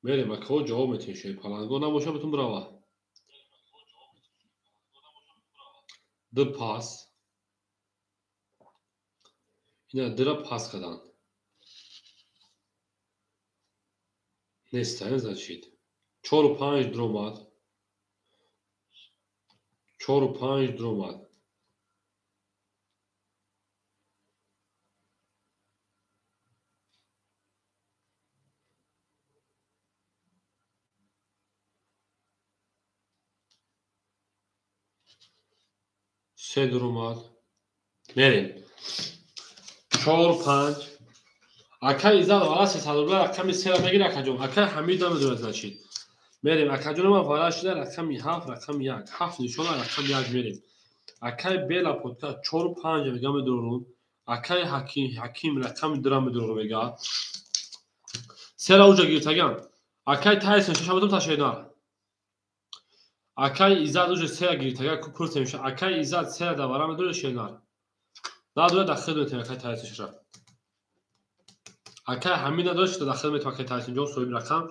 Мерем акаҳо ҷавоб метиҳем Шерпаланго набоша битун бирава. Ду пас. Ина дура пас карданд. Неста, значит. 4-5 дуромад. 4-5 дуромад. Се дуромад. Мерем. 4-5. Акай Иззат вара 300 рубла рақами 3-ра мегирад акаҷон. Акай Ҳамид намедонад значит. Мерем. Акаҷон ман вара шуда рақами 7, рақами 1. 7 нишона рақами 1 мерем. Акай Бела Подка 4-5 мега медорум. Акай Ҳаким рақами 2 медорум мега. 3-ра уҷа гирифтаган. Акай Тайсон шаша будум ташайнар. Акай Иззат уҷа 3-ра гирифтаган ку пурсем ша. Акай Иззат 3-ра да вара медорад шенар. Надорад да хид метем акай Тайсон шаша. Акай Ҳамид надорад шуда да хид метем акай Тайсон ҷон соҳиби рақам.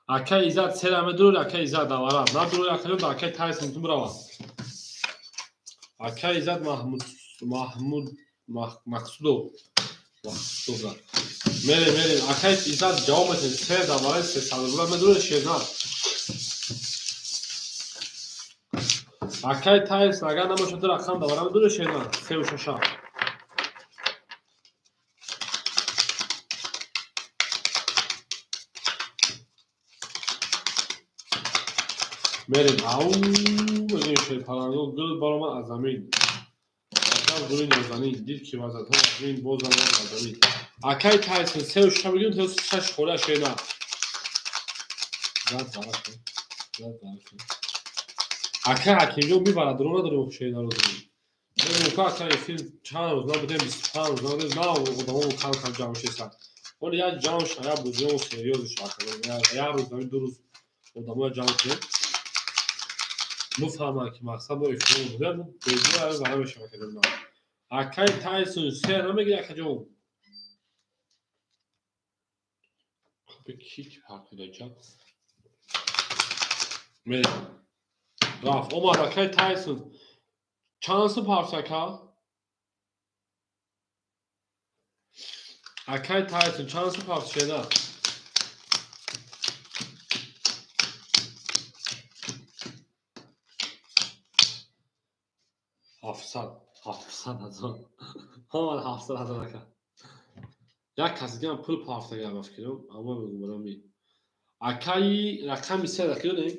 Акай Иззат 3-ра медорад, акай Иззат да вара. Надорад акай да акай Тайсон тун бирава. Акай Иззат Маҳмуд Мақсудов. Мақсудов. Мерем, мерем. Акай Иззат ҷавоб метем 3 да вара 300 рубла медорад шенар. Акай Тайсон агар набошад ду рақам да вара медорад шенар. 3-6. Мерем. Ау, мегӯем Шерпаланго гул баромад аз замин. Аҷаб гули нозанин, дид ки вазатҳо аз замин боз баромад аз замин. Акай Тайсон 3-6 мегирем, 3-6 хола шена. Зад вара шуд. Зад вара шуд. Акай Ҳакимҷон мебарад, дурӯғ надорем шенаро дурӯғ. Мегӯем ку акай филм чанд рӯз набудем, 25 рӯз набудем, на одамо кам кам ҷамъ шуданд. Ҳоло як ҷамъ шуд, як бузиён серьёз шуд. Як рӯз, ду рӯз одамо ҷамъ шудем. Муфаҳманд ки мақсад мо ифтихор будем, беҷоя вара мешавад акаҷон. Акай Тайсон 3 намегирад акаҷон. Хуб ки ҳарф ҷа. Мерем. Рафт омад акай Тайсон. Чанд сум ҳарф ака? Акай Тайсон чанд сум ҳарф шеда? 700, 700 ҳазор. Ҳамон 700 ҳазор ака. Як кас дигар пул пафтага ба фикрам, аммо мегӯям ми. Акай рақами 3 дақиқа додем.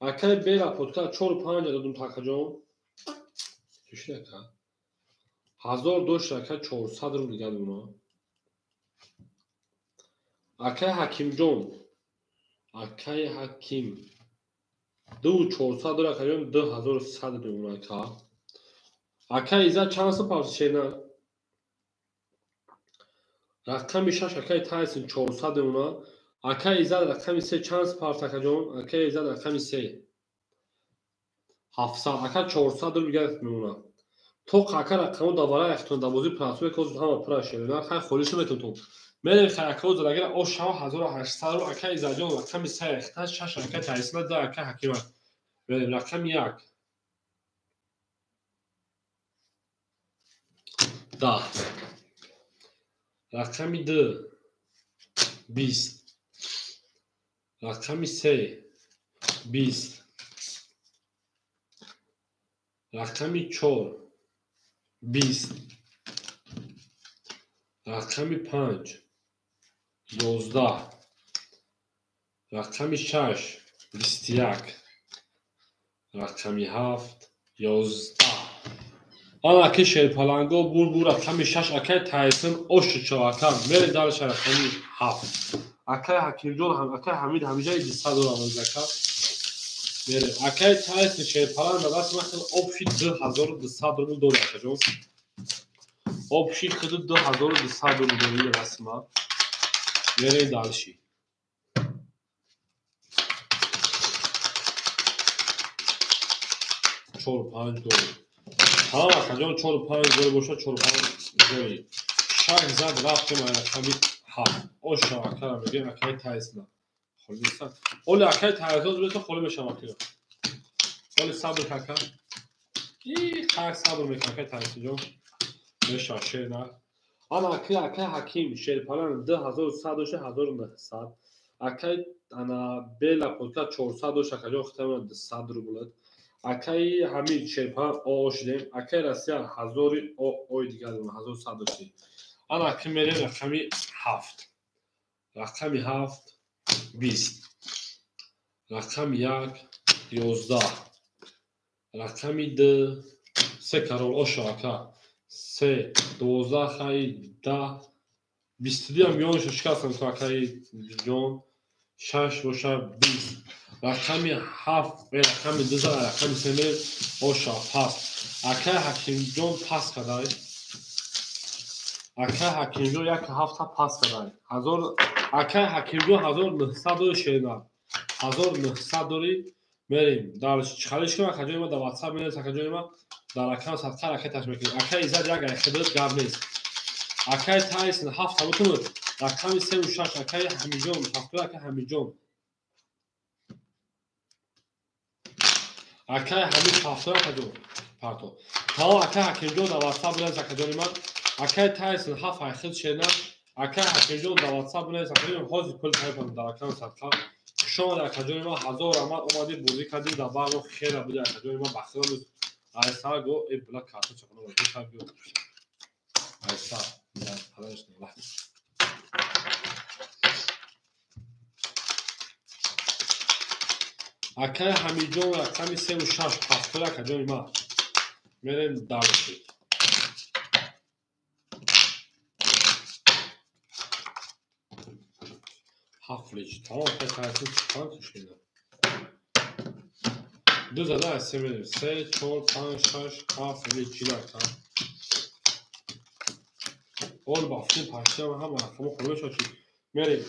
Акай Бела Подка 4-5 додум такаҷон. Чӣ ака? 1000 дошт ака 400 рубл дигар додум. Акай Ҳакимҷон. Акай Ҳаким. 2400 дора акаҷон 2100 додум ака. Акай Иззат чанд сум пафт шена? Рақами 6 акай Тайсон 400 мемона. Акай Иззат рақами 3 чанд сум пафт акаҷон? Акай Иззат рақами 3 700, ака 400 рубл дигар мемона. То қака рақамо давара яхтон давози прасуе ки ҳама пура шерина хай холишу метутон. Мерем хаякао задагира ошава 1800 ру акай Изаҷон рақами 3 яхта 6 акай Тайсина 2 акай Ҳакима. Мерем рақами 1 10 рақами 2 20 рақами 3 20 рақами 4 20 рақами 5 11 рақами 6 21 рақами 7 11. Ана ки шерпаланго бурбур рақами 6 акай Тайсон оши чо ака мерем дарша рақами 7 акай Ҳакимҷон ҳам акай Ҳамид ҳамиҷаи 200 доллар зака мерем акай Тайсон шерпаланг дар даст ман хел общий 2200 рубл дорад акаҷон. Общий худ 2200 рубл дорад дар дасти ман. Мерем дальше. Чор панҷ доллар. Тамом акаҷон 4-5 доллар бошад 4-5 доллар. Шаш зад рафтем рақами 7. Оша акара мегем акай Тайсона. Холи неста. Оли акай Тайсон бето холи мешам акира. Оли сабр кака. И хак сабр мекунам акай Тайсон. Меша шер на. Ана акай акай Ҳаким шерпалан 2100 доша 1900. Акай ана Бела подка 400 доша акаҷон хитама 200 рубл. Акай Ҳамид шерпалан о шудем. Акай Россия 1000 ой дигар 1100 доштем. Ана аки мерем рақами 7. Рақами 7 20 рақами 1 11 рақами 2 3 карол оша ака 3 12 хай 10 22 ам миёнашо шикастам ку акаи ҷон 6 боша 20 рақами 7 рақами 2 рақами 3 мерем оша пас акаи Ҳакимҷон пас кадай. Акаи Ҳакимҷон 1 ҳафта пас кадай. Акаи Ҳакимҷон 1900 дори шерина. 1900 дори мерем. Дар чиқариш кунам акаҷони ма дар WhatsApp менавис акаҷони ма дар рақам садқа ракеташ мекунем. Акаи Иззат як айхидат гап нест. Акаи Тайсон 7 бутунад. Рақами 3 6 акаи Ҳамиҷон 7 акаи Ҳамиҷон. Акаи Ҳамид 7 акаҷон парто. Тамом акаи Ҳакимҷон дар WhatsApp менавис акаҷони ман. Акаи Тайсон 7 айхид шерина. Акаи Ҳакимҷон дар WhatsApp менавис акаҷони ҳозир пул тайёр дар рақами садқа. Хуш омадед акаҷони ман, ҳазор раҳмат омадед бозӣ кардед дар бағо хела буди акаҷони ман бахтиёр айса го э бла карта чақона биё айса падараш нолат. Акаи Ҳамидҷон рақами 3 6 7 акаҷони ман. Мерем дальше. Ҳафт лич. Тамом акаи Тайсон чанд шуда? Ду зада аз се мерем. 3 4 5 6 7 лич чил ака. Ол бафти паштам ҳама рақамо хӯрда шуд. Мерем.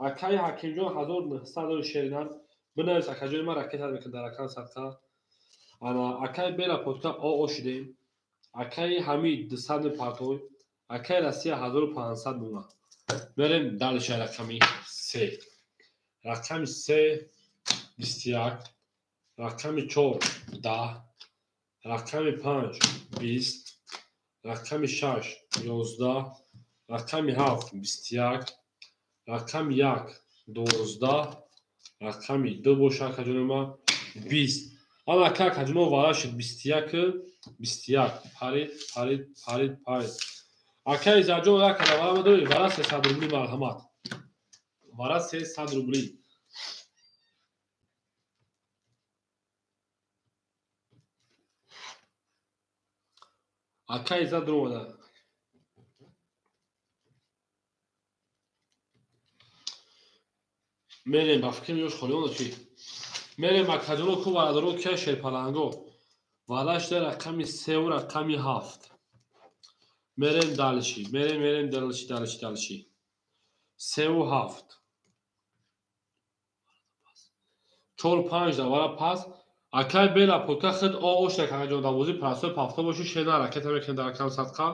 Акаи Ҳакимҷон 1900 дори шеринан. Бинавис акаҷони ман ракета мекунад дар рақам садқа. Ана акаи Бела подка о шудем. Акаи Ҳамид 200 партой. Акаи Россия 1500 муна. Мерем дальше рақами 3. Рақами 3 21 рақами 4 10 рақами 5 20 рақами 6 11 рақами 7 21 рақами 1 12 рақами 2 боша акаҷони ман 20. Ана ака акаҷоно вара шуд 21 21 парид парид парид парид. Акаи Иззатҷон як када вара мадорӣ вара 300 рубли марҳамат. Вара 300 рубли. Акаи Иззат омада. Мерем ба фикри ёш холиона чи? Мерем акаҷоно ку варадоро кия шерпаланго. Вара шуда рақами 3 ва рақами 7. Мерем дальше. Мерем мерем дальше дальше дальше. 3 ва 7. 4 5 да вара пас. Акай бела пока худ оғош накарда ҷон, дар бозии простой пафто боши, шена ракета мекунад дар рақами садқа.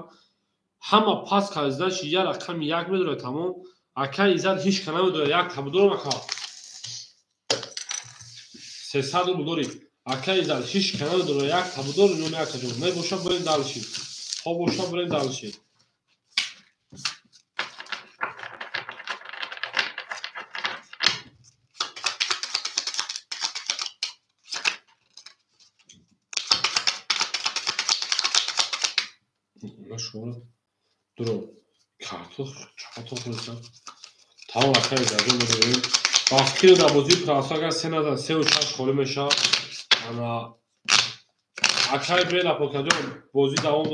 Ҳама пас кард, значит я рақами як медорад, тамом. Акай Иззат ҳеч ка намедорад, як табудорам ака. 300 рубл дорӣ. Акай Иззат ҳеч ка намедорад, як табудор ё не ака ҷон. Не боша бурем дальше. Хоб боша бурем дальше. Дуро картоф чақатон хӯрдам. Тамом акай Иззатҷон медорем. Вақтиро дар бозии простой агар се назан, сеу шаш холӣ мешавад. Ана акай бела покаҷон бозӣ давом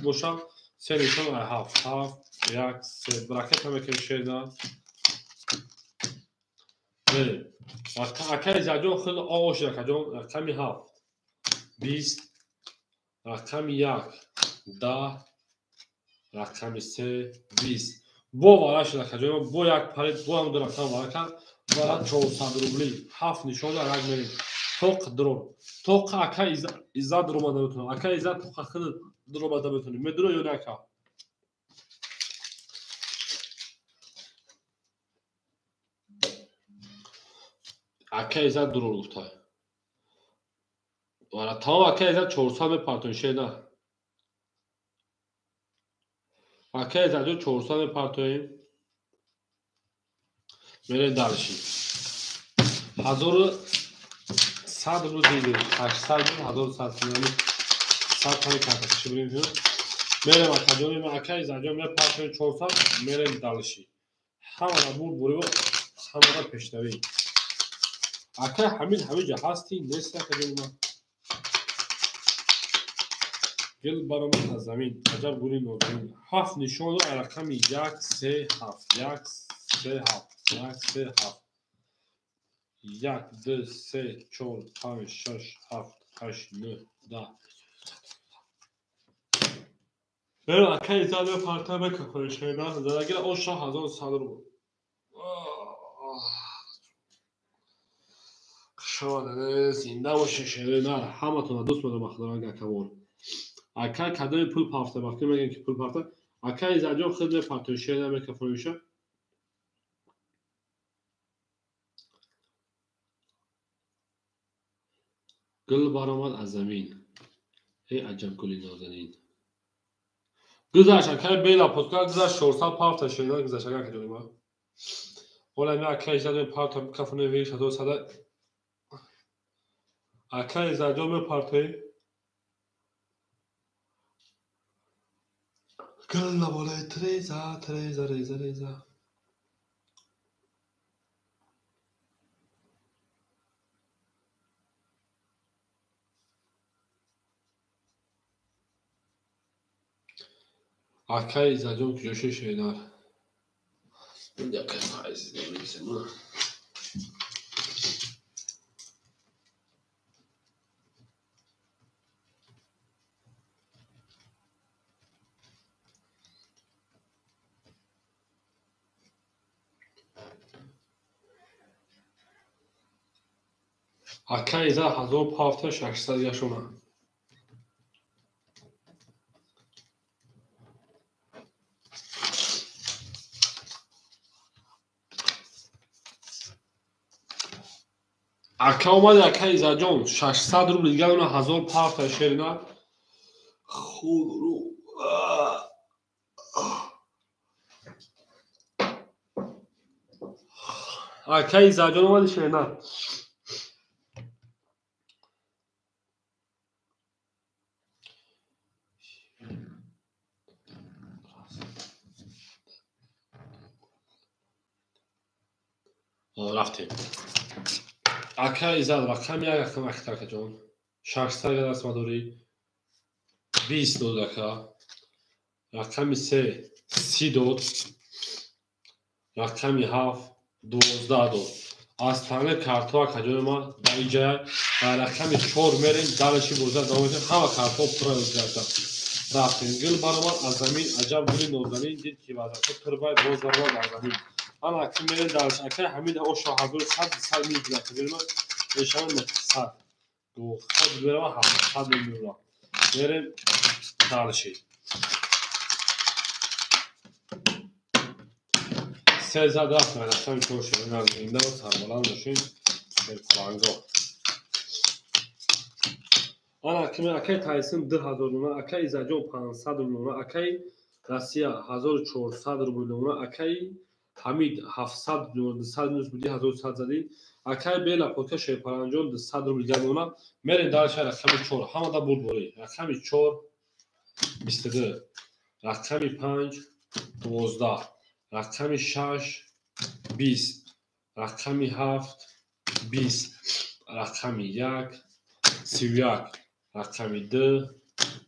бошад, се нишон ай ҳафт, ҳафт, як, се. Ракета мекунем шерда. Мерем. Акай Иззатҷон худ оғоз шуд акаҷон, рақами ҳафт, 20, рақами як, 10, рақами се, 20. Бо вара шуд акаҷон, бо як парид, бо ҳам ду рақам вара кард, вара 400 рубли, ҳафт нишон дар як мерем. Тоқ дрон. Тоқ ака Иззат дуромада метавонад. Ака Иззат тоқа худ дуромада метавонад. Медуро ё не ака? Ака Иззат дуро гуфта. Вара тамом ака Иззат 400 мепартоед шена. Ака Иззатҷон 400 мепартоем. Мерем дальше. 1100 рубл дидем. 800 рубл, 1100 сомонӣ. 100 тани карта чӣ бурем ҷон? Мерем акаҷон, ака Иззатҷон мепартоем 400, мерем дальше. Ҳамара бурд бурем, ҳамара пешравӣ. Ака Ҳамид ҳамиҷа ҳастӣ, нест акаҷон ман. Гил баромад аз замин, аҷаб гули нозанин. Ҳафт нишон дор рақами як, се, ҳафт, як, се, ҳафт, як, се, ҳафт. Як, ду, се, чор, панҷ, шаш, ҳафт, ҳашт, нӯҳ, даҳ. Мерам ака Иззат мепарта мекафонӣ шеда. Задагира оша 1100 рубл. Хушомадед, зинда бошед шерои нар. Ҳаматонро дӯст медорам Худованд акавор. Ака кадоми пул пафта, вақте мегӯем ки пул пафта, ака Иззатҷон худ мепартои шеда мекафониша. Гул баромад аз замин. Эй аҷаб гули нозанин. Гузашт акай бела подка гузашт 400 пафта шеда гузашт ака ҷони ман. Ҳола ми ака Иззат мепарта кафони виш 1100. Ака Иззатҷон мепартои. Гулла болои треза, треза, реза, реза. Акай Иззатҷон куҷо шуд шедар? Инҷа акай Файз намедонам. Акай Иззат ҳазор пафта шашсад яшона. Ака омади ака Иззатҷон 600 рубл дигар она ҳазор пафта шерина. Худро. Ака Иззатҷон омади шерина. Рафтем. Ака Иззат рақами як рақам ахта акаҷон. 600 даст мадорӣ. 20 дод ака. Рақами се 30 дод. Рақами ҳафт 12 дод. Аз таъне картҳо акаҷони ман дар инҷа дар рақами чор мерем, далаши боза давом медиҳем. Ҳама картҳо пурра гузашта. Рафтем. Гул баромад аз замин, аҷаб гули нозанин, дид ки вазъ турбай боз баромад аз замин. Ана аки мерем далаш. Акай Ҳамид оша 1100 сад мегирад. Акаҷони ман мешавад 900. Ход берава 700 рубл. Мерем дальше. Се зад рафт рақами 4 шернар зинда ва сарбаланд бошед. Шерпаланго. Ана кими акай Тайсон 2000 рубл, акай Изаҷон 500 рубл, акай Россия 1400 рубл, акай Ҳамид 700 рубл, 200 минус буди 1100 зади, акай Бела Пока Шерпаланҷон 200 рубл гардона. Мерем дальше рақами 4. Ҳамада бурд борӣ. Рақами 4 22, рақами 5 12, рақами 6 20, рақами 7 20, рақами 1 31, рақами 2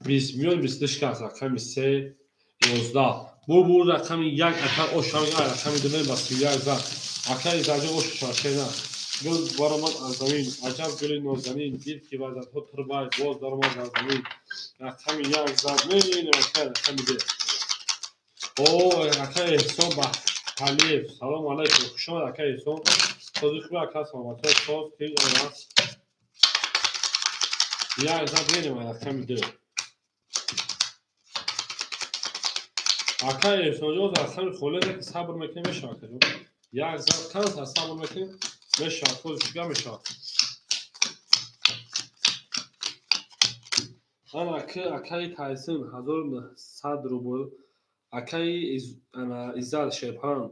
20, миёни 22 шикаст, рақами 3 11. Бур рақами 1 акай ошам рақами 2 ба 31 зад. Акай Изаҷон ош шашена. Гул баромад аз замин, аҷаб гули нозанин, дид ки вазатҳо турбай, боз даромад аз замин. Рақами 1 зад, мебинем акай рақами 2. О, акай Эҳсон Бахталиев, салом алайкум, хуш омад акай Эҳсон. Сози хуби ака, саломатҳои соз, тинҷ омад. 1 зад, мебинем рақами 2. Акай Эҳсонҷон рақами холе ки сабр мекунем мешавад акаҷон. 1 зад кан сабр мекунем мешавад, хози чига мешавад. Ана акаи Тайсон 1900 рубл, акаи Иззат Шерпанг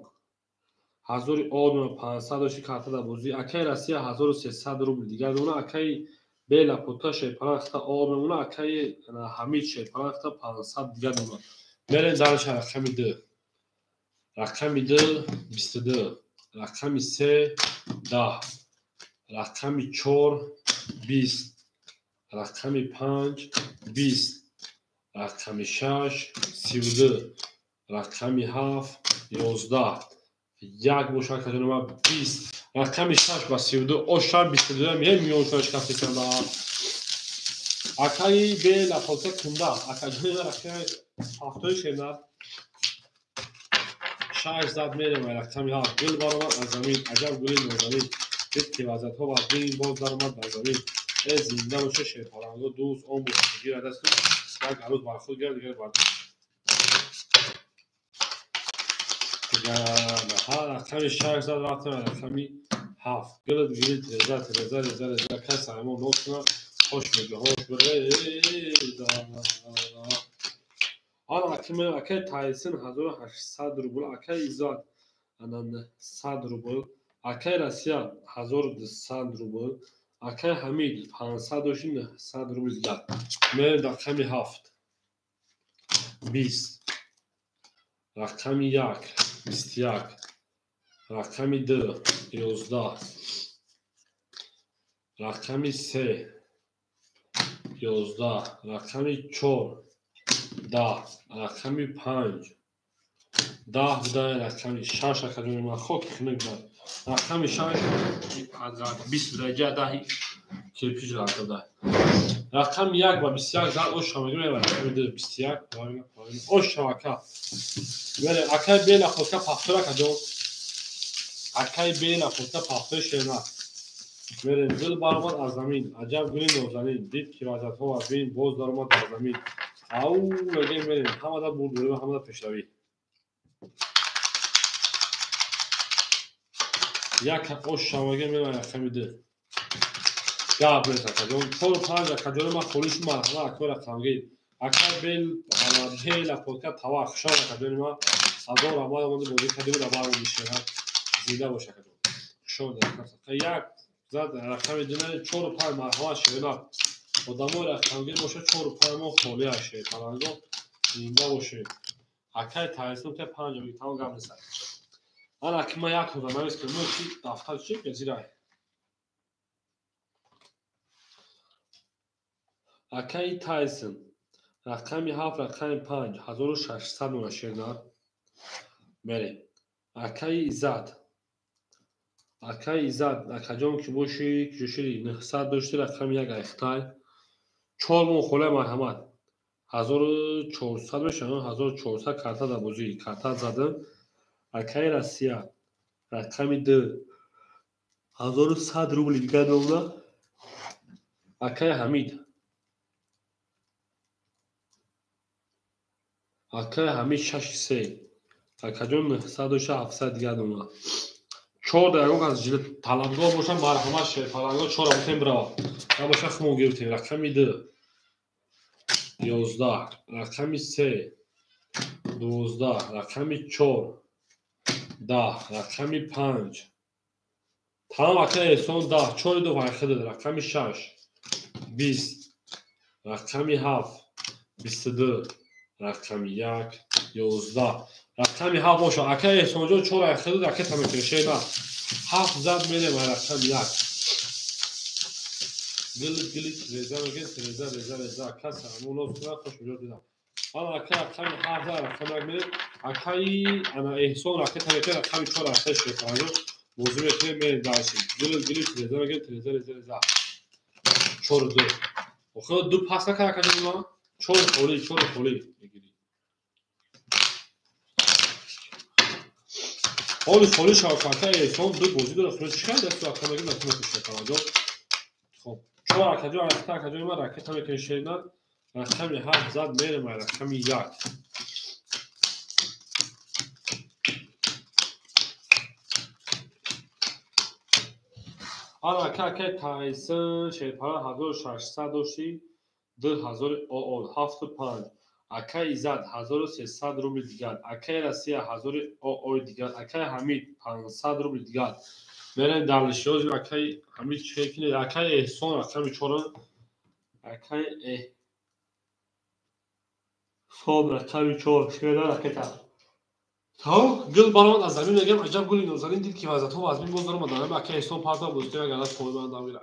1500 дошти карта дар бозӣ, акаи Россия 1300 рубл дигар дона, акаи Бела Пота Шерпанг хта об мемона, акаи Ҳамид Шерпанг хта 500 дигар дона. Мерем дальше рақами 2. Рақами 2 22, рақами 3 10, рақами 4 20, рақами 5 20, рақами 6 32, рақами 7 11, 1 бошад каҷонома 20, рақами 6 ба 32, оша 22 меҳ миёншона шикаст канда. Акаи Бела Пота кунда, акаҷони рақами 7 шернар 6 зад мерем рақами 7. Гул баромад аз замин, аҷаб гули нозанин, дид ки вазатҳо вазмин, боз даромад бар замин. Э зинда боша шерпаланго, дӯст он боша гирад асту, як арӯз бар худ гирад, дигар бар дӯст. Рақами 6 зад рафтем рақами 7. Гулат гирид реза реза реза реза, кас аймон нос кунад, хош мега хош реза. Ана акай Тайсон 1800 рубл, акай Иззат 100 рубл, акай Россия 1200 рубл, акай Ҳамид 500 дошти 900 рубл дигар. Мерем рақами 7 20, рақами 1 21, рақами 2 11, рақами 3 11, рақами 4 10, рақами 5 10 буда, рақами 6 акаҷони ман хоки хунук буда, рақами 6 20 буда, ҷа 10 кирпич рафта буда. Рақами 1 ба 21 зад, ош шава, рақами 2 21, ош шава ака. Мере акай Бела Пота пахтор акаҷон, акай Бела Пота пахтори шернар. Мерем гул баромад аз замин, аҷаб гули нозанин, дид ки вазатҳо вазмин, боз даромад бар замин. Ау мегем мерем, ҳамада бурд борем, ҳамада пешравӣ. Як ош шаваге мерем рақами 2. Гап нест акаҷон, 4 5 акаҷони ман холиш марҳама акои рақамгир. Акай Бела Пота тава хушам акаҷони ман, ҳазор раҳмат омади бозӣ кардем дар бармон шернар. Зинда бош акаҷон. Хуш омадед. 1 зад рақами 2 4 5 марҳама шернар. Одамои рақамгир боша 4 5 мо холӣ аст шерпаланго, зинда бошед. Акай Тайсон ка 5 меги тамом гап нест. Ана ки ман як ҳоза навис кардам, ки дафтар чи газирай. Акаи Тайсон рақами 7 рақами 5 1600 мона шернар. Мерем. Акаи Иззат, акаи Иззат акаҷон ки бошӣ киҷошири 900 дошти, рақами 1 айхтай 4 мон холе марҳамат 1400 мешавад, 1400 карта дар бозӣ, карта задам. Акаи Россия рақами 2 1100 рубл дигар домна. Акай Ҳамид. Акай Ҳамид 6-3. Акаҷон 900 доша 700 дигар дона. 4 да ягон кас талабгор бошам, марҳамат шерпаланго 4 бутем бирава. Набоша хумон гирифтем. Рақами 2 11, рақами 3 12, рақами 4 10, рақами 5. Тамом ака Эҳсон 10, 4 2 вайхид, рақами 6 20, рақами 7 22, рақами 1 11. Рақами 7 боша. Ака Эҳсонҷон 4 айхид, ракета мекунем шена. 7 зад мерем рақами 1. Гилит гилит реза мегем, реза реза реза. Кас амулос кунад, хуш биёд дидам. Ана ака рақами 7 зад рақами 1 мерем. Акаи ана Эҳсон ракета мекунем, рақами 4 рақами шефаҷон. Бозӣ мекунем, мерем дальше. Гилит гилит реза мегем, реза реза реза. 4 2. Охир 2 пас накард акаҷон ма. 4 холӣ, 4 холӣ мегирӣ. Ҳоли холӣ шава ака Эҳсон 2 бозӣ дорад. Худо чӣ кард? Дасту ака мегирем, ракета мекунем шефаҷон. Хоб, 4 акаҷон, ракета акаҷон ма ракета мекунем шена. Рақами 7 зад мерем рақами 1. Ана ака акай Тайсон шерпара 1600 дошти, 2000 ОО 75. Акай Иззат 1300 рубли дигар. Акай Россия 1000 ОО дигар. Акай Ҳамид 500 рубли дигар. Мерем дар лишёзи акай Ҳамид чӣ кунед? Акай Эҳсон рақами 4. Акай Эҳсон рақами 4. Шеда ракета. Тамом, гул баромад аз замин мегам, аҷаб гули нозанин дид ки вазъатҳо вазмин боз даромад. Ана акай Эҳсон парта бозӣ агар пои ман дам гира.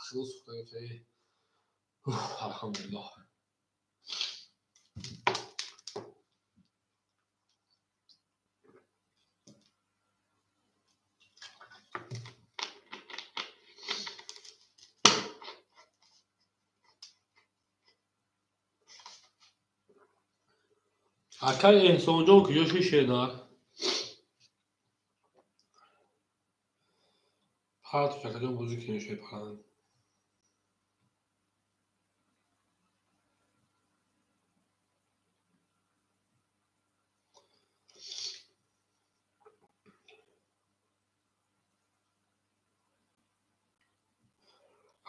Худо сухта гирифта. Алҳамдулиллоҳ. Акай Эҳсонҷон куҷо шуд шенар? Партош акаҷон бозӣ кунем шерпаланг.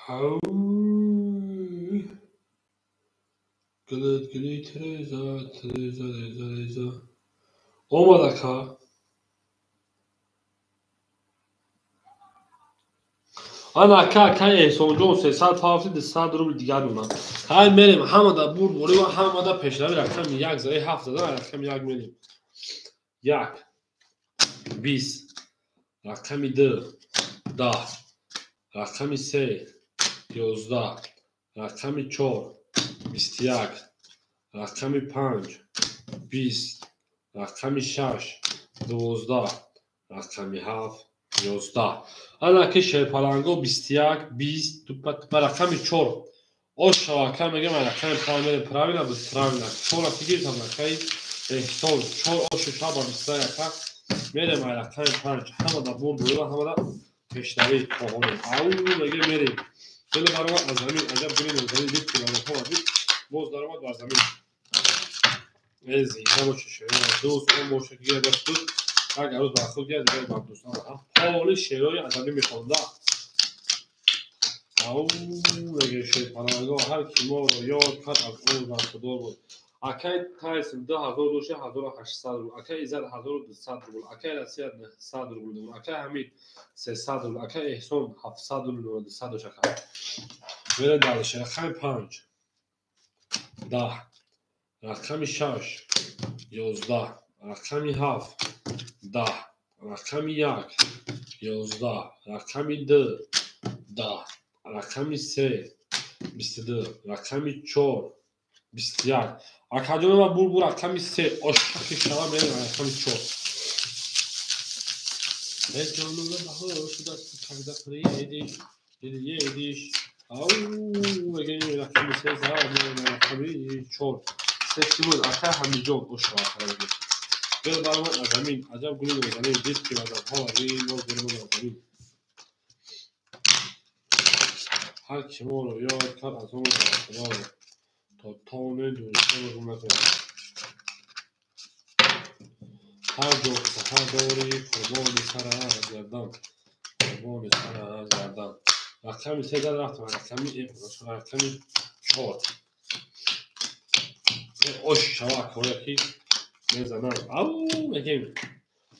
Ау. Гилит гилит реза реза реза реза. Омад ака. Ана ака акай Эҳсонҷон 300 пафти 200 рубл дигар мемонад. Ҳай мерем ҳамада бурборӣ ва ҳамада пешрави рақами 1 заи 7 зада рақами 1 мерем. 1 20, рақами 2 10, рақами 3 11, рақами 4 21, рақами 5 20, рақами 6 12, рақами 7 11. Ана ки шерпаланго 21 20 тупа тупа рақами 4. Ош шава мегам рақами 5 мерем. Правильно буд, правильно. 4 ки гирифтам акаи Эҳсон 4 ош шава 21 ака мерем рақами 5. Ҳамада бурд бурда ҳамада пешравӣ хоҳонем. Ау мегем мерем. Дил баромад аз замин, аҷаб гули нозанин дид ки вазъатҳо вазмин боз даромад бар замин. Э зинда боша шерои дӯст, он боша ки гирад дӯст, як арӯз бар худ гирад, дигар бар дӯст. Ҳоли шерои адабӣ мехонда. Ау меге шерпаланго ҳар ки моро ёд кард аз он бархудор буд. Акай Тайсон 2000 доша 1800 рубл, акай Иззат 1200 рубл, акай Россия 900 рубл, акай Ҳамид 300 рубл, акай Эҳсон 700 рубл 200 доша. Мерем дальше. Рақами 5 10, рақами 6 11, рақами 7 10, рақами 1 11, рақами 2 10, рақами 3 22, рақами 4 21. Акаҷон ма бурбур рақами 3 ошқи шава мерем рақами 4. Э ҷонула баҳор шудааст, когда приедешь или едешь. Ау мегем рақами 3 зад мерем рақами 4. 3 чӣ буд? Акай Ҳамидҷон ошава мегем. Гул баромад аз замин, аҷаб гули нозанин дид ки вазъатҳо вазмин боз даромад аз замин. Ҳар ки моро ёд кард, аз он Худоро, то тавонем дӯстонро гум накунем. Ҳар ҷо ки сафар дорӣ, қурбони сарат гардам, қурбони сарат гардам. Рақами се зад рафтам, рақами чор. Ош шава акоя ки мезанам. Ау, мегем.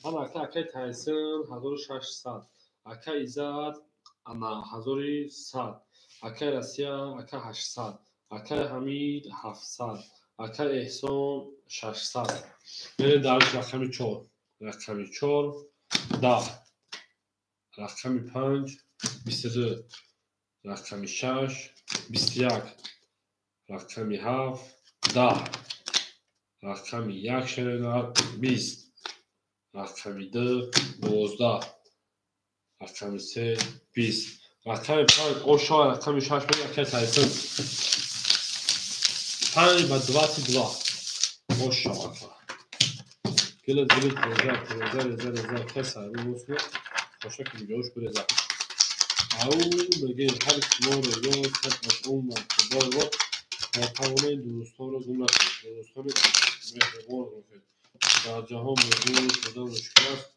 Ана ака, акаи Тайсон 1600, ака Иззат ана 1100, акаи Россия ака 800, акаи Ҳамид 700, акаи Эҳсон 600. Мерем дар рақами чор. Рақами чор 10, рақами панҷ 22, рақами шаш 21, рақами ҳафт 10, рақами як шеренар 20, рақами ду 12, рақами се 20, рақами панҷ ошо, рақами шаш акаи Тайсон панҷ ба 22 ошо ака. Гила зили реза реза реза реза акаи Сайру мусмо хоша ки нигаҳош биреза. Ау, мегем, ҳар ки моро ёд кард, аз он Худоро, то тавонем дӯстонро гум накунем, дӯстони меҳрубонро гум кунем. Дар ҷаҳон мавҷуд шудан мушкил аст,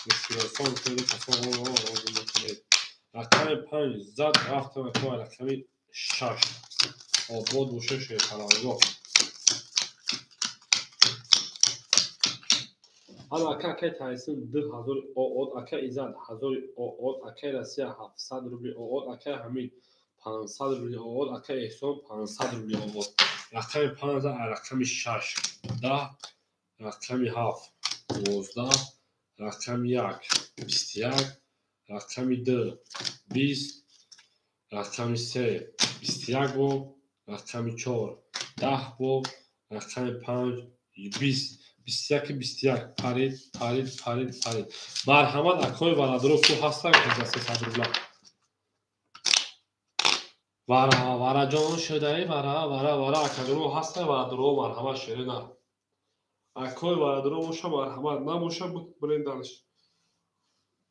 мушкилосон хеле касонро гум накунед. Рақами панҷ зад рафтам ака рақами шаш. Обод бошед, шерпалангоҳ. Ана ака, акаи Тайсон 2000 оод, акаи Иззат 1000 оод, акаи Россия 700 рубли оод, акаи Ҳамид 500 рубли оод, акаи Эҳсон 500 рубли оод. Рақами панҷ зад, рақами шаш 10, рақами ҳафт 12, рақами як 21, рақами ду 20, рақами се 21 бо, рақами чор 10 бо, рақами панҷ 20, 21, 21. Парид, парид, парид, парид. Марҳамат, акои варадро ку ҳастанд ки за 300 рубла. Вара, вараҷон шудаи, вара, вара, вара, акадро ҳастанд варадро, марҳамат, шерина. Акои варадро боша, марҳамат, набоша, бирен дарш.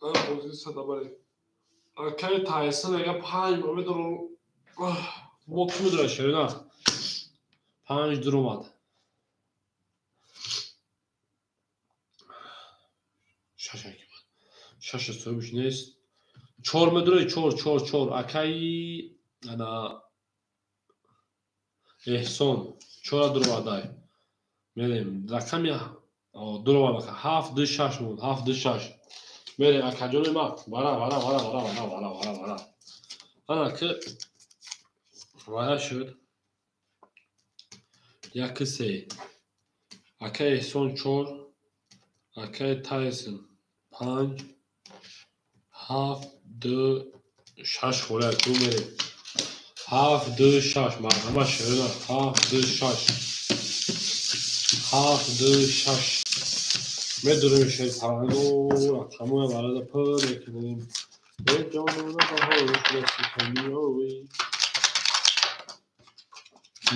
Бозӣ сада барем. Акаи Тайсон ага панҷ ба медорам. Мо ки медорад, шерина? Панҷ дуромад. Шаш акимад. Шаш соҳибш нест. Чор медорад, чор, чор, чор. Акаи ана Эҳсон чора дуровардай. Мерем рақами дуровард ҳафт ду шаш монд, ҳафт ду шаш. Мерем акаҷони ма, вара, вара, вара, вара, вара, вара, вара, вара. Ана ки вара шуд. Яки се. Акаи Эҳсон чор, акаи Тайсон панҷ, ҳафт ду шаш холия ку мерем. Ҳафт ду шаш, марҳамат, шерина, ҳафт ду шаш. Ҳафт ду шаш. Медурем шерпаланго, рақамоя варада пур мекунем. Э ҷонона баҳош расикамиёй.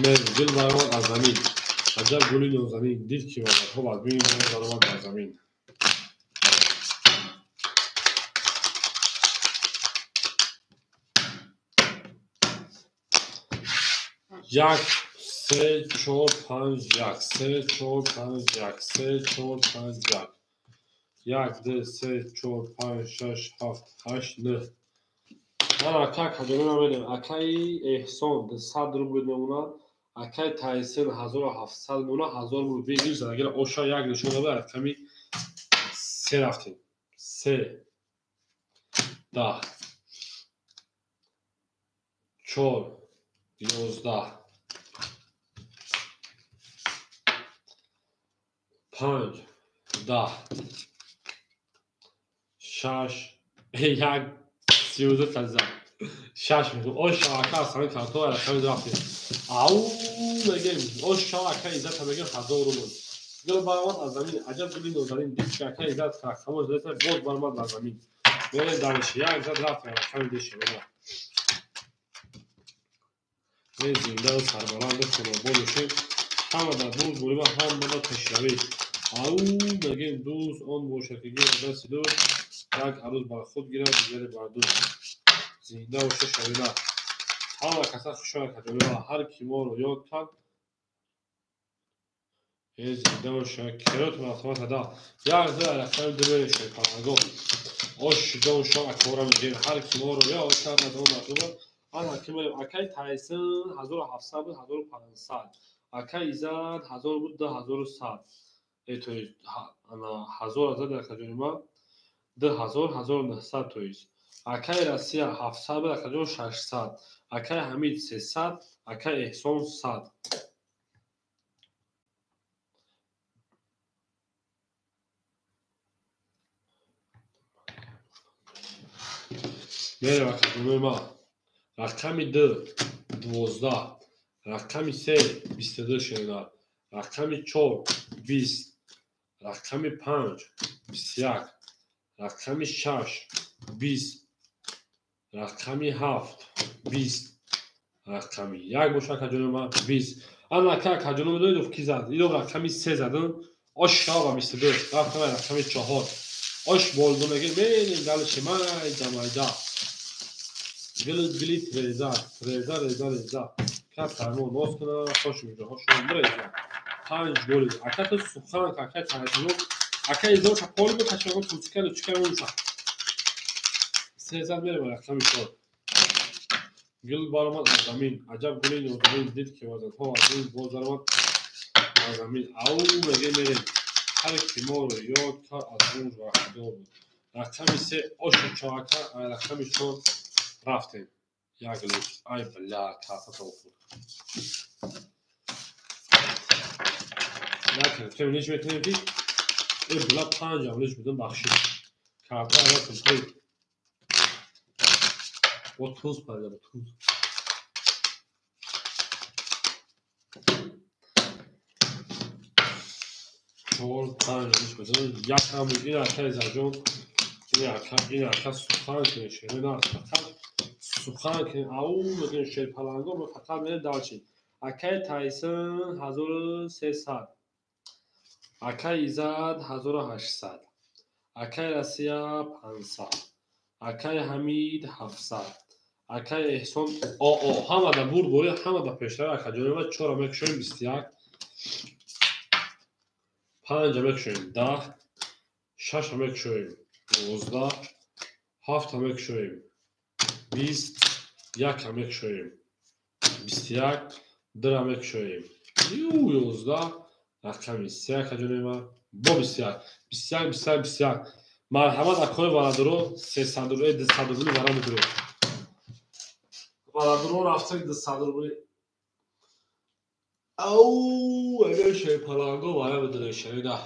Мерем, гул баромад аз замин. Аҷаб гули нозанин, дид ки варадҳо бадбин баромад бар замин. Як, се, чор, панҷ, як, се, чор, панҷ, як, се, чор, панҷ, як. Як, ду, се, чор, панҷ, шаш, ҳафт, ҳашт, нӯҳ. Ман ака кадомина мерем. Акаи Эҳсон 200 рубл мемонад, акаи Тайсон 1700 мемонад, 1000 рубл. Бигир задагира оша як нишон дада, рақами се рафтем. Се, 10, чор, 11, панҷ, 10, шаш, як, 32 қаза. Шаш мекунем. Ош шавака аз ҳамин картоа рақами рафтем. Ау, мегем. Ош шавака Иззата мегем 1000 рубл. Гул баромад аз замин, аҷаб гули нозанин, дид ки акаи Иззат рақамош нест, боз баромад бар замин. Мерем дарш, як зад рафтем рақами ду шерина. Эй зиндаву сарбаланду хунобод бошем. Ҳама дар бурд бурима, ҳама дар пешравӣ. Ау, мегем, дӯст он бошад ки гирад дасти дӯст, як арӯз бар худ гирад, дигаре бар дӯст. Зинда боша, шерина. Ҳама каса хушо акаҷоно, ҳар ки моро ёд кард, э зинда боша. Керотон автомат ада. Як ду рақами ду мерем шерпаланго. Ош шида боша акора мегем. Ҳар ки моро ёд кард, аз он мардума. Ана ки мерем. Акай Тайсон 1700 буд, 1500. Акай Иззат 1000 буд, 2100. Э то есть ана 1000 зад акаҷони ман. 2000, 1900 то есть. Акай Россия 700 буд, акаҷон 600. Акай Ҳамид 300, акай Эҳсон 100. Мерем акаҷонои ман. Рақами 2 12, рақами 3 22 шеринар, рақами 4 20, рақами 5 21, рақами 6 20, рақами 7 20, рақами 1 боша акаҷонои ман 20. Ана ака акаҷоно медонед ки зад? Ино рақами 3 задам, ош шава 22, рафтам рақами 4. Ош болду меге мерем далчи майда майда. Гили гили треза, треза реза реза. Кас сармо нос кна, хош миҷоҳо шумо биреза. 5 голи. Ака ту сухан ака тайсино. Ака изо ша поли бо кашаго тучка лучка муша. Се зад мерем рақами 4. Гил баромад аз замин. Аҷаб гули нозанин дид ки вазатҳо аз ин боз баромад аз замин. Ау меге мерем. Ҳар ки моро ёд кард аз он вақтдор буд. Рақами 3 оши чоака, рақами 4 рафтем. Як луч. Ай бля, карта хӯрд. Як гирифтем, лич мекунем ки э бля 5 ам лич будам бахшид. Карта рафтем той. Бо туз парида, бо туз. 4 5 лич будам. Як ҳам ин акаи Зарҷон, ин ака сухан кунед, шере на фақат сухан кунед. Ау мегӯем шерпаланго мо фақат мерем далчи. Акаи Тайсон 1300, акаи Иззат 1800, акаи Россия 500, акаи Ҳамид 700, акаи Эҳсон оо ҳама да бурд борӣ, ҳама да пештара акаҷони ман 4 мекушоем 21, 5 мекушоем 10, 6 мекушоем 19, 7 мекушоем 20, 1 мекушоем 21, 2 мекушоем 11, рақами 3 акаҷони ман бо 21, 21, 21, 21. Марҳамат акои варадуро 300 рубли, 200 рубли вара медурем. Варадуро рафта 200 рубли. Ау, агар шерпаланго вара медурем шерида.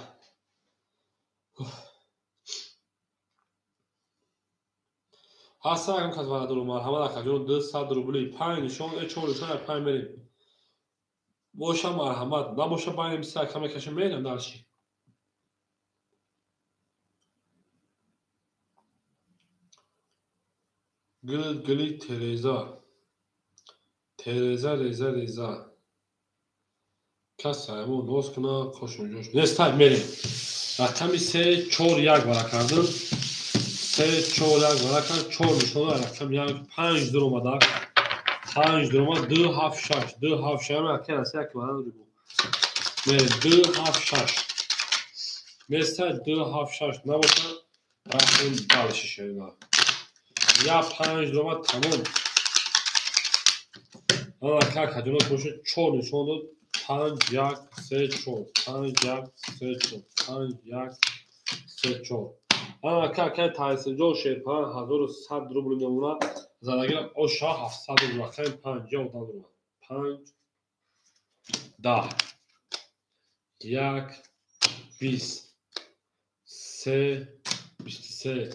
Ҳастан акам кас варадуро марҳамат акаҷон 200 рубли, 5 нишон, 4 нишон, 5 мерем. Боша марҳамат, набоша байни 20 ака мекашем мерем дарши. Гил гили Тереза. Тереза реза реза. Кас саймон нос куна, қошун ҷош. Нестай мерем. Рақами 3 4 1 вара кардам. 3 4 1 вара кард, 4 нишона рақами 1 5 дуромада. 5 дуромад 2 7 6, 2 7 6 ака Россия ки вара рибу. Мерем 2 7 6. Нестай 2 7 6 набоша рафтем дальше шерина. Я 5 дуромад тамом. Ана ака акаҷоно боша 4 нишон дод. 5 1 3 4, 5 1 3 4, 5 1 3 4. Ана ака акаи Тайсинҷон шерпалан 1100 рубл мемонад. Задагира оша 700 рубл, рақами 5 одам рубл. 5 10 1 20 3 23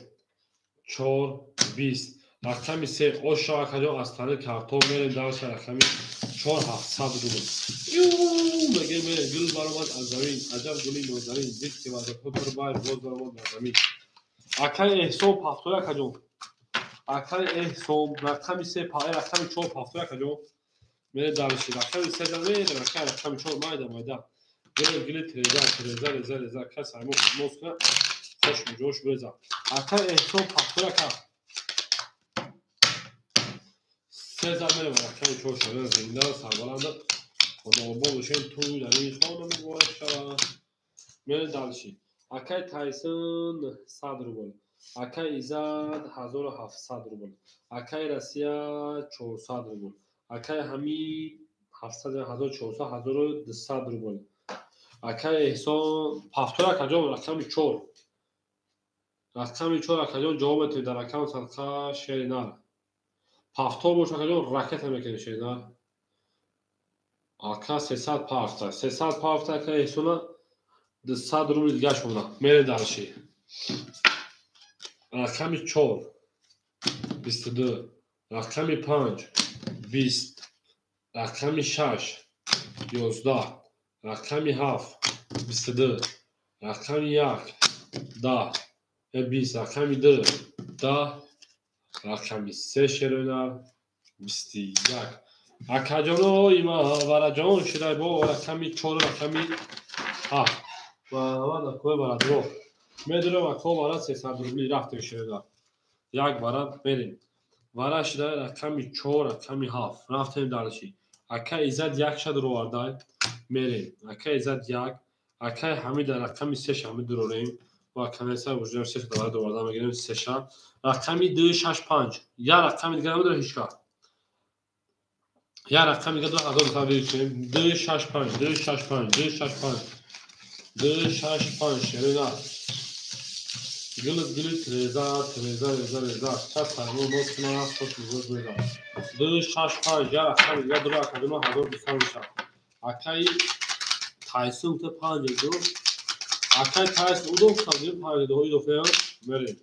4 20. Рақами 3 оша акаҷон аз тариқи картон мерем дарша рақами 4 700 рубл. Ю меге мерем гул баромад аз замин, аҷаб гули нозанин дид ки вазатҳо пур байр боз баромад аз замин. Акаи Эҳсон пафтои акаҷон. Акаи Эҳсон рақами 3 рақами 4 пафтои акаҷон. Мерем дарши рақами 3 да мерем акаи рақами 4 майда майда. Гуле гули Тереза, Тереза реза реза кас аймон нос кунад, хош муҷош беза. Акаи Эҳсон пафтои ака. 3 мерем рақами 4 шава зинда сарбаланда хонобод бошем тӯй дар ин хона муборак шава. Мерем дальше. Акай Тайсон 100 рубл. Акай Иззат 1700 рубл. Акай Россия 400 рубл. Акай Ҳамид 700 1400 1200 рубл. Акай Эҳсон повтор акаҷон рақами 4. Рақами 4 акаҷон ҷавоб метавед дар рақами садқа шери нар. Повтор бош акаҷон ракета мекунем шери нар. Ака 300 пафта. 300 пафта акай Эҳсона 200 рубл дигаш монда. Мерем дальше. Рақами 4 22, рақами 5 20, рақами 6 11, рақами 7 22, рақами 1 10, 20, рақами 2 10, рақами 3 шеронар 21. Акаҷонои ма вараҷон шидай бо рақами 4 рақами 7. Ва накои варадро. Медурем ако вара 300 рубли рафтем шеронар. Як вара мерем. Вара шидай рақами 4 рақами 7. Рафтем дальше. Ака Иззат як шад ровардай. Мерем. Ака Иззат 1, акай Ҳамид рақами 3 Ҳамид рорем. Ва канеса вуҷудам 3 вара доварда мегирем 3 ша. Рақами 2 6 5. Я рақами дигар намедорем ҳеҷ кас. Я рақами дигар 2000 бирем. 2 6 5 2 6 5 2 6 5 2 6 5 шерина. Гилит гилит реза реза реза реза. Чат сармо нос кунам хош мизоз мезам. 2 6 5 я рақами дигар 2 академа 1200 мешавад. Акай Тайсон та 5 ду. Акай Тайсон удо 5 5 ду идо феам мерем.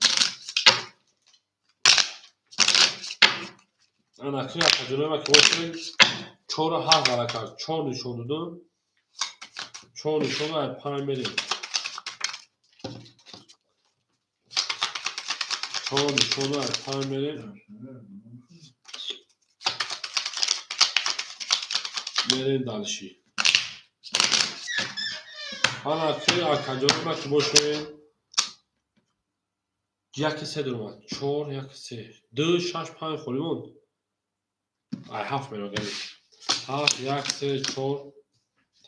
Ана ки акаҷонои ки бошем 4 7 варака 4 нишон додам. 4 нишон ай 5 мерем. 4 нишон ай 5 мерем. Мерем дальше. Ана ки акаҷонои ки бошем 1 3 даромад. 4 1 3 2 6 5 холӣ монд. Ай 7 мерам гали. 7 1 3 4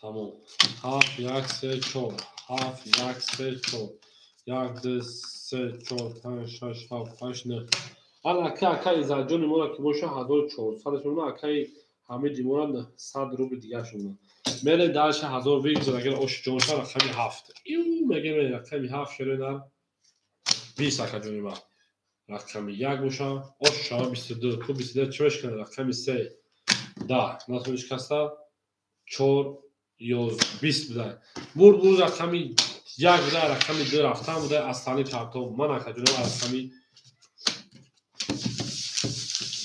тамом. 7 1 3 4 7 1 3 4 1 2 3 4 5 6 7 8 9. Ана ки акай Иззатҷони моро ки боша 1400 шумона, акай Ҳамиди моро 100 рубл дигар шумона. Мерем дальше 1000 вигзор агар ош ҷонша рақами 7. Ю мегем рақами 7 шеренар 20 акаҷони ма. Рақами 1 боша, ош шава 22, ку 22 чӣ мешкана рақами 3 10, натониш каста 4 11 20 будай. Бурд бурд рақами 1 будай, рақами 2 рафтан будай, аз тани картон. Ман акаҷони ма рақами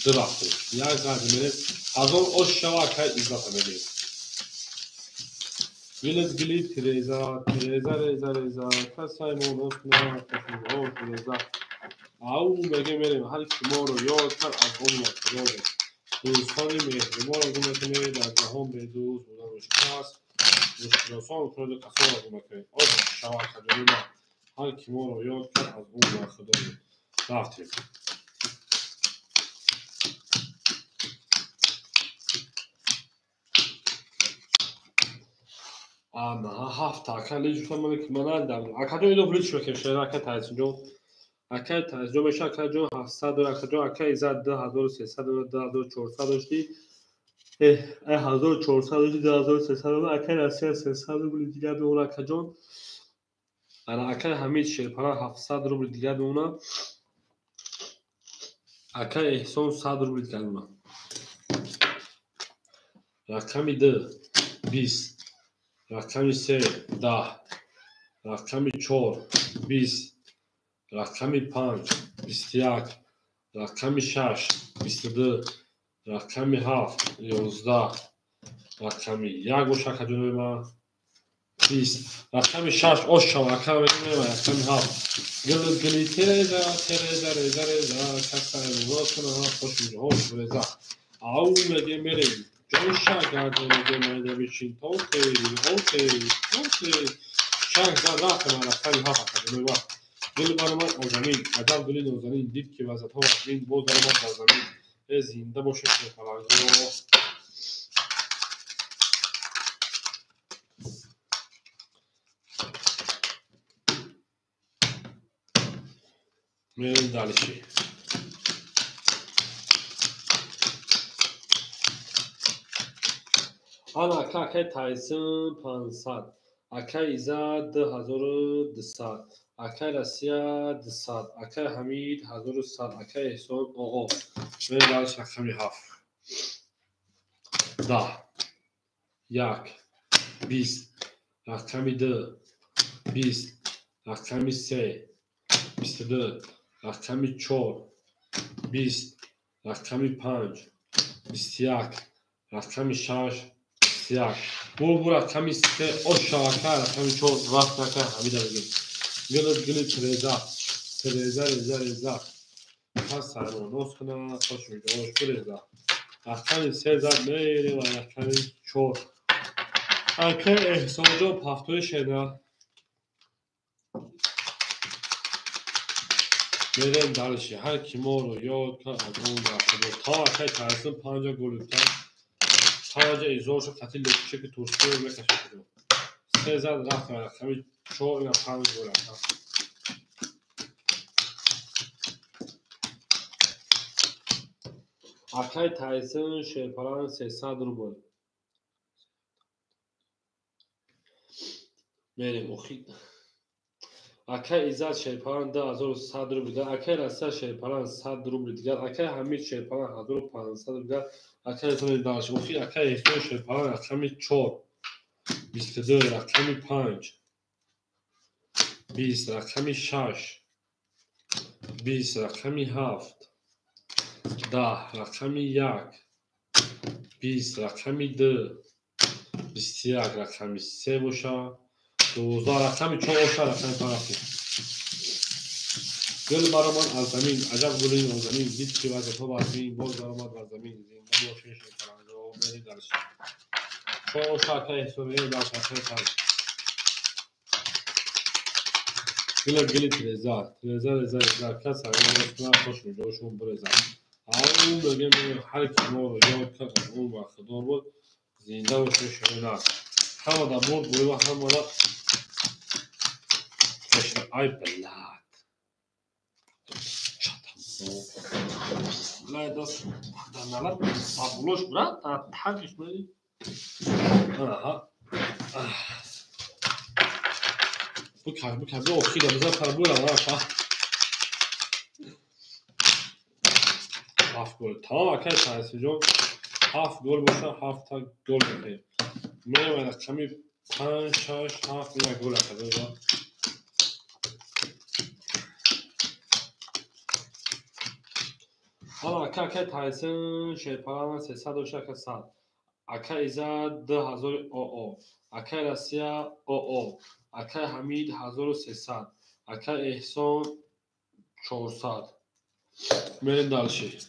2 рафтем. Як зарби мерем. 1000 ош шава акай Иззата мегирем. Гилит гилит реза реза реза реза касай мо нос кунам хош реза. Ау меге мерем ҳар ки моро ёд кард аз он мақсадоре. Дӯстони меҳрубонро гум мекунед, дар ҷаҳон бедӯст будан мушкил аст. Мушкилосон куноду касонро гум мекунед. Ош шава акаҷони ма. Ҳар ки моро ёд кард аз он мақсадоре. Рафтем. Ана ҳафт ака лич гуфтам ман ки ман надидам. Акаҷон идо лич мекунем шера ака Тайсонҷон. Акай Тайсонҷон меша акаҷон 700 дора, акаҷон акай Иззат 2300 дора, 2400 дошти. 1400 дошти, 2300 дора, акай Россия 300 рубл дигар меона акаҷон. Ана акай Ҳамид Шерпара 700 рубл дигар меона. Акай Эҳсон 100 рубл дигар меона. Рақами 2 20, рақами 3 10, рақами 4 20, рақами 5 21, рақами 6 22, рақами 7 11, рақами 1 боша акаҷонои ман 20, рақами 6 ош шава ака мегӯем рақами 7. Гилит гилит тереза тереза реза реза касай муроз кунам хош миҷоҳош реза. Ау меге мерем. Ҷон шак меге майда бичин окей окей окей. Шак зад рафтем рақами 7 акаҷонои ман. Гул баромад аз замин, аҷаб гули нозанин, дид ки вазатҳо аз бин, боз баромад бар замин. Зинда бошед шерпаланго. Мерем дальше. Ана ака акай Тайсон 500, акай Иззат 2200, акай Россия 200, акай Ҳамид 1100, акай Эҳсон оғо. Мерем дальше рақами 7. 10, 1, 20, рақами 2, 20, рақами 3, 22, рақами 4, 20, рақами 5, 21, рақами 6, 21. Бу рақами 3 оша ака рақами 4 вақт ака Ҳамида мегӯем. Гилит гилит реза, реза реза реза. Пас сармоноз кунад, хош биреза. Рақами 3 зад мерем ва рақами 4. Ака Эҳсонҷон пафтои шена. Мерем дальше. Ҳар ки моро ёд кард аз он бархӯрдор. То акай Тайсон 5 гол дод. 5 изоршо қатил лепчики турсиё мекашад. 3 зад рафт рақами 4 ина 5 гол ака. Акай Тайсон шерпалан 300 рубл. Мерем охи. Акай Иззат шерпалан 2100 рубл дигар, акай Россия шерпалан 100 рубл дигар, акай Ҳамид шерпалан 1500 рубл дигар, акай Эҳсон дальше. Охи акай Эҳсон шерпалан рақами 4, 22, рақами 5, 20, рақами 6, 20, рақами 7, 10, рақами 1, 20, рақами 2, 21, рақами 3 боша. 12 рақами 4 оша рақами 5. Гул баромад аз замин, аҷаб гули нозанин, дид ки вазифа вазмин, боз баромад аз замин, зинда бошед шерпаланго. Мерем дальше. 4 оша акай Эҳсон, мерем дальше акай 5. Гула гули тиреза, тиреза реза реза, кас сармоноз кунад, хош миҷоҳошон биреза. Ау мегем ҳар ки моро ёд кард аз он бархӯрдор буд, зинда бошед шерона. Ҳамада бурд бурива ҳамада Ай блядь. Блядь, брат, а так смотри. Ага. Букай, охида, бизар парбура, аша. 7 гол. Тамом акай Тайсиҷон. 7 гол боша, 7 та гол мехӯрем. Мерем рақами 5, 6, 7 ина гол ака. Ҳала ака акай Тайсон шерпалан 300 оша ака 100. Акай Иззат 2000 ОО. Акай Россия ОО. Акай Ҳамид 1300. Акай Эҳсон 400. Мерем дальше.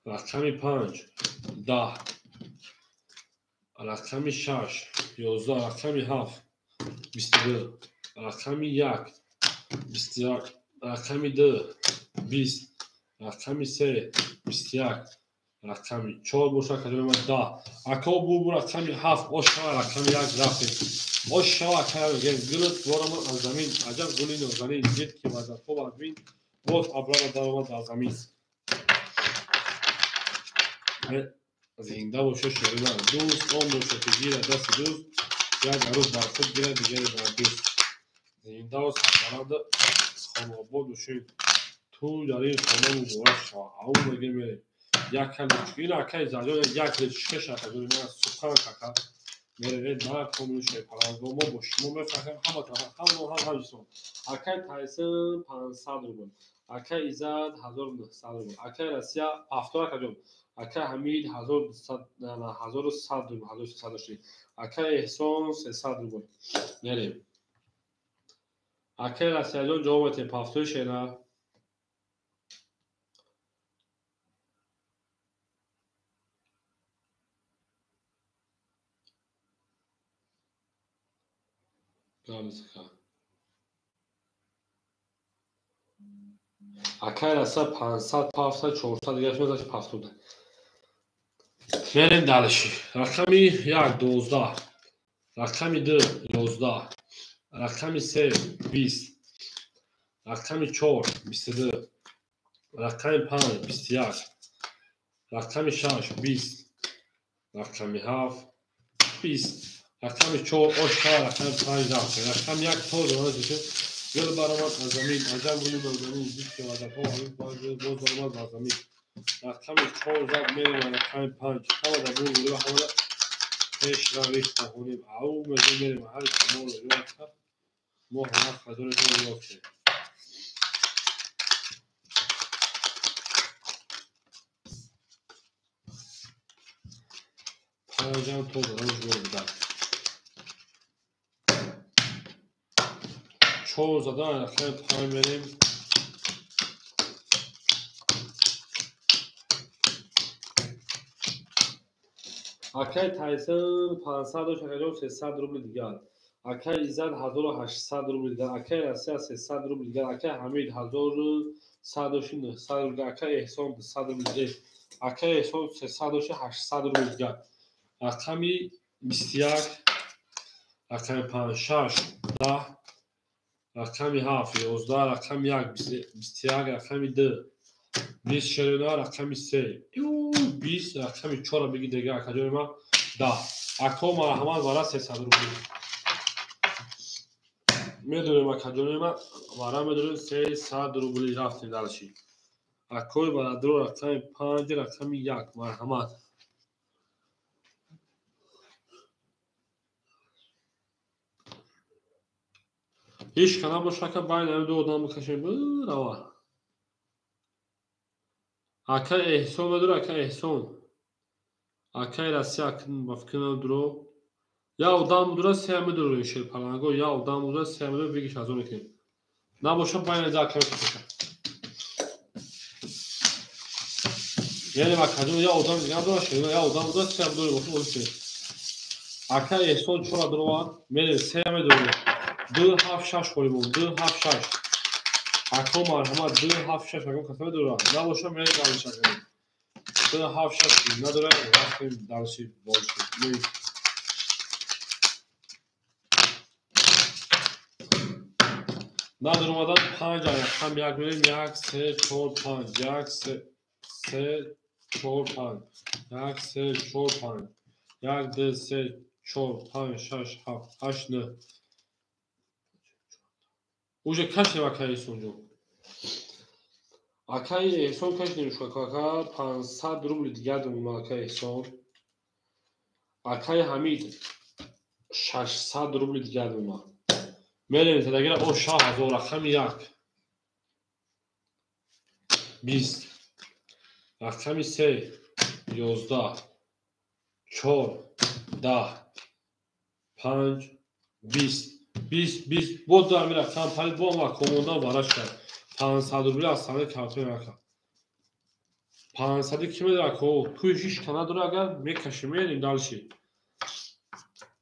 Рақами 5, 10, рақами 6, 11, рақами 7, 22, рақами 1, 21, рақами 2, 20, рақами 3, 21, рақами 4 боша кадома 10. Ако бу рақами 7, оша рақами 1 рафтем. Оша ака мегем гулит боромад аз замин, аҷаб гули нозанин, дид ки вазифа вазмин, боз абрара даромад аз замин. Зинда боша шерина дӯст, он боша ки гирад дасти дӯст, як арӯз бар худ гирад, дигаре бар дӯст. Зиндаву сарбаланду хонаобод бошед. Ту дар ин хона муборак шавад. Ау мегем мерем. Як каличка, ин акай Иззатҷон як личка шакаҷон ман сухан кака. Меравед на комил шерпаланго, мо бо шумо мефахрем ҳама тараф, ҳама ҳам ҳамҷисон. Акай Тайсон 500 рубл, акай Иззат 1900 рубл, акай Россия 70 акаҷон, акай Ҳамид 1100 рубл, 1300 дошти. Акай Эҳсон 300 рубл. Мерем. Акай Россияҷон ҷавоб медиҳем пафтои шена. Акай Россия 500 пафта, 400 дигар шуд, пафтуда. Мерем дальше. Рақами 1 12, рақами 2 11, рақами 3 20, рақами 4 22, рақами 5 21, рақами 6 20, рақами 7 20, рақами 4 8, рақами 5 рафт, рақами 1 то 12. Гул баромад аз замин, аҷаб гули нозанин, дид ки ваҷабҳо боз баромад аз замин. Рақами 4 зад мерем, рақами 5. Ҳама дар бур гули ва ҳама пешравӣ хоҳонем. Ау мезем мерем, ҳар ки моро ёд кард, мо ҳама хазоратонро ёд кунем. Панҷам то задан шуморо бидад. 4 задан рақами 5 мерем. Акай Тайсон 500 дошт, акаҷон 300 рубли дигар. Акай Иззат 1800 рубли дигар. Акай Россия 300 рубли дигар. Акай Ҳамид 1100 дошт, 900 рубли дигар. Акай Эҳсон 200 рубли дигар. Акай Эҳсон 300 дошт, 800 рубли дигар. Рақами 21, рақами 5 6 10, рақами 7 11, рақами 1 21, рақами 2 20 шерона, рақами 3 20, рақами 4 бигӣ дега акаҷони ман 10. Ако марҳамат вара 300 рубли. Медонем акаҷони ман вара медонем 300 рубли рафтем дальше. Акои барадро рақами 5, рақами 1 марҳамат. Ҳеҷ ка набошад, ака байни ҳамин ду одам бикашем, рава. Акай Эҳсон медора, акай Эҳсон. Акай Россия ба фикр надуро. Я одам будура, се медуро шерпаланго, я одам будура, се медуро, бигиш аз он мекунем. Набошад, байни ду ака мекашем. Яъне акаҷон, я одам дигар дора, шерина, я одам будура, се медуро, бошад, бошад. Акай Эҳсон чора дуровад, мерем, се медуро. 2 7 6 холимон, 2 7 6. Ако марҳамат 2 7 6 ако каса медора. Набошад, мерем дальше. 2 7 6 надора, рафтем дальше больше. Надор омадан 5 рақам 1 мерем, 1 3 4 5, 1 3 4 5, 1 3 4 5, 1 2 3 4 5 6 7 8 9. Уже кашем акай Эҳсонҷон. Акай Эҳсон кашем шуд, ака 500 рубли дигар домона акай Эҳсон. Акай Ҳамид 600 рубли дигар домона. Мерем задагира о 6000 рақами 1 20, рақами 3 11, 4 10, 5 20, 20 20. Боз дар рақам парид, бо ма комондан вара шуд. 500 рубли аз санаи картои рака. 500 ки медора ко туи ҳеҷ ка надора, агар мекашем мерем дальше.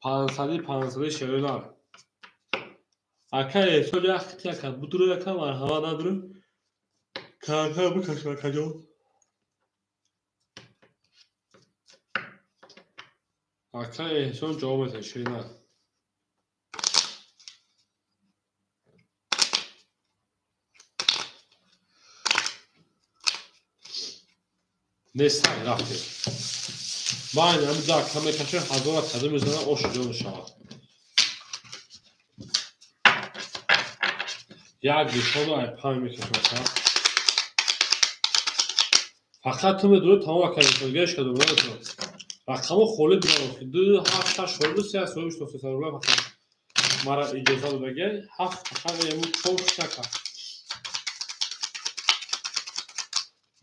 500 500 шерона. Ака Эҳсон як яка будуро яка марҳамат надора. Карта бикашем акаҷон. Ака Эҳсон ҷавоб медиҳад шерона. Нестай рафтем. Байни ҳамин ду ака мекашем, ҳазора кадом мезанад, ошу ҷо мешавад. Як нишону ай панҷ мекашем ака. Фақат ту медури тамом ака мекашем, геш кадом наметавонад. Рақамҳо холӣ буданд, 2 7 6 холӣ буд, 3 8 3 рубла фақат. Мара иҷоза додагӣ, 7 фақат яму 4 шака.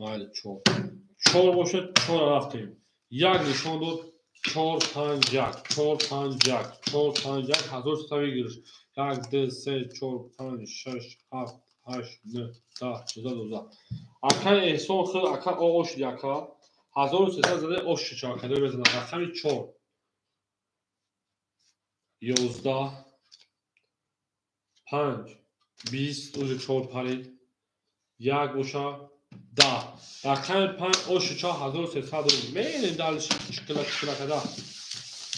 Майли 4. 4 бошад, 4 рафтем. Як нишон дод 4 5 1, 4 5 1, 4 5 1, 1300 выигрыш. 1 2 3 4 5 6 7 8 9 10 11 12. Акай Эҳсон хел ака о шуд ака. 1300 заде ош шуд ака мезанад. Рақами 4 11 5 20 уже 4 парид. 1 боша 10. Рақами 5 оши 4300 рубл. Мерем дальше чикила чикила када.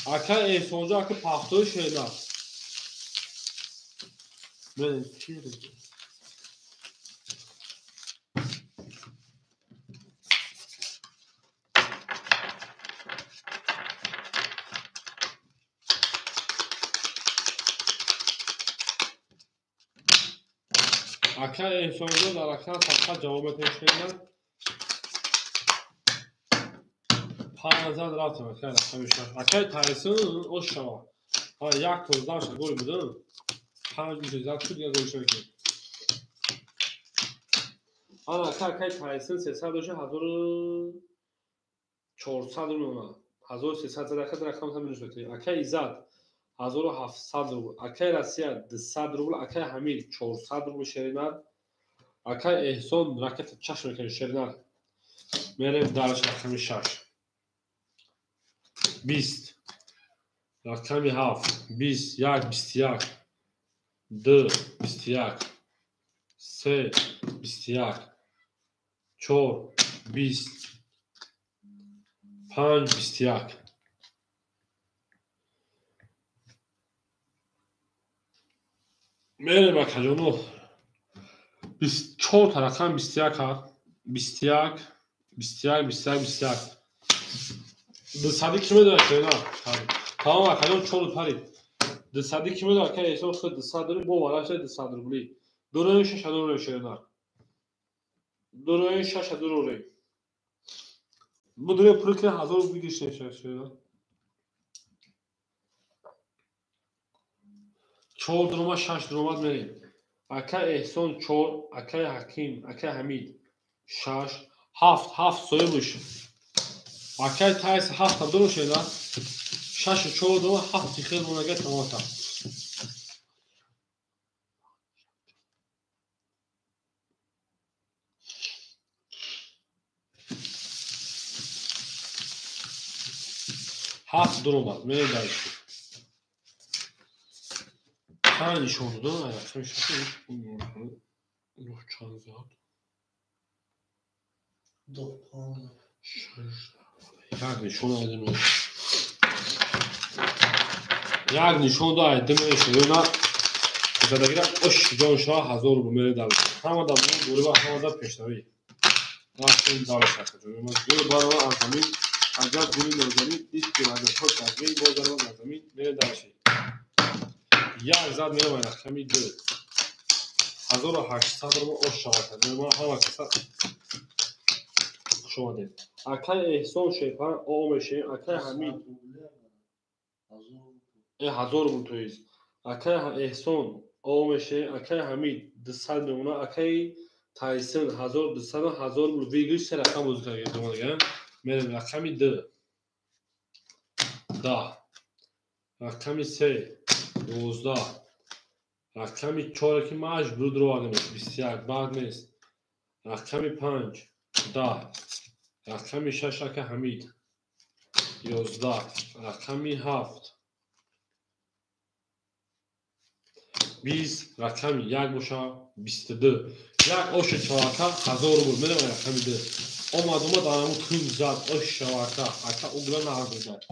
Ака Эҳсонҷо ака пахтои шена. Мерем чире. Ака Эҳсонҷо дар рақам фақат ҷавоб метавонед. 5 рафтем ака рақами 6. Акай Тайсон ош шава. Ҳа як то заша гол буд. 5 гол зад шуд, дигар голш накард. Ана ака акай Тайсон 300 доша 1400 рубл мемонад. 1300 зад ака рақам ҳам минус метавонед. Акай Иззат 1700 рубл. Акай Россия 200 рубл. Акай Ҳамид 400 рубл шеринар. Акай Эҳсон ракета чашм мекунад шеринар. Мерем дарш рақами 6. 20. Рақами 7. 20, 1, 21. 2, 21. 3, 21. 4, 20. 5, 21. Мерем акаҷоно. 24 та рақам 21 ҳа. 21, 21, 21, 21. Дусади ки медонад шена? Тамом акаҷон 4 парид. Дусади ки медонад ака Эҳсон худ 200 рубл бо вараш 200 рубли. Дурои 6 рубл шена. Дурои 6 рубл. Бу дурои пул ки 1000 рубл гиришт шена. 4 дурома 6 дуромад мерем. Ака Эҳсон 4, акаи Ҳаким, акаи Ҳамид 6, 7, 7 соҳибуш. Акаи Тайс 7 дуро шена. 6 4 дурома 7 хел монага тамота. Ҳафт дуромад, мерем дальше. 5 нишон додам, рақами 6 чанд зад? 2 5. 6. Як нишон айдим. Як нишон да айдим шуна. Задагира ош ҷон ша 1000 рубл мере дальше. Ҳама да буриба ҳама да пешравӣ. Рафтем дальше акаҷон. Ма гул барова аз замин, аҷаб гули нозанин, дист ки ваъдаҳо кардем, боз дарова аз замин, мере дальше. Як зад меравад рақами 2. 1800 рубл ош шавад. Ма ҳама каса хуш омадед. Акай Эҳсон Шерпан о мешавем, акай Ҳамид 1000 рубл то есть. Акай Эҳсон о мешавем, акай Ҳамид 200 мемонад, акай Тайсон 1200 1000 рубл вигӯй се рақам бозӣ кардем. Мерем рақами 2. 10. Рақами 3. 12. Рақами 4 ки маҷбур дуровардем 21 бад нест. Рақами 5 10. Рақами 6 ака Ҳамид 11. Рақами 7 20. Рақами 1 боша 22. Як оши чавака 1000 рубл мерем рақами 2. Омад омад анаму кун зад ош шавака ака угла нағз зад.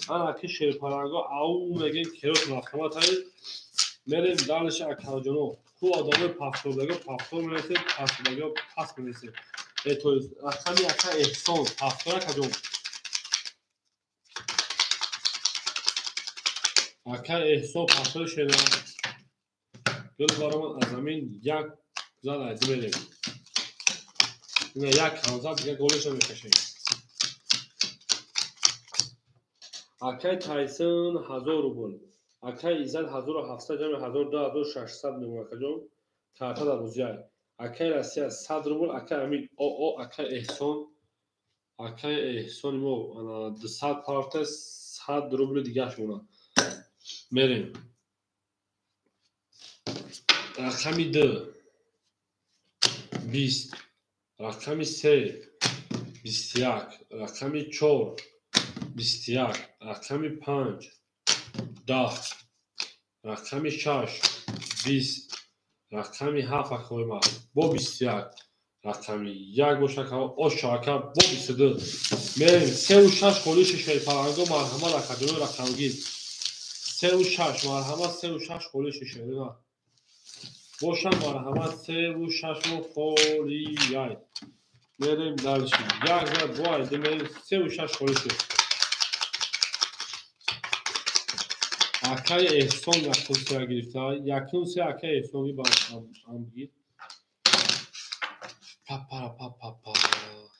Ана ки шерпаранго ау мегем керот рақаматай мерем дальше акаҷоно. Ку одамои пафтордаго пафтор мересем, пасдаго пас мересем. То есть рақами ака Эҳсон пафтор акаҷон. Ака Эҳсон пафтори шена. Гул баромад аз замин як зад айди мерем. Ина як ҳамзад дигар голеша мекашем. Акай Тайсон 1000 рубл. Акай Иззат 1700 ҷамъи 1000 2600 мемонад акаҷон. Карта дар бозиай. Акай Россия 100 рубл, акай Ҳамид ОО, акай Эҳсон. Акай Эҳсони мо 200 парта 100 рубли дигаш монад. Мерем. Рақами 2 20. Рақами 3 21. Рақами 4 21. Рақами 5 10. Рақами 6 20. Рақами 7 акои ма бо 21. Рақами 1 боша ака, оша ака, бо 22. Мерем 3 6 холиши шерпаланго, марҳамат акаҷоно рақамгир. 3 6, марҳамат, 3 6 холиши шерина. Боша, марҳамат, 3 6 мо холияй. Мерем дальше. Як зад, бо айди мерем 3 6 холиши. Акаи Эҳсон якум сеа гирифта. Якум се акаи Эҳсонги ба амгир. Папара папапа.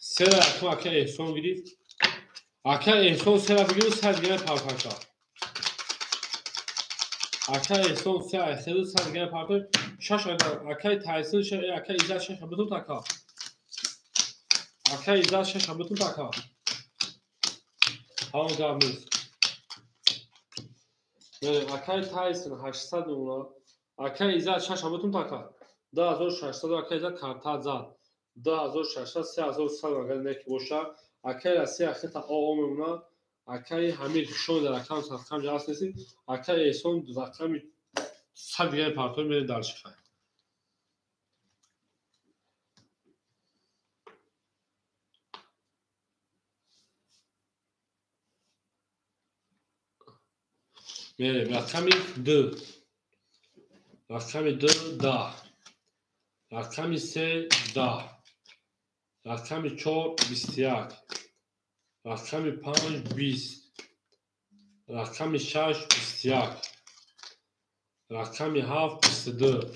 Сера якум акаи Эҳсон гирифт. Акаи Эҳсон сера бигиру сар дигара парпарка. Акаи Эҳсон се айхеду сар дигара партой. Шаш акаи Тайсын, акаи Иззат шаш бутун така. Акаи Иззат шаш бутун така. Ҳамон гап нест. Акаи Тайсон 800 мемонад. Акаи Иззат шаш бутун така. 2600 акаи Иззат карта зад. 2600, 3100 агар неки боша. Акаи Россия хита ОО мемонад. Акаи Ҳамид хушон дар рақам садқам ҷаҳас нестид. Акаи Эҳсон рақами 100 дигари партой мерем дальше хай. Мерем рақами 2. Рақами 2 10. Рақами 3 10. Рақами 4 21. Рақами 5 20. Рақами 6 21. Рақами 7 22.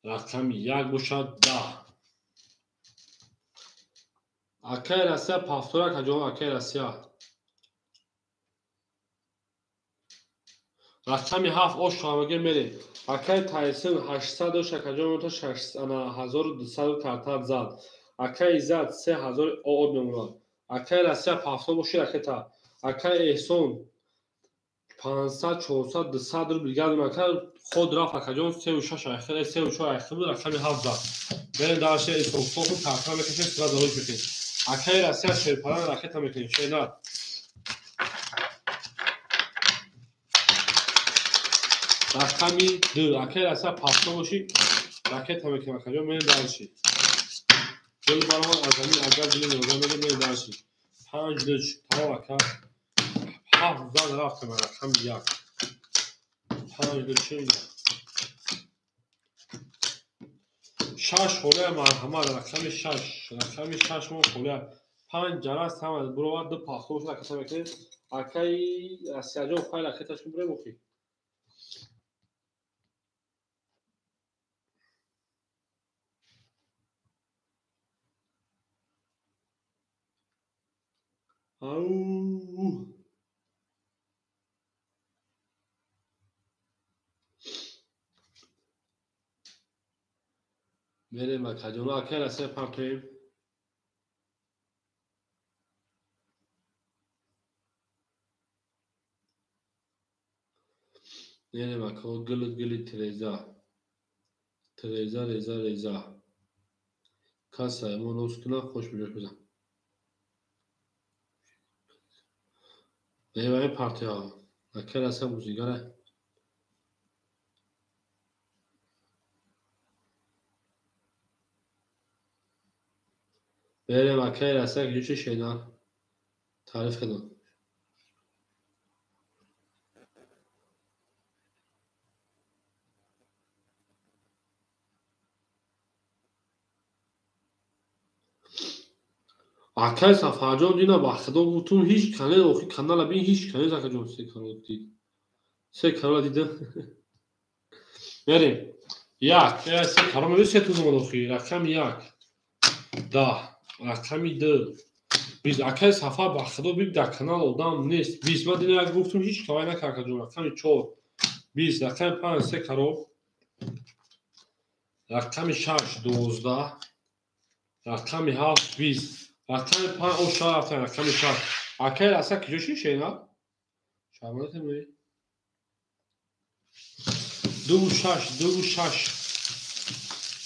Рақами 1 бошад 10. Акаи Россия повтора акаҷон, акаи Россия. Рақами 7 ош ҳамагӣ мерем. Акаи Тайсын 800 дошт, акаҷон, то 1200 карта зад. Акаи Иззат 3000 ОО мемонад. Акаи Россия повтор боши ракета. Акаи Эҳсон 500, 400, 200 рубл гардон ака ход рафт акаҷон 3 6 айхел, 3 4 айхел буд, рақами 7 зад. Мерем дальше исофтоку карта мекашем, сира дориш мекунем. Акаи Россия шерпалан ракета мекунем, шернар. Рақами 2, акаи Россия повтор боши ракета мекунем акаҷон, мерем дальше. Гул баромад аз замин, агар дили ноза мега, мерем дальше. 5 2 тамом ака. 7 зад рафтем рақами 1. 5 2 чӣ? 6 холия, марҳамат, рақами 6, рақами 6 мо холия. 5 ҷарас ҳама буровад, ду повтор бошад ракета мекунем. Акаи Россияҷон хай ракеташ бурем охи. Ау. Мерем акаҷоно, акаи Россия партоем. Мерем ака, гили гили Тереза. Тереза, реза, реза. Каса мо рост кунам, хош биҷош бизан. Мебарем партия. Акаи Россия музигара. Берем акаи Россия ки шена. Таъриф кардам. Акаи Сафарҷон дина ба худо гуфтум ҳеҷ канал охи канала бин ҳеҷ канал акаҷон се канал дид. Се канала дида. Мерем. Як, се канал мебин се тузм охи. Рақами 1. 10. Рақами 2. 20. Акаи Сафар ба худо бин дар канал одам нест. 20. Ман дина як гуфтум ҳеҷ кавай накард акаҷон. Рақами 4. 20. Рақами 5 се кароб. Рақами 6 12. Рақами 7 20. Рақами 5 оша рафтан рақами 6. Акаи Россия киҷо ши шена? Шарманда темӯи. 2 6 2 6.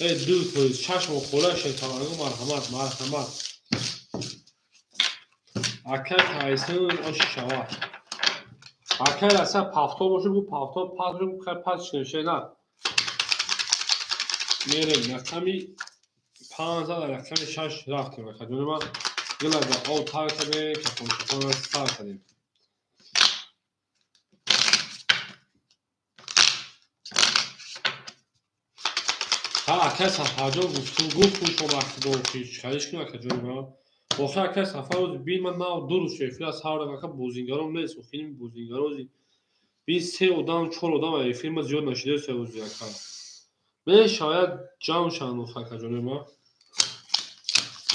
2 то 6 мо хола шайтонанго, марҳамат, марҳамат. Акаи Тайсын ош шава. Акаи Россия повтор бошад, гу повтор пас бошад, гу хай пас шена. Мерем рақами 5 зад, рақами 6 рафтем акаҷони ман. Гила ба об тар кардем, кафон-кафонро сар кардем. Ҳа, акай Сафарҷон гуфтум шумо ба худо ки чикариш кунем акаҷони ман. Охир акай Сафар рӯзи бин ман нав ду рӯз эфир аз ҳар ака бозингарон нест, охирин бозингарози бин се одам, чор одам эфир ма зиёд нашида се рӯзи ака. Мешавад ҷамъ шаванд охир акаҷони ман.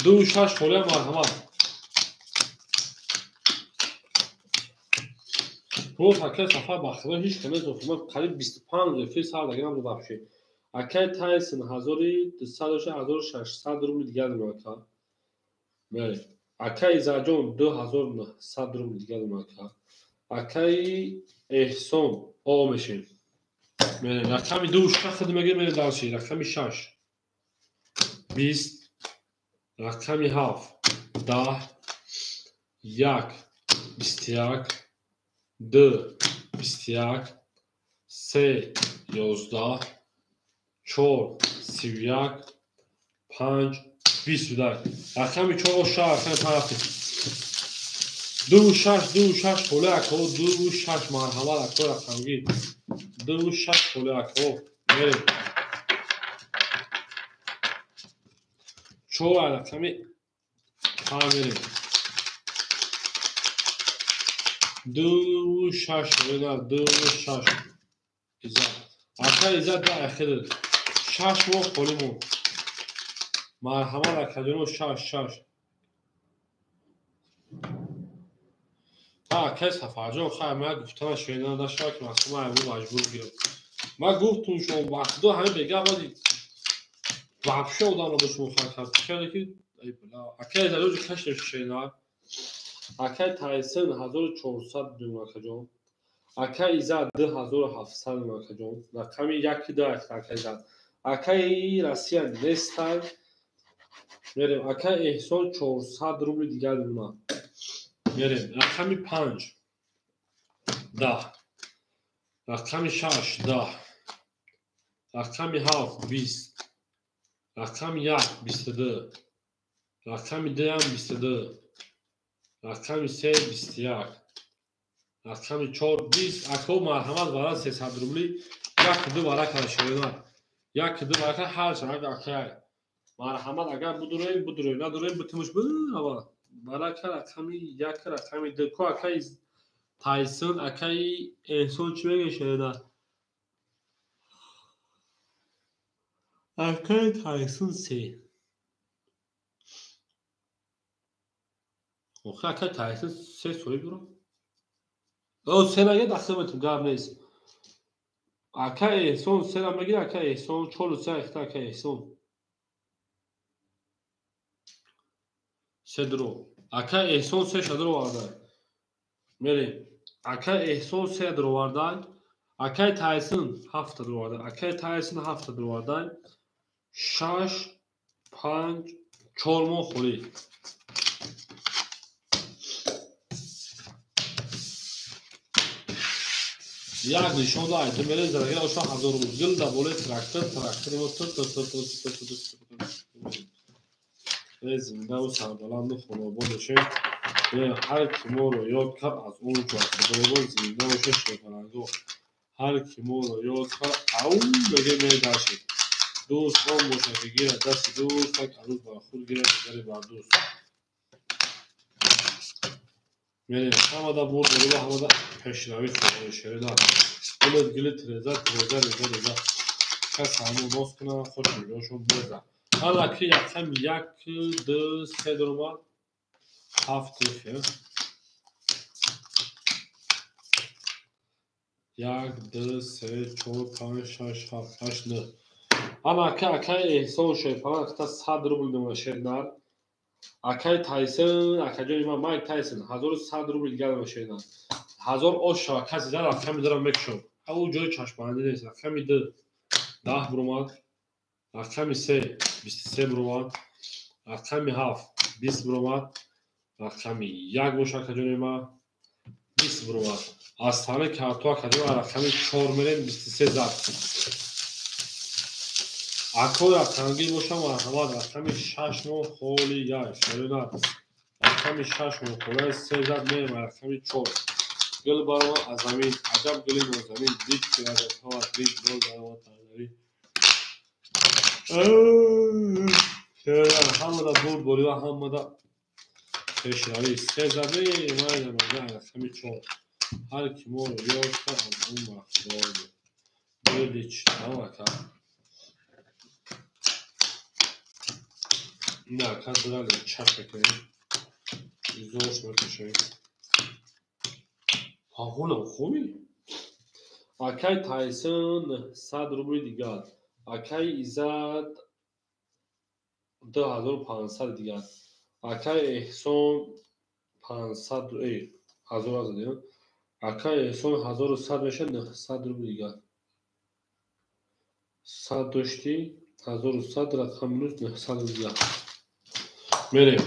2 6 холия марҳамат. Роз акай Сафар ба худо ҳеҷ кас нест охир ман қариб 25 рӯз эфир сар дагинам додам шид. Акай Тайсон 1200 дошта, 1600 рубли дигар дорам ака. Бале. Акай Изаҷон 2900 рубли дигар дорам ака. Акай Эҳсон о мешем. Мерем рақами 2 6 худ мегирем, мерем дальше. Рақами 6 20, рақами 7 10, 1 21, 2 21, 3 11, 4 31, 5 21. Рақами 4 6, рақами 5 рафтем. 2 6, 2 6 холе ако, 2 6 марҳамат ако рақамгир. 2 6 холе ако мерем. 4 рақами 5 мерем. 2 6 холе, 2 6 Иззат. Ака Иззат да ахир. 6 моҳ холӣ монд. Марҳамат акаҷоно, 6 6. Ҳа, акай Сафарҷон, хайр, ман гуфтана шунида нашавад ки масалан ман имрӯз маҷбур гирам. Ман гуфтум шумо ба худо ҳамин бега баъди вообще одамро ба шумо хар кард. Хеле ки ай бла. Акай Иззатҷон кашидем шишена. Акай Тайсон 1400 дум акаҷон. Акай Иззат 2700 дум акаҷон. Рақами 1 2 акай Иззат. Акай Россия нестай. Мерем. Акай Эҳсон 400 рубли дигар мемонад. Мерем. Рақами 5 10, рақами 6 10, рақами 7 20, рақами 1 22, рақами 2 22, рақами 3 21, рақами 4 20. Ако марҳамат вара 300 рубли як ду вара кара шоина. Як ду вара кара ҳар шарак акай. Марҳамат агар будуроем будуроем, надуроем битимуш бирава. Варака рақами 1, рақами 2. Ко акай Тайсон, акай Эҳсон чӣ мегӯяд шоина? Акай Тайсон 3. Охир акай Тайсон 3 соҳиб дорад? О, се нагирад, дахил метум, гап нест. Акай Эҳсон сера мегирад, акай Эҳсон чору се ахта акай Эҳсон. Се дро. Акай Эҳсон се ша дроварда. Мерем. Акай Эҳсон се дроварда. Акай Тайсон ҳафта дроварда. Акай Тайсон ҳафта дроварда. 6 5 4 моҳ холӣ. Як нишон да айта мере зарагира оша 1000 рубл. Гил да болои трактор, трактори мо тр тр тр тр тр тр тр. Э, зиндаву сарбаланду хонобод бошем. Э, ҳар ки моро ёд кард аз он ҷо худоро зинда бошед шерпаланго. Ҳар ки моро ёд кард, ау меге медашед. Дӯст он бошад ки гирад дасти дӯст, так арӯз бар худ гирад дигаре бар дӯст. Мерем ҳамада бурд ва ҳамада пешравӣ хоҳем шерида. Гулет гили тиреза, тиреза, реза, реза. Кас ҳамон ноз кунад, хуш миҷошон буреза. Ҳала ки якам як, ду, се даромад, ҳафт хел. Як, ду, се, чор, панҷ, шаш, ҳафт, ҳашт, нӯҳ. Ана ака акай Эҳсон шерпалан ахта 100 рубл мемонад шернар. Акай Тайсон, акаҷони ман Майк Тайсон 1100 рубл дигар мемонад шернар. 1000 ош шава касе зад рақами дорам мекушам. Ау ҷои чашмбандӣ нест. Рақами 2 10 буромад. Рақами 3 23 буромад. Рақами 7 20 буромад. Рақами 1 боша акаҷони ман 20 буромад. Аз тарафи карту акаҷон рақами 4 мерем 23 зад. Акои рақамгир бошам, марҳамат, рақами 6 мо холи 1 шерина. Рақами 6 мо холи 3 зад мерем рақами 4. Гул баромад аз замин, аҷаб гули нозанин, дид ки вазатҳо аз бин боз баромад аз замин. Шерина ҳамада бурд борива, ҳамада пешравӣ. 3 зад мерем рақами 4. Ҳар ки моро ёд кард аз он бархдор буд. Бердич, тамом ака. Не, ака дурали чап мекунем. Изош мекушем. Пағулам хуби? Акай Тайсон 100 рубли дигар. Акай Иззат 2500 дигар. Акай Эҳсон 500, 1000 задем. Акай Эҳсон 1100 мешавад, 900 рубли дигар. 100 доштӣ, 1100 рақам минус 900 рубли дигар. Мерем.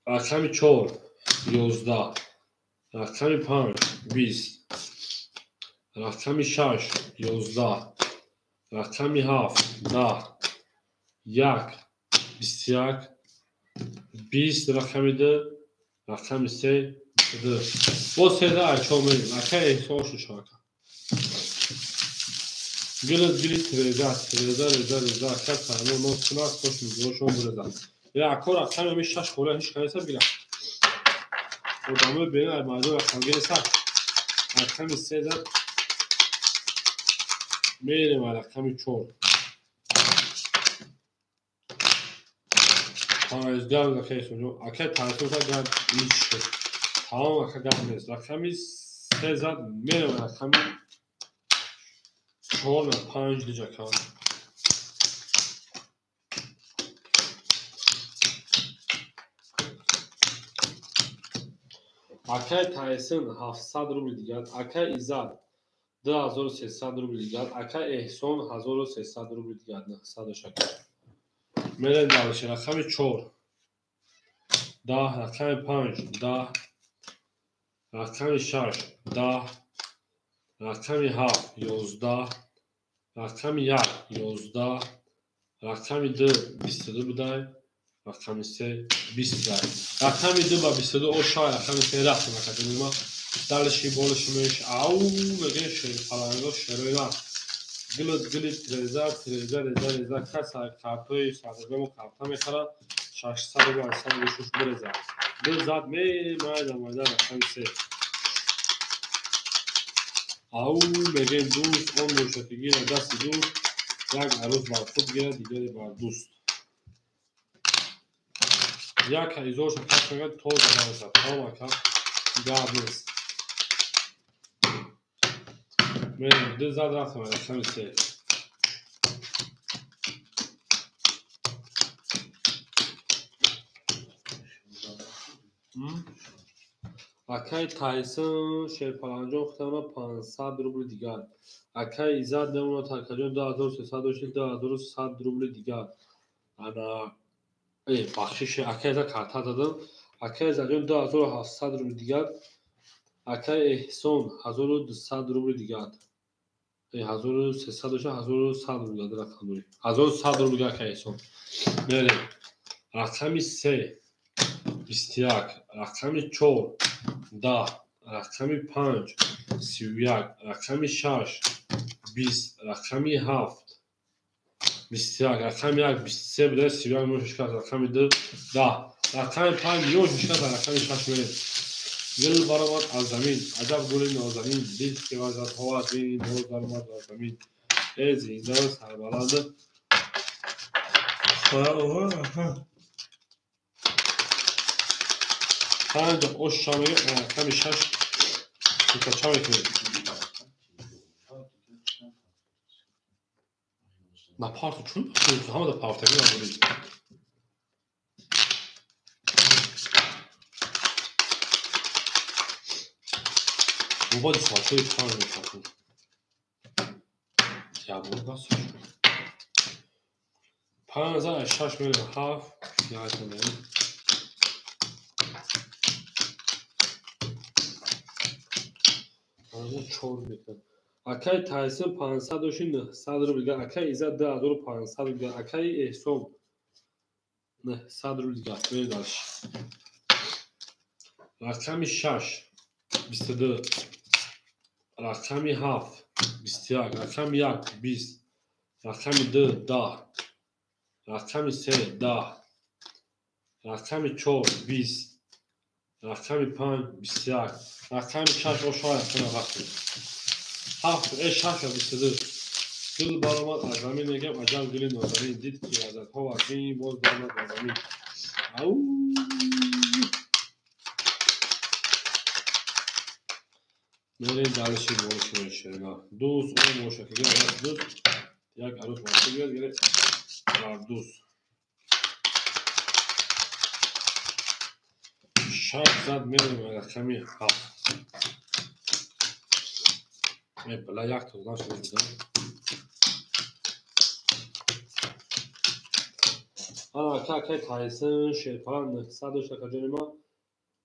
Рақами 4 11, рақами 5 20, рақами 6 11, рақами 7 10, 1 21, 20 рақами 2, рақами 3 2. Боз 3 ай 4 мерем. Акай Эҳсон шуд ака. Гилит гилит реза, реза реза реза, ака сармо нос кунад, хош мизошон бурезад. Я ако рақами ҳамин 6 хола ҳеч канеса бигирам. Одамои берин ай мардум рақамгир сар. Рақами 3 зад мерем ай рақами 4. Панҷ гап ака Эҳсонҷон. Ака Тайсон са гап ҳеч шуд. Тамом ака гап нест. Рақами 3 зад мерем ай рақами 4 на 5 диҷа ака. Акай Тайсон 700 рубли дигар, Акай Иззат 2300 рубли дигар, Акай Эҳсон 1300 рубли дигар, 900 шака. Мерем дальше. Рақами 4 10, рақами 5 10, рақами 6 10, рақами 7 11, рақами 1 11, рақами 2 22 будай, рақами 3 20 дай. Рақами 2 ба 22 ошай, рақами 3 рафтем академима. Дальше больше меш ау мегем шерпаланго шероина. Гилит гилит реза реза реза реза каса картои саргамо карта мехарад 600 рубл 806 бреза. Ду зад ме майда майда рақами 3. Ау мегем дӯст он бошад ки гирад дасти дӯст, як арӯз бар худ гирад, дигаре бар дӯст. Як изоша кас мегӯяд то зада тамом ака гап нест. Мерем ду зад рафтем рақами 3. Акай Тайсон Шерпаланҷон худамона 500 рубли дигар. Акай Иззат мемонад Акаҷон 2300 доштед, 2100 рубли дигар. Ана бахшиш акай Иззат карта дадам. Акай Иззатҷон 2700 рубли дигар. Акай Эҳсон 1200 рубли дигар. 1300 дошта 1100 рубли дигар рақам дорӣ. 1100 рубли дигар акай Эҳсон. Мерем. Рақами 3 21, рақами 4 10, рақами 5 31, рақами 6 20, рақами 7 21, рақами 1 23 буда 31 мешкат, рақами 2 10, рақами 5 ёш мешкат, рақами 6 мерем. Гул баромад аз замин, аҷаб гули нозанин, дид ки вазатҳо аз бини боз баромад аз замин. Э зинда сарбаланд. 5 ош шамеги рақами 6 кутача мекунем. На парту чун ҳамада партагӣ надорӣ. Мобади соатҳои 5 мешавад. Ябор бас. 5 аз 6 мерем 7 8 мерем. 4 мекунад. Акаи Тайсон 500 дошти 900 рубл дигар. Акаи Иззат 2500 рубл дигар. Акаи Эҳсон 900 рубл дигар. Мерем дальше. Рақами 6 22, рақами 7 21, рақами 1 20, рақами 2 10, рақами 3 10, рақами 4 20, рақами 5 21, рақами 6 ошоя рафтем. 7 6 22. Гул баромад аз замин, мегам аҷаб гули нозанин, дид ки лаззатҳо вазин, боз баромад аз замин. Ау! Мерем дальше болши шерина. Дӯст он боша ки дӯст як арӯс боша гирад, гирад бар дӯст. 6 зад мерем рақами 7. Бала як то нашуд. Ана ака Тайсон Шерпалан 900 дошт акаҷони ма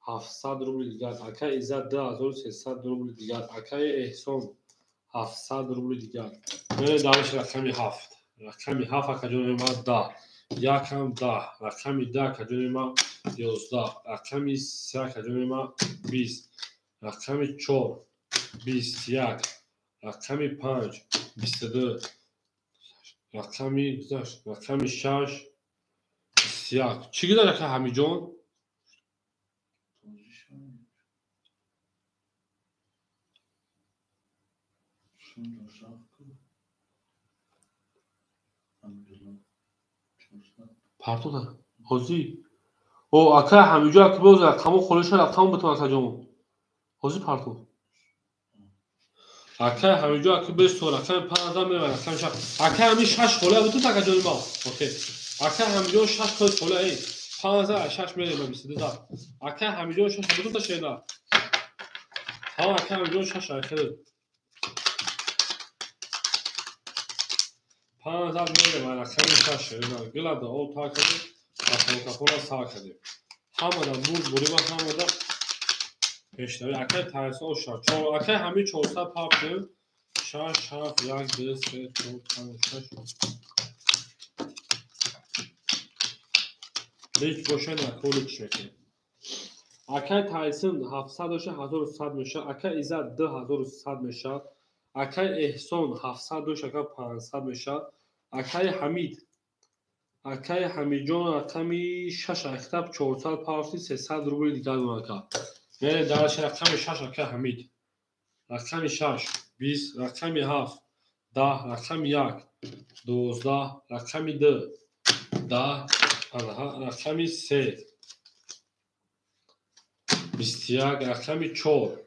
700 рубл дигар. Акаи Иззат 2300 рубл дигар. Акаи Эҳсон 700 рубл дигар. Мерем дальше рақами 7. Рақами 7 акаҷони ма 10. Якам 10. Рақами 10 акаҷони ма 11. Рақами 3 акаҷони ма 20. Рақами 4 21. Рақами 5 22. Рақами 6 21. Чӣ гузашт ака Ҳамиҷон? Партода ҳозӣ. О, ака Ҳамиҷон ака боз рақамо холиша рақамо битон акаҷон. Ҳозӣ парто. Ака Ҳамиҷон ака без то рақами 5 зад мерава рақами 6. Ака ҳамин 6 холия битон акаҷони ма. Окей. Ака Ҳамиҷон 6 холи холия эй. 5 зад 6 мерава 22 зад. Ака Ҳамиҷон 6 битон та шена. Ҳа ака Ҳамиҷон 6 ахир. 5 зад мерава рақами 6 шена. Гилада о та кардем. Кафона сар кардем. Ҳамада бурд бурима ҳамада пешравӣ. Акаи Тайсон оша. Акаи ҳамин 400 партем. 6 7 1 2 3 4 5 6. Лич боша наколич мекунем. Акаи Тайсон 700 доша 1100 мешавад. Акаи Иззат 2100 мешавад. Акаи Эҳсон 700 доша ака 500 мешавад. Акаи Ҳамид акаи Ҳамиҷон рақами 6 ахтаб 400 пафти 300 рубл дигар ака. Мерем дальше рақами 6 акаи Ҳамид. Рақами 6 20, рақами 7 10, рақами 1 12, рақами 2 10, рақами 3 21, рақами 4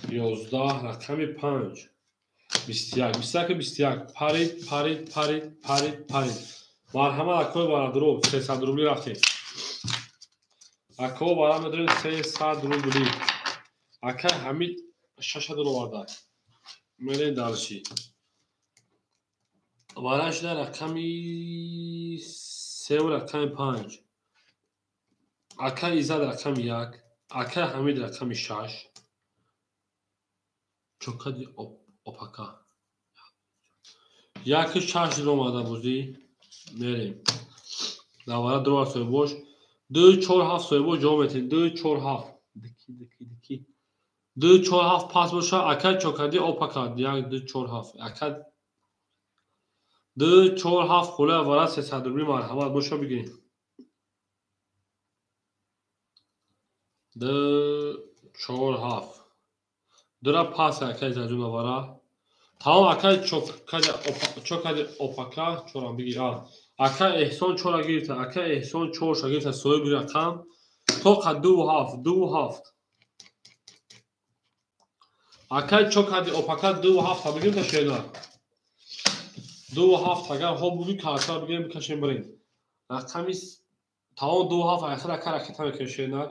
11, рақами 5 21, 21 21. Парид, парид, парид, парид, парид. Марҳамат акои бародаро 300 рубли рафтем. Акои бародаро 300 рубли. Акаи Ҳамид 6 доллар оварда. Мерем дальше. Варан шуда рақами 3 ва рақами 5. Акаи Иззат рақами 1, акаи Ҳамид рақами 6. Чокади опака. 1 6 омада бозӣ. Мерем. Давара 2 соҳибош. 2 4 7 соҳибош ҷавоб метем. 2 4 7. Дики дики дики. 2 4 7 пас боша. Акаи Чокади опака. 1 2 4 7. Ака 2 4 7 холия вара 300 рубли марҳамат боша бигирем. 2 4 7. Дура пас акаи Иззатҷон вара. Тамом акаи Чокади опака чорам бигир. Акаи Эҳсон 4 гирифта. Акаи Эҳсон 4 гирифта. Соҳиби рақам тоқа 2 7 2 7. Акаи Чокади опака 2 7 бигирифта шена. 2 7 агар хоб буги карта бигирем бикашем бирем. Рақами тамом 2 7 ахир ака ракета мекунем шена.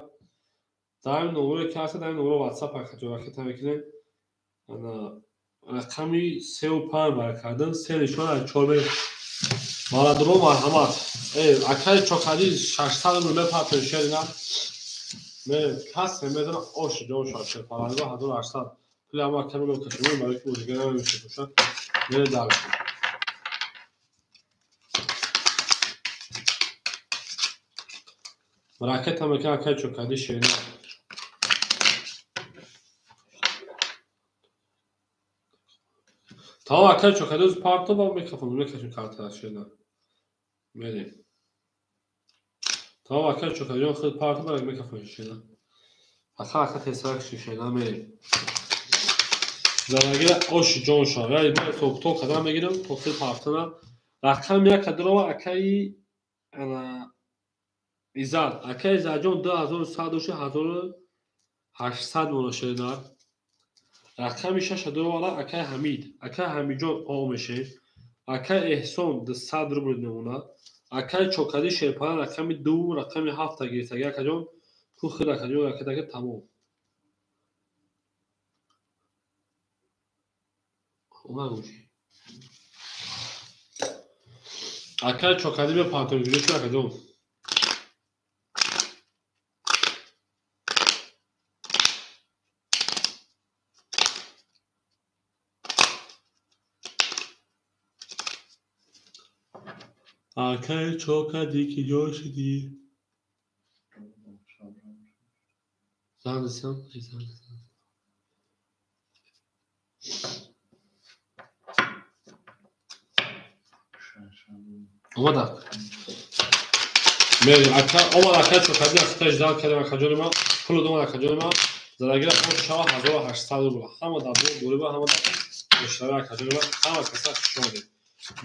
Дар ин номере ки ҳаст, дар ин номеро WhatsApp акаҷон ракета мекунем. Ана рақами 3 ва 5 баркардан 3 нишон аз 4 мерем. Бародаро марҳамат. Акаи Чокади 600 рубл мепартоем шерина. Ме кас мезана ош ҷон шаш паранго 1800. Пули ҳама акамро кашем, барои ки бозигар намешавад. Мере дальше. Ракета мекунад акай Чокади шена. Тамом акай Чокади оз парто ба микрофон мекашем карта шена. Мерем. Тамом акай Чокадиён худ парто ба микрофон шена. Ака ака тезтарак шена мерем. Зарагира оши ҷон шав. Яъне ман то қадам мегирам, то худ партона. Рақам як кадрова акаи ана Изад. Акаи Изадҷон 2100 дошт, 1800 мона шенар. Рақами 6 дровара акаи Ҳамид. Акаи Ҳамидҷон о мешем. Акаи Эҳсон 200 рубл мемонад. Акаи Чокади Шерпара рақами 2, рақами 7 гирифтаги акаҷон. Ку хир акаҷон ракетаки тамом. Омад гӯши. Акаи Чокади бе пантон гирифт акаҷон. Акаи Чокади ки ҷо шудӣ? Зан десам, зан десам. Омадак. Мерем, ака, омад акаи Чокади, ахташ зан кардем акаҷони ман, пулу омад акаҷони ман, зарагира он шава 1800 рубл. Ҳама дар бориба, ҳама дар пешравӣ акаҷони ман, ҳама каса хуш омадед.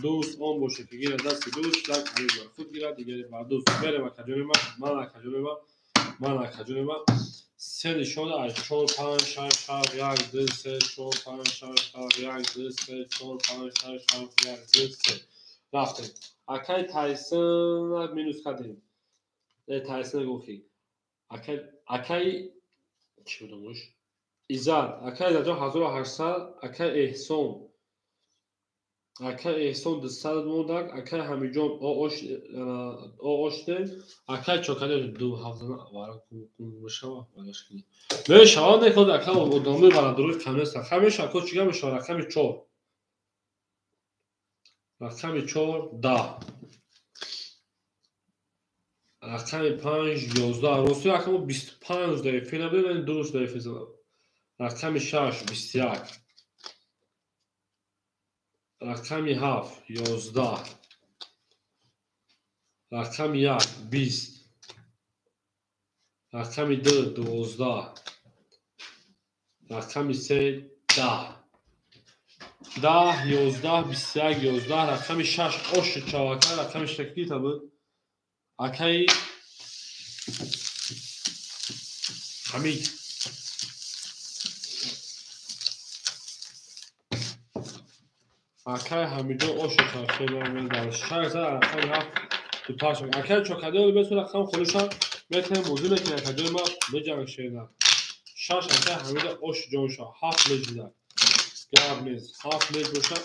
Дӯст он бошад ки гирад дасти дӯст, як ҳамин бар худ гирад, дигаре бар дӯст. Мерем акаҷони ман, ман акаҷони ман, ман акаҷони ман. Се нишона аз 4 5 6 7 1 2 3 4 5 6 7 1 2 3 4 5 6 7 1 2 3. Рафтем. Акаи Тайсон минус кардем. Тайсон гуфти. Акаи чӣ будам ош? Изад. Акаи Изадҷон 1800, акаи Эҳсон. Акаи Эҳсон 200 мондак, акаи Ҳамидҷон ооште, акаи Чокади 2 ҳафтана вара гум мешава, вараш кини. Мешава, некод ака одамои барадуруи қаместа. Ха мешава, ко чига мешава, рақами 4. Рақами 4 10. Рақами 5 11. Рости рақами 25 дар эфир набудем, яъне дуруст дар эфир задам. Рақами 6 21. Рақами 7 11. Рақами 1 20. Рақами 2 12. Рақами 3 10. 10 11 21 11. Рақами 6 ош чавака, рақами 6 кита буд? Акаи Ҳамид. Акаи Ҳамидҷон ош чавака, 6 рақами 7 дуташ. Акаи Чокади бесу рақам холиша метавонем бозӣ мекунем акаҷони ман беҷанг шена. 6 акаи Ҳамида ош ҷонша, 7 леҷида. Гап нест, 7 леҷ боша.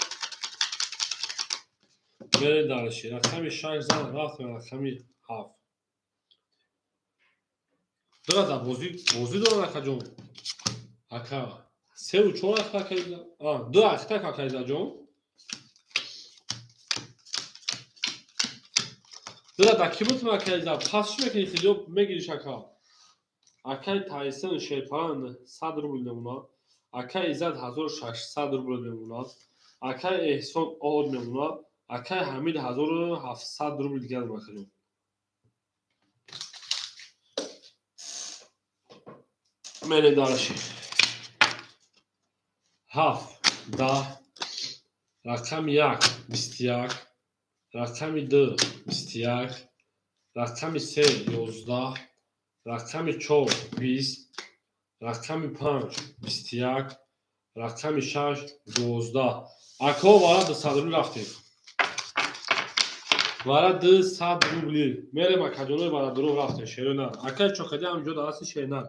Мерем дальше. Рақами 6 зан рафтем рақами 7. Дора дар бозӣ доран акаҷон. Ака 3 4 ахта акаи 2 ахта акаи Изадҷон. Дора дар ки бутум акаи Изад? Пас чӣ мекунӣ хелиё мегириш ака? Акаи Тайсон Шерпаран 100 рубл мемонад. Акаи Изад 1600 рубл мемонад. Акаи Эҳсон од мемонад. Акаи Ҳамид 1700 рубл дигар акаҷон. Мерем дальше. 7 10. Рақами 1 21. Рақами 2 21. Рақами 3 11. Рақами 4 20. Рақами 5 21. Рақами 6 12. Ако вара 200 рубл рафтем. Вара 200 рубли. Мерем акаҷонои барадуруғ рафтем. Шерона. Акаи Чокади ҳамҷо дар асти шернар.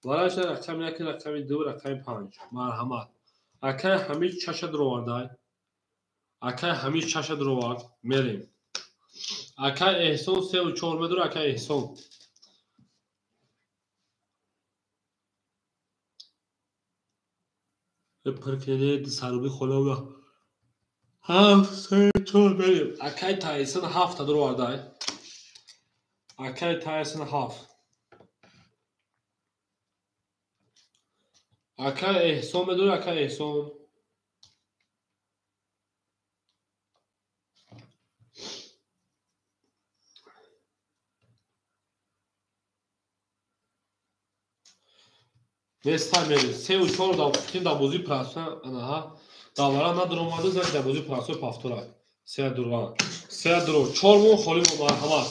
Вара шуда рақами 1, рақами 2, рақами 5. Марҳамат. Акаи Ҳамид 6 дуровардай. Акаи Ҳамид 6 дуровард. Мерем. Акаи Эҳсон 3 4 медура. Акаи Эҳсон. Пиркине сарубли холова. Ҳафт, се, чор, мерем. Акай Тайсон ҳафта дуровардай. Акай Тайсон ҳафт. Акай Эҳсон медори, акай Эҳсон. Неста мерем. Сеу чор дар дар бозии прасо анаҳа. Давара надуромаду, значит дар бозии прасо повтора. Се дура. Се дуро. Чор мо холӣ мо марҳамат.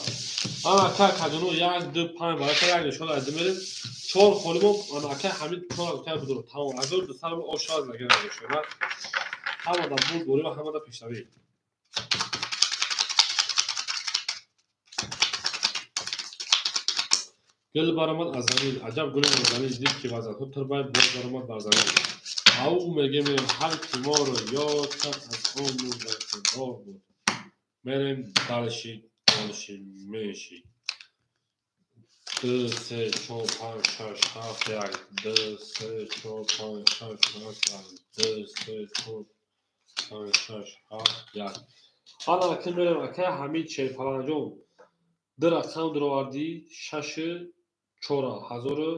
Ана акай каҷоно 1 2 5 барака як нишон аз мерем. Чор холӣ мо ана акай Ҳамид чор акай будуро. Тамом. Азор ду сар ошаз нагира нишона. Ҳама дар буд борӣ ва ҳама дар пешравӣ. Гул баромад аз замин, аҷаб гули нозанин, дид ки вазанҳо турбай боз баромад бар замин. Ау меге мерем, ҳар ки моро ёд кард аз он бархӯрдор буд. Мерем дальше, дальше, меньше. 2, 3, 4, 5, 6, 7, 1, 2, 3, 4, 5, 6, 7, 1, 2, 3, 4, 5, 6, 7, 1. Ана ака мерем, акай Ҳамид Шерфаланҷон. Ду рақам дуровардӣ, шашу чора, ҳазору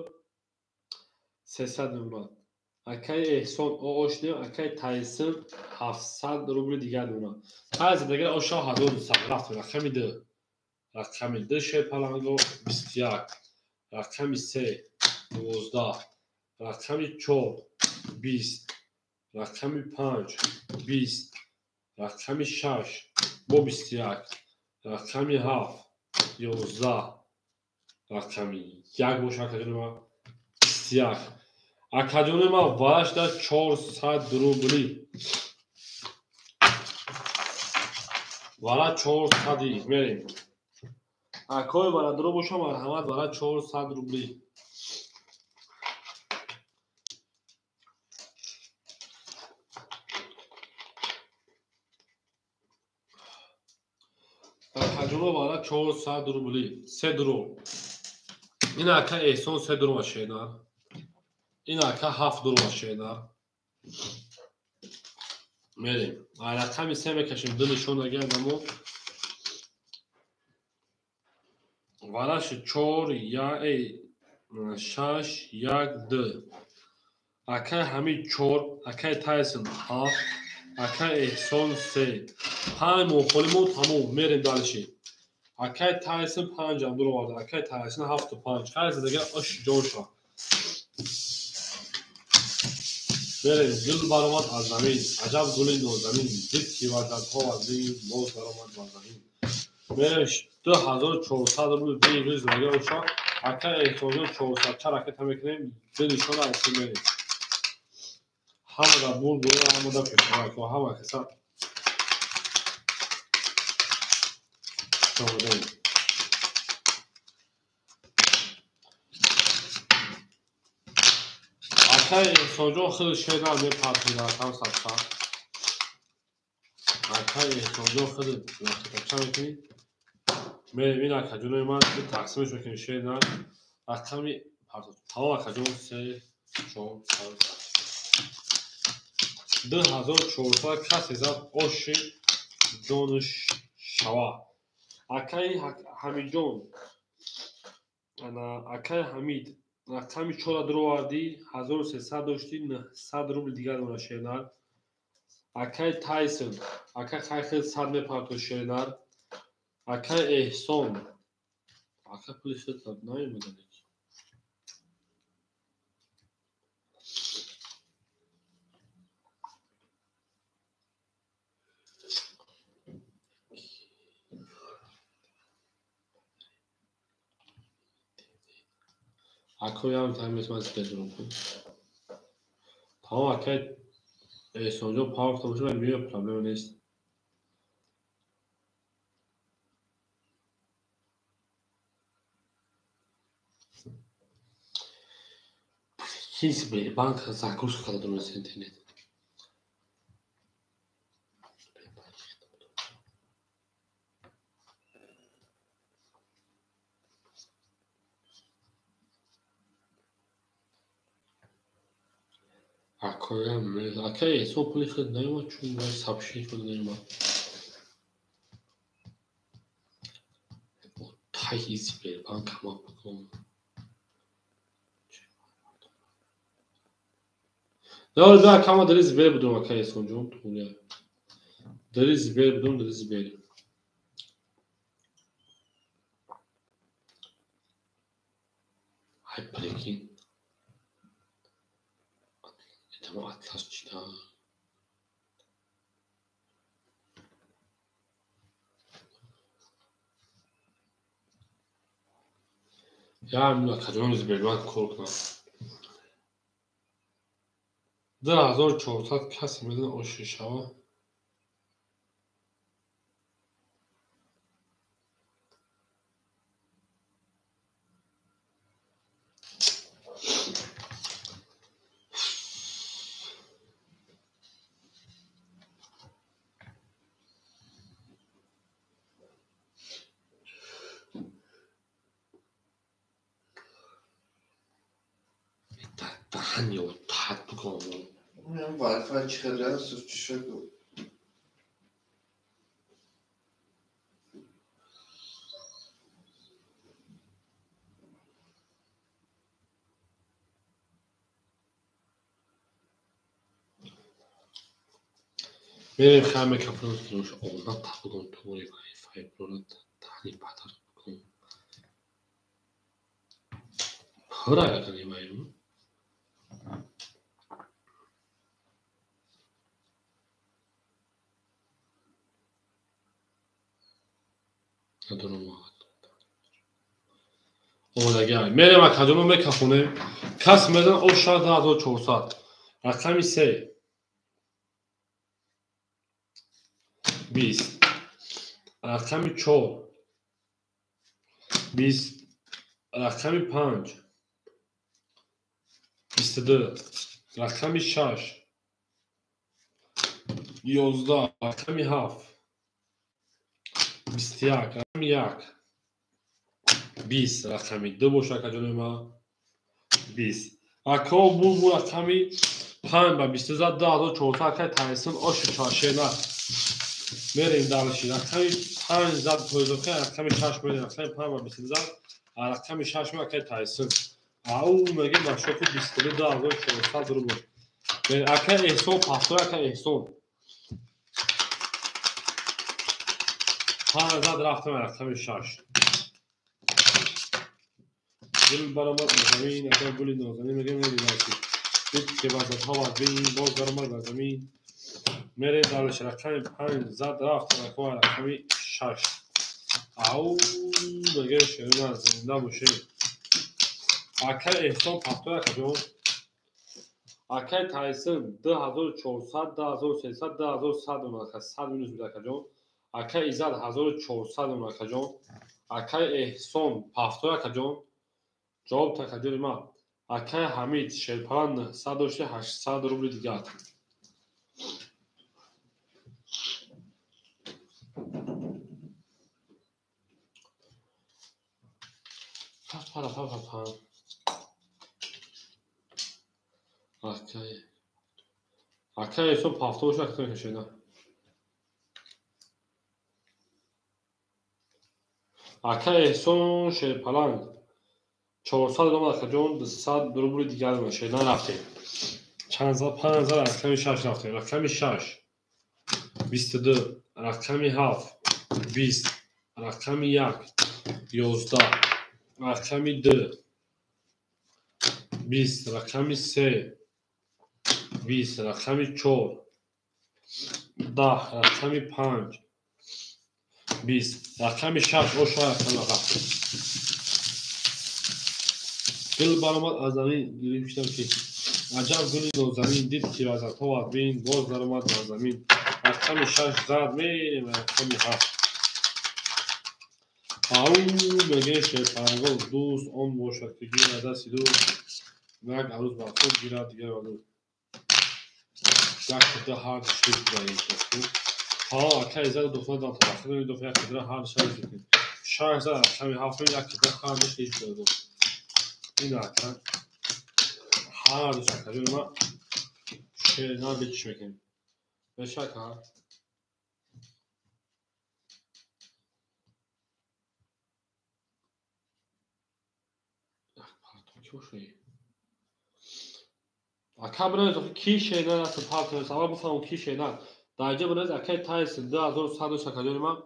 сесад мемонад. Акай Эҳсон оошнем, акай Тайсон 700 рубли дигар мемонад. Ҳар задагар оша 1200 рафт. Рақами ду. Рақами ду Шерпаланго 21, рақами се 12, рақами чор 20, рақами панҷ 20, рақами шаш бо 21, рақами ҳафт 11, рақами як боша акаҷони ман 21. Акаҷони ман варашда 400 рубли. Вара 400 мерем. Акои варадро боша марҳамат, вара 400 рубли. Акаҷоно вара 400 рубли. Се дуро. Ин ака Эҳсон се дуро шенар. Ин ака ҳафт дуро шенар. Мерем. Рақами се мекашем, ду нишон агардамо. Вараши чор, я, шаш, як, ду. Акай Ҳамид чор, акай Тайсон ҳафт, акай Эҳсон се. Панҷ моҳ холӣ мо тамом, мерем дальше. Акай Тайсон панҷам дуроварда, акай Тайсон ҳафту панҷ. Хайр задага ош ҷон шава. Мерем, гул баромад аз замин, аҷаб гули нозанин, дид ки ваҳдатҳо аз бин боз баромад бар замин. Мерем 2400 рубл беигӯ задага оша. Акай Эҳсонҷон 400 ча ракета мекунем, ду нишона аз мерем. Ҳама дар бурд бояд, ҳама дар пешравӣ, ҳама каса шомадем. Акай Эҳсонҷон хеле шернар мепартояд рақам садқа. Акай Эҳсонҷон хеле ракета мекунӣ. Мерем ин акаҷонои ман тақсимаш мекунем шернар. Рақами партоф. Тамом акаҷон 3, 4, 5, 2400 касе зад оши ҷонаш шава. Акай Ҳамидҷон, ана акай Ҳамид рақами чора дуровардӣ, 1300 доштӣ, 900 рубл дигар дора шернар. Акай Тайсон, акай хайхел 100 мепартош шернар. Акай Эҳсон, ака пули шуд наомада. Акоям таймес ман дедурам. Тамом акай Эҳсонҷон парафта бошад, ман меоям, проблема нест. Прикинь, банк загрузка карда дурӯст интернет. Акоям, ака Эҳсон пули худ наёмад, чун сабшини худ наёмад. Тай Сбербанк ҳама бикун. Да, акама дари Сбер будум, ака Эҳсонҷон, туғрия. Дари Сбер будум, дари Сбер. Ай, прикинь. Этама Атлас чита. Я акаҷони Сбербанк кор кунам. 2400 касе медонад оши шава. Wi-Fi чӣ хеле аст, чӣ шуд? Мерем хаме кафрон кинош омад тақдон тури Wi-Fi прора тани падар кун. Пура якани вайм. Омадагиай. Мерем акаҷоно мекафонем. Кас мезан о 6400. Рақами 3. 20. Рақами 4. 20. Рақами 5. 22. Рақами 6. 11. Рақами 7. 21. Рақами 1. 20. Рақами 2 боша акаҷони ма. 20. Ако бу рақами 5 ба 20 зад 2400 акай Тайсон оши чашена. Мерем дальше. Рақами 5 зад пойзока, рақами 6 мерем. Рақами 5 ба 20 зад, рақами 6 акай Тайсон. Ау меге ба шоку 22 2400 рубл. Акай Эҳсон пафтор, акай Эҳсон. 5 зад рафтам рақами 6. Гул баромад ба замин, акай гули нозанин мегем мерем. Дид ки вазатҳо аз бин боз баромад ба замин. Мерем дальше. Рақами 5 зад рафтам акай рақами 6. Ау меге шерина зинда бошем. Акай Эҳсон пафтор акаҷон. Акай Тайсон 2400, 2300, 2100 омад, 100 минус буд акаҷон. Акай Иззат 1400 омад акаҷон. Акай Эҳсон пафтор акаҷон. Ҷавоб такаҷони ман. Акай Ҳамид Шерпалан 900 дошти 800 рубли дигар. Па. Акай Эҳсон пафтор боша акай кашена. Акай Эҳсон Шерпаланг 400 омад акаҷон, 200 рубли дигар шена рафтем. Чанд зад? 5 зад рақами 6 рафтем. Рақами 6 22, рақами 7 20, рақами 1 11, рақами 2 20, рақами 3 20, рақами 4 10, рақами 5 20, рақами 6 оша рақами рафтем. Гул баромад аз замин, гирифтам ки аҷаб гули нозанин, дид ки вазатҳо аз бин боз баромад бар замин. Рақами 6 зад мерем рақами 7. Ау меге шерпалангол дӯст он бошад ки гирад дасти дӯст, як арӯз бар худ гирад дигар арӯз. Як кида ҳар шид даин. Ҳа акай зад дуфна дар тарафи дуфна як кида ҳар шид. 6 зад рақами 7 як кида ҳар шид дод. Ин ака ҳар ду акаҷони ман Шерина бечиш мекунем. Бешак, ҳа? Ака, бинавис, ки шерина аст, партоес. Аввал бифаҳмам, ки шерина. Дар инҷа бинавис, акаи Тайсон 2100 дошт, акаҷони ман,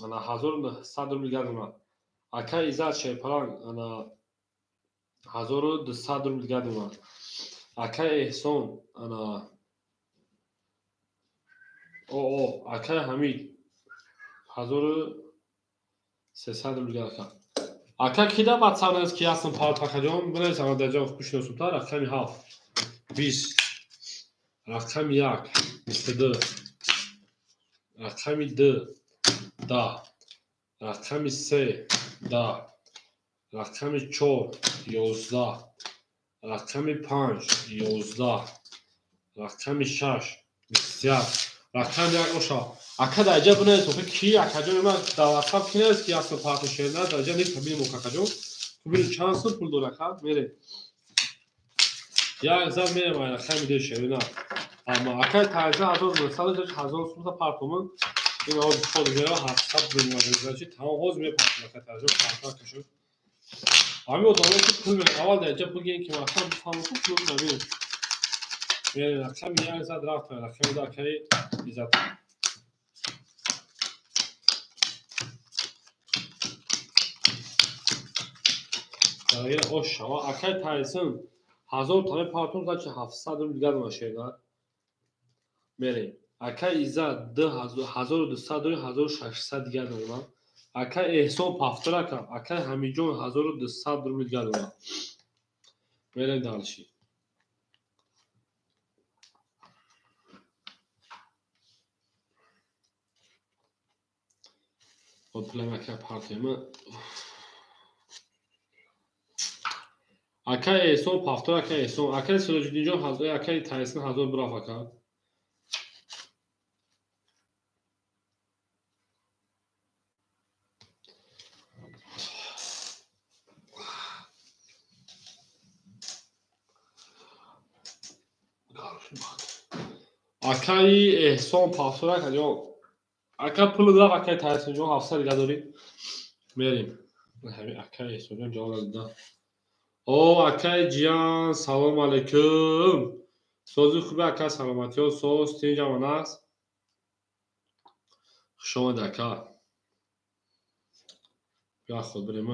ана 1900 рубл гардонад. Акаи Иззат Шерпаланг, ана 1200 рубл гардонад. Акаи Эҳсон, ана о, акаи Ҳамид 1300 рубл гардонад. Ака, ки дар ватсап навис, ки ҳастам парт, акаҷон, бинавис, ана дар ҷо бишиносумта. Рақами ҳафт 20, рақами як 22, рақами ду 10, рақами се 10, рақами чор 11, рақами панҷ 11, рақами шаш 21, рақами як оша. Ака, дар инҷа бинавис, охи ки, акаҷони ман, дар ватсап ки навис, ки ҳастам парти шерина. Дар инҷа нест, бинем, акаҷон, бинем чанд сум пул дорад. Ака, мерем, як зан мерем, рақами ду шерина. Ама акай Тайза 1900, 1000 сумта партомун. Ин ҳозир ход мера 700 бимонад, тамом, ҳозир мепартом. Акай Тайза, партар кашо. Ҳамин одамое ки пул мерад, аввал дар инҷа бигӯем, ки мақсад бифаҳмам, ку пул набинем. Мерем, рақами як зад рафт, рақами ду акаи Иззат. Ош шава, акай Тайсон 1000 тане партом, значит 700 рубл дигар шерина. Мерем, акай Иззат 1200 дори, 1600 дигар дорам. Акай Эҳсон пафторака, акай Ҳамиҷон 1200 рубл дигар дорам. Мерем дальше. Пулам ака партема. Акай Эҳсон пафтор, акай Эҳсон, акай Сироҷиддинҷон, акай Тайсон 1000 бураф, ака. Акаи Эҳсон пафтор, акаҷон, ака, пул рафт. Акаи Тайсонҷон, 700 дига дорӣ. Мерем, ҳамин акаи Эҳсонҷон ҷавоб надода. О, акаи Ҷиян, салому алайкум, сози хуби, ака, саломатиҳо соз, тинҷамон аст. Хушомад, ака. Бия, худ бирем.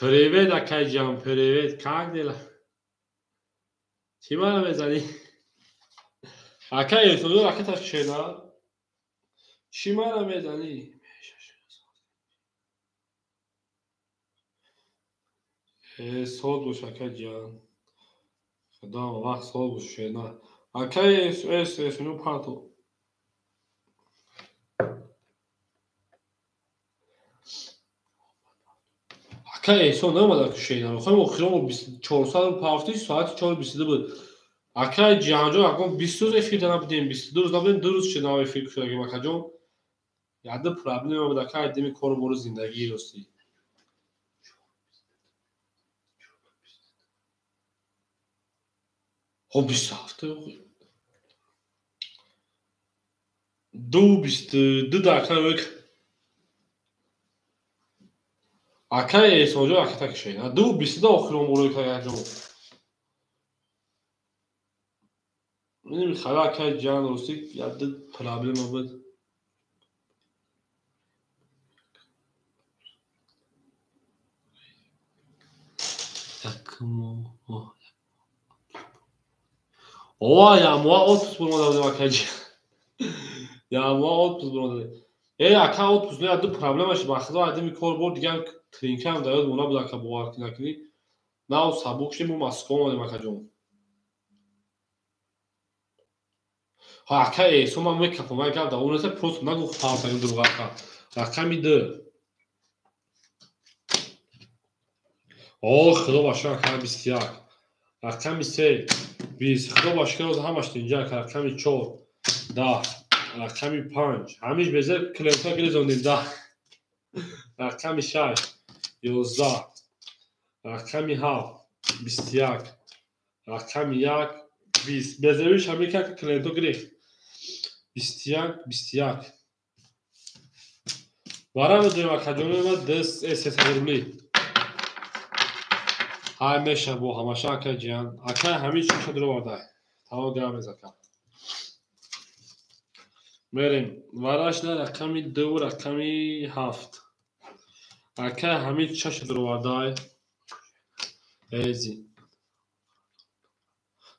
Привет, акаи Ҷиян, привет, как дела? Чӣ мара мезанӣ, акаи Эҳсонҷон? Ракеташ шена, чӣ мара мезанӣ? Соз бош, акаи Ҷиян, худо вақт соз бош. Шена, акаи Эҳсонҷон, парто. Акаи Эҳсон наомада ку шенаро. Хоҳем, охирон 400 пафти, соати 4:22 буд. Акаи Ҷиҳанҷон, акон 20 рӯз эфир набудем, 22 рӯз набудем, 2 рӯз шуд нав эфир кушодагим, акаҷон. Яда проблема буд, ака, дими кору бору зиндагии ростӣ. Хоб, 27, 2:22 дақа. Акаи Эҳсонҷон, аката кушед, 2:22 охирон бор, акаҷон. Михаил, акаи Ҷиҳан, ростӣ яда проблема буд. Як моҳ о, як моҳ отпуск буромада будем, акаи Ҷиҳан, як моҳ отпуск буромада. Э, ака, отпуск не, ду проблема шуд, ба худо, адими кор бор дигар тринкаам дар ёд монда буд, ака, бовар накунӣ. Нав сабук шудем, мо Москва омадем, акаҷон. Ҳа, ака Эҳсон, ман мекафам, ман гап дар он нест, просто нагӯ партагим дурӯғ, ака. Рақами ду. О, худо ба шукр, ака, 21. Рақами се 20. Худо ба шукр, ҳозир ҳамаш инҷа, ака. Рақами чор 10. Рақами панҷ. Ҳамиш безер клиентҳо гирезондем 10. Рақами шаш 11. Рақами ҳафт 21. Рақами як 20. Безевиш ҳамин ки клиенто гирифт. 21, 21. Вара медонем акаҷони ма 300 рубли. Ҳай меша бо ҳамаша ака ҷиян. Ака ҳамин чиша дуроварда. Тамом гап ака. Мерем. Варашна рақами 2 рақами 7. Ака ҳамин чиша дуроварда. Эзи.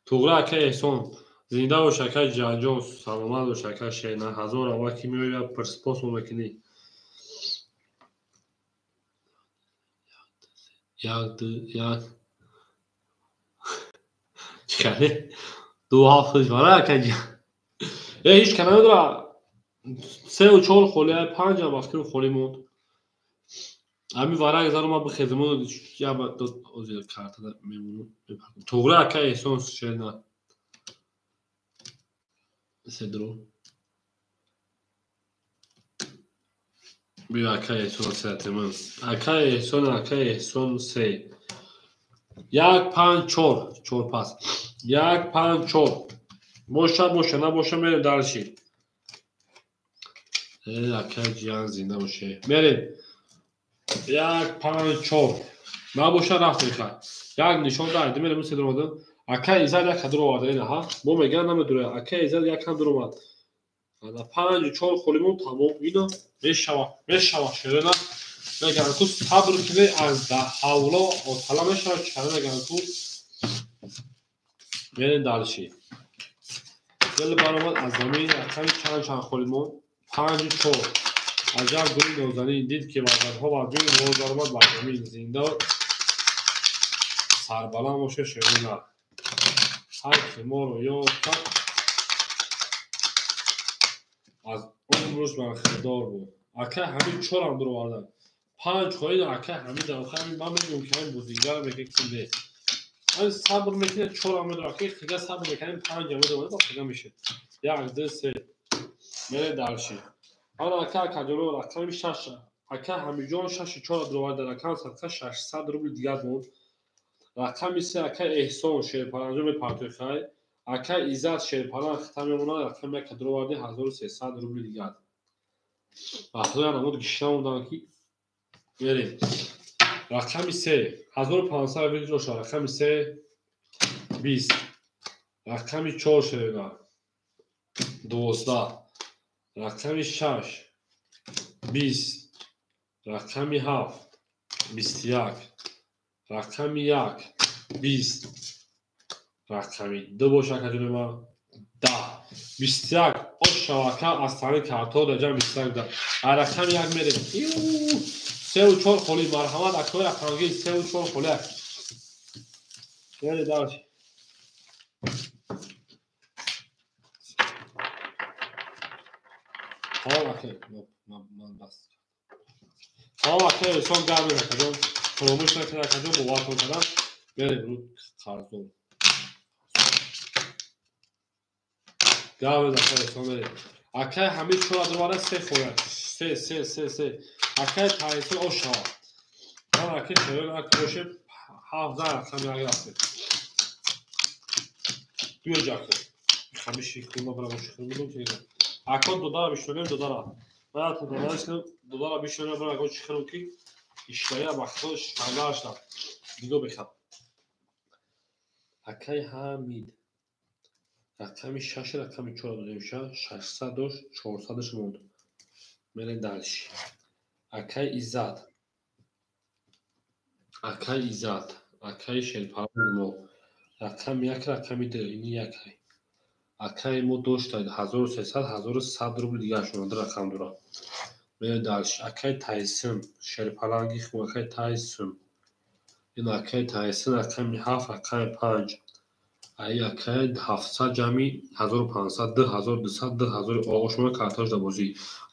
Туғра ака Эҳсон. Зинда бош ака ҷиянҷон, саломат бош ака Шена. Ҳазор аввал ки меояд пирспос мо мекунӣ. 1 2 1. Чӣ кардӣ? 2 7 вара ака ҷиян. Э ҳеҷ ка намедора. 3 4 холӣ, 5 ам вақти холӣ монд. Ҳамин варак зару ма бихезам, я ба озир картада мемонам. Туғра ака Эҳсон Шена. Седро. Биё ака Эҳсон се атеман. Ака Эҳсон, ака Эҳсон се. 1 5 4, 4 пас. 1 5 4. Боша, боша, набоша мерем дарши. Ака ҷиян зинда боше. Мерем. 1 5 4. Набоша рафтем ха. Як нишон дай, мерем седро омадам. Ака Изад як ҳадр оварда ина ҳа. Мо меган намедура. Ака Изад як ҳадр омад. Ана 5 4 холимон тамом ина мешава, мешава шерена. Меган ку сабр кунӣ аз ҳавло отала мешава чара меган ку. Мерем дарши. Дил баромад аз замин рақами чанд чанд холимон 5 4. Аҷаб гули нозанин дид ки вазарҳо ва ҷӯй боз баромад бар замин зинда сарбаланд боша шерена. Ҳар ки моро ёд кард аз умрш бархӯрдор буд. Ака ҳамин чорам дуроварда. 5 хоҳид ака ҳамин давха ман мегӯям ки ҳамин бозингар мекунад ки нест. Ҳамин сабр мекунад чорам медорад. Ака хига сабр мекунад 5 медорад ба хига мешавад. 1 2 3. Мере дарши. Ана ака акаҷоно рақами 6. Ака ҳамиҷон 6 4 дуроварда рақам садқа 600 рубл дигар монд. Рақами 3 ака Эҳсон шерпаланҷо мепартои хай. Ака Иззат шерпалан хита мемонад рақами 1 дуроварди 1300 рубл дигар. Вақтҳоя намуд гишта мондам ки мерем. Рақами 3 1500 рубл ҷоша рақами 3 20. Рақами 4 шерена 12. Рақами 6 20. Рақами 7 21. Рақами 1 20. Рақами 2 боша акаҷони ман 10. 21. Ош шавака аз тари картҳо дар ҷамъ 21 да. Рақами 1 мерем. 3 4 холӣ марҳамат акои рақамгир 3 4 холӣ. Мерем дарш. Тамом ака, ман бас. Тамом ака, Эҳсон гап мезанад акаҷон. Фаромӯш накунед акаҷон, бовартон кардам. Мерем рӯ қарздор. Гап мезанад ака Эҳсон мерем. Ака ҳамин чора дувара 3 хояд. 3 3 3 3. Ака Таҳсин ош шавад. Ман ака шерон ака бошем 7 рақами як рафтем. Биё ҷако. Ҳамиши хурма бара боши хурма ки. Ако додара бишнонем додара. Ман додара бишнонем додара бишнонем бара ако чӣ хурм ки ишлая вақтҳо шангаашда. Нигоҳ бихаб. Акай Ҳамид. Рақами 6 рақами 4 додем ша 600 дошт 400-ш монд. Мерем дальше. Акай Иззат. Акай Иззат. Акай Шерпалан мо. Рақами 1 рақами 2 ини якай. Акай мо дошта 1300 1100 рубл дигар шуд рақам дора. Мерем дальше. Акай Тайсин Шерпаланги ху акай Тайсин. Ин акай Тайсин рақами 7 рақами 5. Ай акай 700 ҷамъи 1500 2200 2000 оғошмона карташ да бозӣ.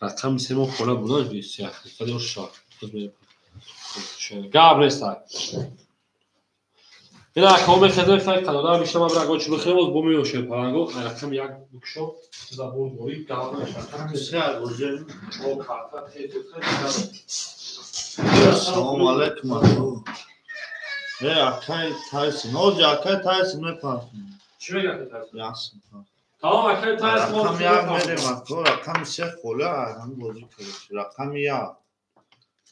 Рақами 3 мо хола будан гап нестай. Ин акаҳо мехезем хай қадодар бишнам абра аго чӣ бихӯрем боз бо меём шерпаланго. Рақами 1 бикушо забор дорӣ гап намешавад. Рақами 3 бозӣ. Чор карта тез Ассалому алайкум. Акай Тайсон. Ҳозир акай Тайсон мепартонад. Чӣ мегӯяд Тайсон? Ясн. Тамом акай Тайсон. Рақами як мерем ако, рақами се хола ҳам бозӣ кардем. Рақами як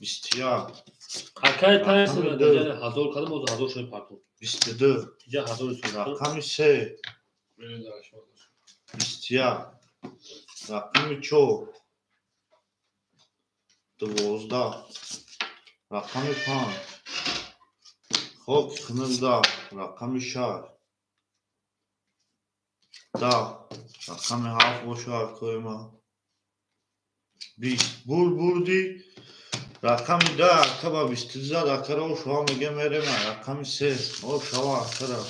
21. Акай Тайсон даҷа 1000 кадам оз 1000 шои партов. 22. Иҷа 1000 сум. Рақами се 21. Рақами 4 12. Рақами 5 хок 19. Рақами 6 10. Рақами 7 боша акои ман. 20. Бур бурдӣ. Рақами 10 ака ба 22 зад акара о шава меге мерем. Рақами 3 о шава акара.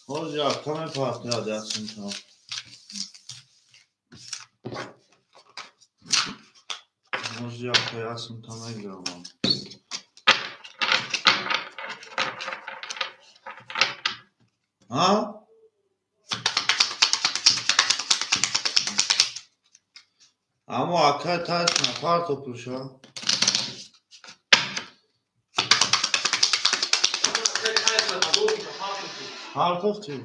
Ҳозир ака мепартояд ясинта. Ҳозир ака ясинта мегирам. А? Аммо акай Тайсон партопуша. Партофтӣ?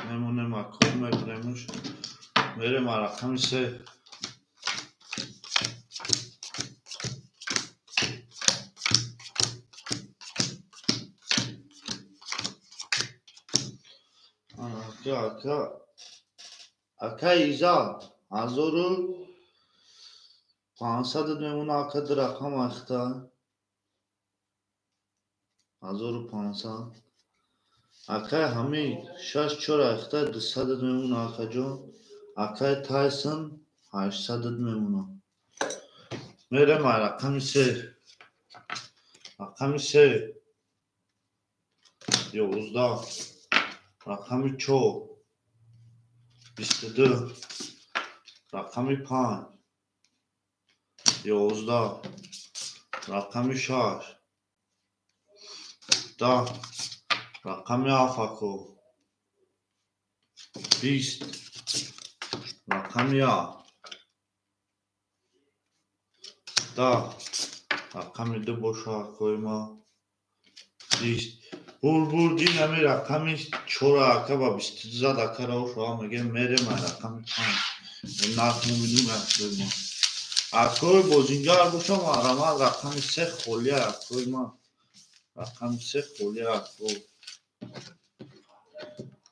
Мемонем ако мебремуш. Мерем рақами се. Ака, ака Иззат 1500 мемона ака ду рақам ахта. 1500. Акай Ҳамид 6-4 ахта 200 мемона акаҷон. Акай Тайсон 800 мемона. Мерем рақами се. Рақами се 11. Рақами 4 22. Рақами 5 11. Рақами 6 10. Рақами 7 ако 20. Рақами 1 10. Рақами 2 боша акои ма 20. Бур бурдӣ нами рақами 4 ака ба 22 зад акара о шава мегем мерем рақами 5. Нарх мебинем акои ма. Акои бозингар бошам арамат рақами 3 холия акои ма. Рақами 3 холия ако.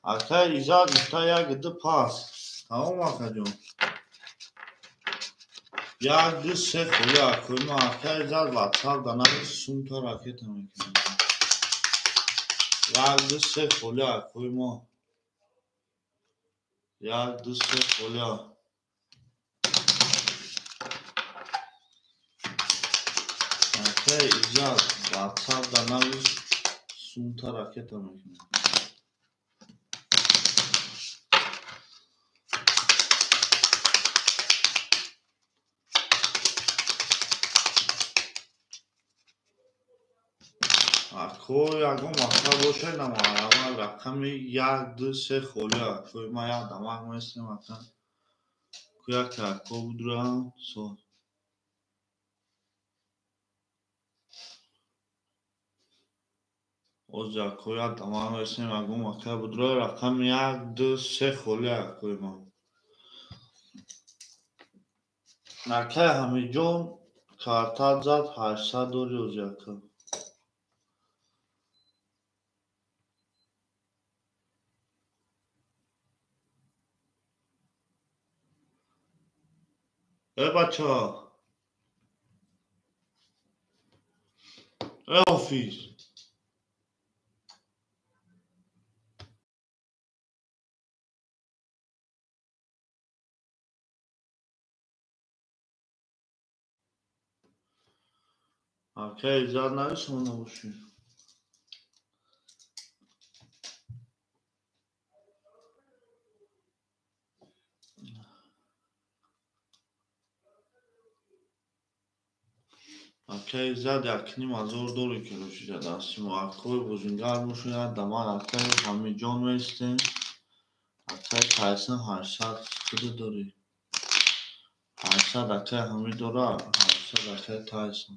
Акай Иззат гуфта 1 2 пас. Тамом акаҷон. 1 2 3 холия акои ма. Акай Иззат WhatsApp да навис сумта ракета мекунем. 1 2 3 холия акои мо. 1 2 3 холия. Акай Иззат WhatsApp да навис сумта ракета мекунем. Ако ягон вақта бошад намоянда рақами 1 2 3 холия. Акои ма як дамак местем ака. Ку як ако будурам со. Оз ако як дамак местем ягон вақта будура рақами 1 2 3 холия акои ма. Акай Ҳамидҷон картат зад 800 дори ози ака. Э бача. Э Ҳофиз. Акай Иззат нависонда бошӣ. Акай Иззат 1500 дори кирошида дасти мо. Акои бозингар бошад даман акай Ҳамидҷон местем. Акай Тайсон 800 худо дорӣ. 800 акай Ҳамид дора, 800 акай Тайсон.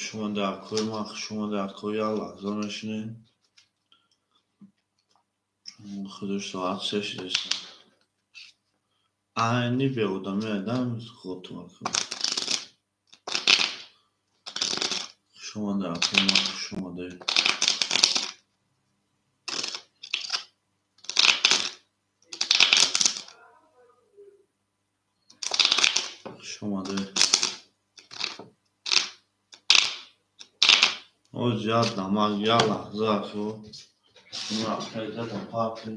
Шумо дар акои ман хуш омада, акои як лаҳза мешинем. Худош соат 6 шудааст. Айни беодамӣ айдам хотум акои. Хуш омада, акои ман хуш омада. Хуш омада. Оз як дамак, як лаҳза ако. Акай задам паркин.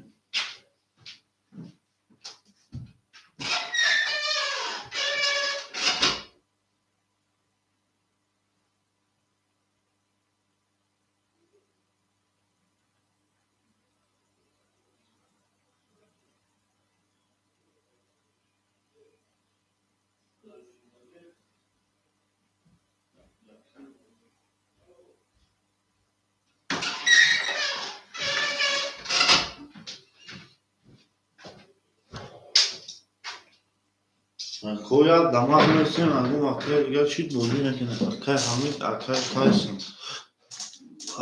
Акоя дамақ месем, агум акай дигар чӣ бозӣ мекунад? Акай Ҳамид, акай Тайсон.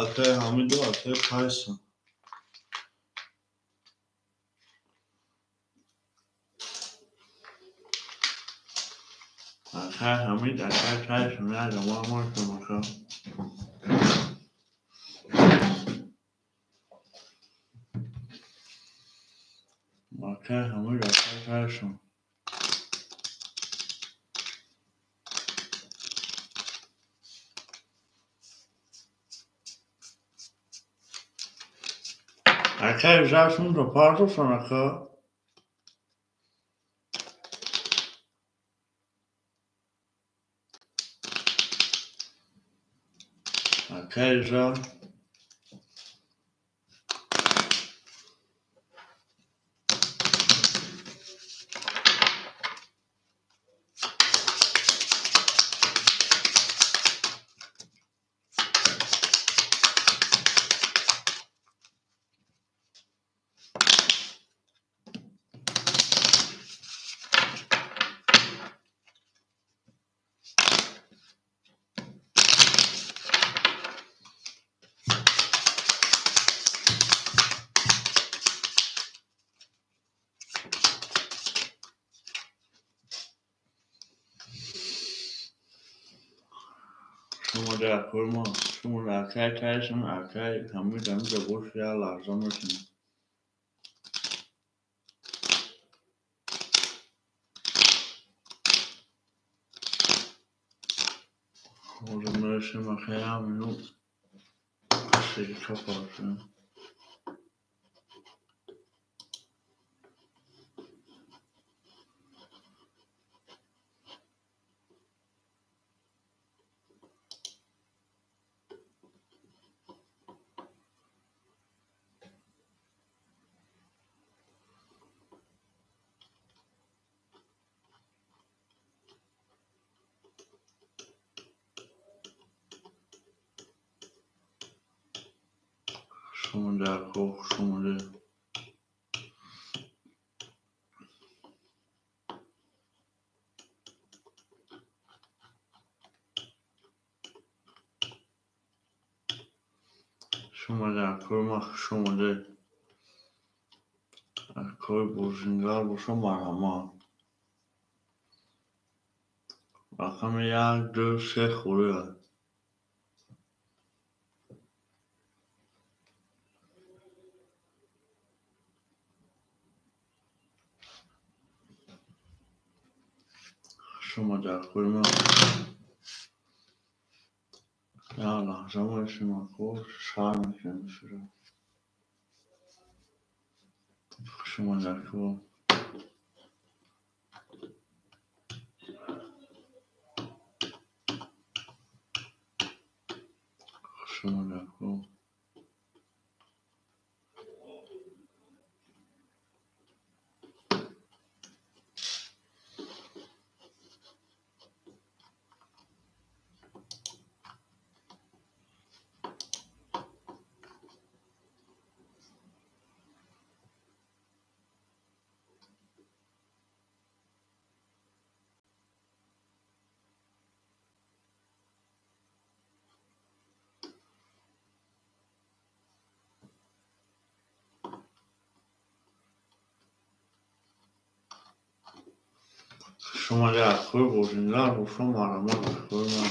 Акай Ҳамиду акай Тайсон. Акай Ҳамид, акай Тайсон, як дамақ месем ака. Акай Ҳамид, акай Тайсон. Акай жашунро партофтан ака. Акай жа. Шумо дар акои мо, шумо дар акай Тайсон, акай Ҳамид ҳамида бош як лаҳза мешинем. Ҳозир мерасем акай як минут. Серика партоем. Хуш омада, ако, хуш омада. Хуш омада, акои ман хуш омада. Акои бозингар боша марҳамат. Рақами 1, 2, 3 холӣ аст. Хуш омада, акои ман. Як лаҳза мерасем ако, сар мекунем эфирро. Хуш омада, ако. Хуш омада, ако. Шумода акои бошиндар бошо марамат акои ман.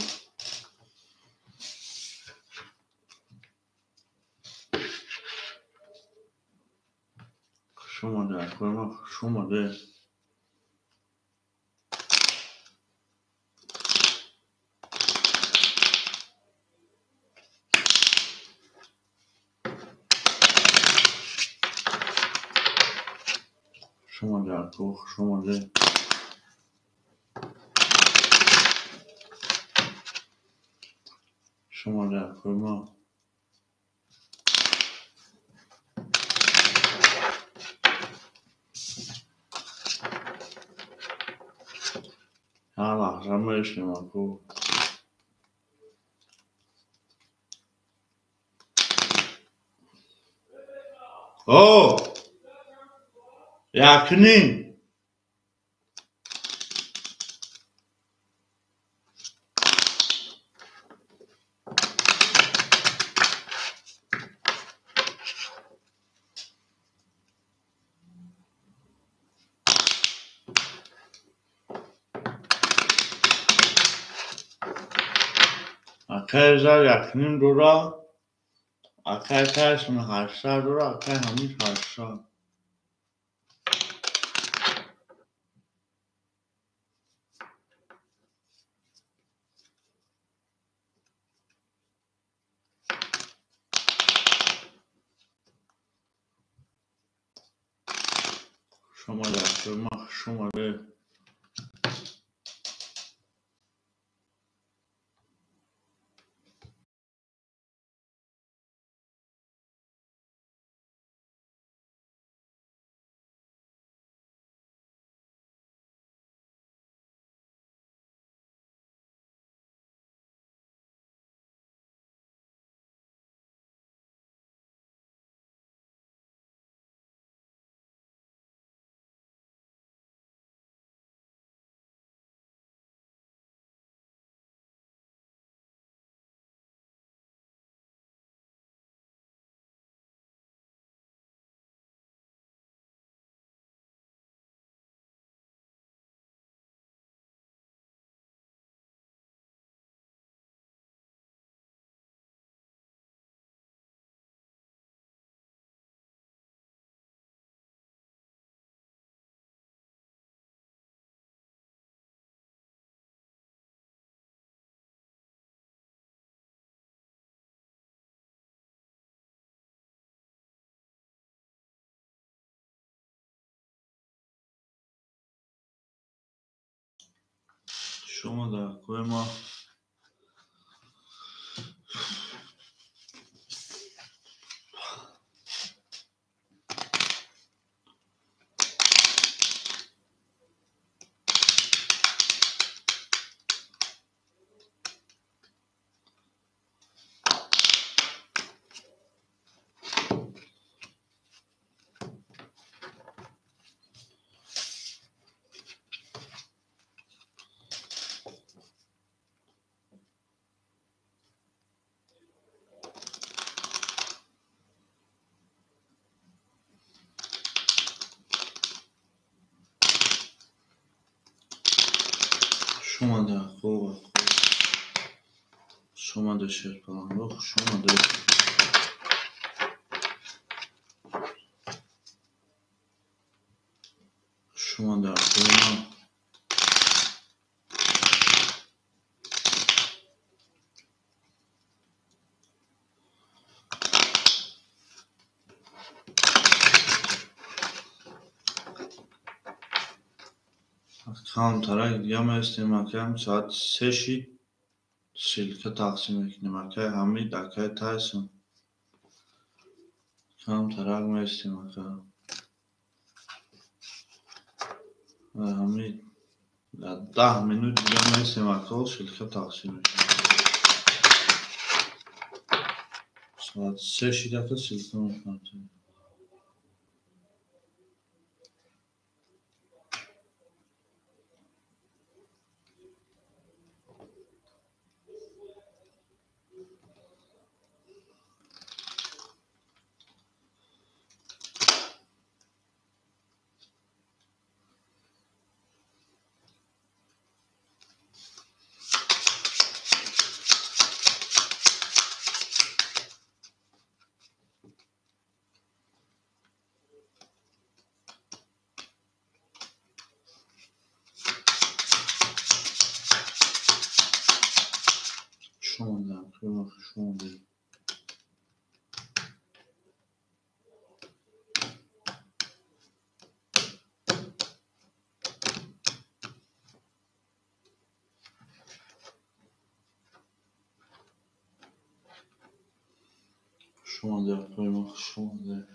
Шумода акои ман, шумода. Шумода ако, шумода. Шумода акои ман. Як лаҳза мешнем ако. О! Якним. Акай зар якним дора, акай тайсон 800 дора, акай ҳамид 800. Шумода акои ман, шумода. Шумода акои ман. Шумода ако, шумода шерпаланго, шумода. Шумода акои ман. Камтарак дига местем акаям соати се шид ссылка тақсим мекунем акай Ҳамид, акай Тайсон. Камтарак местем ака. Ҳамид 10 минут дига местем ака, ссылка тақсим мекунем. Соати се шид ака ссылка мекунем. Хуш омадед, хуш омадед. Хуш омадед, хуш омадед.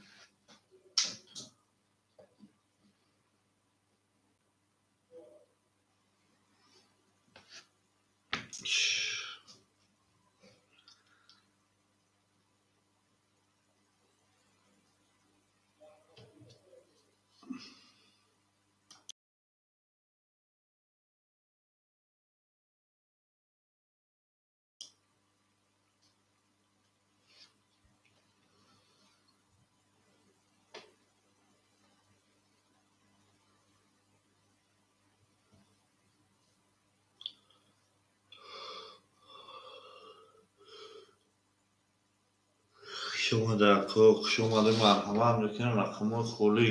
Хуш омадед, хуш омадед, марҳамат мекунем рақамҳои холӣ.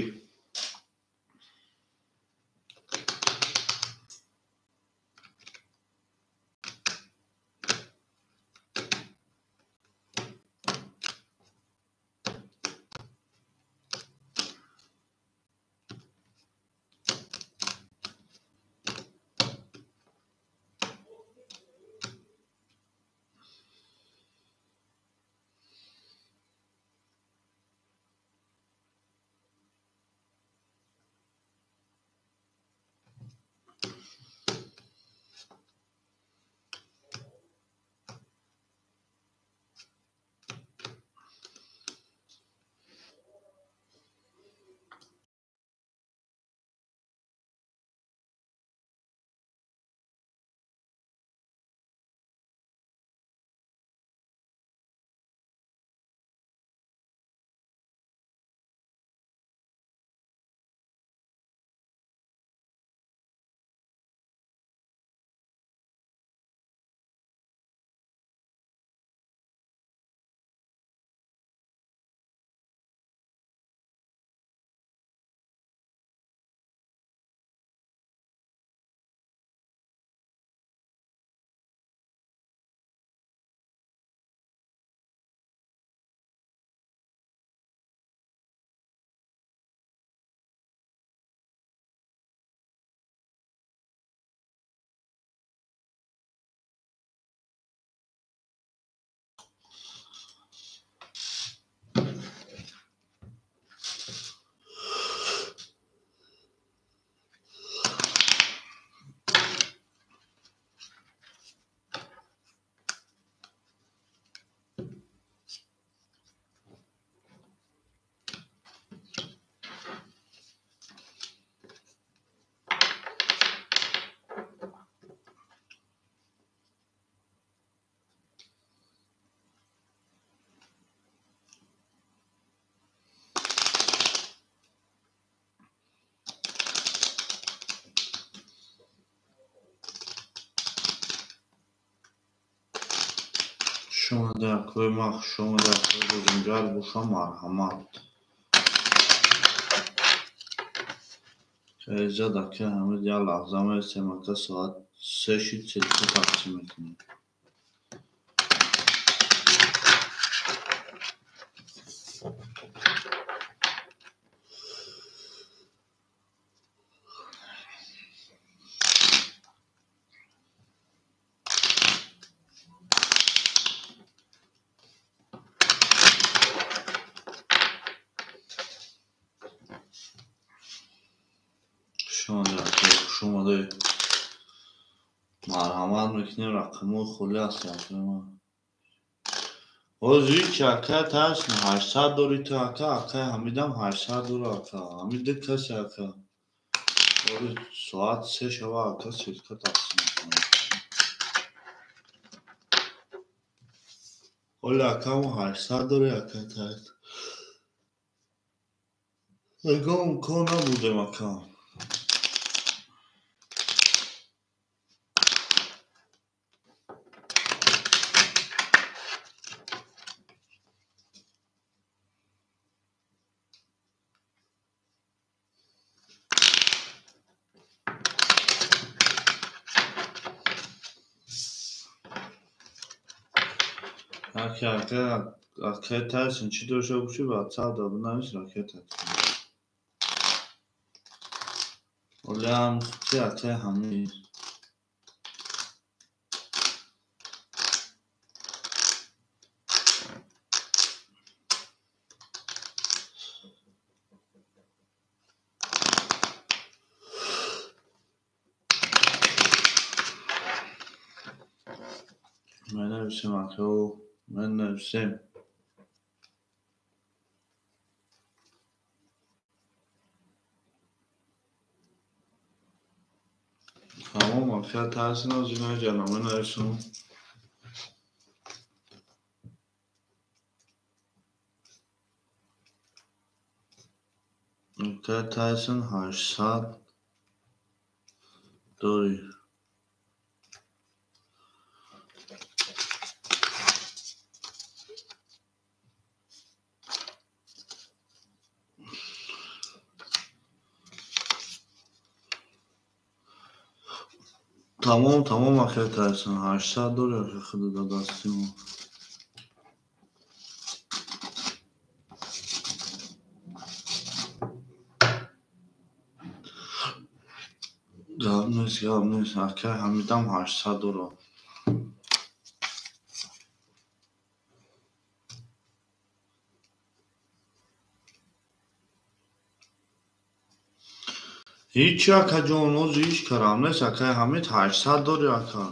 Хуш омадед, акои ман, хуш омадед, акои Бозинҷар боша, марҳамат. Иззат ака, ҳамид як лаҳза мерасем, ака, соат се шид, селка тақсим мекунем. Марҳамат мекунем, рақамҳои холӣ ҳастанд. Ҳозир чи ака тарс 800 дори ту ака, акаи Ҳамидам 800 дора ака. Ҳамид ду касе ака. Ҳозир соат се шава ака селка тақсим мекунем. Ҳоли акамо 800 дори ака тарс. Ягон кор набудем ака. Ака ака акай Тайсон чӣ дошта бошӣ WhatsApp да бинавис ракета. Олям чи акай Ҳамид. Менависем ака, менависем. Тамом ака Тайсон озина ҷана менависам. Ака Тайсон 800 дорӣ. Тамом, тамом ака Тайсон 800 дорӣ ака худо да дасти мо. Гап нест, гап нест. Ака Ҳамидам 800 дорад. Ҳичи акаҷон, ози ҳеҷ карам нест. Акай Ҳамид 800 дорӣ ака.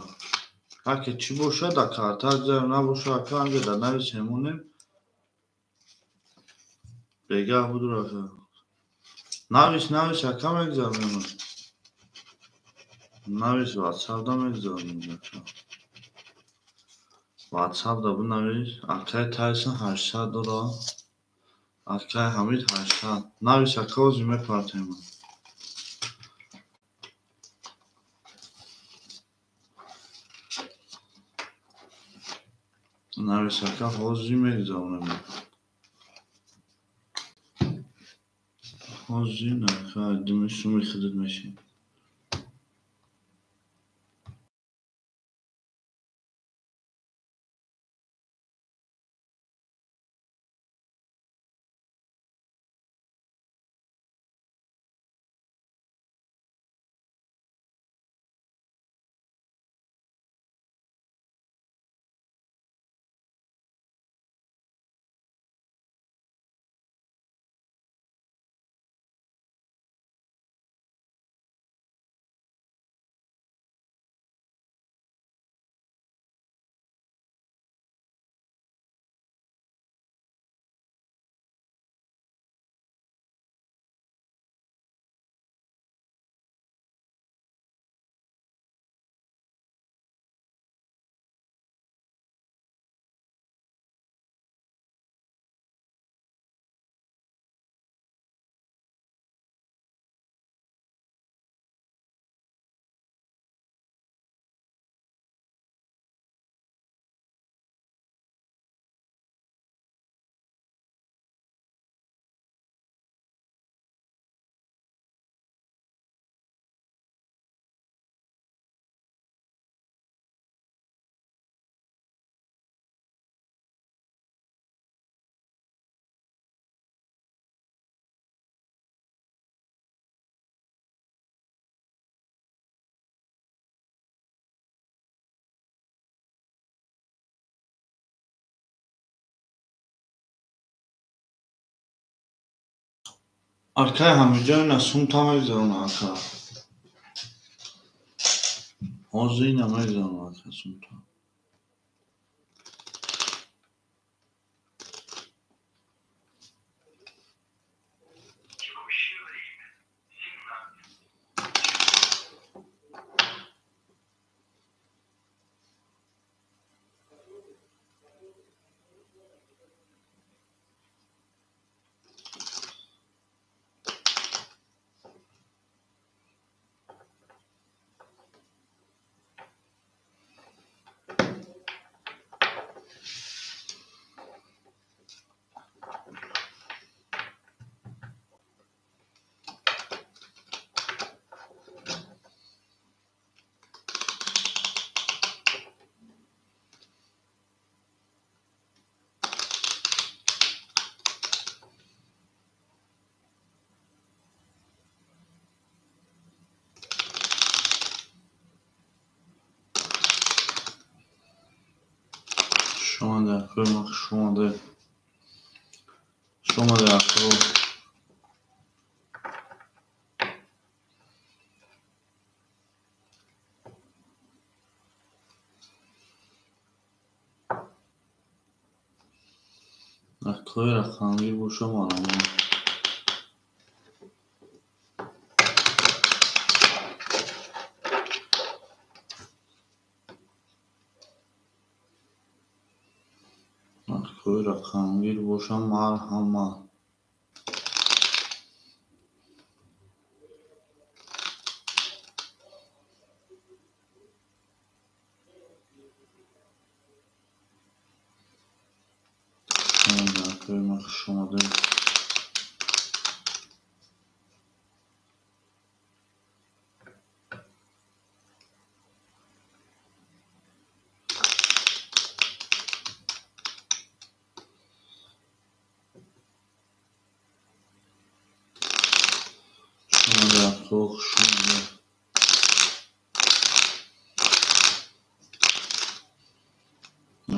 Аке чӣ бошад ака, так набошад ака, анҷа дар навис мемонем. Бегаҳ будур ака. Навис, навис ака мегзаронем. Навис WhatsApp да мегзаронем ака. WhatsApp да бинавис. Акай Тайсон 800 дорад. Акай Ҳамид 800. Навис ака ози мепартем. Навис ака ҳозир мегзаронем. Ҳозир ака дими суми худат мешавӣ. Акай Ҳамидҷон ина сумта мегзарона ака. Ҳозир ина мегзарона ака сумта. Шумода, акои ма, хушомадед. Хушомадед, ако. Акои рақамгир боша, марҳамат. Акои рақамгир боша, марҳамат. Акои ма, хушомадед. Хушомадед, ако, хушомадед.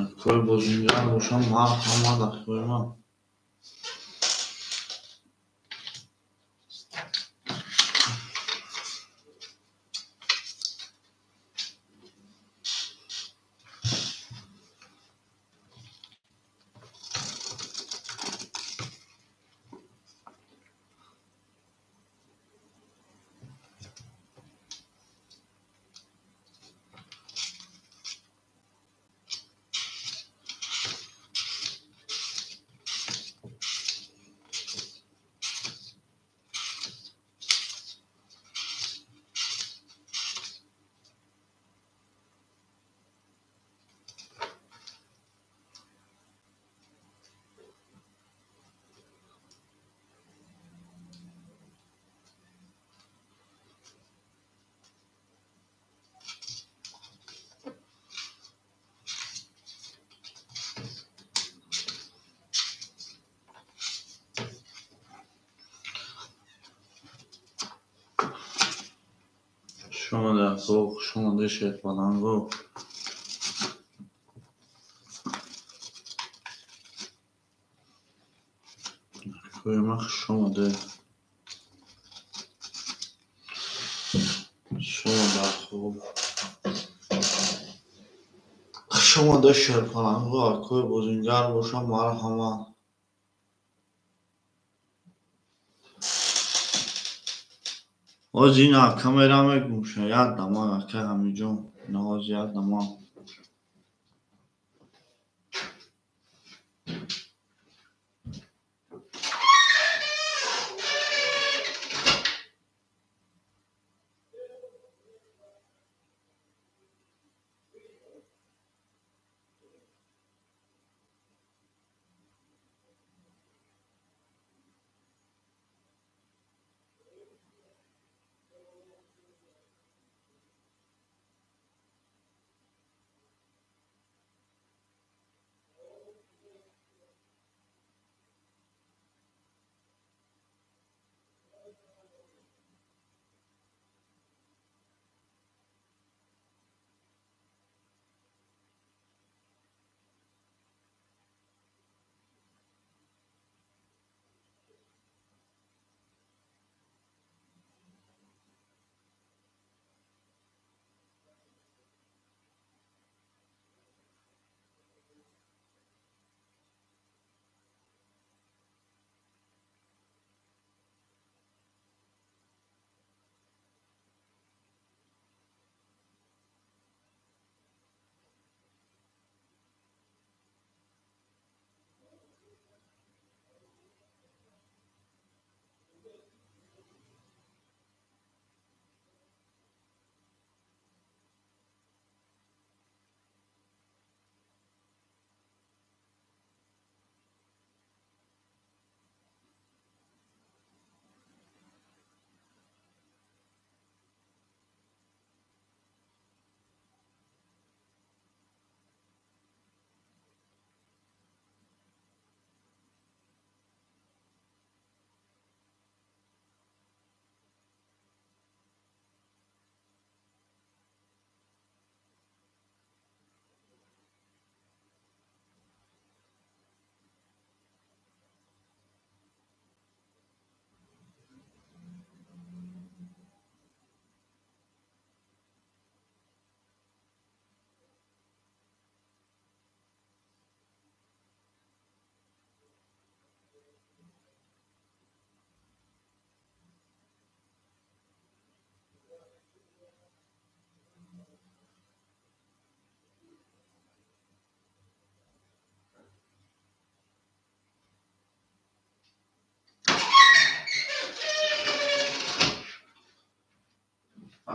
Акои бозингар боша, марҳамат, акои ман. Хушомадед, ако, хушомадед, шерпаланго. Акои ма, хушомадед. Хушомадед, ако. Хушомадед, шерпаланго. Акои бозингар боша, марҳамат. Ҳози ин ака мерам мегумша, як дама, ака Ҳамиҷон, ина ҳози як дама.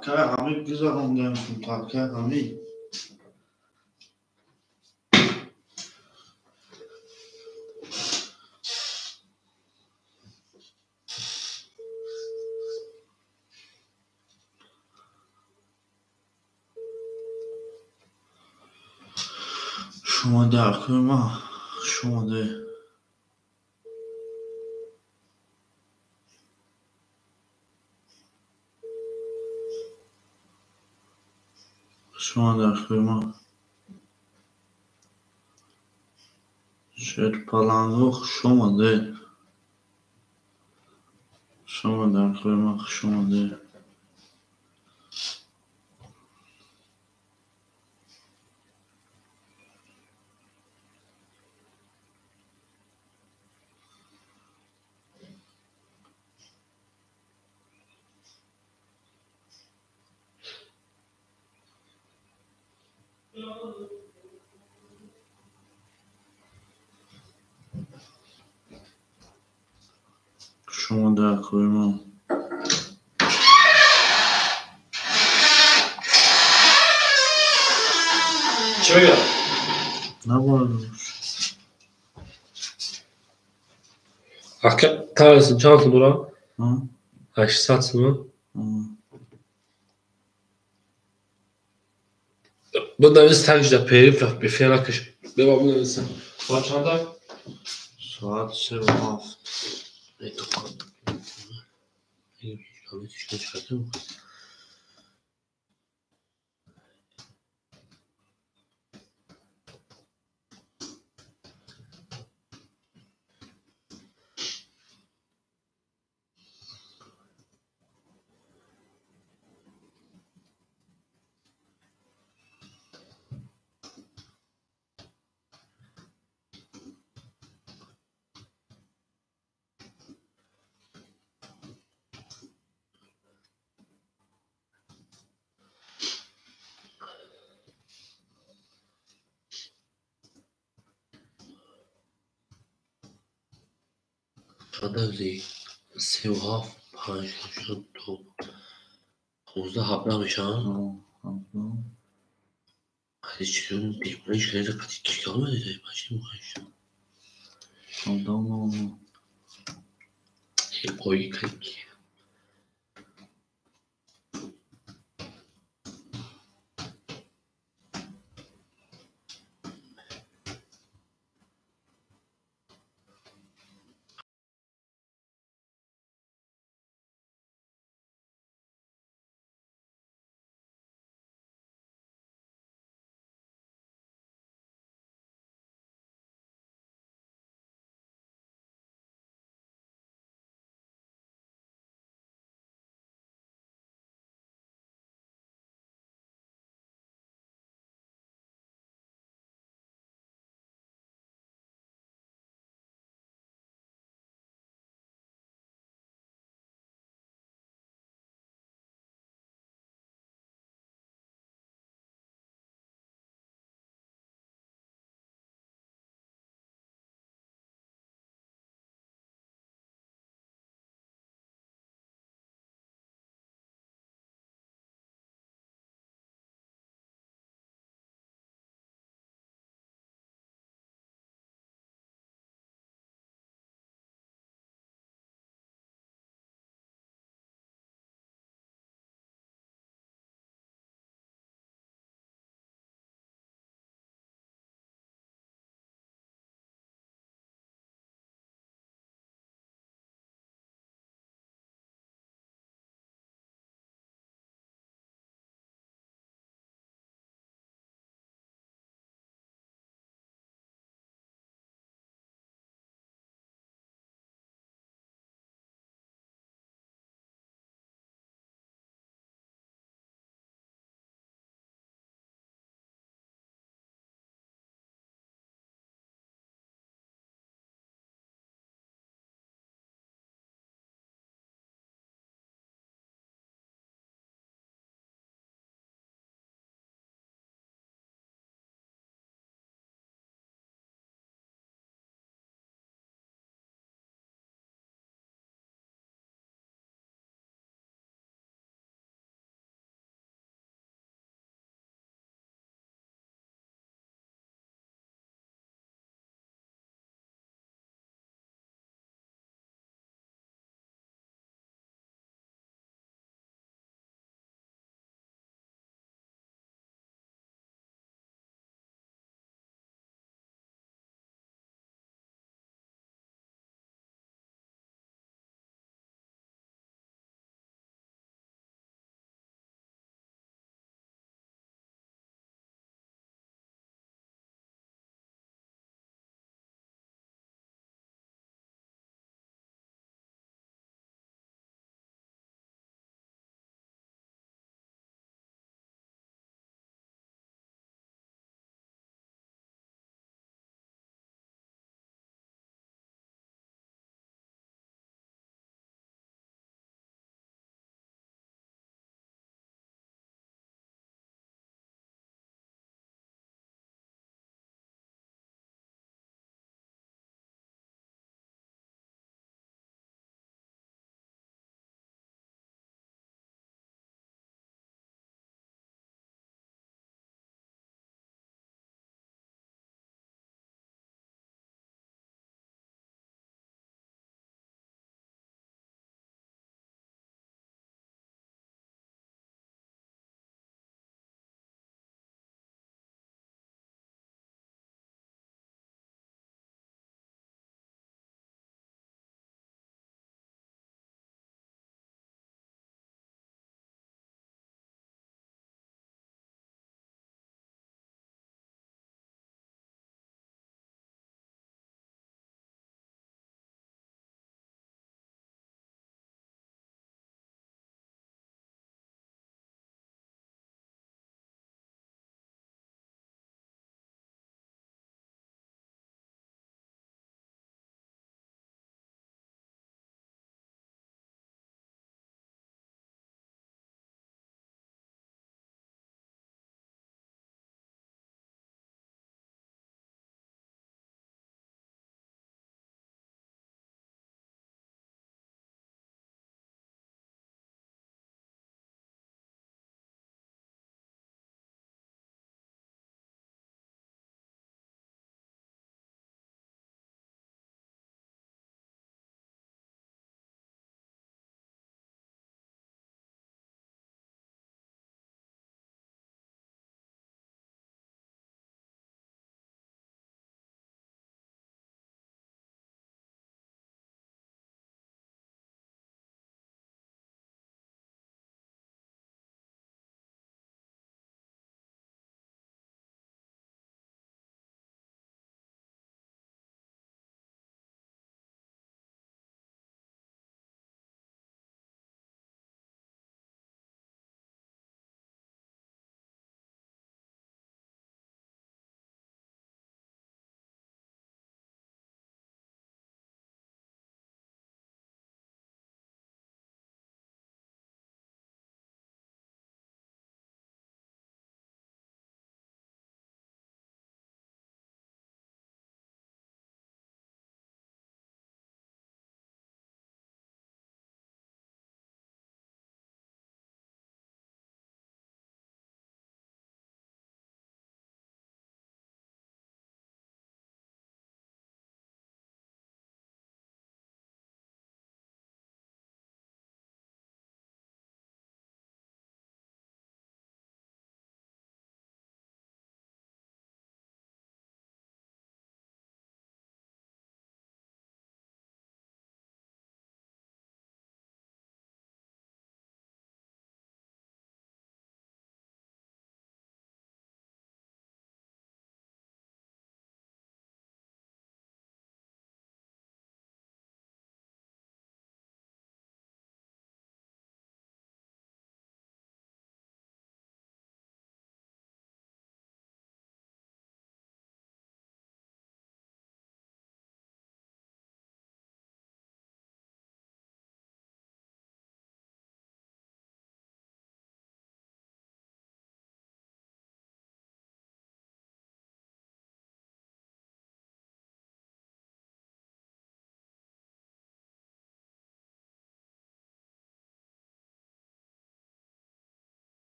Акай Ҳамид гузарондем, акай Ҳамид. Шумода акои ма, шумода. Шумода акои ма. Шерпаланго хушомадед. Шумода акои ма, хушомадед. Шумода акои ма. Чӣ мегӯяд? Набояд. Ака чанд сум дорам? 800 сум. Бинавис танҷда периф бефия накаш. Беба бинависам. Соат чанда? Соат 3:07. Чандавзи 3:07, 5, 2, 15, 17 мешаванд?